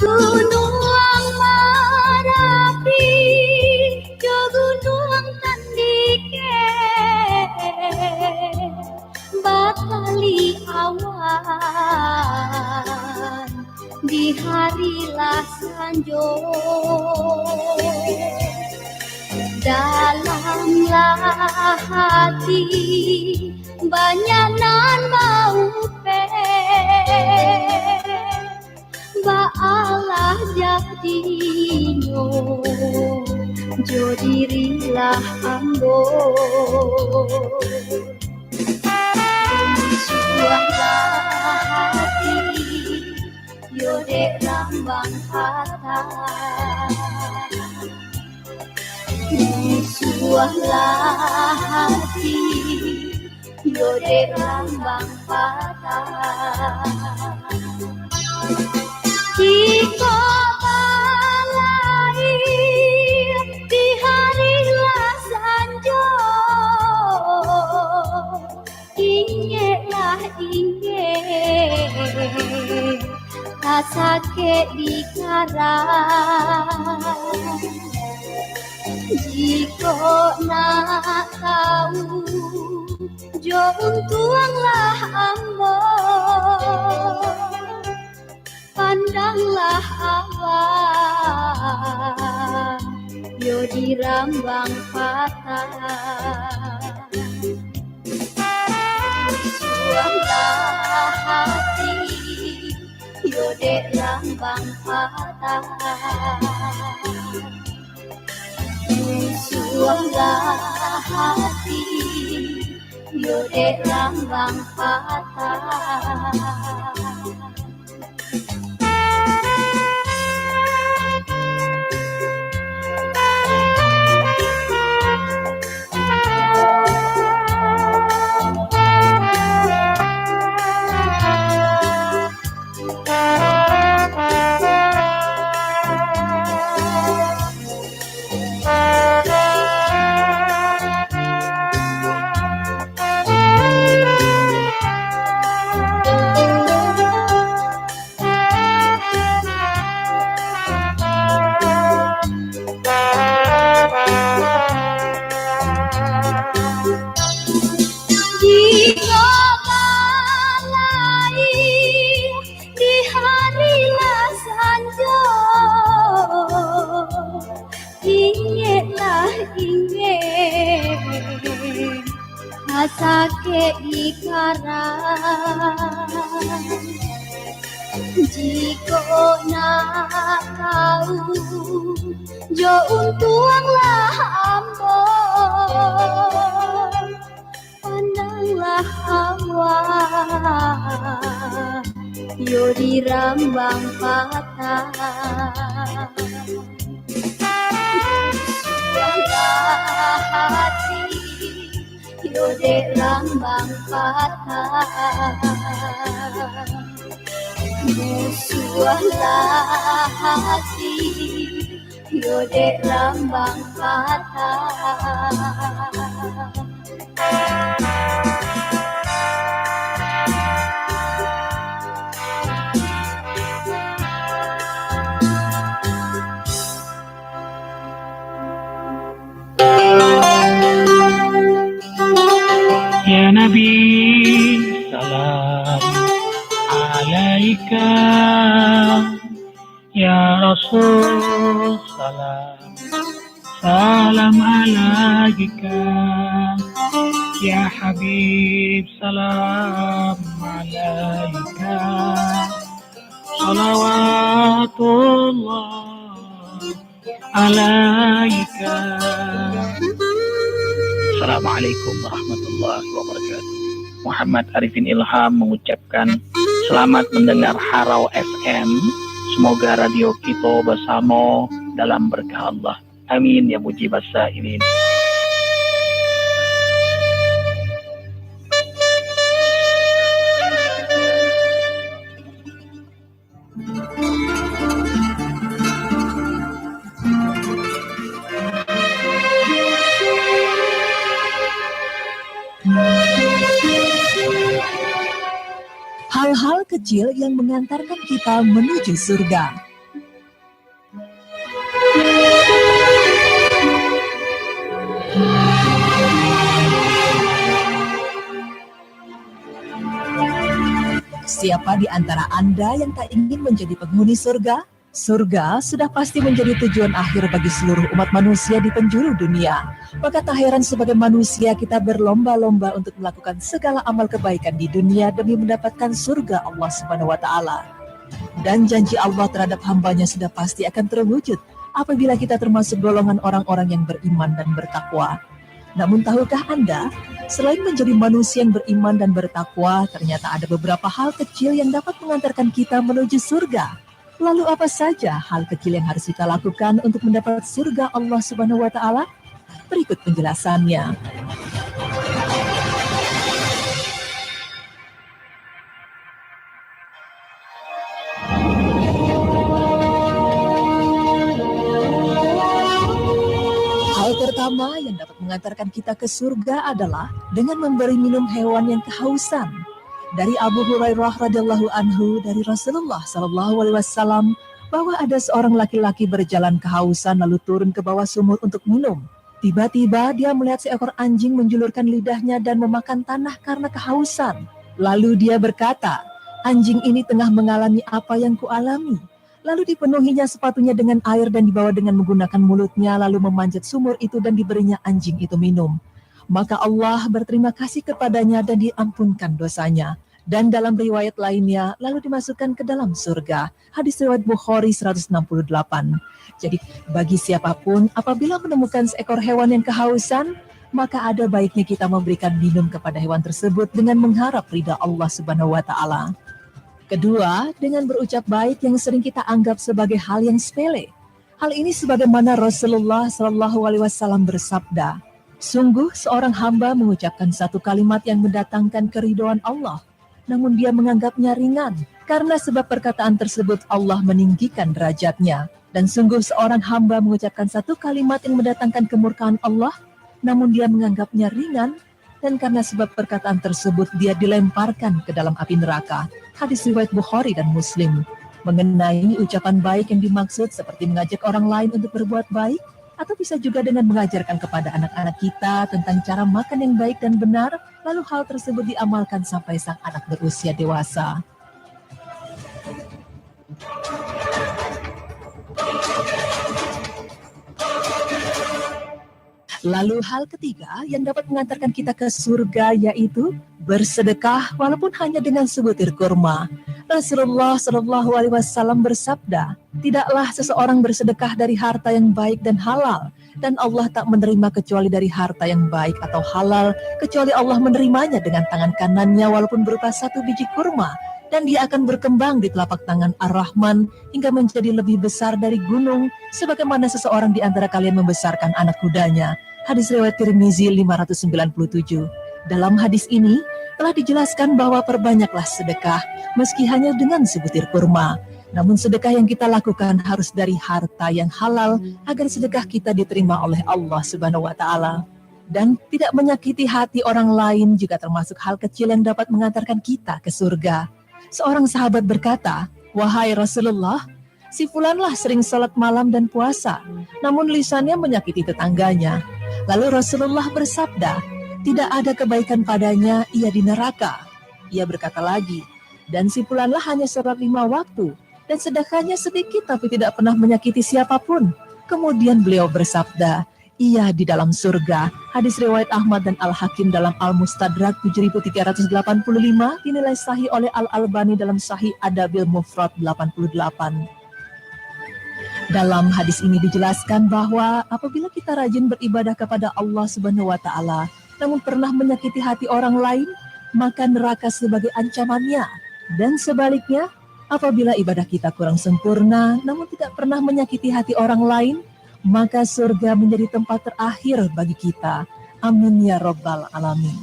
Gunuang Marapi jo Gunuang Tandike batali awan di hari lah sanjo. Dalam lah hati banyak nan maupek. Baalah jadinyo jo dirilah ambo. Suahlah hati yo dek rambang patah. Suahlah hati yo dek rambang patah. Jikok balai di hari lah sanjo, ingeklah ingek, ka sakik di karang. Jikok nak tahu, jo untuanglah ambo. Pandanglah awak yo di rambang patah. Suahlah hati yo dek rambang patah. Suahlah hati yo dek rambang patah. Jikok balai di hari lah sanjo, ingeklah ingek, ka sakik di karang. Jikok nak tahu, jo untuanglah ambo. Pandanglah awak yo di rambang patah. Suahlah hati yo dek rambang patah. Suahlah hati yo dek rambang patah. Ya Nabi, salam alaika. Ya Rasul, salam, salam alaika. Ya Habib, salam alaika. Salawatullah alaika. Assalamualaikum warahmatullahi wabarakatuh. Muhammad Arifin Ilham mengucapkan selamat mendengar Harau F M. Semoga radio kito basamo dalam berkah Allah. Amin ya mujibas sailin. Hal-hal kecil yang mengantarkan kita menuju surga. Siapa di antara Anda yang tak ingin menjadi penghuni surga? Surga sudah pasti menjadi tujuan akhir bagi seluruh umat manusia di penjuru dunia. Maka tak heran sebagai manusia kita berlomba-lomba untuk melakukan segala amal kebaikan di dunia demi mendapatkan surga Allah Subhanahu wa Ta'ala. Dan janji Allah terhadap hamba-Nya sudah pasti akan terwujud apabila kita termasuk golongan orang-orang yang beriman dan bertakwa. Namun, tahukah Anda, selain menjadi manusia yang beriman dan bertakwa, ternyata ada beberapa hal kecil yang dapat mengantarkan kita menuju surga. Lalu, apa saja hal kecil yang harus kita lakukan untuk mendapat surga Allah Subhanahu wa Ta'ala? Berikut penjelasannya. Hal pertama yang dapat mengantarkan kita ke surga adalah dengan memberi minum hewan yang kehausan. Dari Abu Hurairah radhiyallahu anhu, dari Rasulullah sallallahu alaihi wasallam, bahwa ada seorang laki-laki berjalan kehausan lalu turun ke bawah sumur untuk minum. Tiba-tiba dia melihat seekor anjing menjulurkan lidahnya dan memakan tanah karena kehausan. Lalu dia berkata, "Anjing ini tengah mengalami apa yang kualami." Lalu dipenuhinya sepatunya dengan air dan dibawa dengan menggunakan mulutnya, lalu memanjat sumur itu dan diberinya anjing itu minum. Maka Allah berterima kasih kepadanya dan diampunkan dosanya. Dan dalam riwayat lainnya, lalu dimasukkan ke dalam surga. Hadis riwayat Bukhari seratus enam puluh delapan. Jadi, bagi siapapun, apabila menemukan seekor hewan yang kehausan, maka ada baiknya kita memberikan minum kepada hewan tersebut dengan mengharap ridha Allah Subhanahu wa Ta'ala. Kedua, dengan berucap baik yang sering kita anggap sebagai hal yang sepele. Hal ini sebagaimana Rasulullah sallallahu alaihi wasallam bersabda, "Sungguh seorang hamba mengucapkan satu kalimat yang mendatangkan keridhaan Allah, namun dia menganggapnya ringan. Karena sebab perkataan tersebut Allah meninggikan derajatnya. Dan sungguh seorang hamba mengucapkan satu kalimat yang mendatangkan kemurkaan Allah, namun dia menganggapnya ringan, dan karena sebab perkataan tersebut dia dilemparkan ke dalam api neraka." Hadis riwayat Bukhari dan Muslim. Mengenai ucapan baik yang dimaksud seperti mengajak orang lain untuk berbuat baik, atau bisa juga dengan mengajarkan kepada anak-anak kita tentang cara makan yang baik dan benar, lalu hal tersebut diamalkan sampai sang anak berusia dewasa. Lalu hal ketiga yang dapat mengantarkan kita ke surga yaitu bersedekah walaupun hanya dengan sebutir kurma. Rasulullah sallallahu alaihi wasallam bersabda, "Tidaklah seseorang bersedekah dari harta yang baik dan halal, dan Allah tak menerima kecuali dari harta yang baik atau halal, kecuali Allah menerimanya dengan tangan kanannya walaupun berupa satu biji kurma, dan dia akan berkembang di telapak tangan Ar-Rahman hingga menjadi lebih besar dari gunung, sebagaimana seseorang di antara kalian membesarkan anak kudanya." Hadis riwayat Tirmizi lima ratus sembilan puluh tujuh. Dalam hadis ini, telah dijelaskan bahwa perbanyaklah sedekah, meski hanya dengan sebutir kurma. Namun, sedekah yang kita lakukan harus dari harta yang halal, agar sedekah kita diterima oleh Allah Subhanahu wa Ta'ala. Dan tidak menyakiti hati orang lain juga termasuk hal kecil yang dapat mengantarkan kita ke surga. Seorang sahabat berkata, "Wahai Rasulullah, si fulanlah sering salat malam dan puasa, namun lisannya menyakiti tetangganya." Lalu Rasulullah bersabda, "Tidak ada kebaikan padanya, ia di neraka." Ia berkata lagi, "Dan si fulanlah hanya salat lima waktu, dan sedekahnya sedikit tapi tidak pernah menyakiti siapapun." Kemudian beliau bersabda, "Ia di dalam surga." Hadis riwayat Ahmad dan Al-Hakim dalam Al-Mustadrak tujuh ribu tiga ratus delapan puluh lima, dinilai sahih oleh Al-Albani dalam Sahih Adabil Mufrad delapan puluh delapan. Dalam hadis ini dijelaskan bahwa apabila kita rajin beribadah kepada Allah Subhanahu wa Ta'ala, namun pernah menyakiti hati orang lain, maka neraka sebagai ancamannya. Dan sebaliknya, apabila ibadah kita kurang sempurna, namun tidak pernah menyakiti hati orang lain, maka surga menjadi tempat terakhir bagi kita. Amin ya rabbal alamin.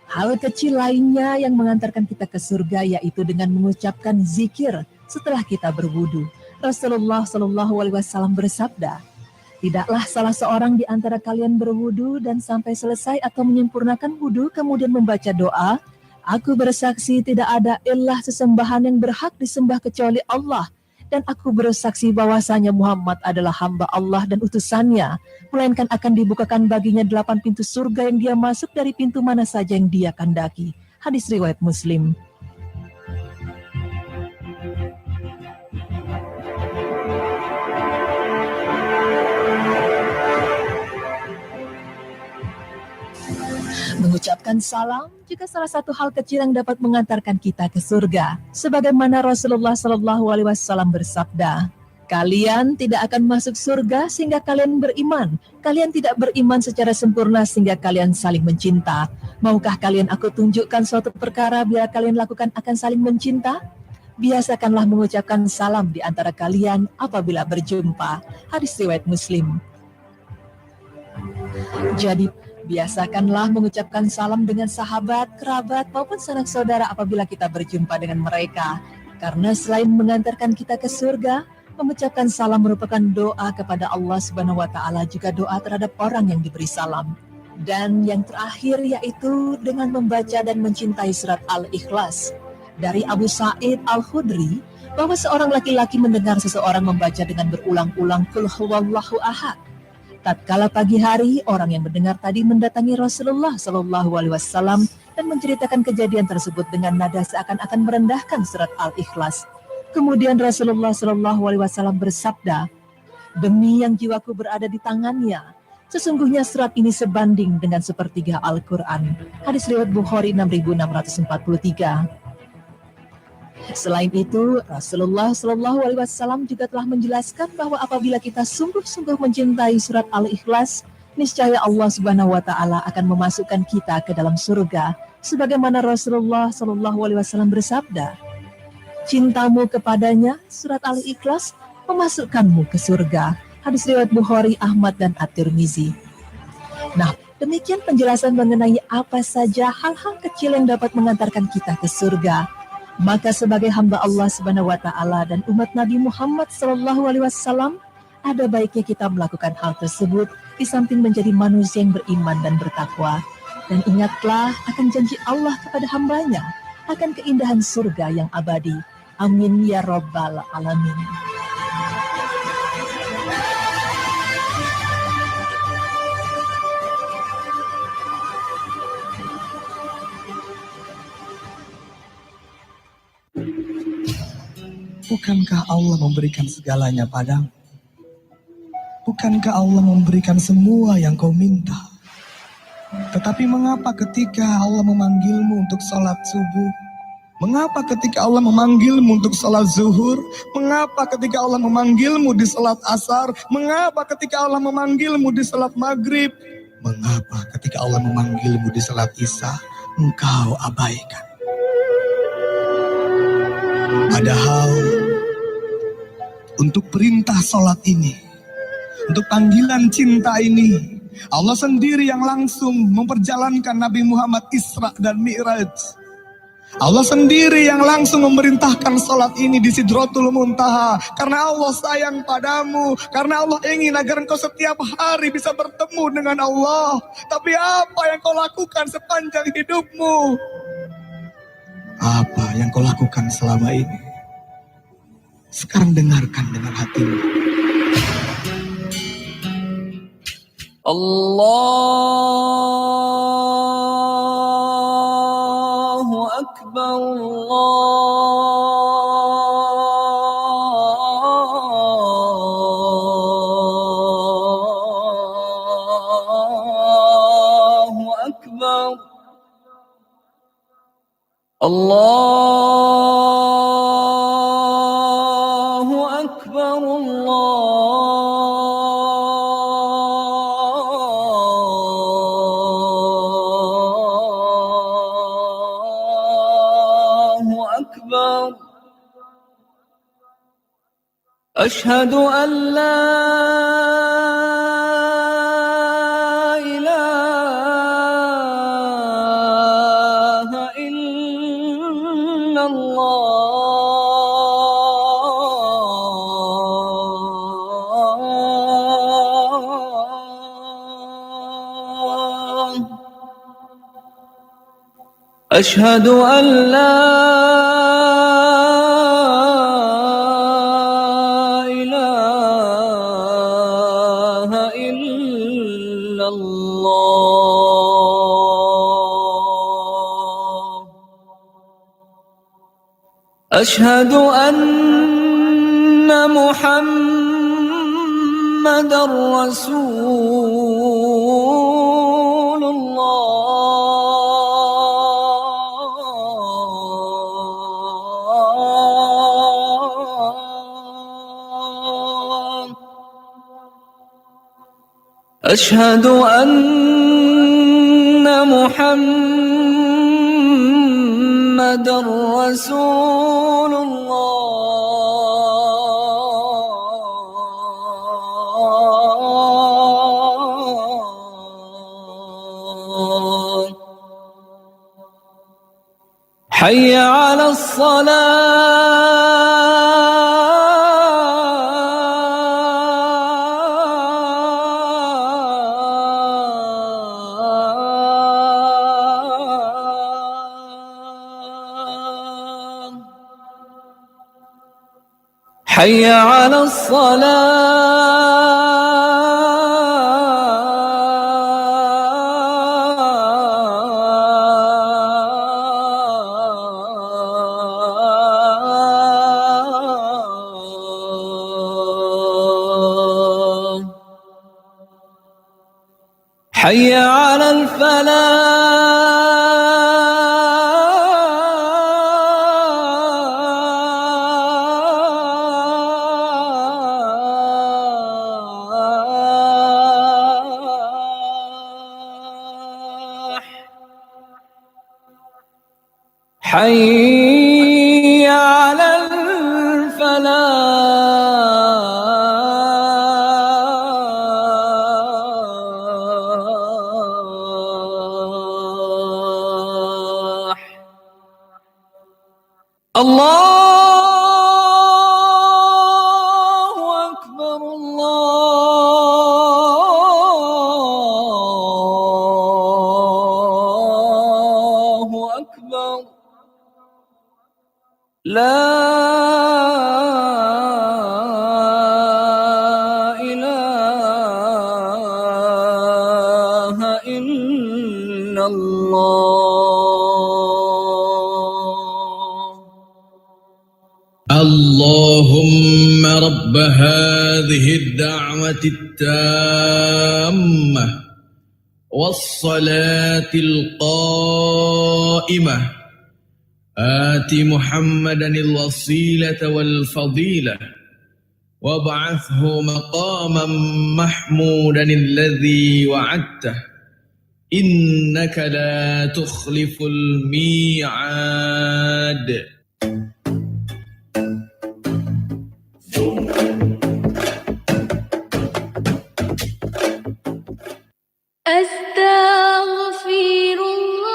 Hal kecil lainnya yang mengantarkan kita ke surga yaitu dengan mengucapkan zikir setelah kita berwudu. Rasulullah sallallahu alaihi wasallam bersabda, "Tidaklah salah seorang di antara kalian berwudu dan sampai selesai atau menyempurnakan wudu, kemudian membaca doa, 'Aku bersaksi tidak ada ilah sesembahan yang berhak disembah kecuali Allah, dan aku bersaksi bahwasanya Muhammad adalah hamba Allah dan utusannya,' melainkan akan dibukakan baginya delapan pintu surga yang dia masuk dari pintu mana saja yang dia kandaki." Hadis riwayat Muslim. Mengucapkan salam juga salah satu hal kecil yang dapat mengantarkan kita ke surga. Sebagaimana Rasulullah sallallahu alaihi wasallam bersabda, "Kalian tidak akan masuk surga sehingga kalian beriman. Kalian tidak beriman secara sempurna sehingga kalian saling mencinta. Maukah kalian aku tunjukkan suatu perkara bila kalian lakukan akan saling mencinta? Biasakanlah mengucapkan salam di antara kalian apabila berjumpa." Hadis riwayat Muslim. Jadi, biasakanlah mengucapkan salam dengan sahabat, kerabat, maupun sanak saudara apabila kita berjumpa dengan mereka. Karena selain mengantarkan kita ke surga, mengucapkan salam merupakan doa kepada Allah Subhanahu wa Ta'ala, juga doa terhadap orang yang diberi salam. Dan yang terakhir yaitu dengan membaca dan mencintai surat Al-Ikhlas. Dari Abu Sa'id Al-Khudri, bahwa seorang laki-laki mendengar seseorang membaca dengan berulang-ulang Qul Huwallahu Ahad. Tatkala pagi hari, orang yang mendengar tadi mendatangi Rasulullah sallallahu alaihi wasallam dan menceritakan kejadian tersebut dengan nada seakan-akan merendahkan surat Al-Ikhlas. Kemudian Rasulullah sallallahu alaihi wasallam bersabda, "Demi yang jiwaku berada di tangannya, sesungguhnya surat ini sebanding dengan sepertiga Al-Quran." Hadis riwayat Bukhari enam ribu enam ratus empat puluh tiga. Selain itu, Rasulullah sallallahu alaihi wasallam juga telah menjelaskan bahwa apabila kita sungguh-sungguh mencintai surat Al-Ikhlas, niscaya Allah Subhanahu wa Ta'ala akan memasukkan kita ke dalam surga, sebagaimana Rasulullah sallallahu alaihi wasallam bersabda, "Cintamu kepadanya, surat Al-Ikhlas, memasukkanmu ke surga." Hadis riwayat Bukhari, Ahmad, dan At-Tirmizi. Nah, demikian penjelasan mengenai apa saja hal-hal kecil yang dapat mengantarkan kita ke surga. Maka sebagai hamba Allah Subhanahu wa Ta'ala dan umat Nabi Muhammad sallallahu alaihi wasallam, ada baiknya kita melakukan hal tersebut di samping menjadi manusia yang beriman dan bertakwa. Dan ingatlah akan janji Allah kepada hambanya akan keindahan surga yang abadi. Amin ya rabbal alamin. Bukankah Allah memberikan segalanya padamu? Bukankah Allah memberikan semua yang kau minta? Tetapi mengapa ketika Allah memanggilmu untuk salat subuh? Mengapa ketika Allah memanggilmu untuk salat zuhur? Mengapa ketika Allah memanggilmu di salat asar? Mengapa ketika Allah memanggilmu di salat maghrib? Mengapa ketika Allah memanggilmu di salat isya, engkau abaikan? Padahal untuk perintah salat ini, untuk panggilan cinta ini, Allah sendiri yang langsung memperjalankan Nabi Muhammad Isra dan Mi'raj. Allah sendiri yang langsung memerintahkan salat ini di Sidratul Muntaha. Karena Allah sayang padamu, karena Allah ingin agar engkau setiap hari bisa bertemu dengan Allah. Tapi apa yang kau lakukan sepanjang hidupmu? Apa yang kau lakukan selama ini? Sekarang dengarkan dengan hatimu. Allahu Akbar, Allahu Akbar. Allahu Akbar, Allahu Akbar. Asyhadu an la ilaha illallah. Asyhadu an la ilaha illallah. Asyhadu anna Muhammadar Rasulullah. أشهد أن محمدا رسول الله. حي على الصلاة. حي على الصلاة. حي على الفلاح. حي على الفلاح. الله أكبر، الله أكبر. لا إله إلا الله. اللهم رب هذه الدعوة التامة والصلاة القائمة، آت محمدا الوسيلة والفضيلة، وابعثه مقاما محمودا الذي وعدته، إنك لا تخلف الميعاد. أستغفر الله.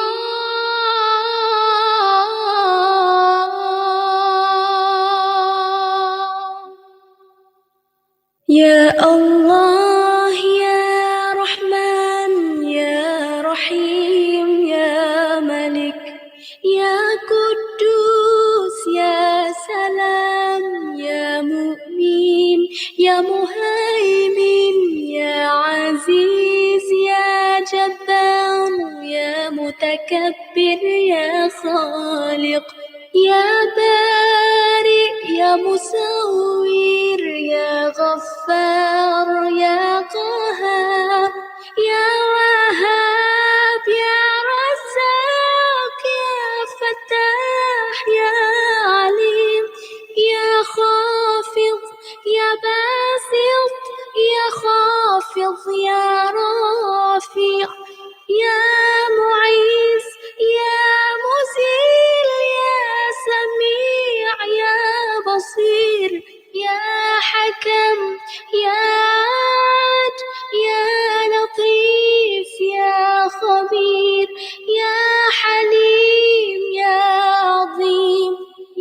يا الله، يا رحمن، يا رحيم، يا ملك، يا قدوس، يا سلام، يا مؤمن، يا مهيمن، يا عزيز، يا جبار، يا متكبر، يا خالق، يا بارئ، يا مصور، يا غفار، يا قهار، يا وهاب، يا رزاق، يا فتاح، يا عليم، يا خافض، يا باسط، يا خافض، يا رافع، يا معز، يا مذل، يا سميع، يا بصير، يا حكم، يا عدل، يا لطيف، يا خبير، يا حليم، يا عظيم،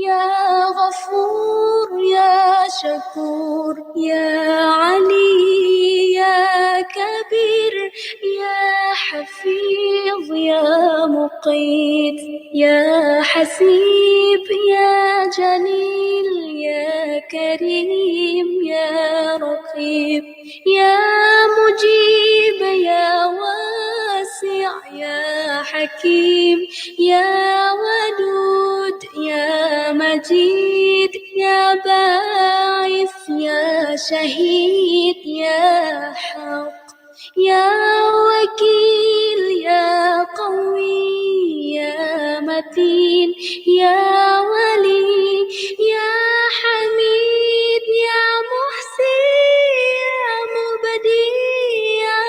يا غفور، يا شكور، يا علي، يا كبير، يا حفيظ، يا مقيت، يا حسيب، يا جليل، يا كريم، يا رقيب، يا مجيب، يا واسع، يا حكيم، يا ودود، يا مجيد، يا باعث، يا شهيد، يا حق، يا وكيل، يا قوي، يا متين، يا ولي، يا حميد، يا محسن، يا مبدع، يا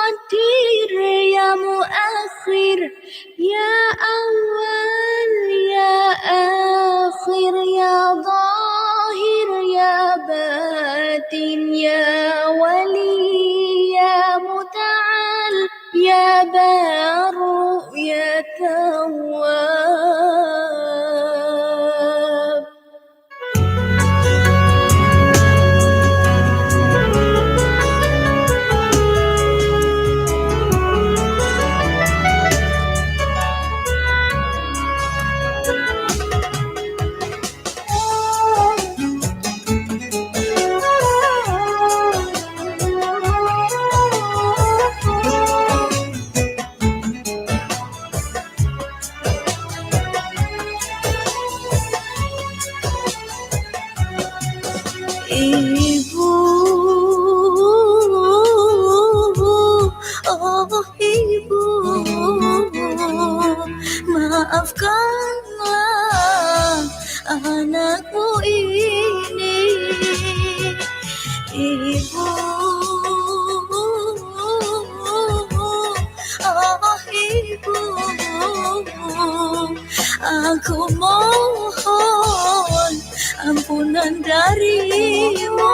مقدر يا مؤخر، يا أول يا آخر، يا ظاهر يا باطن، يا ولي يا متعال، يا بار يا تواب. Ibu, oh ibu, maafkanlah anakmu ini. Ibu, oh ibu, aku mohon ampunan darimu.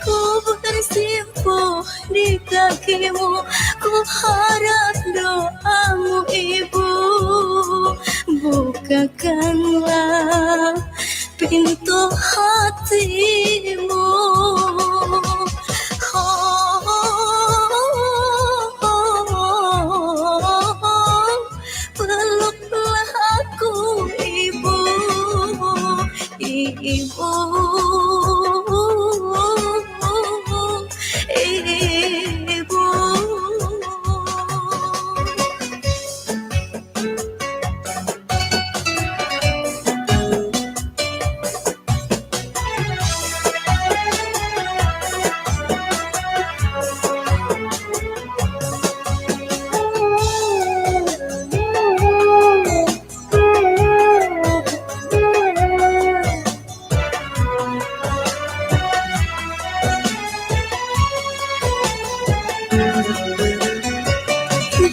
Ku bersimpuh di kakimu, ku harap doamu ibu, bukakanlah pintu hatimu. Peluklah aku ibu, ibu, ibu.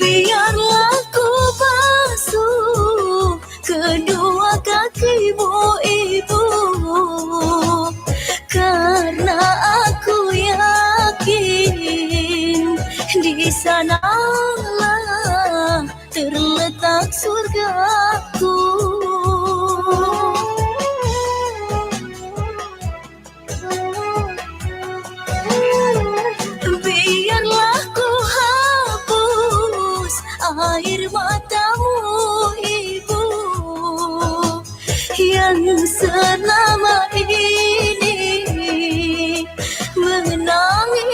Biarlah ku basuh kedua kakimu, ibu, karena aku yakin di sanalah terletak surgaku. Biarlah ku hapus air matamu, ibu, yang selama ini menangis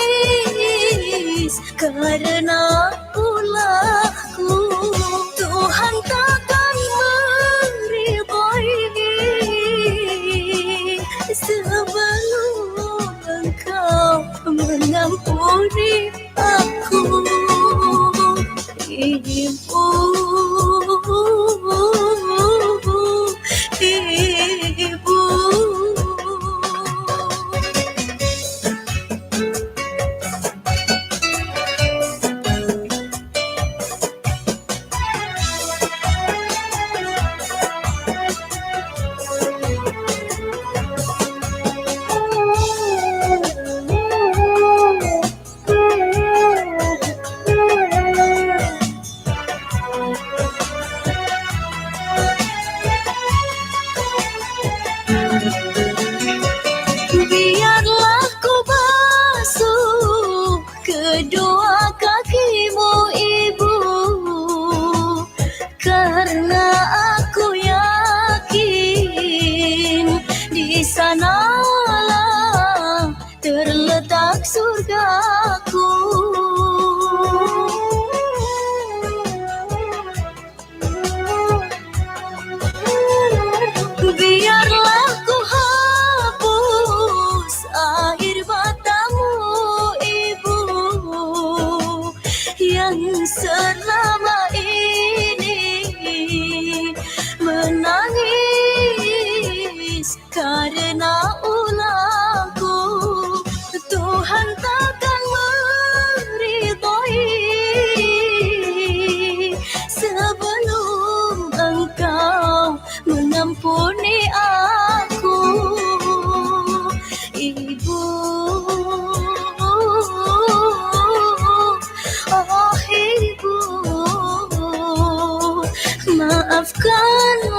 karena ulahku. Tuhan takkan meridai sebelum Engkau mengampuni aku. Ibu, ibu. Biarlah ku basuh kedua kakimu, ibu, karena aku yakin di sanalah terletak surgaku. Biarlah ku hapus air matamu, ibu, yang selama ini Ampuni aku, Ibu. Oh, Ibu, maafkanlah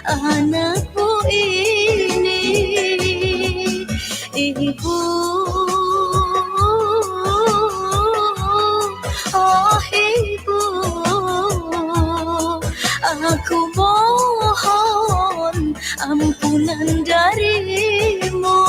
anakku ini, Ibu. Oh, Ibu, aku mohon ampunan darimu.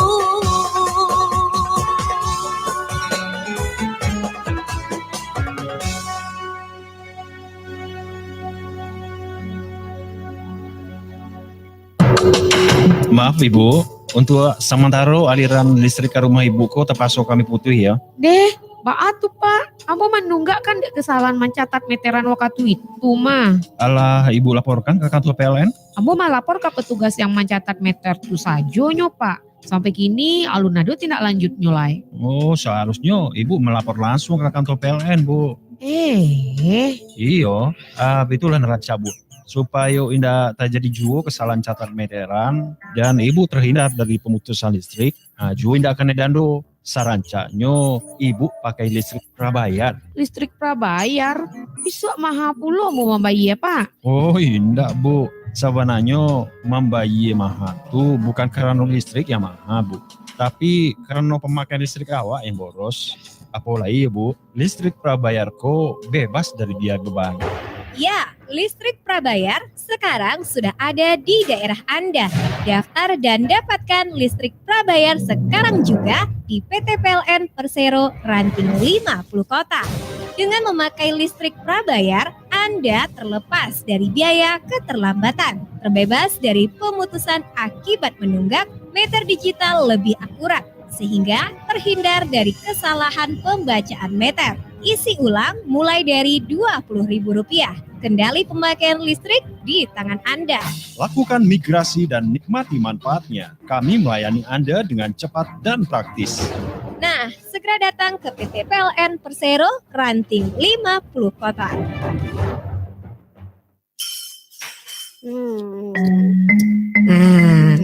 Maaf, Ibu. Untuk samantaro aliran listrik ka rumah Ibu ko tapaso kami putuih, ya. Deh, baa tu, Pak? Ambo manunggak kan dek kesalahan mancatat meteran wakatu itu mah. Alah, Ibu laporkan ka kantor P L N? Ambo malapor ka petugas yang mancatat meter tu sajo nyo, Pak. Sampai kini, alun ado tindak lanjutnyo lai. Oh, seharusnyo Ibu melapor langsung ka kantor P L N, Bu. Eh. Iyo, ah, itulah nan rancak, Bu. Supayo indak tajadi juo kesalahan catat meteran dan Ibu terhindar dari pemutusan listrik, ah, juo indak kanai dando. Sarancaknyo Ibu pakai listrik prabayar. Listrik prabayar? Bisuak maha pulo ambo mambayia, Pak? Oh, indak, Bu. Sabananyo, mambayia maha tu bukan karano listrik yang maha, Bu, tapi karano pamakaian listrik awak yang boros. Apo lai, Bu, listrik prabayar ko bebas dari biaya beban. Ya, listrik prabayar sekarang sudah ada di daerah Anda. Daftar dan dapatkan listrik prabayar sekarang juga di P T P L N Persero Ranting lima puluh Kota. Dengan memakai listrik prabayar, Anda terlepas dari biaya keterlambatan, terbebas dari pemutusan akibat menunggak, meter digital lebih akurat, sehingga terhindar dari kesalahan pembacaan meter. Isi ulang mulai dari dua puluh ribu rupiah. Kendali pemakaian listrik di tangan Anda. Lakukan migrasi dan nikmati manfaatnya. Kami melayani Anda dengan cepat dan praktis. Nah, segera datang ke P T P L N Persero, Ranting lima puluh Kota. Hmm. Nah,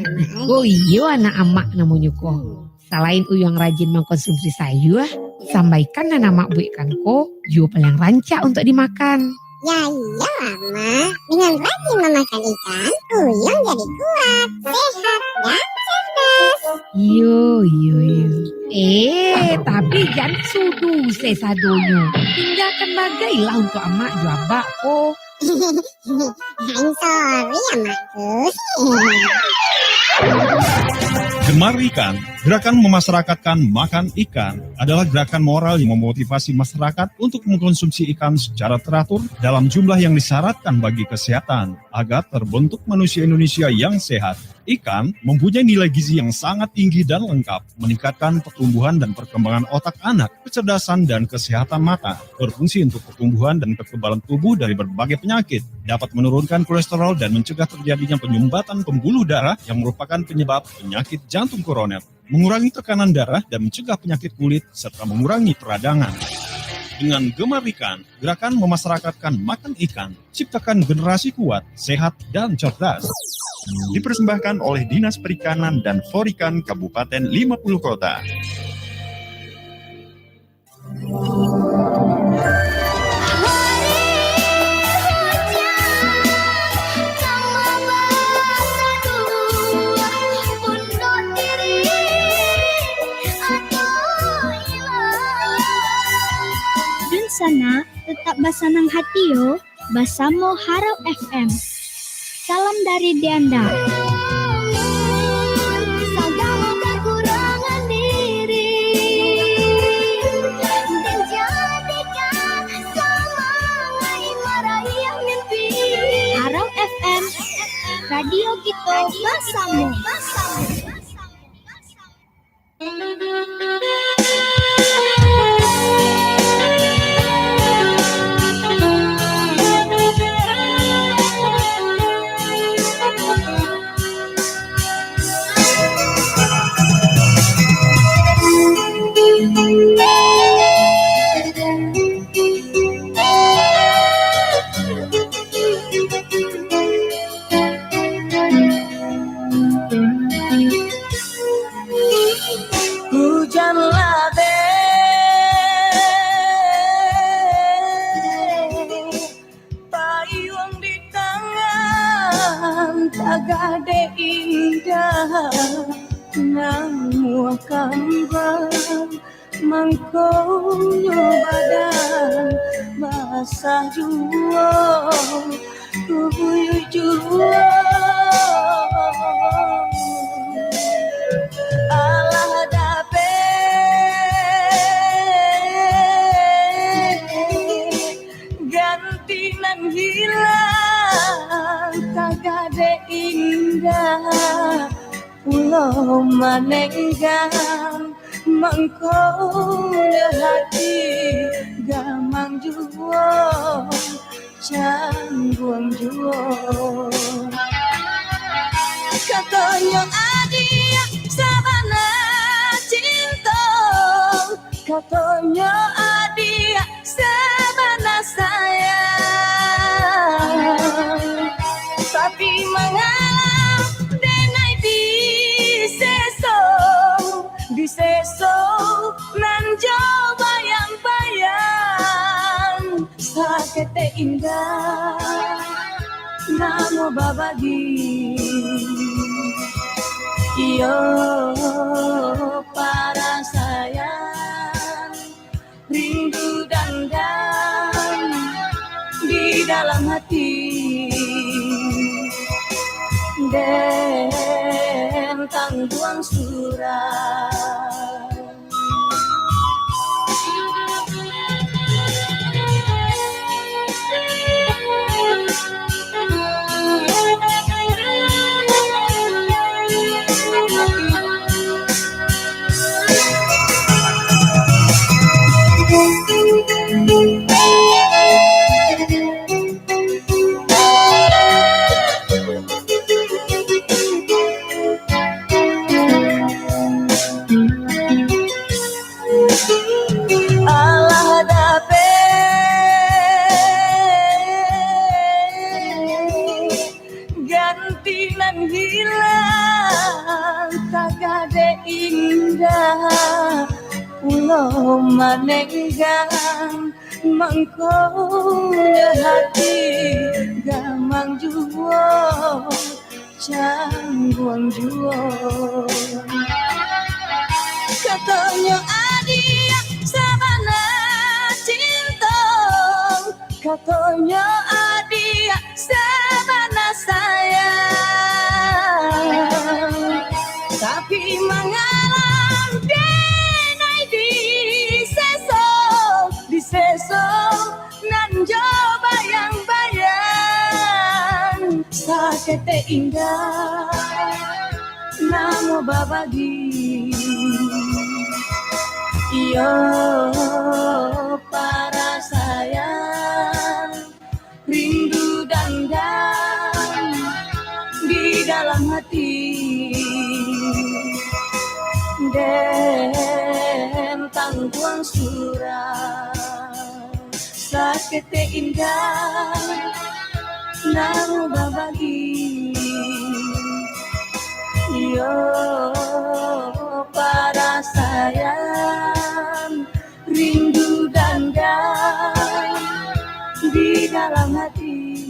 ko iyo anak amak namonyo ko. Hmm. Salain Uyuang rajin mangkonsumsi sayua, sambaikan nan amak buekkan ko juo paliang rancak untuak dimakan. Ya iyo, Amak. Dengan rajin mamakan ikan, Uyuang jadi kuat, sehat, dan cerdas. Iyo, iyo, iyo. Eh, tapi jan suduh se sadonyo. Tinggakan bagailah untuak amak jo abak ko. I'm sorry, Amakku. Gemar Ikan, gerakan memasyarakatkan makan ikan, adalah gerakan moral yang memotivasi masyarakat untuk mengkonsumsi ikan secara teratur dalam jumlah yang disyaratkan bagi kesehatan, agar terbentuk manusia Indonesia yang sehat. Ikan mempunyai nilai gizi yang sangat tinggi dan lengkap, meningkatkan pertumbuhan dan perkembangan otak anak, kecerdasan dan kesehatan mata, berfungsi untuk pertumbuhan dan kekebalan tubuh dari berbagai penyakit, dapat menurunkan kolesterol dan mencegah terjadinya penyumbatan pembuluh darah yang merupakan penyebab penyakit jantung koroner, mengurangi tekanan darah dan mencegah penyakit kulit, serta mengurangi peradangan. Dengan Gemar Ikan, gerakan memasyarakatkan makan ikan, ciptakan generasi kuat, sehat, dan cerdas. Dipersembahkan oleh Dinas Perikanan dan Forikan Kabupaten Lima Puluh Kota. Dunsanak, tetap basanang hati yo, basamo Harau F M. Salam dari Dianda. Sagalo kakurangan diri, dijadikan samangaik maraih mimpi. Harau F M, radio kito basamo. Tagak dek indak namuah kambang, mangkonyo badan basah juo, kubuyuik juo. Alah dapek ganti nan hilang, tagak dek indak pulo manenggang, mangkonyo hati gamang juo, cangguang juo. Katonyo adiak sabana cinto, katonyo adiak sabana sayang. Tapi mangalah denai diseso, diseso nan jo bayang-bayang. Saketek indak namuah babagi, iyo parasaian, rindu dandam di dalam hati, den tangguang surang. Alah dapek ganti nan hilang, tagak dek indak pulo manenggang, mangkonyo hati gamang juo, cangguang juo. Katonyo adiak sabana cinto, katonyo adiak sabana sayang. Tapi mangalah denai diseso, diseso nan jo bayang-bayang, saketek indak namuah babagi, iyo parasaian, rindu dandam di dalam hati, den tangguang surang. Saketek indak namuah babagi, iyo parasaian, rindu dandam di dalam hati,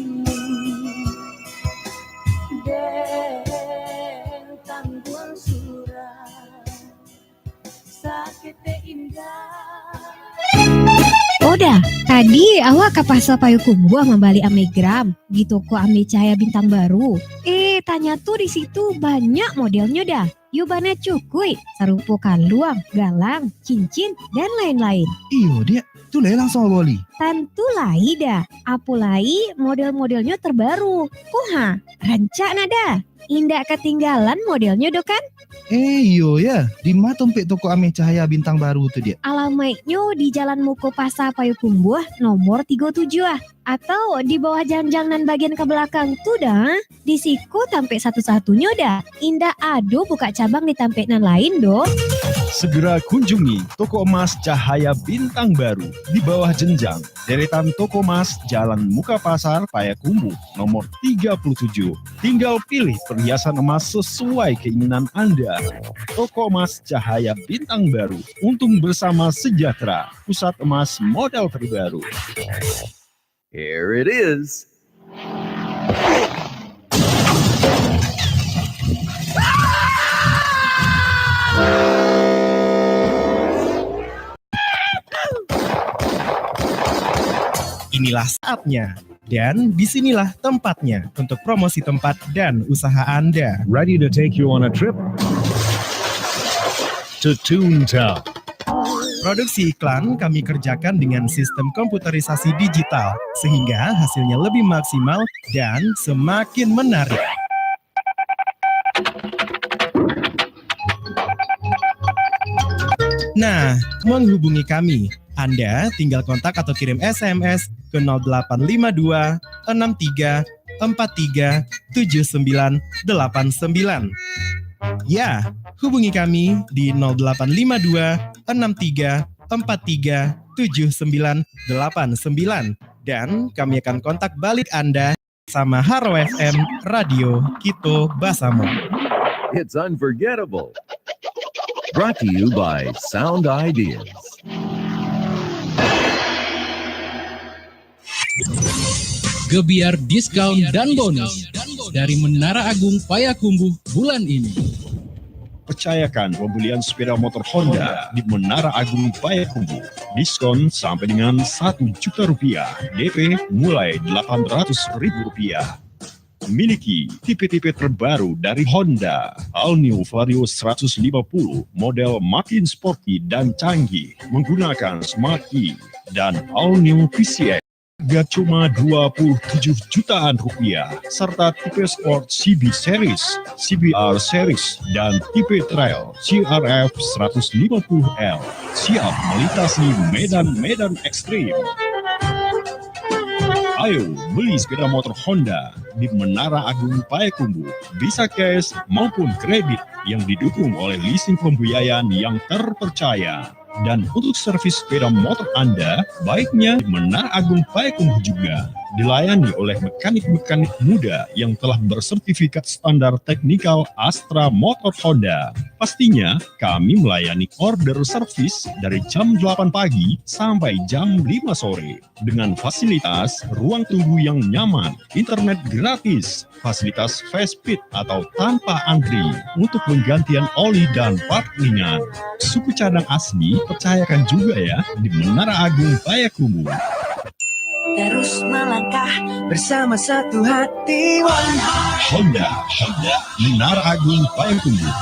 den tangguang surang. Saketek indak. Oda, tadi awak ka Pasa Payokumbuah mambali Amegram di toko Ame Cahaya Bintang Baru. Eh, tanyato di situ banyak modelnyo dah. Yo bana cukuik, sarupo kaluang, galang, cincin, dan lain-lain. Iyo, Diak. Tu lai langsuang boli. Tantu lai dah. Apo lai model-modelnyo terbaru. Ko ha, rancak nah dah. Indak katinggalan modelnyo doh kan? Eh, iyo ya. Di ma tompek toko Ame Cahaya Bintang Baru tu, Diak? Alamaiknyo di Jalan Muko Pasa Payokumbuah, nomor tigo tujuah ah. Atau di bawah janjang nan bagian ka balakang tu dah. Di siko tampek satu-satunyo dah. Indak ado bukak cabang di tampek nan lain doh. Segera kunjungi toko emas Cahaya Bintang Baru di bawah jenjang, deretan toko emas Jalan Muka Pasar, Payakumbuh, nomor tiga puluh tujuh. Tinggal pilih perhiasan emas sesuai keinginan Anda. Toko emas Cahaya Bintang Baru, untung bersama sejahtera, pusat emas modal terbaru. Here it is. Inilah saatnya, dan di sinilah tempatnya untuk promosi tempat dan usaha Anda. Ready to take you on a trip? To Toontown. Produksi iklan kami kerjakan dengan sistem komputerisasi digital, sehingga hasilnya lebih maksimal dan semakin menarik. Nah, menghubungi kami, Anda tinggal kontak atau kirim S M S ke nol delapan lima dua enam tiga empat tiga tujuh sembilan delapan sembilan. Ya, hubungi kami di nol delapan lima dua enam tiga empat tiga tujuh sembilan delapan sembilan, dan kami akan kontak balik Anda sama Haro F M, Radio Kito Basamo. It's unforgettable. Brought to you by Sound Ideas. Gebiar diskon dan bonus dari Menara Agung Payakumbuh bulan ini. Percayakan pembelian sepeda motor Honda di Menara Agung Payakumbuh. Diskon sampai dengan satu juta rupiah, D P mulai delapan ratus ribu rupiah. Miliki tipe-tipe terbaru dari Honda, All New Vario seratus lima puluh, model makin sporty dan canggih, menggunakan Smart Key, dan All New V C X, harga cuma dua puluh tujuh jutaan rupiah, serta tipe sport C B Series, C B R Series, dan tipe trail C R F seratus lima puluh L, siap melintasi medan-medan ekstrim. Ayo, beli sepeda motor Honda di Menara Agung Payakumbuh, bisa cash maupun kredit yang didukung oleh leasing pembiayaan yang terpercaya. Dan untuk servis sepeda motor Anda, baiknya di Menara Agung Payakumbuh juga. Dilayani oleh mekanik-mekanik muda yang telah bersertifikat standar teknikal Astra Motor Honda. Pastinya, kami melayani order servis dari jam delapan pagi sampai jam lima sore. Dengan fasilitas ruang tunggu yang nyaman, internet gratis, fasilitas fast speed atau tanpa antri untuk penggantian oli dan part ringan. Suku cadang asli, percayakan juga ya, di Menara Agung Payakumbuh. Terus melangkah bersama satu hati. One heart. Honda, Honda, Menara Agung Payakumbuh.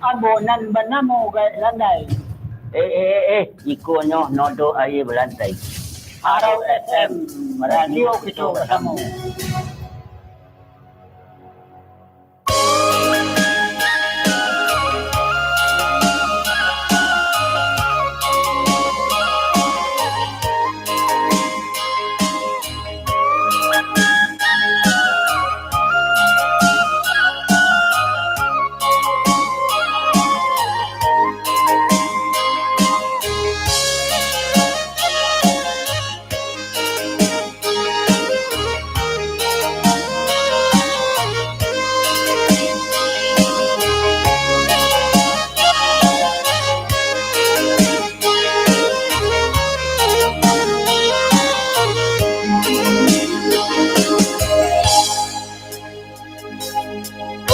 Ambo nan banamo Gaek Landai. Eh, eh, eh, eh, ikonyo nodok aia balantai. Harau F M, radio kito basamo.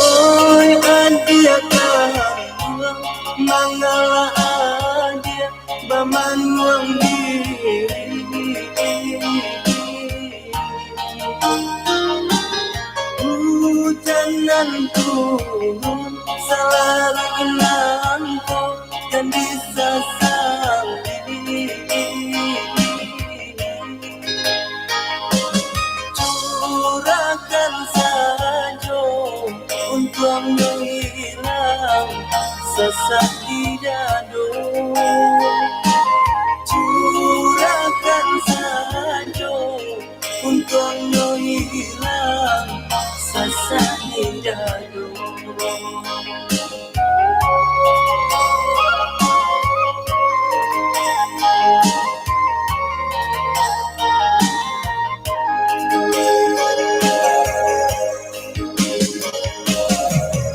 Oi, adiak kampuang, mangalah adiak bamanuang diri. Ujan nan turun, salalu inangko, jan disasali. Curahkan sajo, untuangnyo hilang sasak di dado. Curahkan sajo, untuangnyo hilang sasak di dado.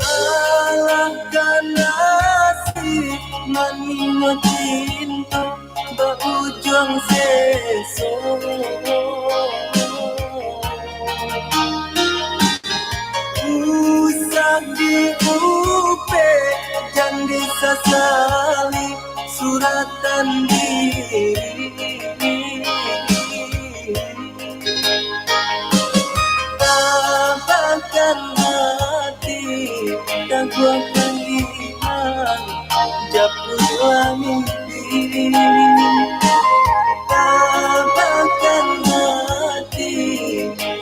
Alangkah nasib manis Usah diupek, jan disasali, suratan diri. Tabahkan hati, taguahkan iman, japuiklah mimpi. Tabahkan hati,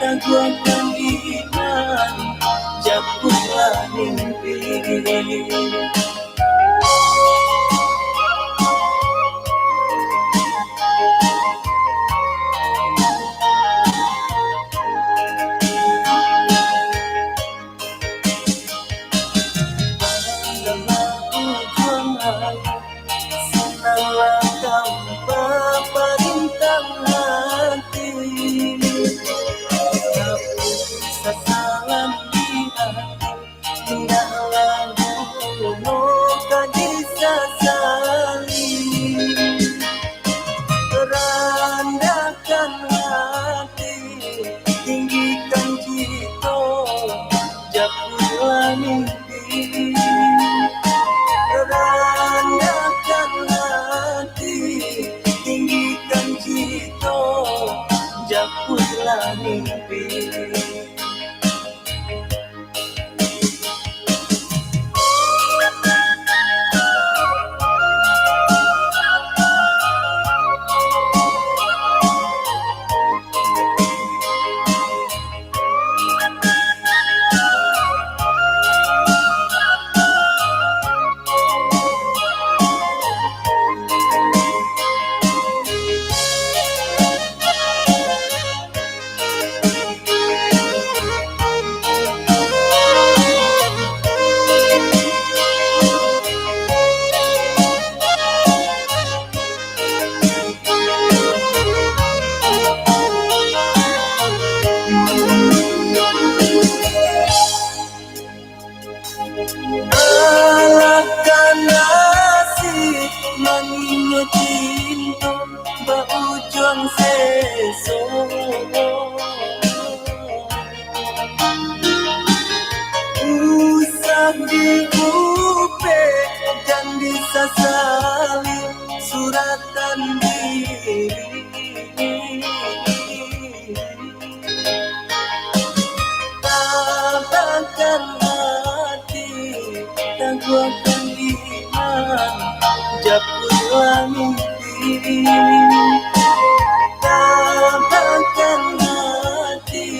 taguahkan iman, japuiklah mimpi. Sananglah tanpa parintang hati, hapuih sasalan di hati, indahlah guno ka disasali. Randahkan hati, tinggikan cito, japuiklah mimpi. Randahkan hati, tinggikan cito, japuiklah mimpi. Alangkah nasib maninyo cinto baujuang seso. Usah diupek, jan disasali, suratan diri. Tabahkan hati, taguahkan iman, japuiklah mimpi. Tabahkan hati,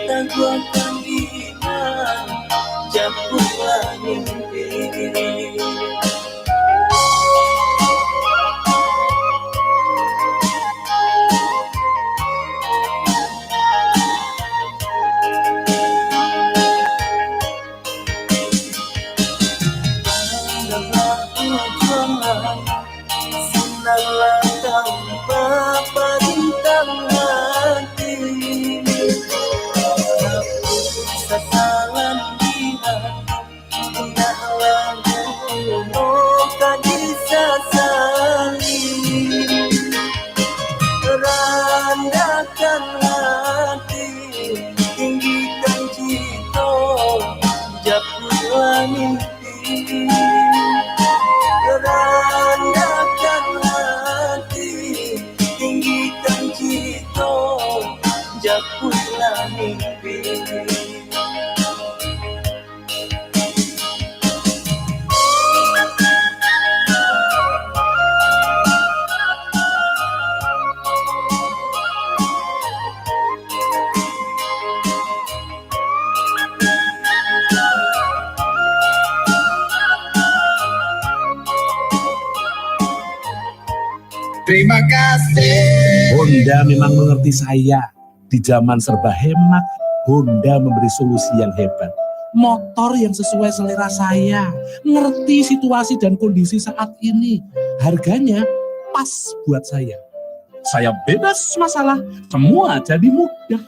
taguahkan iman, japuiklah mimpi. Sananglah tanpa parintang hati, hapuih sasalan di hati, indahlah guno ka disasali. Randahkan hati, tinggikan cito, japuiklah mimpi. Randahkan hati, tinggikan cito, japuiklah mimpi. Terima kasih. Honda memang mengerti saya. Di zaman serba hemat, Honda memberi solusi yang hebat. Motor yang sesuai selera saya, ngerti situasi dan kondisi saat ini. Harganya pas buat saya. Saya bebas masalah, semua jadi mudah.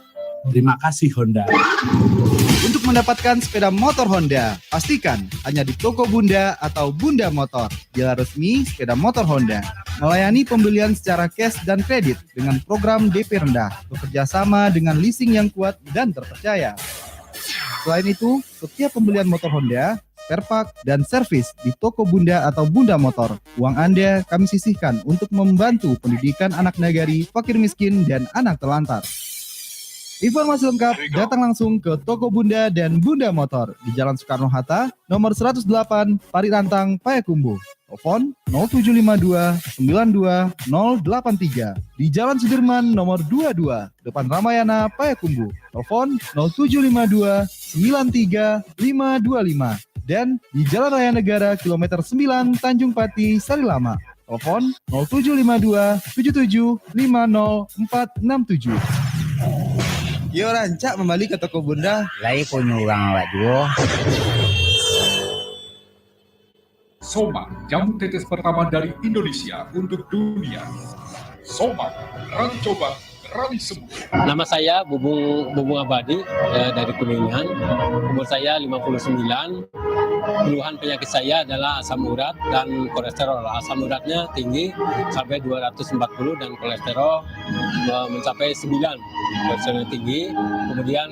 Terima kasih, Honda. Untuk mendapatkan sepeda motor Honda, pastikan hanya di toko Bunda atau Bunda Motor, dealer resmi sepeda motor Honda. melayani pembelian secara cash dan kredit dengan program D P rendah, bekerja sama dengan leasing yang kuat dan terpercaya. Selain itu, setiap pembelian motor Honda, spare part, dan servis di toko Bunda atau Bunda Motor, uang Anda kami sisihkan untuk membantu pendidikan anak nagari, fakir miskin, dan anak terlantar. Informasi lengkap datang langsung ke toko Bunda dan Bunda Motor di Jalan Soekarno-Hatta, nomor seratus delapan, Parit Rantang, Payakumbuh. Telepon nol tujuh lima dua, sembilan dua nol delapan tiga. Di Jalan Sudirman nomor dua dua, depan Ramayana, Payakumbuh. Telepon nol tujuh lima dua, sembilan tiga lima dua lima. Dan di Jalan Raya Negara kilometer sembilan, Tanjung Pati, Sarilamak. Telepon nol tujuh lima dua, tujuh tujuh lima nol empat enam tujuh. Yo, rancak mambali ka toko Bunda. Lai punyo urang awak juo. Somak, jamu tetes pertama dari Indonesia untuk dunia. Somak, berani coba, berani sembuh. Nama saya Bubung, Bubung Abadi, ya, dari Kuningan. Umur saya lima puluh sembilan. Keluhan penyakit saya adalah asam urat dan kolesterol. Asam uratnya tinggi sampai dua ratus empat puluh dan kolesterol, eh, mencapai sembilan. Kolesterol tinggi. Kemudian,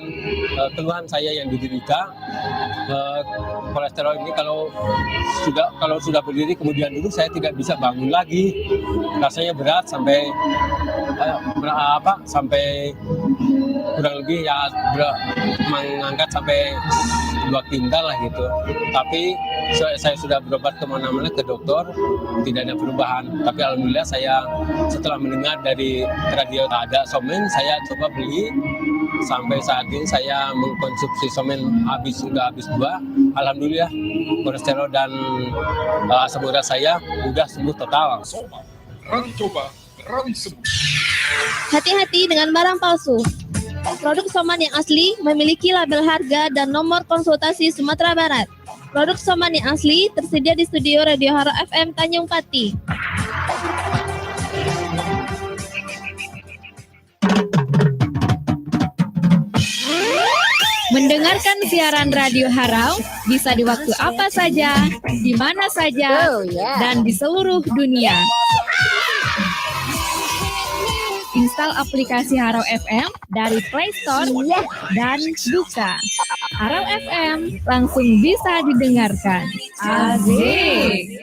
eh, keluhan saya yang diderita, eh, kolesterol ini kalau sudah, kalau sudah berdiri kemudian duduk, saya tidak bisa bangun lagi. Rasanya berat sampai, eh, ber-, apa, sampai kurang lebih ya ber-, mengangkat sampai dua kintal lah gitu. Tapi se-, saya sudah berobat kemana-mana, ke dokter, tidak ada perubahan. Tapi alhamdulillah, saya setelah mendengar dari radio ada somen, saya coba beli. Sampai saat ini saya mengkonsumsi somen habis, sudah habis dua. Alhamdulillah, kolesterol dan, eh, asam urat saya udah sembuh total. Soman, berani coba, berani sembuh. Hati-hati dengan barang palsu. Produk Soman yang asli memiliki label harga dan nomor konsultasi Sumatera Barat. Produk Soman yang asli tersedia di studio Radio Haro F M Tanjung Pati. Mendengarkan siaran Radio Harau bisa di waktu apa saja, di mana saja, dan di seluruh dunia. Install aplikasi Harau F M dari Play Store dan buka. Harau F M langsung bisa didengarkan. Asik.